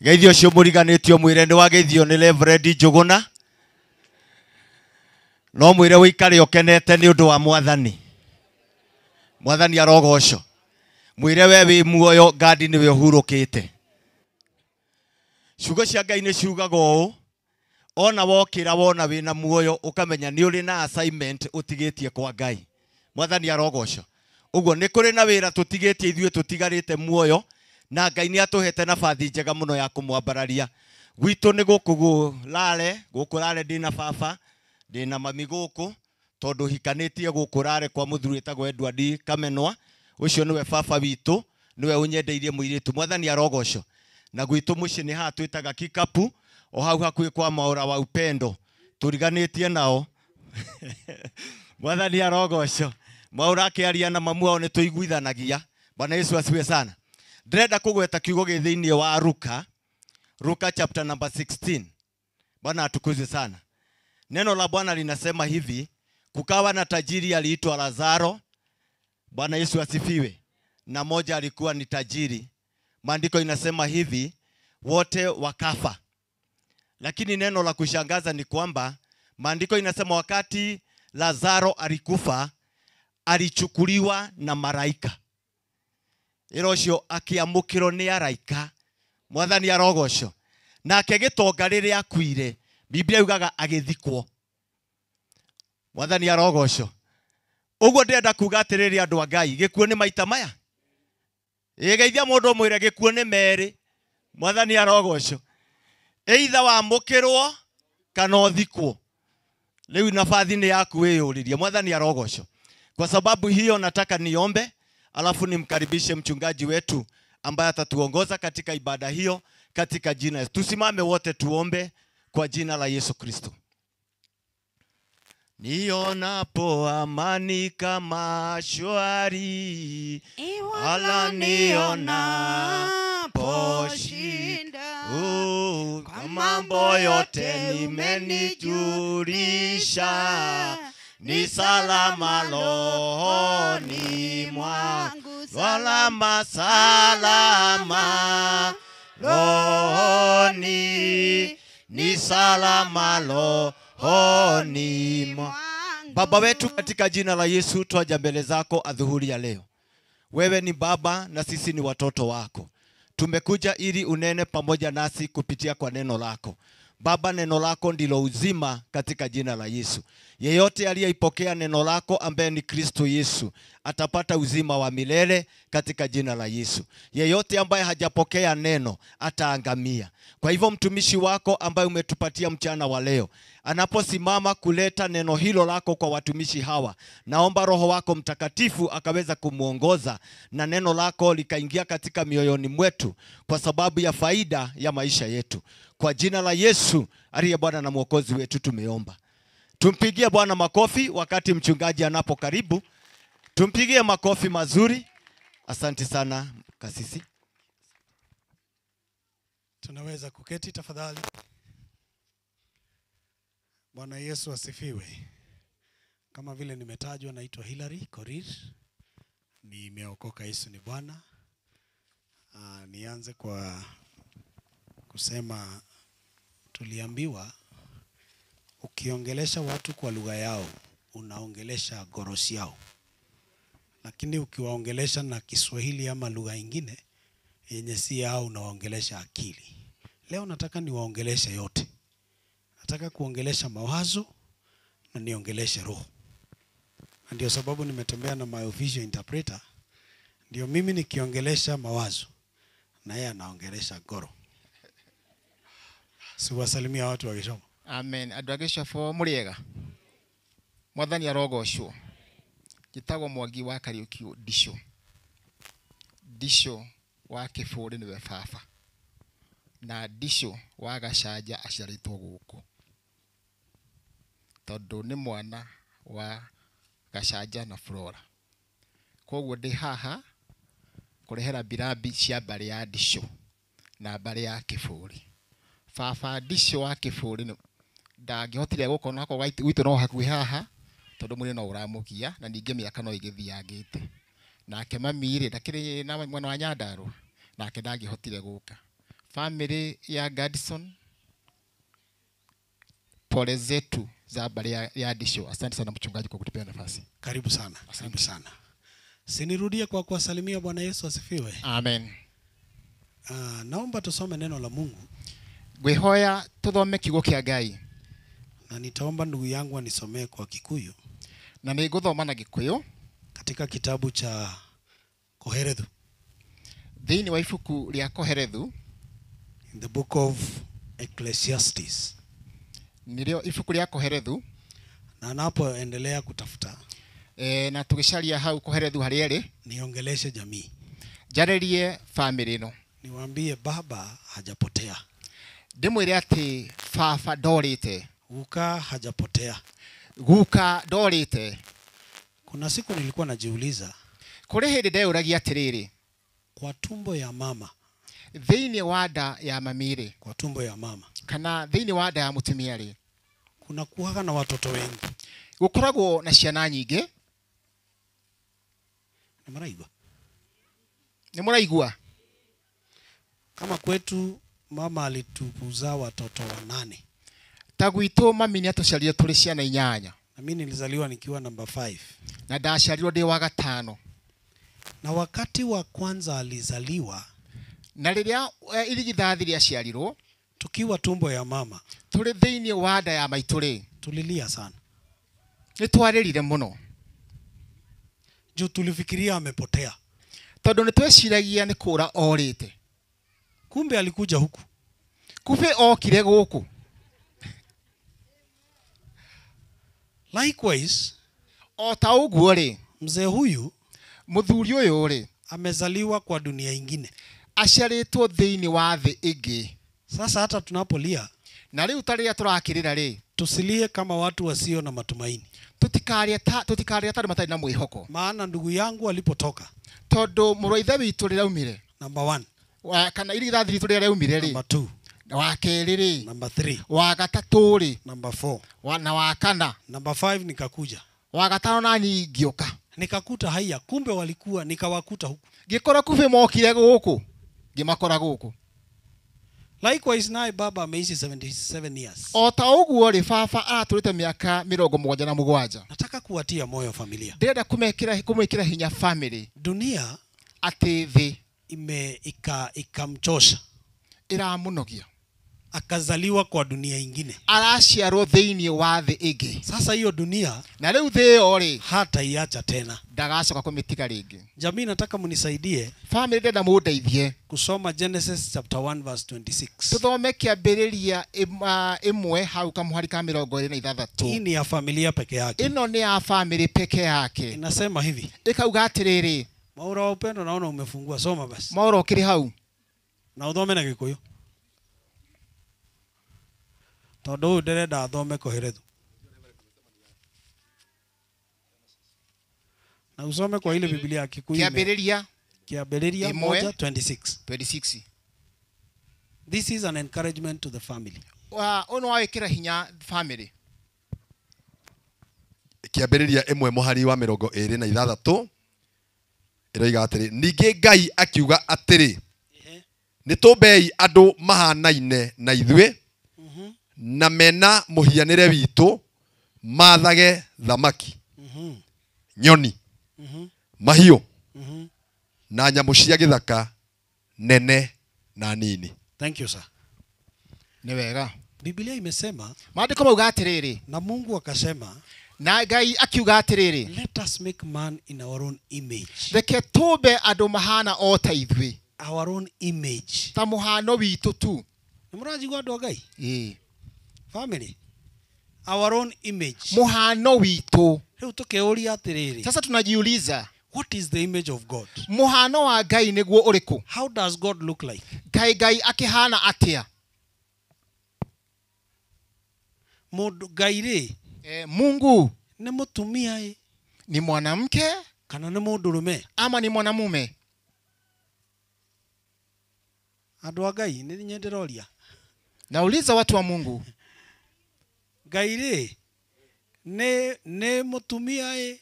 Geithio ũcio mũriganĩtio mwĩre nĩ wageithio nĩ Reverend Njuguna. No mwĩre ũikare ũkenete nĩ ũndũ wa Mwathani. Mwathani arogocwo. Mwĩre we wĩ muoyo ngandi nĩwe ũhurũkĩte. Ciugo cia Ngai nĩ ciugaga ũũ, ona wokĩra wona wĩna muoyo ũkamenya nĩ ũrĩ na assignment ũtigĩtie kwa Ngai. Mwathani arogocwo. Ũguo nĩ kũrĩ na wĩra tũtigĩtie ithuĩ tũtigarĩte muoyo na Ngai nĩ atũhete nabathi njega mũno ya kũmwambararia. Gwitũ nĩ gũkũ Lare, gũkũ Lare ndĩna baba, ndĩna mami gũkũ tondũ hikanĩtie gũkũ Lare kwa mũthuri wĩtagwo Edward Kamenwa. Ũcio nĩwe baba witũ, nĩwe ũnyendeirie mũirĩtu. Mwathani arogocwo. Na gwitũ mũciĩ nĩ haha twĩtaga Kikapu, o hau hakuhĩ kwa Maũra wa Upendo, tũriganĩtie nao. Mwathani arogocwo. Maũra akĩaria na mamu ao nĩ tũiguithanagia. Bwana Yesu asifiwe sana. Ndĩrenda kũgweta kiugo gĩ thĩinĩ wa Luka, Luka chapter number 16. Bwana atukuzwe sana. Neno la Bwana linasema hivi, kukawa na tajiri aliitwa Lazaro. Bwana Yesu asifiwe. Na moja alikuwa ni tajiri. Maandiko inasema hivi, wote wakafa. Lakini neno la kushangaza ni kwamba maandiko inasema wakati Lazaro alikufa, alichukuliwa na maraika. Ĩro akiamũkĩrwo nĩ araika. Mwathani arogocwo. Nake gĩtonga rĩrĩa akuire, Biblia yugaga agĩthikwo. Mwathani arogocwo. Ũguo ndĩrenda kuga atĩrĩrĩ andũ a Ngai, gĩkuũ nĩ maita maya. Ĩgeithia mũndũ ũmwĩre gĩkuũ nĩ merĩ. Mwathani arogocwo. Either wamũkĩrwo kana ũthikwo. Rĩu nabathi nĩ yaku wĩyũrĩrie. Mwathani arogocwo. Kwa sababu hiyo nataka niombe, alafu nimkaribishe mchungaji wetu ambaye atatuongoza katika ibada hiyo katika jina Yesu. Tusimame wote tuombe kwa jina la Yesu Kristo. Nionapo amani kama shwari, wala nionapo shinda, kwa mambo yote nimenijulisha, ni salama rohoni mwangu, salama salama rohoni, ni salama rohoni. Baba wetu, katika jina la Yesu twaja mbele zako adhuhuri ya leo. Wewe ni Baba na sisi ni watoto wako. Tumekuja ili unene pamoja nasi kupitia kwa neno lako. Baba, neno lako ndilo uzima katika jina la Yesu. Yeyote aliyeipokea neno lako ambaye ni Kristo Yesu atapata uzima wa milele katika jina la Yesu. Yeyote ambaye hajapokea neno ataangamia. Kwa hivyo mtumishi wako ambaye umetupatia mchana wa leo, anaposimama kuleta neno hilo lako kwa watumishi hawa, naomba Roho wako Mtakatifu akaweza kumuongoza na neno lako likaingia katika mioyoni mwetu kwa sababu ya faida ya maisha yetu. Kwa jina la Yesu aliye Bwana na Mwokozi wetu tumeomba. Tumpigie Bwana makofi wakati mchungaji anapo karibu. Tumpigie makofi mazuri. Asante sana kasisi. Tunaweza kuketi tafadhali. Bwana Yesu asifiwe. Kama vile nimetajwa, naitwa Hilary Korir. Nimeokoka, Yesu ni Bwana. Nianze kwa kusema tuliambiwa ukiongelesha watu kwa lugha yao unaongelesha gorosi yao. Lakini ukiwaongelesha na Kiswahili ama lugha ingine yenye si yao unawaongelesha akili. Leo nataka niwaongeleshe yote. Nataka kuongelesha mawazo na niongeleshe roho. Na ndio sababu nimetembea na my official interpreter. Ndio mimi nikiongelesha mawazo na yeye anaongelesha goro. Siwasalimia watu wa Gĩcomo. Amen. Andũ a Gĩcobo mũrĩega. Mwathani arogocwo. Njĩtagwo Mwangi wa Kariũki Ndicũ. Ndicũ wa Kĩbũrĩ nĩwe baba. Na Ndicũ wa Gacanja aciarĩtwo gũkũ. Tondũ nĩ mwana wa Gacanja na Flora. Koguo ndĩ haha kũrehera mbirambi cia mbarĩ ya Ndicũ na mbarĩ ya Kĩbũrĩ. Baba Ndicũ wa Kĩbũrĩ ndangĩhotire gũka onako gwitũ no hakuhĩ haha tondũ mwĩrĩ no ũramũgia na ningĩ mĩaka no ĩgĩthiangĩte. Nake mami rĩ ndakĩrĩ na mwena wa Nyandarũa nake ndangĩhotire gũka. Family ya Gadson, pole zetu za mbarĩ ya Ndicũ. Asante sana mchungaji kwa kutupea nafasi. Karibu sana. Karibu sana. Sinirudie kwa kuwasalimia. Bwana Yesu asifiwe. Amen. Naomba tusome neno la Mungu. Ngwihoya tuthome kiugo kĩa Ngai. Na nitaomba ndugu yangu anisomee kwa Kikuyu. Na nĩngũthoma na Gĩkũyũ katika kitabu cha Kohelethu. Thĩinĩ wa ibuku rĩa Kohelethu, in the book of Ecclesiastes. Nĩrĩo ibuku rĩa Kohelethu. Na anapoendelea kutafuta na tũgĩcaria hau Kohelethu harĩa ĩrĩ, niongeleshe jamii. Njarĩrie family ĩno. Niwaambie baba hajapotea. Ndĩmwĩre atĩ baba ndorĩte. Guka hajapotea. Guka ndorĩte. Kuna siku nilikuwa najiuliza, kũrĩ hĩndĩ ndeyũragia atĩrĩrĩ, kwa tumbo ya mama, thĩinĩ wa nda ya mami rĩ, kwa tumbo ya mama, kana thĩinĩ wa nda ya mũtumia rĩ, kuna kuwaga na watoto wengi. Gũkoragwo na ciana nyingĩ. Nĩ maraigua? Nĩ mũraigua? Kama kwetu mama alituzaa watoto 8. Ta gwitũ mami nĩatũciarire tũrĩ ciana 8. Na mimi nilizaliwa nikiwa namba 5. Na ndaciarirwo ndĩ wa gatano. Na wakati wa kwanza alizaliwa, na rĩrĩa irigithathi rĩaciarirwo, tukiwa tumbo ya mama, tũrĩ thĩinĩ wa nda ya maitũ rĩ, tulilia sana. Nĩtwarĩrire mũno. Juu tulifikiria amepotea. Tondũ nĩtweciragia nĩ kũra orĩte. Kumbe alikuja huku. Kumbe okire gũkũ. Likewise, o ta ũguo rĩ, mzee huyu, mũthuri ũyũ rĩ, amezaliwa kwa dunia ingine. Aciarĩtwo thĩinĩ wa thĩ ĩngĩ. Sasa hata tunapolia, na rĩu ta rĩrĩa tũrakĩrĩra rĩ, tusilie kama watu wasio na matumaini. Tũtikarĩe ta andũ matarĩ na mwĩhoko. Maana ndugu yangu alipotoka, tondũ mũrũ wa ithe witũ rĩrĩa aumire, number 1, kana irigithathi ritũ rĩrĩa rĩaumire rĩ, number 2, wa kerĩ rĩ, number 3, wa gatatũ rĩ, number 4, na wa kana, number 5 nikakuja, wa gatano nani ngĩũka, nikakuta haya, kumbe walikuwa, nikawakuta huku, ngĩkora kumbe mokire gũkũ, ngĩmakora gũkũ. Likewise naye baba ameishi 77 years. O ta ũguo rĩ, baba aratũrĩte mĩaka 77. Nataka kuwatia moyo familia. Ndĩrenda kũmwĩkĩra hinya family. Dunia atĩ thĩ ime ikamchosha. Ĩramũnogia. Akazaliwa kwa dunia ingine. Araciarwo thĩinĩ wa thĩ ĩngĩ. Sasa hiyo dunia na rĩu thĩ ĩyo rĩ, hataiacha tena. Ndagacoka kũmĩtiga rĩngĩ. Jamii, nataka munisaidie. Family, ndĩrenda mũndeithie kusoma Genesis chapter 1 verse 26. Tuthome kĩambĩrĩria 1 hau kamũhari ka 26. Hii ni ya familia peke yake. Ĩno nĩ ya family peke yake. Inasema hivi. Ĩkauga atĩrĩrĩ. Maura wa upendo, naona umefungua, soma basi. Maura ũkĩrĩ hau. Na uthome na Gĩkũyũ. Tondũ ũyũ ndĩrenda athome Kohelethu. Na usome kwa ile Biblia ya Kikuyu. Kĩambĩrĩria. Kĩambĩrĩria 1:26. 26. This is an encouragement to the family. Wa ũyũ wawĩkĩra hinya family. Kĩambĩrĩria 1 mũhari wa 26 ĩroiga atĩrĩ, ningĩ Ngai akiuga atĩrĩ, nĩ tũmbei andũ mahanaine na ithuĩ na mena mũhianĩre witũ, mathage thamaki, nyoni, mahiũ, na nyamũ cia gĩthaka nene na nini. Thank you sir. Nĩ wega. Biblia imesema, maandĩko mauga atĩrĩrĩ, na Mungu akasema, na Ngai akiuga atĩrĩrĩ, let us make man in our own image. Reke tũmbe andũ mahana o ta ithuĩ. Our own image. Ta mũhano witũ tu. Nĩ mũranjigua andũ a Ngai? Ĩĩ. Family, our own image. Mũhano witũ. Rĩu tũkĩũria atĩrĩrĩ. Sasa tunajiuliza, what is the image of God? Mũhano wa Ngai nĩguo ũrĩkũ? How does God look like? Ngai akĩhana atĩa? Mũndũ Ngai rĩ, Mungu nĩ mũtumia ĩ? Ni mwanamke kana nĩ mũndũrũme ama ni mwanamume? Andũ a Ngai, nĩ niĩ ndĩroria. Nauliza watu wa Mungu. Ngai rĩ, nĩ mũtumia ĩ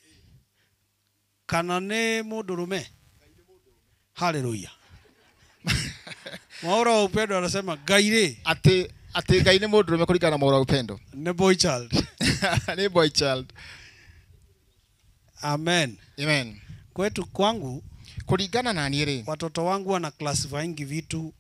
kana nĩ mũndũrũme? Haleluya. Mwaura wa upendo anasema Ngai rĩ, ati Ngai nĩ mũndũrũme kũringana na Mwaura wa upendo. Nĩ boy child. Nĩ boy child. Amen. Amen. Kwetu kwangu kũringana na niĩ rĩ, watoto wangu wana classifying vitu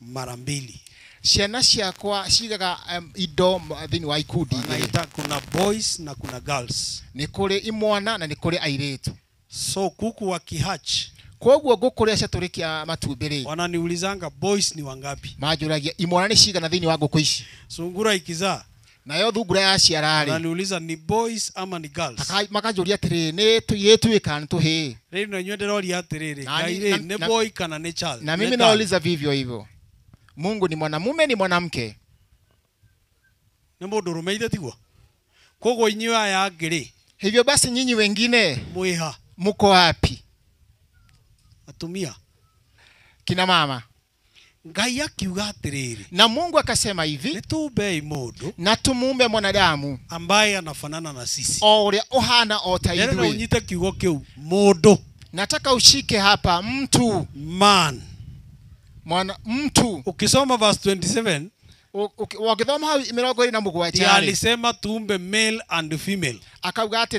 mara mbili. Ciana ciakwa cigaga indo thĩinĩ wa ikundi igĩrĩ. Wanaita kuna boys na kuna girls. Nĩ kũrĩ imwana na nĩ kũrĩ airĩtu. So kuku wa kihatch. Koguo ngũkũ rĩa ciatũrĩkia matumbĩ rĩ, wananiulizanga boys ni wangapi? Manjũragia imwana nĩ cigana thĩinĩ wa ngũkũ ici. Sungura ikizaa, nayo thungura yaciara rĩ, wananiuliza ni boys ama ni girls. Makanjũria atĩrĩrĩ, nĩ tũirĩtu kana nĩ tũhĩĩ? Rĩu na inyuĩ ndĩroria atĩrĩrĩ, Ngai rĩ, nĩ boy kana nĩ child? Na mimi nauliza vivyo hivyo. Mungu ni mwanamume ni mwanamke? Nĩ mũndũrũme ithe tiguo? Koguo inyuĩ aya angĩ rĩ, hivyo basi nyinyi wengine mwĩha? Mko wapi? Atumia, kina mama. Ngai akiuga atĩrĩrĩ, na Mungu akasema hivi, nĩtũmbei mũndũ na tumuumbe mwanadamu ambaye anafanana na sisi, o ũrĩa ũhana o ta Ndĩrenda ithuĩ. ũnyite kiugo kĩu, mũndũ. Nataka ushike hapa, mtu. Man. Mwana mtu. Ukisoma verse 27, wakithoma hau 27 rĩ, alisema tuumbe male and female. Akauga atĩ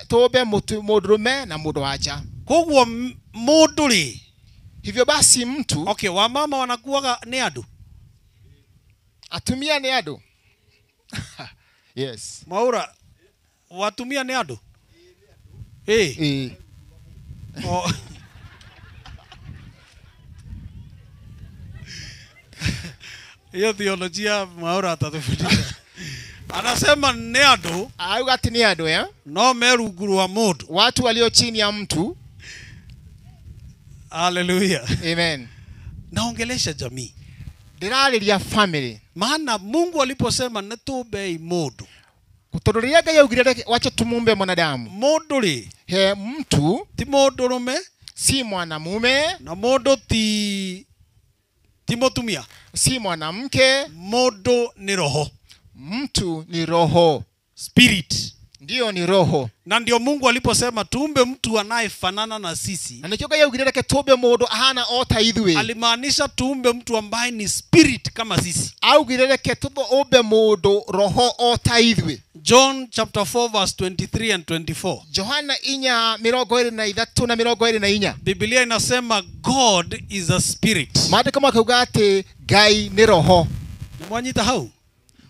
tũmbe mũndũrũme na mũndũ wa nja. Koguo mũndũ rĩ, hivyo basi mtu. Okay, wamama wanakuwaga nĩ andũ? Atumia nĩ andũ. Yes. Mwaura, watumia nĩ andũ? Eh. Oh. Hiyo theolojia Mwaura atatufundisha. Anasema nĩ andũ. Auga atĩ nĩ andũ, eh? No me rungu rwa mũndũ. Watu walio chini ya mtu. Hallelujah. Amen. Naongelesha jamii. Ndĩrarĩria family. Maana Mungu aliposema nĩtũmbei mũndũ, tondũ rĩrĩa Ngai augire wacha tumumbe mwanadamu, mũndũ rĩ, he mtu ti mũndũrũme, si mwanamume, na mũndũ ti mũtumia, si mwanamke. Mũndũ nĩ roho. Mtu ni roho. Spirit. Ndiyo, ni roho. Na ndio Mungu aliposema tuumbe mtu anayefanana na sisi, na nikio Ngai augire reke tumbe mundu ahana o ta ithuĩ, alimaanisha tuumbe mtu ambaye ni spirit kama sisi. Augire reke tuumbe mundu roho o ta ithuĩ. John chapter 4 verse 23 and 24. Johana 4:23 na 24. Biblia inasema God is a spirit. Maandĩko makauga atĩ Ngai nĩ roho. Mwanyita hau?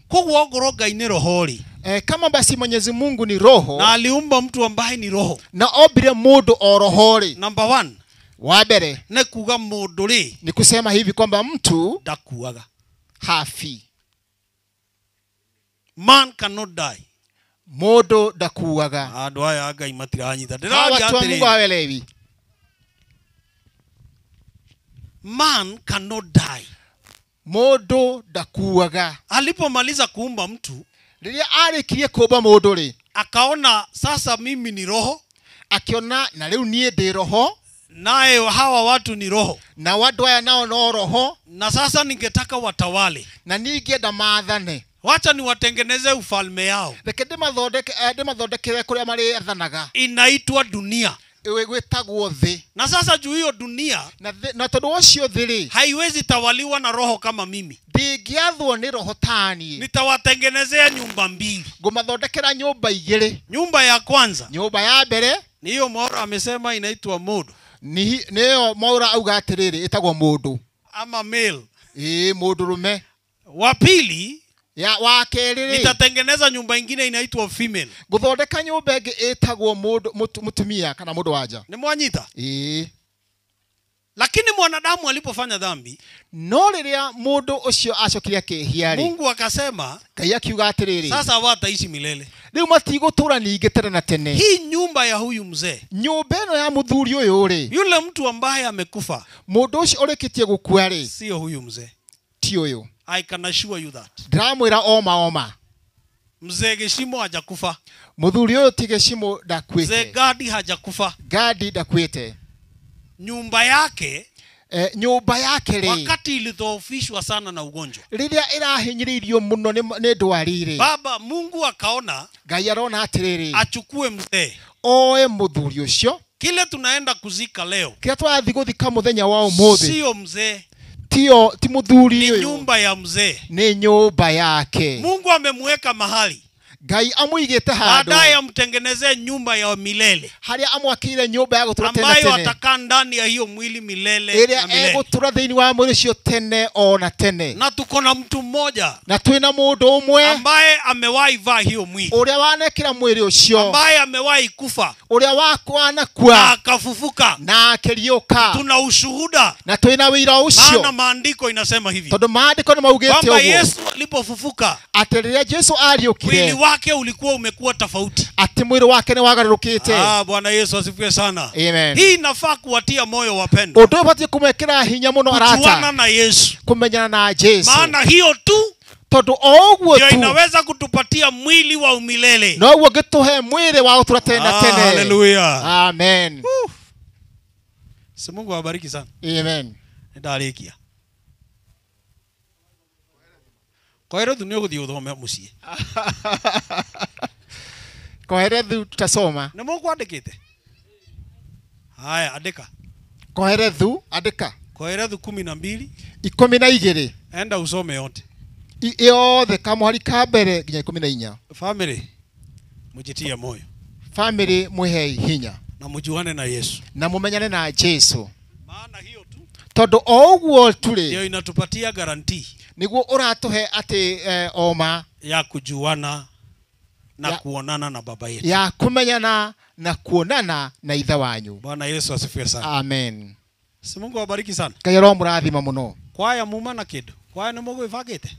Koguo ongorwo Ngai nĩ roho rĩ, kama basi Mwenyezi Mungu ni roho, na aliumba mtu ambaye ni roho, na ombire mundu o roho rĩ. Number 1, wa mbere nĩ kuga mundu rĩ, ni kusema hivi kwamba mtu ndakuaga, hafi. Man cannot die. Mundu ndakuaga. Andu aya Ngai matiranyita. Hawa watu wa Mungu hawaelewi. Man cannot die. Mundu ndakuaga. Alipomaliza kuumba mtu, rĩrĩa arĩkirie kũmba mũndũ rĩ, akaona sasa mimi ni roho, akiona na rĩu niĩ ndĩ roho, naye hawa watu ni roho, na watu aya nao no roho, na sasa ningetaka watawale, na ningĩenda maathane, wacha niwatengeneze ufalme yao, reke ndĩmathondekere kũrĩa marĩathanaga, inaitwa dunia, gwĩtagwo thĩ. Na sasa juu hiyo dunia, na tondũ ũcio thĩ rĩ, haiwezi tawaliwa na roho kama mimi, ndĩngĩathwo nĩ roho ta niĩ. Nitawatengenezea nyumba mbili, ngũmathondekera nyũmba igĩrĩ. Nyumba ya kwanza, nyũmba ya mbere ni hiyo Mwaura amesema inaitwa mundu, nĩyo Mwaura auga atĩrĩrĩ ĩtagwo mundu ama male, ĩĩ mundu rume. Wa pili, ya wa kerĩ, nitatengeneza nyumba ingine inaitwa female, nguthondeka nyumba ĩngĩ ĩtagwo mundu mutumia kana mundu wanja. Ni mwanyita? Ĩĩ. Lakini mwanadamu alipofanya dhambi, no rĩrĩa mundu ũcio acokire akĩhia rĩ, Mungu akasema, Ngai akiuga atĩrĩrĩ, sasa hawataishi milele, rĩu matigũtũra ningĩ tene na tene. Hii nyumba ya huyu mzee, nyumba ĩno ya mũthuri ũyũ rĩ, yule mtu ambaye amekufa, mundu ũcio ũrĩkĩtie gũkua rĩ, sio huyu mzee, ti ũyũ. I can assure you that. Ndĩramwĩra oma oma. Mzee Geshimo hajakufa. Mũthuri ũyũ ti Geshimo ndakuĩte. Mzee Gadi hajakufa. Gadi ndakuĩte. Nyumba yake, nyumba yake rĩ, wakati ilidhoofishwa sana na ugonjwa, rĩrĩa ĩrahinyĩrĩirio mũno nĩ ndwari rĩ, Baba Mungu akaona, Ngai arona atĩrĩrĩ, achukue mzee, oe mũthuri ũcio. Kile tunaenda kuzika leo, kĩrĩa tũrathiĩ gũthika mũthenya wa ũmũthĩ, sio mzee, tio ti mũthuri ni ũyũ, nyumba ya mzee, ni nyumba yake. Mungu amemweka mahali, Ngai amuigĩte handũ, baadaye amtengenezee nyumba ya milele, harĩa amwakĩire nyumba ya gũtũra tene na ambayo tene, atakaa ndani ya hiyo mwili milele ĩrĩa na milele, egũtũra thĩinĩ wa mwĩrĩ ũcio tene o na tene. Na tuko na mtu mmoja, na twĩna mũndũ ũmwe ambaye amewahi vaa hiyo mwili, ũrĩa wanekĩra mwĩrĩ ũcio, ambaye amewahi kufa, ũrĩa wanakua na akafufuka na akĩriũka. Tuna ushuhuda na twĩna wĩira ũcio, maana maandiko inasema hivi, tondũ maandĩko nĩ maugĩte kwamba ũguo, Yesu alipofufuka, atĩ rĩrĩa Jesu ariũkire, mwili wake ulikuwa umekuwa tofauti, ati mwili wake ni wagarũrũkĩte. Bwana Yesu asifiwe sana. Amen. Hii inafaa kuwatia moyo wapendwa, ũndũ ũyũ ũbatiĩ kũmekĩra hinya mũno arata, kujuana na Yesu, kũmenyana na Jesu, maana hiyo tu tondũ o ũguo ndio tu inaweza kutupatia mwili wa umilele, noguo ngĩtũhe mwĩrĩ wa gũtũra tene na tene. Hallelujah. Amen. Si Mungu awabariki sana. Amen. Ndarĩkia. Koherethu nĩ ũgũthiĩ ũthome mũciĩ. Koherethu tutasoma. Nĩ mũkwandĩkĩte? Haya, andĩka. Koherethu, andĩka. Koherethu 12. 12. Enda usome yote. Yothe kamũhari ka mbere nginya 14. Family, mujitie moyo. Family mwĩhei hinya. Na mujuane na Yesu. Na mumenyane na Jesu. Maana hiyo tu, tondũ o ũguo tu rĩ, ndio inatupatia guarantee, niguo ũratũhe atĩ oma ya kujuana na kuonana na baba yetu, ya kumenyana na kuonana na ithe wanyu. Bwana Yesu asifiwe sana. Amen. Si Mungu awabariki sana. Ngai aromũrathima mũno. Kwaya muma na kĩndũ, kwaya nĩ mũgwĩbangĩte?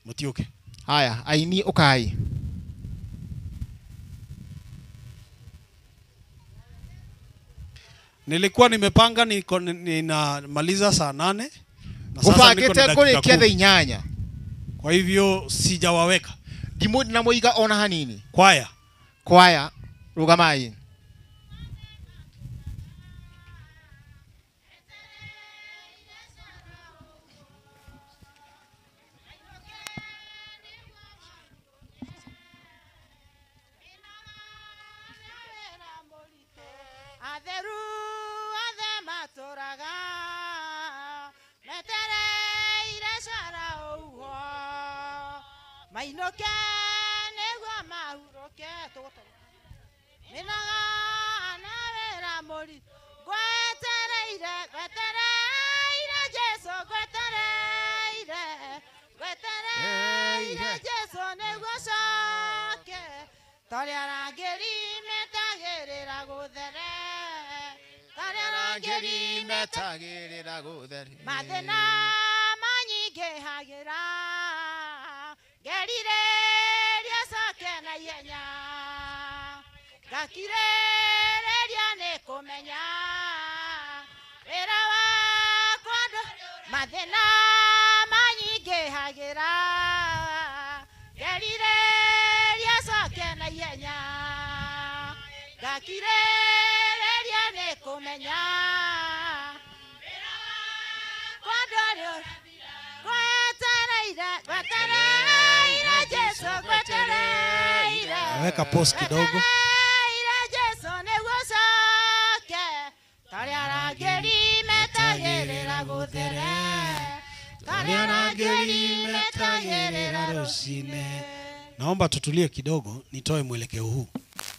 Mũtiũke. Haya, aini ũkai. Nilikuwa nimepanga ninamaliza saa 8 na sasa niko na dakika 10. Kwa hivyo sijawaweka. Na muiga ona hanini. Kwaya. Kwaya rugamai. Mainũke nĩguo mahurũke tũgũtũra mĩnoga na wĩra mũritũ ngwetereire ngwetereire Jesũ ngwetereire ngwetereire Jesũ nĩguo coke torĩa arangĩri metagĩrĩra gũthere torĩa arangĩri metagĩrĩra gũthere mathĩna manyingĩhagĩra ngerirĩria coke na ihenya ngakirĩrĩria nĩ kũmenya wĩra wakwa mathĩna manyingĩhagĩra ngerirĩria coke na ihenya ngakirĩrĩria nĩ kũmenya wĩra wakwa ndũrĩ ngwetereire ngwetereire Jesũ ngwetereire Weka pause kidogo. Ngwetereire Jesũ nĩguo coke torĩa arangĩri metagĩrĩra gũthere torĩa arangĩri metagĩrĩra rũcinĩ. Naomba tutulie kidogo, nitoe mwelekeo huu.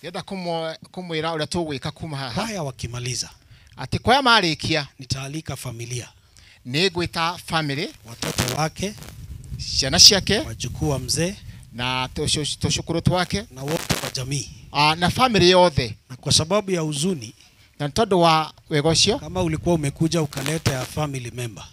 Ndĩrenda kumwĩra ũrĩa tũgwĩka kuma haha. Kwaya wakimaliza, atĩ kwaya marĩkia, nitaalika familia, nĩngwĩta family, watoto wake, ciana ciake, wajukuu wa mzee na tũcukuru twake na wote wa jamii, na family yothe. Na kwa sababu ya huzuni, na tondũ wa wega ũcio, kama ulikuwa umekuja ukaleta ya family member,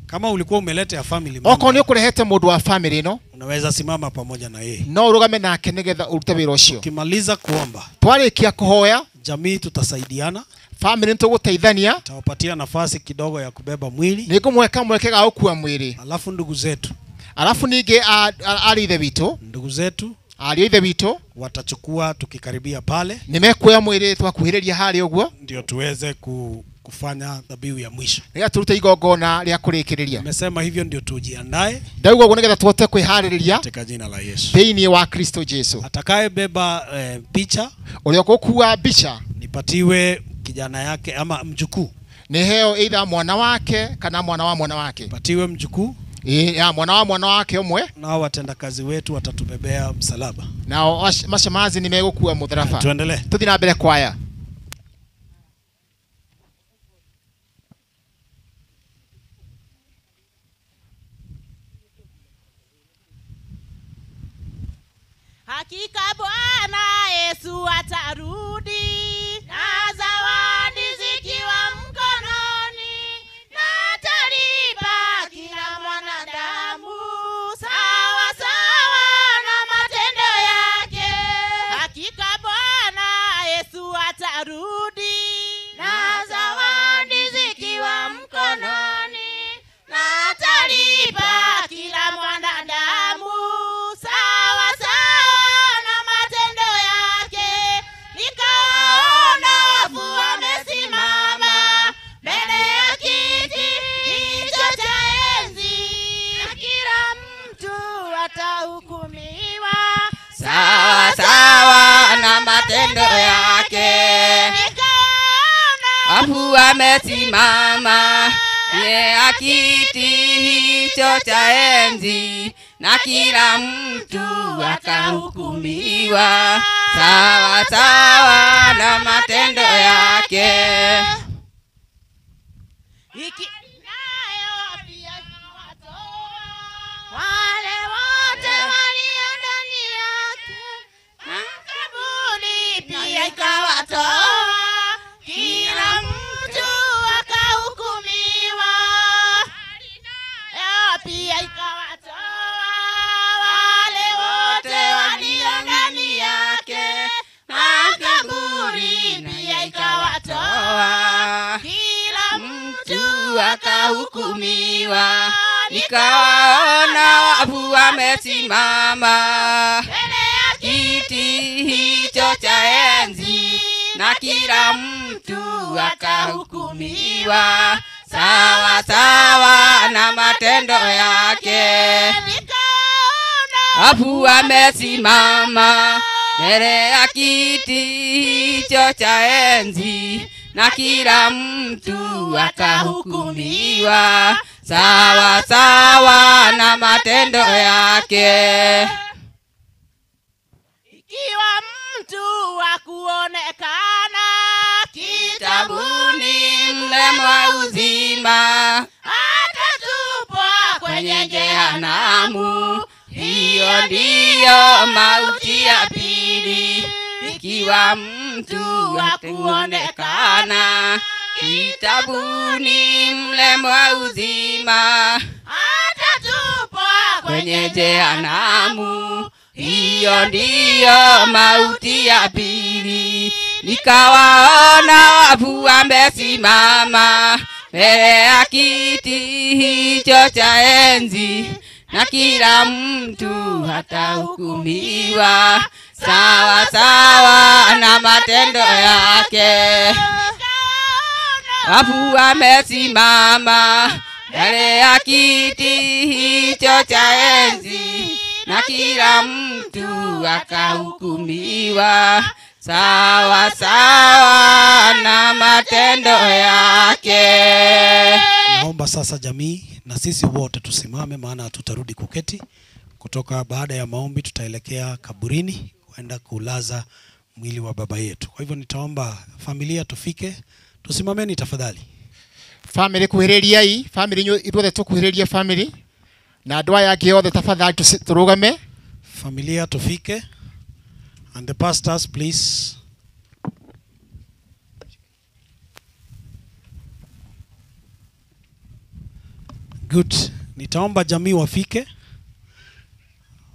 kama ulikuwa umeleta ya family member, okorwo nĩ ũkũrehete mũndũ wa family ĩno, unaweza simama pamoja na yeye, no ũrũgame nake nĩgetha ũrute wĩra ũcio. Ukimaliza kuomba, twarĩkia kũhoya, jamii tutasaidiana, family nĩtũgũteithania, tawapatia nafasi kidogo ya kubeba mwili, nĩngũmweka mweke ga gũkua mwĩrĩ. Alafu ndugu zetu, alafu ningĩ arĩ ithe witũ, ndugu zetu ariũ a ithe witũ watachukua tukikaribia pale, nĩmekuoya mwĩrĩ twakuhĩrĩria harĩa ũguo, ndio tuweze kufanya dhabihu ya mwisho. Nĩgetha turute igongona rĩa kũrĩkĩrĩria. Nimesema hivyo ndio tujiandae Ndauga ũguo nĩgetha tuhote kwĩharĩrĩria katika jina la Yesu. thĩinĩ wa Kristo Jesu. Atakayebeba picha, ũrĩa ũgũkua mbica, nipatiwe kijana yake ama mjukuu, nĩheo either mwana wake kana mwana wa mwana wake, patiwe mjukuu ya mwana wa mwana wake ũmwe. Nao watendakazi wetu watatubebea msalaba. Nao mashemazi nĩmegũkua mũtharaba. Tuendelee, tuthiĩ na mbere kwaya. Hakika Bwana Yesu atarudi na zawadi zikiwa mkononi, na atalipa kila mwanadamu sawa sawa na matendo yake. Hakika Bwana Yesu atarudi na zawadi zikiwa mkononi, na atalipa kila mwanadamu sawa sawa na matendo yake. Nikaona wafu wamesimama mbele ya kiti hicho cha enzi, na kila mtu atahukumiwa sawa sawa na matendo yake. Wafu wamesimama mbele ya kiti hicho cha enzi, na kila mtu atahukumiwa sawa sawa na matendo yake. Iki nayo pia watoa wale wote walio ndani yake, na kaburi pia ikawatoa, kila mtu akahukumiwa. Nayo pia ikawatoa wale wote walio ndani yake, na kaburi pia ikawatoa, kila mtu akahukumiwa. Nikawaona wafu wamesimama mbele ya kiti hicho cha enzi, na kila mtu akahukumiwa sawa sawa na matendo yake. Wafu wamesimama mbele ya kiti hicho cha enzi, na kila mtu akahukumiwa sawa sawa na matendo yake. Ikiwa mtu hakuonekana kitabuni mle mwa uzima, atatupwa kwenye jehanamu. Hiyo ndiyo mauti ya pili. Ikiwa mtu hakuonekana kitabuni mle mwa uzima, atatupwa kwenye jehanamu. Hiyo ndiyo mauti ya pili. Nikawaona wafu wamesimama mbele ya kiti hicho cha enzi, na kila mtu hatahukumiwa sawa sawa na matendo yake. Wafu wamesimama mbele ya kiti hicho cha enzi, na kila mtu akahukumiwa sawa sawa na matendo yake. Naomba sasa jamii na sisi wote tusimame, maana hatutarudi kuketi. Kutoka baada ya maombi tutaelekea kaburini kwenda kulaza mwili wa baba yetu. Kwa hivyo nitaomba familia tufike, tusimameni tafadhali. Family kuhĩrĩria i, family ithuothe tũkuhĩrĩrie family na andũ aya angĩ othe tafadhali tũrũgame. Familia tufike, and the pastors please. Good. Nitaomba jamii wafike.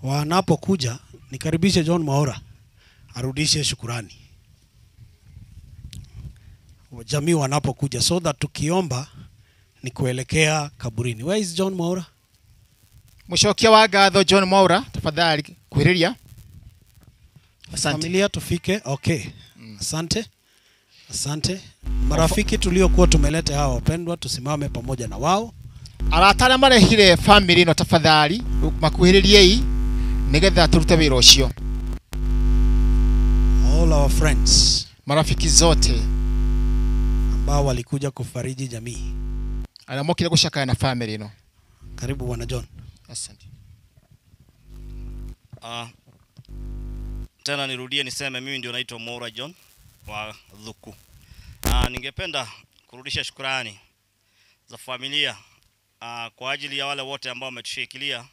Wanapokuja nikaribishe John Mwaura arudishe shukurani. Jamii wanapokuja, so that tukiomba ni kuelekea kaburini. Where is John Mwaura? Mũcokia wa ngatho John Mwaura, tafadhali kuhĩrĩria. Asante. Familia tufike. Okay. Asante. Asante. Marafiki tuliokuwa tumeleta hawa wapendwa, tusimame pamoja na wao. Arata arĩa marehire family no tafadhali makuhĩrĩriei nĩgetha tũrute wĩra ũcio. All our friends, marafiki zote ambao walikuja kufariji jamii, arĩa mokire gũcakaya na family ĩno. Karibu Bwana John. Asante. Tena nirudie niseme mimi ndio naitwa Mwaura John wa Dhuku. Ningependa kurudisha shukrani za familia kwa ajili ya wale wote ambao wametushikilia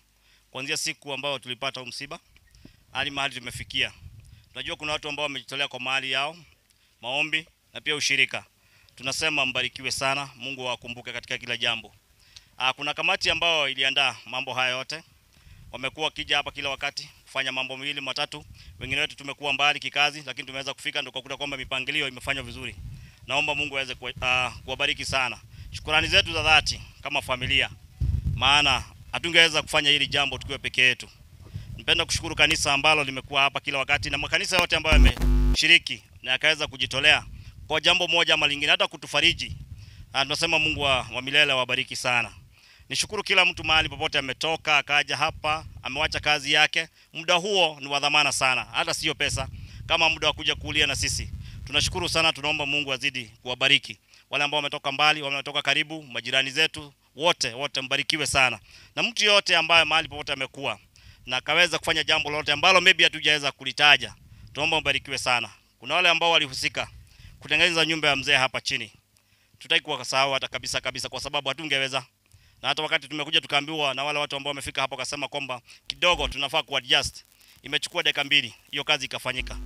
kuanzia siku ambayo tulipata msiba hadi mahali tumefikia. Tunajua kuna watu ambao wamejitolea kwa mali yao, maombi na pia ushirika. Tunasema mbarikiwe sana, Mungu awakumbuke katika kila jambo. Kuna kamati ambayo iliandaa mambo haya yote. Wamekuwa wakija hapa kila wakati kufanya mambo mawili matatu. Wengine wetu tumekuwa mbali kikazi, lakini tumeweza kufika ndio kukuta kwamba mipangilio imefanywa vizuri. Naomba Mungu aweze kuwabariki sana. Shukrani zetu za dhati kama familia, maana hatungeweza kufanya hili jambo tukiwa peke yetu. Nipenda kushukuru kanisa ambalo limekuwa hapa kila wakati na makanisa yote ambayo yameshiriki na yakaweza kujitolea kwa jambo moja ama lingine, hata kutufariji. Tunasema Mungu wa milele awabariki sana. Nishukuru kila mtu mahali popote ametoka akaja hapa, amewacha kazi yake. Muda huo ni wa dhamana sana, hata sio pesa, kama muda wa kuja kulia na sisi. Tunashukuru sana, tunaomba Mungu azidi kuwabariki. Wale ambao wametoka mbali, wametoka karibu, majirani zetu, wote wote mbarikiwe sana. Na mtu yote ambaye mahali popote amekuwa na akaweza kufanya jambo lolote ambalo maybe hatujaweza kulitaja, tunaomba mbarikiwe sana. Kuna wale ambao walihusika kutengeneza nyumba ya mzee hapa chini. Tutaki kuwasahau hata kabisa kabisa, kwa sababu hatungeweza. Na hata wakati tumekuja tukaambiwa na wale watu ambao wamefika hapo wakasema kwamba kidogo tunafaa kuadjust. Imechukua dakika 2 hiyo kazi ikafanyika.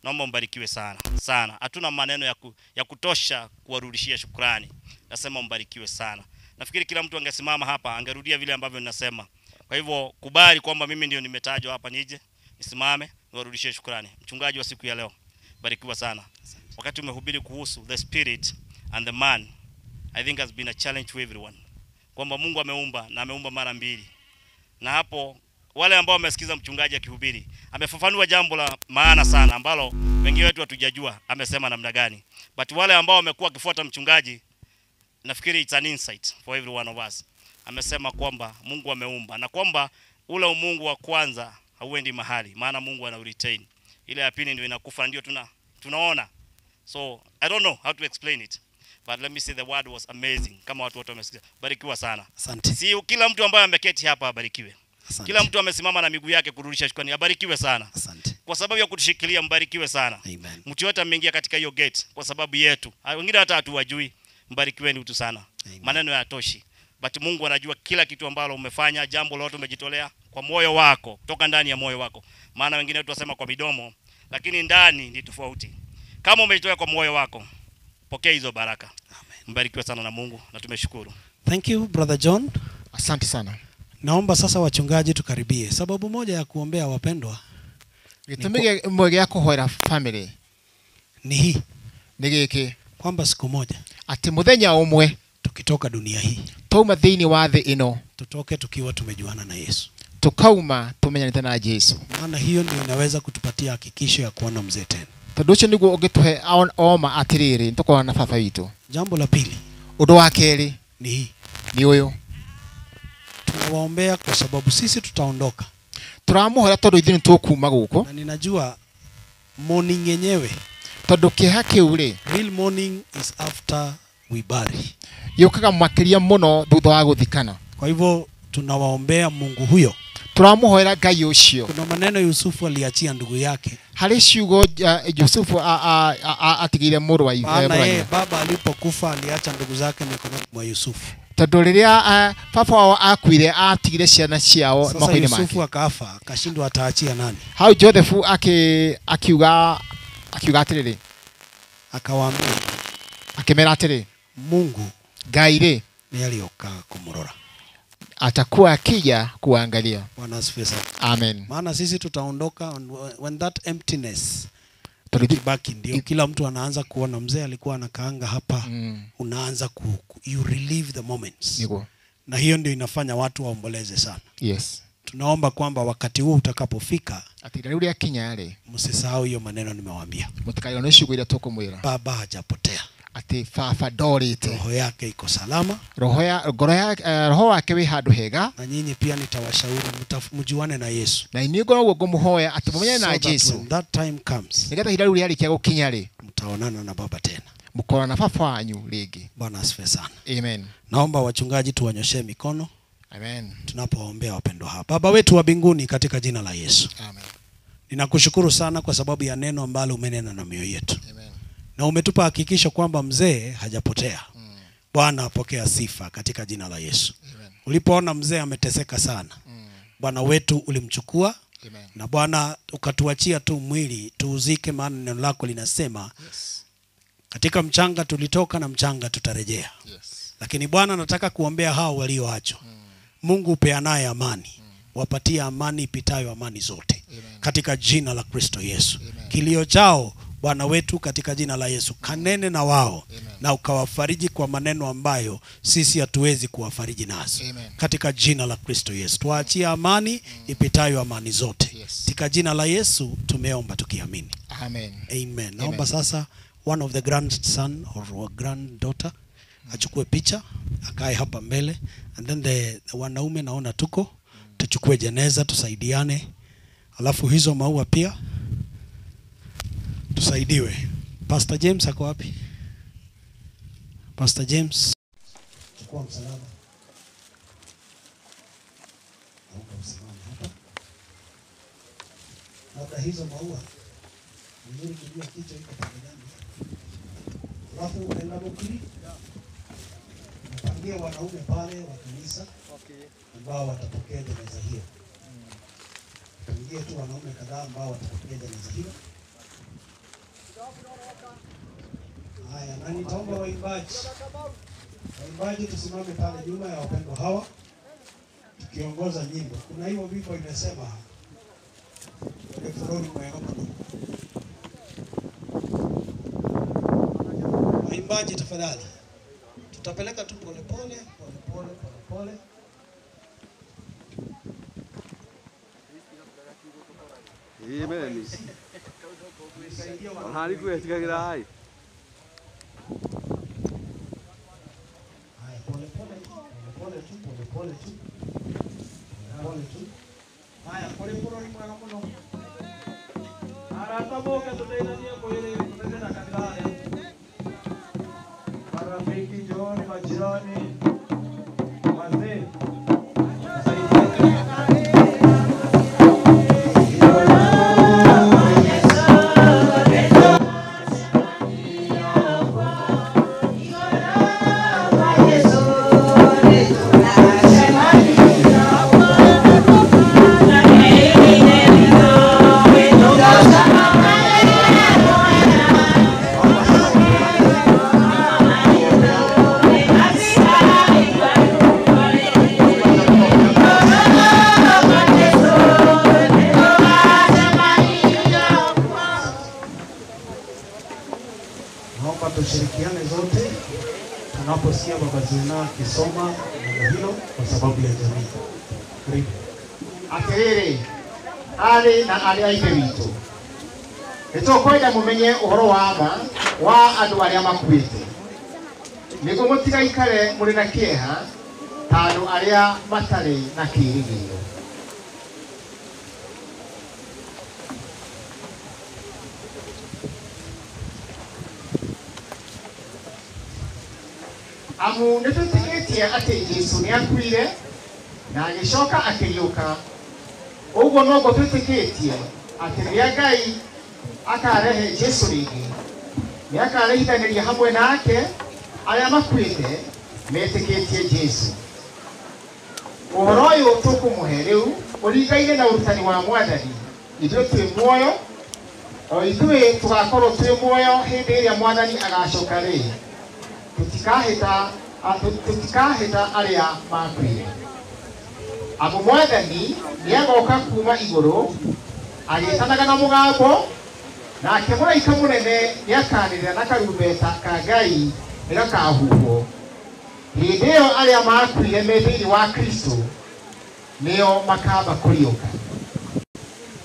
Naomba mbarikiwe sana sana. Hatuna maneno ya kutosha kuwarudishia shukrani. Nasema mbarikiwe sana. Nafikiri kila mtu angesimama hapa angerudia vile ambavyo ninasema. Kwa hivyo kubali kwamba mimi ndio nimetajwa hapa, nije nisimame niwarudishie shukrani. Mchungaji wa siku ya leo, barikiwa sana. Wakati umehubiri kuhusu the spirit and the man, I think has been a challenge to everyone. Kwamba Mungu ameumba na ameumba mara mbili. Na hapo wale ambao wamesikiza mchungaji akihubiri, amefafanua jambo la maana sana ambalo wengi wetu hatujajua amesema namna gani. But wale ambao wamekuwa wakifuata mchungaji, nafikiri it's an insight for every one of us. Amesema kwamba Mungu ameumba na kwamba ule Mungu wa kwanza hauendi mahali, maana Mungu ana retain. Ile ya pili ndio inakufa, ndio tunaona. So I don't know how to explain it. But let me say the word was amazing. Kama watu wote wamesikia. Barikiwa sana. Asante. Si kila mtu ambaye ameketi hapa abarikiwe. Asante. Kila mtu amesimama na miguu yake kurudisha shukrani, abarikiwe sana. Asante. Kwa sababu ya kutushikilia, mbarikiwe sana. Amen. Mtu yote ameingia katika hiyo gate kwa sababu yetu. Wengine hata hatuwajui. Mbarikiweni utu sana. Amen. Maneno hayatoshi. But Mungu anajua kila kitu ambalo umefanya, jambo lolote umejitolea kwa moyo wako, kutoka ndani ya moyo wako. Maana wengine wetu wasema kwa midomo, lakini ndani ni tofauti. Kama umejitolea kwa moyo wako, pokea hizo baraka. Amen. Mbarikiwe sana na Mungu na tumeshukuru. Thank you Brother John. Asante sana. Naomba sasa wachungaji tukaribie. Sababu moja ya kuombea wapendwa gĩtũmi kĩmwe gĩa kũhoera family ni hii, nĩ gĩkĩ, kwamba siku moja atĩ mũthenya ũmwe tukitoka dunia hii twauma thĩinĩ wa thĩ ĩno tutoke tukiwa tumejuana na Yesu, tukauma tumenyanĩte na Jesu. Maana hiyo ndio inaweza kutupatia hakikisho ya kuona mzee tena. Tondũ ũcio nĩguo ũngĩtũhe oma atĩrĩrĩ nĩtũkona na baba witũ. Jambo la pili, ũndũ wa kerĩ ni hii, ni ũyũ, tunawaombea kwa sababu sisi tutaondoka. Tũramũhoera tondũ ithuĩ nĩtũkuma gũkũ. Na ninajua mourning yenyewe, tondũ kĩeha kĩu rĩ, real mourning is after we bury, yũkaga makĩria mũno thutha wa gũthikana. Kwa hivyo tunawaombea Mungu huyo, tũramũhoera Ngai ũcio. Kuna maneno Yusufu aliachia ndugu yake, harĩ ciugo Yusufu atigĩire mũrũ wa ithe. Maana yeye baba alipokufa aliacha ndugu zake mikononi mwa Yusufu. Tondũ rĩrĩa baba wao akuire atigire ciana ciao moko-inĩ make. Yusufu akafa akashindwa ataachia nani. Hau Joseph akiuga atĩrĩrĩ, akawaambia, akĩmera atĩrĩ, Mungu Ngai rĩ ni alioka kumurora, atakuwa akija kuangalia. Bwana asifiwe sana. Amen. Maana sisi tutaondoka when that emptiness tukibaki, ndio kila mtu anaanza kuona mzee alikuwa anakaanga hapa. Unaanza you relive the moments. Niko. Na hiyo ndio inafanya watu waomboleze sana. Yes. Tunaomba kwamba wakati huo utakapofika, ati rĩu rĩakinya rĩ, msisahau hiyo maneno nimewaambia. Mũtikariganĩrwo ciugo iria tũkũmwĩra. Baba hajapotea, ati baba ndorĩte, roho yake iko salama, roho ya ngoro ya roho wake wĩ handũ hega. Na nyinyi pia nitawashauri mjuane na Yesu. Na inyuĩ ngoragwo ngũmũhoya atĩ mũmenyane na Jesu. When that time comes, nĩgetha ihinda rĩu rĩarĩkia gũkinya rĩ, mtaonana na baba tena, mũkona na baba wanyu rĩngĩ. Bwana asifiwe sana. Amen. Naomba wachungaji tuwanyoshee mikono. Amen. Tunapoombea wapendwa hapa. Baba wetu wa mbinguni, katika jina la Yesu. Amen. Ninakushukuru sana kwa sababu ya neno ambalo umenena na mioyo yetu. Amen. Na umetupa hakikisho kwamba mzee hajapotea. Bwana apokea sifa katika jina la Yesu. Amen. Ulipoona mzee ameteseka sana, Bwana wetu ulimchukua. Amen. Na Bwana ukatuachia tu mwili tuuzike, maana neno lako linasema, yes, katika mchanga tulitoka na mchanga tutarejea. Yes. Lakini Bwana nataka kuombea hao walioachwa. Mungu upeanaye amani, wapatie amani ipitayo amani zote. Amen. Katika jina la Kristo Yesu. Amen. Kilio chao Bwana wetu katika jina la Yesu, kanene na wao. Amen. Na ukawafariji kwa maneno ambayo sisi hatuwezi kuwafariji nazo. Amen. Katika jina la Kristo Yesu tuachie amani ipitayo amani zote. Yes. Katika jina la Yesu tumeomba tukiamini. Amen. Amen. Naomba sasa one of the grandson or granddaughter achukue picha, akae hapa mbele, and then the wanaume naona tuko tuchukue jeneza tusaidiane, alafu hizo maua pia tusaidiwe. Pastor James ako wapi? Pastor James, chukua msalaba. Naomba usimame hapa. Labda hizo maua vizuri kujua kichwa iko pande gani. Alafu unaenda mukiri. Napangia wanaume pale wa kanisa ambao watapokea jeneza hiyo. Pangia tu wanaume kadhaa ambao watapokea jeneza hiyo. Haya, na nitaomba waimbaji. Waimbaji tusimame pale nyuma ya wapendwa hawa tukiongoza nyimbo. Kuna hiyo wimbo inasema Efroni mwega muno. Waimbaji tafadhali. Tutapeleka tu pole pole, pole pole, pole pole. Amen. Hari kwetigagira hai. Haya, pole pole, pole pole tu, pole pole tu. Pole tu. Haya, pole pole ni mwega muno. Arata boke tuteithanie kwiri tutete na kanitha. Arata Marafiki njooni, majirani, wazee. Naomba tushirikiane zote tunaposikia Baba Zena akisoma neno hilo kwa sababu ya jamii. Karibu. Atiriri arĩ na arĩa a ithe witũ, nĩtũkwenda mũmenye ũhoro wa ma wa andũ arĩa makuĩte, nĩguo mũtigaikare mũrĩ na kĩeha ta andũ arĩa matarĩ na kĩĩrĩgĩrĩro. Amu nĩtwĩtĩkĩtie atĩ Jesũ nĩakuire na agĩcoka akĩriũka, ũguo noguo twĩtĩkĩtie atĩ rĩrĩa Ngai akarehe Jesũ rĩngĩ, nĩakarehithanĩria hamwe nake arĩa makuĩte metĩkĩtie Jesũ. Ũhoro ũyũ tũkũmũhe rĩu ũringaine na ũrutani wa Mwathani, ithuĩ twĩ muoyo, o ithuĩ tũgakorwo twĩ muoyo hĩndĩ ĩrĩa Mwathani agacoka rĩ, tũtikahĩta arĩa makuire. Amu Mwathani nĩagoka kuma igũrũ agĩtanaga na mũgambo, nake mũraika mũnene nĩakanĩrĩra na karumbeta ka Ngai nĩgakahuhwo. Hĩndĩ ĩyo arĩa makuire me thĩinĩ wa Kristo nĩo makamba kũriũka,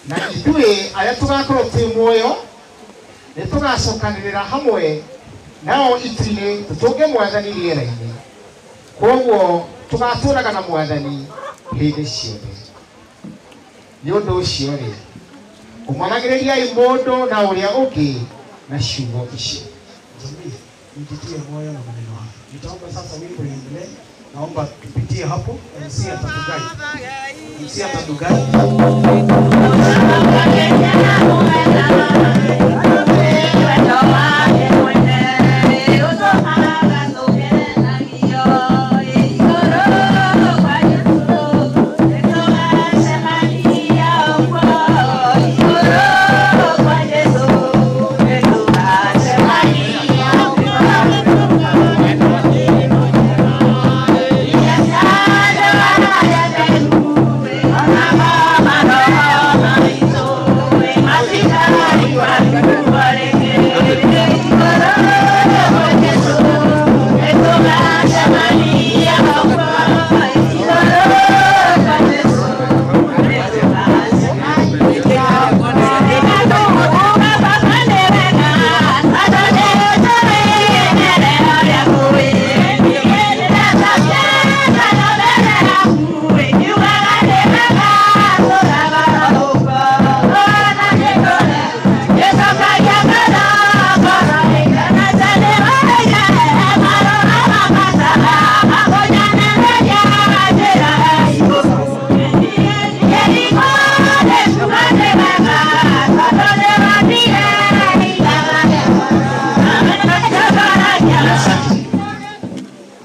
na ithuĩ arĩa tũgakorwo twĩ muoyo nĩtũgacokanĩrĩra hamwe nao itu-inĩ tũtũnge Mwathani rĩera-inĩ. Kwoguo tũgatũũraga na Mwathani hĩndĩ ciothe. Nĩ ũndũ ũcio rĩ, ũmanagĩrĩriai mũndũ na ũrĩa ũngĩ na ciugo icio. Jamii, mjitie moyo na maneno haya. Nitaomba sasa wimbo iendelee. Naomba tupitie hapo. MC atatugai. MC atatugai.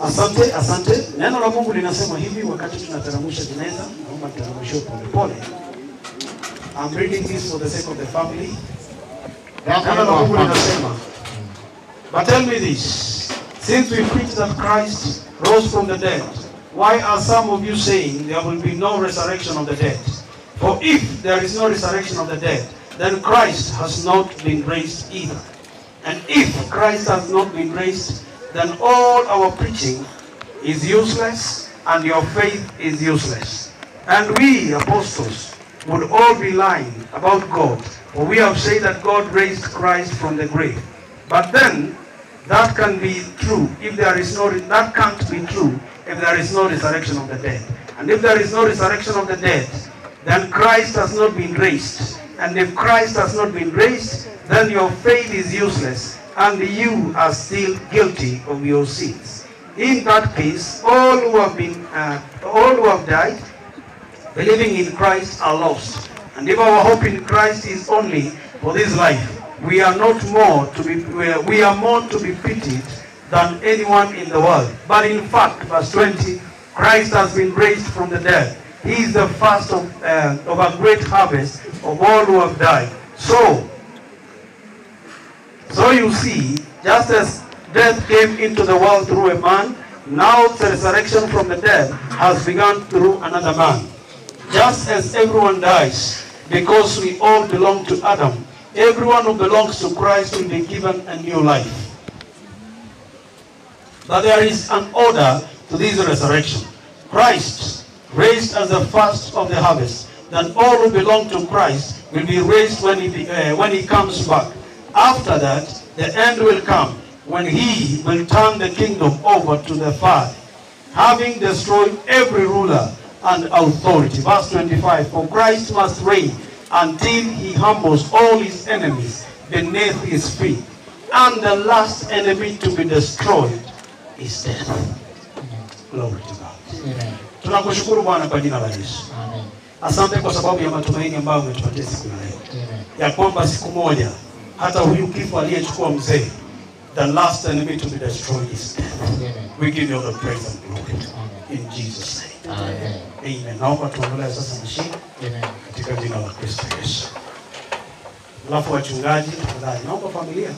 Asante, asante. Neno la Mungu linasema hivi wakati tunateremsha jeneza, naomba niteremshe pole pole. I'm reading this for the sake of the family. Neno la Mungu linasema, but tell me this, since we preach that Christ rose from the dead, why are some of you saying there will be no resurrection of the dead? For if there is no resurrection of the dead, then Christ has not been raised either. And if Christ has not been raised, then all our preaching is useless and your faith is useless. And we, apostles, would all be lying about God, for we have said that God raised Christ from the grave. But then, that can be true if there is no, that can't be true if there is no resurrection of the dead. And if there is no resurrection of the dead, then Christ has not been raised. And if Christ has not been raised, then your faith is useless and you are still guilty of your sins. In that case, all who have died, believing in Christ, are lost. And if our hope in Christ is only for this life, we are more to be pitied than anyone in the world. But in fact, verse 20, Christ has been raised from the dead. He is the first of a great harvest of all who have died. So you see, just as death came into the world through a man, now the resurrection from the dead has begun through another man. Just as everyone dies, because we all belong to Adam, everyone who belongs to Christ will be given a new life. But there is an order to this resurrection. Christ, raised as the first of the harvest, then all who belong to Christ will be raised when he comes back. After that, the end will come, when he will turn the kingdom over to the Father, having destroyed every ruler and authority. Verse 25, for Christ must reign until he humbles all his enemies beneath his feet. And the last enemy to be destroyed is death. Glory to God. Amen. Tunakushukuru Bwana kwa jina la Yesu. Amen. Asante kwa sababu ya matumaini ambayo umetupatia siku ya leo. Amen. Ya kwamba siku moja hata huyu kifo aliyechukua mzee, the last enemy to be destroyed is death. Amen. We give you all the praise and glory. Amen. In Jesus' name. Amen. Amen. Naomba tuondolee sasa mashine. Amen. Katika jina la Kristo Yesu. Alafu wachungaji, tafadhali naomba familia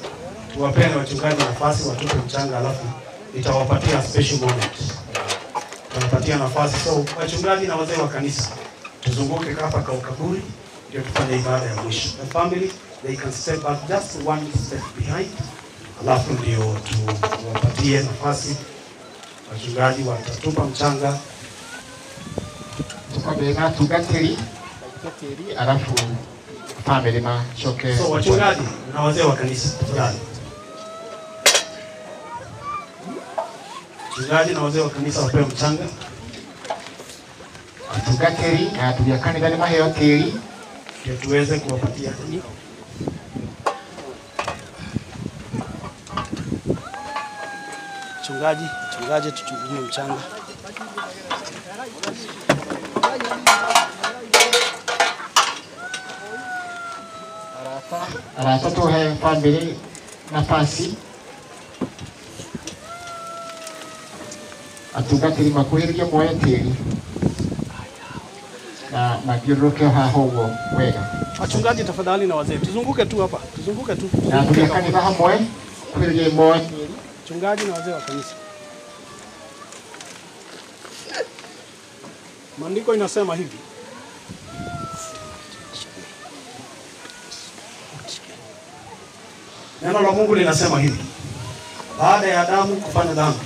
tuwapende wachungaji nafasi watupe mchanga, alafu nitawapatia special moment. Tunapatia nafasi, so wachungaji na wazee wa kanisa tuzunguke hapa kwa kaburi ndio tufanye ibada ya mwisho. The family, they can step back just one step behind, alafu ndio tuwapatie nafasi wachungaji watatupa mchanga. Tukabega tugateri alafu family machoke. So wachungaji na wazee wa kanisa tafadhali. Wachungaji na wazee wa kanisa wapewe mchanga. Atungateri na atumia kanitha ni maheo tĩri ndio tuweze kuwapatia. Mchungaji tuchungulie mchanga. Arata tuhe family nafasi. Atungatĩri makuhĩrĩrie moe tĩri na mathiũrũrũke haha ũguo wega. Wachungaji tafadhali na wazee tuzunguke tu hapa, tuzunguke tu. Na atumia kanitha hamwe kuhĩrĩria moe tĩri. Wachungaji na wazee wa kanisa. Maandiko inasema hivi. Neno la Mungu linasema hivi. Baada ya Adamu kufanya dhambi,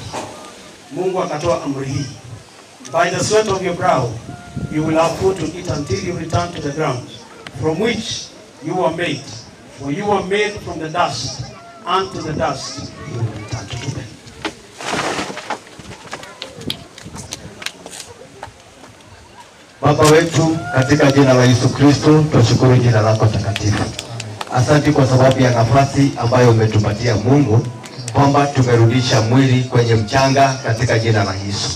Mungu akatoa amri hii. By the sweat of your brow you will have food to eat until you return to the ground, from which you were made. For you were made from the dust, and to the dust you will return to them. Baba wetu, katika jina la Yesu Kristo, tunashukuru jina lako takatifu. Asante kwa sababu ya nafasi ambayo umetupatia Mungu, kwamba tumerudisha mwili kwenye mchanga katika jina la Yesu.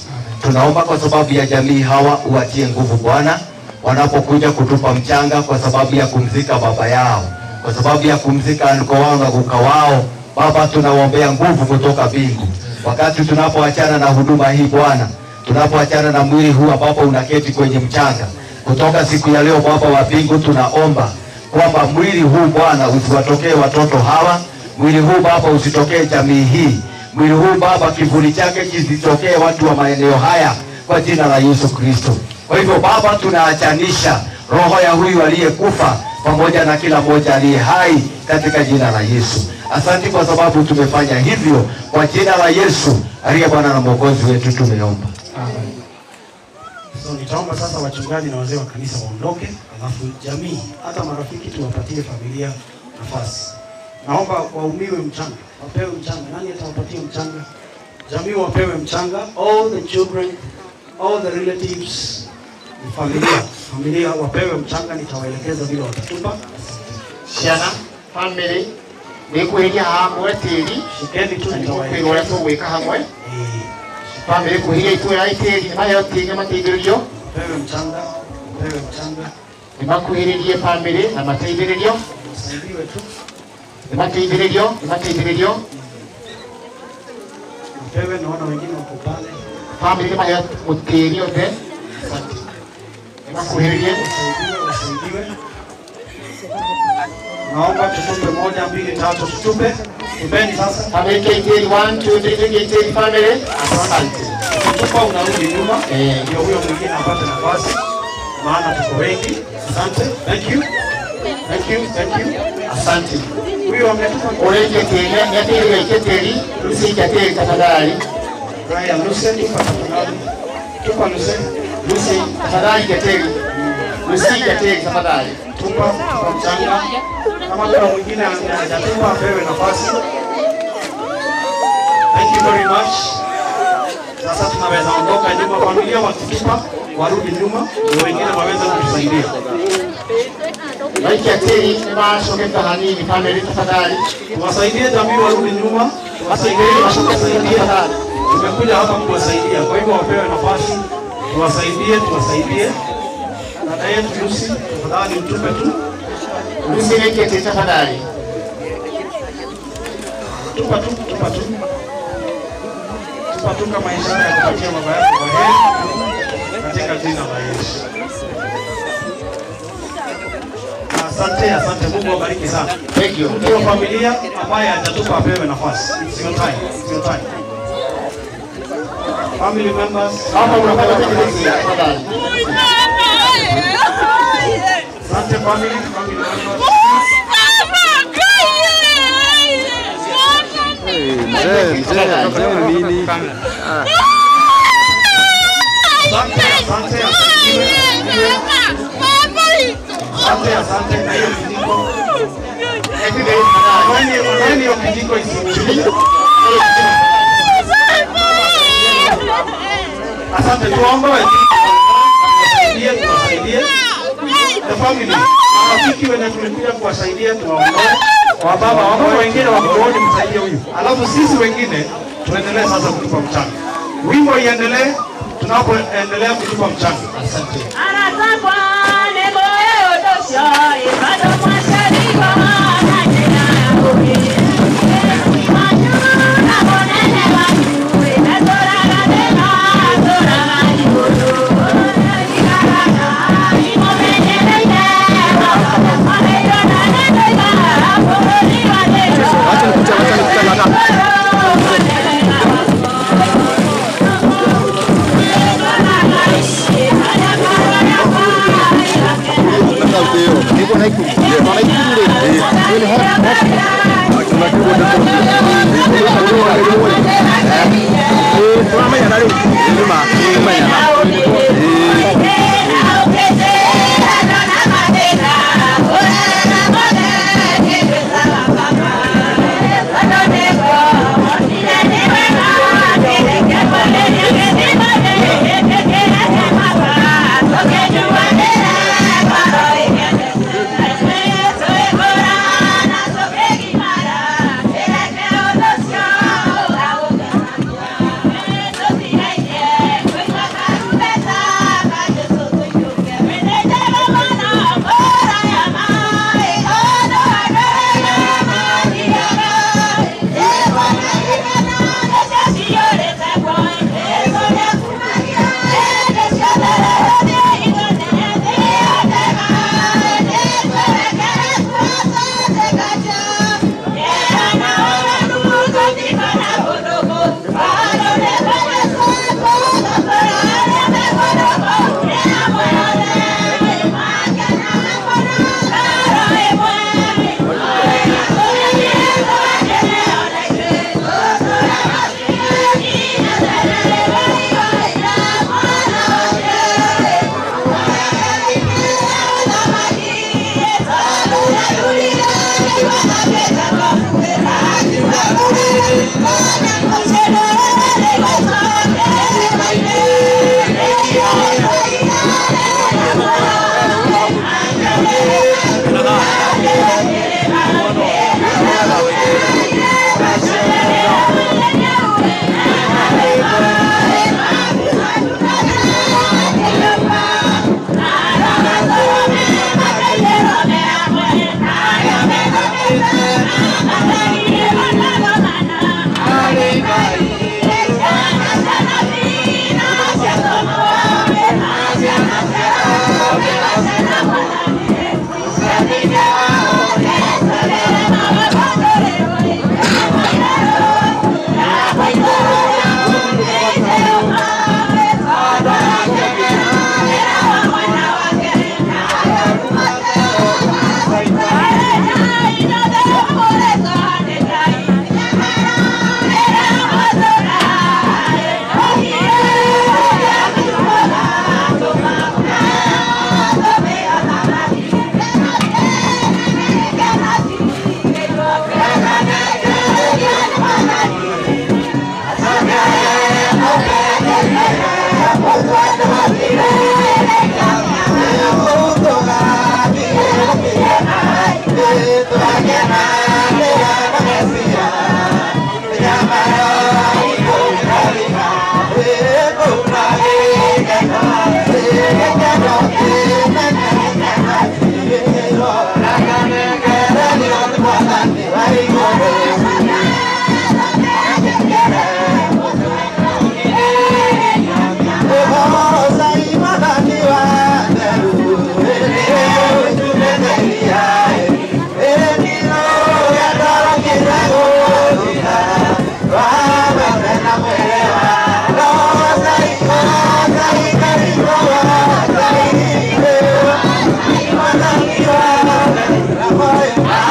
Tunaomba kwa sababu ya jamii hawa, uwatie nguvu Bwana, wanapokuja kutupa mchanga kwa sababu ya kumzika baba yao, kwa sababu ya kumzika anko wao na guka wao. Baba, tunawaombea nguvu kutoka mbingu. Wakati tunapoachana na huduma hii Bwana, tunapoachana na mwili huu ambapo unaketi kwenye mchanga, kutoka siku ya leo Baba wa mbingu, tunaomba kwamba mwili huu Bwana usiwatokee watoto hawa, mwili huu Baba usitokee jamii hii, mwili huu Baba kivuli chake kisitokee watu wa maeneo haya kwa jina la Yesu Kristo. Kwa hivyo Baba, tunaachanisha roho ya huyu aliyekufa pamoja na kila mmoja aliye hai katika jina la Yesu. Asante kwa sababu tumefanya hivyo kwa jina la Yesu aliye Bwana na Mwokozi wetu tumeomba. Amen. So nitaomba sasa wachungaji na wazee wa kanisa waondoke, alafu jamii hata marafiki tuwapatie familia nafasi. Naomba waumiwe mchanga, wapewe mchanga. Nani atawapatia mchanga? Jamii wapewe mchanga, all the children, all the relatives, familia wapewe mchanga. Nitawaelekeza vile watatupa. Ciana, family Nĩkuhĩria haha muoe tĩri. Nĩtũkwĩrwo ũrĩa tũgwĩka hamwe. Bamĩrĩ kuhĩria itũra tĩri, nĩmaheo tĩri na mateithĩrĩrio. Pewe mchanga, pewe mchanga. Nĩmakuhĩrĩrie bamĩrĩ na mateithĩrĩrio. Wasaidiwe tu. Nĩmateithĩrĩrio, nĩmateithĩrĩrio. Pewe, naona wengine wako pale. Bamĩrĩ nĩmaheo tĩri othe. Asante. Nĩmakuhĩrĩrie. Wasaidiwe, wasaidiwe. Naomba tutupe 1 2 3, tutupe. Tupeni sasa. Family KTL 1 2 3 KTL family. Asante. Tupa unarudi nyuma. Ndio huyo mwingine apate nafasi. Maana tuko wengi. Asante. Thank you. Thank you. Thank you. Asante. Huyo ametupa Orenje tena nyatiri KTL, Lucy KTL tafadhali. Brian Lucy tupa tafadhali. Tupa Lucy. Lucy tafadhali KTL. Lucy KTL tafadhali. Tupa tupa mchanga. Kama kuna mwingine hajatupa apewe nafasi. Thank you very much. Sasa tunaweza ondoka nyuma, familia wakitupa warudi nyuma, ndio wengine waweze kutusaidia. Kaikateri nĩmacokete hanini family tafadhali. Tuwasaidie jamii warudi nyuma, tuwasaidie, tuwasaidie. Tumekuja hapa kuwasaidia, kwa hivyo wapewe nafasi, tuwasaidie, tuwasaidie. Dada yetu Lucy, tafadhali mtupe tu. Lucy Lekete tafadhali. Tupa tu, tupa tu. Tupa tu kama ishara ya kupatia baba yako kwa heri katika jina la Yesu. Asante, asante. Mungu awabariki sana. Thank you. Mtu wa familia ambaye hajatupa apewe nafasi. It's your time. It's your time. Family members. Hapa unapata tekniki tafadhali. Asante family, family members. Mzee, mzee, mzee nini? Asante, asante, asante, asante. Na hiyo kijiko. Nani hiyo kijiko isichukue? Asante, tuombe. Tuwasaidie, tuwasaidie. The family. Marafiki wenye tulikuja kuwasaidia tuwaondoe. Wababa, wababa wengine wakuone msaidie huyu. Alafu sisi wengine tuendelee sasa kutupa mchanga. Wimbo iendelee tunapoendelea kutupa mchanga. Asante. Thank you. Yeah.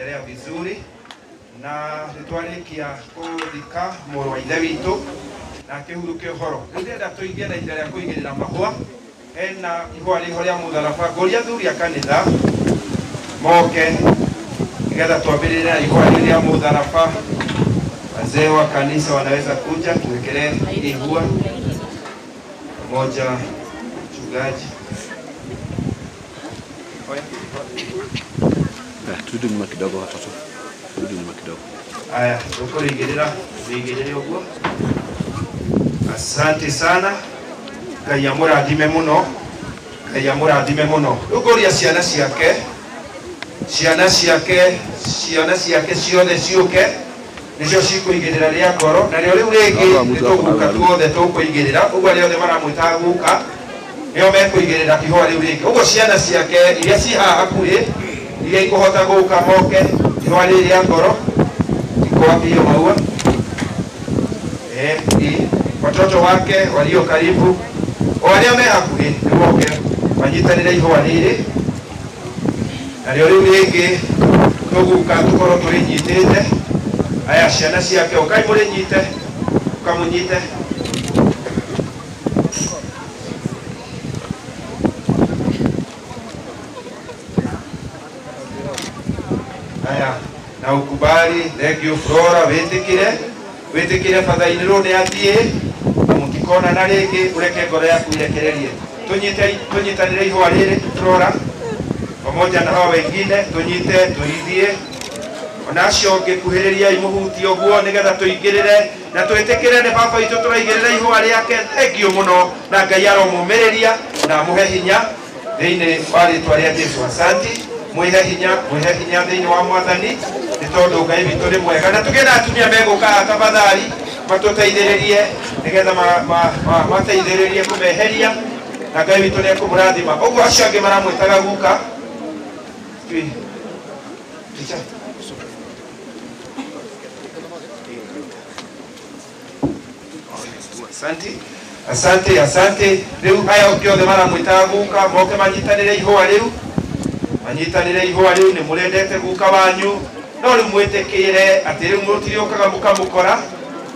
Tunaendelea vizuri na nitwarikia kuthika mũrũ wa ithe witũ na akĩhurũke ũhoro. Rĩu ndĩrenda tũige na ihinda rĩa kũigĩrĩra mahũa. Hena ihũa rĩho rĩa mũtharaba. Ngũria athuri a kanitha moke nĩgetha twambĩrĩrie na ihũa rĩrĩ rĩa mũtharaba. Wazee wa kanisa wanaweza kuja tuwekelee ihua pamoja mchungaji. Turudi nyuma kidogo watoto. Turudi nyuma kidogo. Aya, tukuigirira, tuigirire uguo. Asante sana. Ngai amũrathime mũno. Ngai amũrathime mũno. Rĩu ngũria ciana ciake. Ciana ciake, ciana ciake ciothe ciũke. Nĩcio cikũigĩrĩra rĩa ngoro. Na rĩo rĩu rĩngĩ nĩtũgũka tuothe tũkũigĩrĩra. Ũguo arĩa othe maramwĩtaga guka nĩo mekũigĩrĩra ihũa rĩu rĩngĩ. Ũguo ciana ciake iria ci haha hakuhĩ iria ikũhota gũka moke ihũa rĩrĩ rĩa ngoro iko hiyo maua. Watoto wake walio karibu o arĩa me hakuhĩ nĩmoke manyitanĩre ihũa rĩrĩ. Na rĩo rĩu rĩngĩ tũgũka tũkorwo tũrĩnyitĩte. Aya ciana ciake ũkai mũrĩnyite, ũkamũnyite. Aya, na ukubali. Thank you Flora, wĩtĩkĩre wĩtĩkĩre batha-inĩ nĩ athiĩ na mũtikonana rĩngĩ, ũreke ngoro yaku irekererie. Tũnyitanĩre ihũa rĩrĩ Flora pamoja na hao wengine, tũnyite tũithie ona acio ngĩkuhĩrĩria imũhutie ũguo nĩgetha tũingĩrĩre na twĩtĩkĩre nĩ baba witũ tũraigĩrĩra ihũa rĩake. Thank you mũno, na Ngai aromũmĩrĩria na amũhe hinya thĩinĩ wa rĩtwa rĩa Jesũ. Asanti, mwĩhe hinya, mwĩhe hinya thĩinĩ wa Mwathani nĩ tondũ Ngai witũ nĩ mwega. Na tũgĩe na atumia megũka haha tafadhali matũteithĩrĩrie nĩgetha mateithĩrĩrie kũmeheria, na Ngai witũ nĩ ekũmũrathima. Ũguo acio angĩ maramwĩtaga guka. Asante, asante, asante. Rĩu aya ũngĩ othe maramwĩtaga guka moke manyitanĩre ihũa rĩu, manyitanĩre ihũa rĩu. Nĩ mũrendete guka wanyu, no rĩu mwĩtĩkĩre atĩ rĩu mũtirĩũkaga mũkamũkora.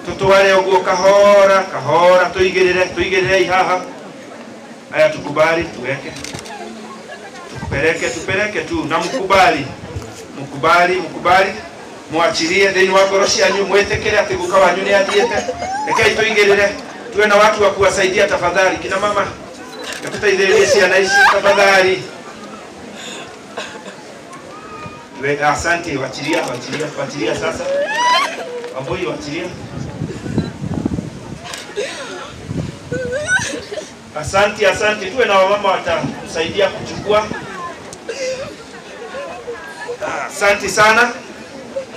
Tũtware ũguo kahora kahora, tũigĩrĩre, tũigĩrĩre ihaha. Aya, tukubali, tuweke, tupeleke, tupeleke tu, na mkubali, mkubali, mkubali, mwachilie thĩinĩ wa ngoro cianyu, mwĩtĩkĩre atĩ guka wanyu nĩ athiĩte. Rekei tũigĩrĩre, tuwe na watu wa kuwasaidia tafadhali. Kina mama, tũteithĩrĩrie ciana ici tafadhali. Asante, wachilia, wachilia, wachilia sasa. Wambui, wachilia. Asante, asante. Tuwe na wamama watakusaidia kuchukua. Asante sana.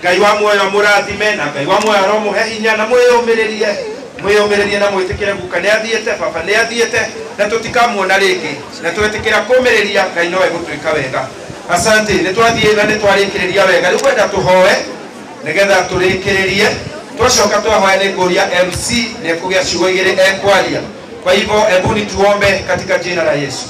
Ngai wa muoyo amũrathime, na Ngai wa muoyo aromũhe hinya, na mwĩyũmĩrĩrie, mwĩyũmĩrĩrie na mwĩtĩkĩre guka nĩ athiĩte, baba nĩ athiĩte, na tũtikamuona rĩngĩ, na twetĩkĩra kũmĩrĩria Ngai no egũtwĩka wega. Asante, nĩ twathiĩ na nĩ twarĩkĩrĩria wega. Rĩu kwenda tũhoe nĩgetha tũrĩkĩrĩrie. Twacoka twahoya nĩ ngũria MC nĩ ekũgĩa ciugo igĩrĩ ekwaria. Kwa hivyo hebu ni tuombe katika jina la Yesu.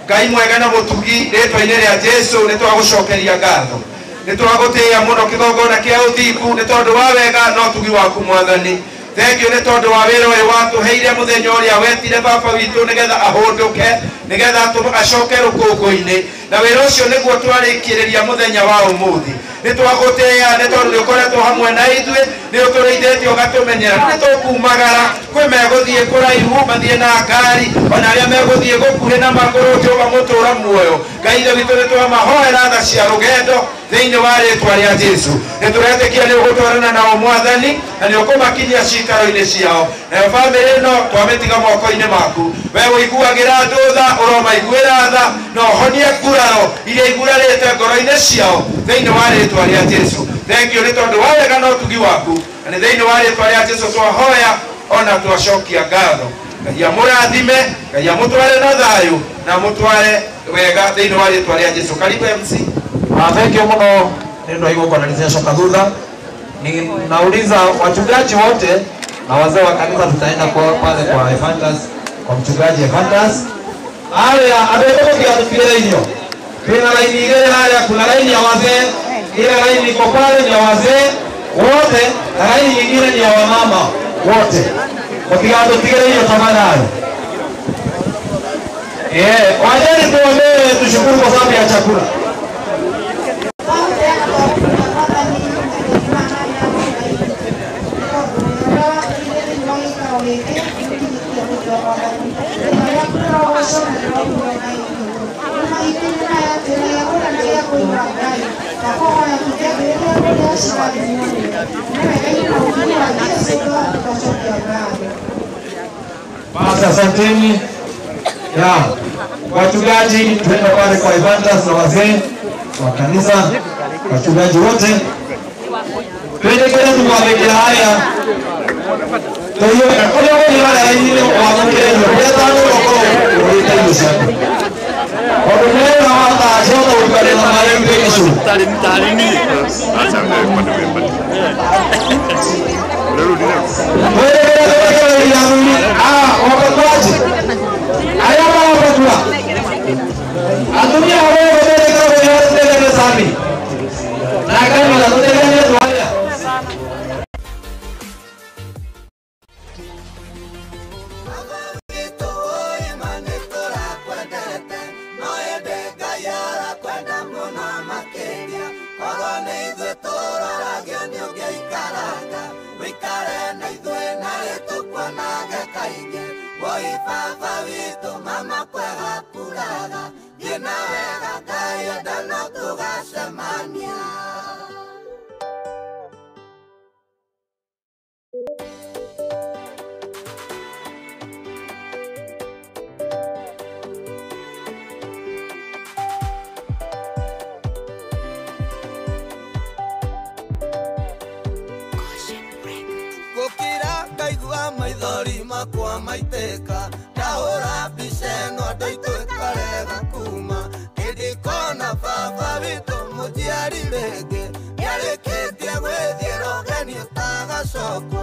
Ngai mwega na mũtugi, rĩtwa-inĩ rĩa Jesu nĩ twagũcokeria ngatho, nĩ twagũtĩĩa mũno kĩgongona kĩa ũthingu nĩ tondũ wa wega na ũtugi waku Mwathani. Thank you nĩ tondũ wa wĩra ũyũ watũheire mũthenya ũrĩa wetire baba witũ nĩgetha ahũndũke, nĩgetha acoke rũkũngũ-inĩ, na wĩra ũcio nĩguo twarĩkĩrĩria mũthenya wa ũmũthĩ. Nĩ twagũtĩĩa nĩ tondũ nĩ ũkoretwo hamwe na ithuĩ, nĩ ũtũrĩithĩtie ũgatũmenyera. Nĩ tũkumagara, kwĩ megũthiĩ kũraihu mathiĩ na ngari, ona arĩa megũthiĩ gũkuhĩ na magũrũ, Jehova mũtũũra muoyo. Ngai ithe witũ nĩ twamahoera tha cia rũgendo thĩinĩ wa rĩtwa rĩa Jesu. Nĩ tũretĩkia nĩ ũgũtwarana nao Mwathani, na nĩ ũkũmakinyia ciikaro-inĩ ciao. Nayo bamĩrĩ ĩno twamĩtiga moko-inĩ maku. We ũiguagĩra andũ tha, ũromaiguĩra tha, na ũhonie nguraro iria igurarĩte ngoro-inĩ ciao thĩinĩ wa rĩtwa rĩa Jesu. Thank you nĩ tondũ wa wega na ũtugi waku, na nĩ thĩinĩ wa rĩtwa rĩa Jesu twahoya ona twacokia ngatho. Ngai amũrathime, Ngai amũtware na thayũ, na amũtware wega thĩinĩ wa rĩtwa rĩa Jesu. Karibu MC. Thank you mũno nĩ ũndũ wa igongona rĩracoka thutha. Ninauliza wachungaji wote na wazee wa kanisa, tutaenda kwa pale kwa Evantas, kwa mchungaji Evantas. Haya, andũ aitũ mũtigatũtigĩre irio. Twĩna laini igĩrĩ harĩa, kuna laini ya wazee Ile laini iko pale ni ya wazee wote na laini nyingine ni ya wamama wote. Mtigatũtigĩre irio tafadhali. Wajeni tuombee, tushukuru kwa sababu ya chakula. Basi asanteni. Ya wachungaji, tuenda pale kwa Evangelist na wazee wa kanisa, wachungaji wote twende kile tukwamekera haya Maithori makwa maitĩka ndahũra mbica ĩno andũ aitũ ĩkarega kuma kĩndikona baba witũ mũnjiari rĩngĩ nĩarĩkĩtie gwĩthiĩra ũgeni ũtagacokwo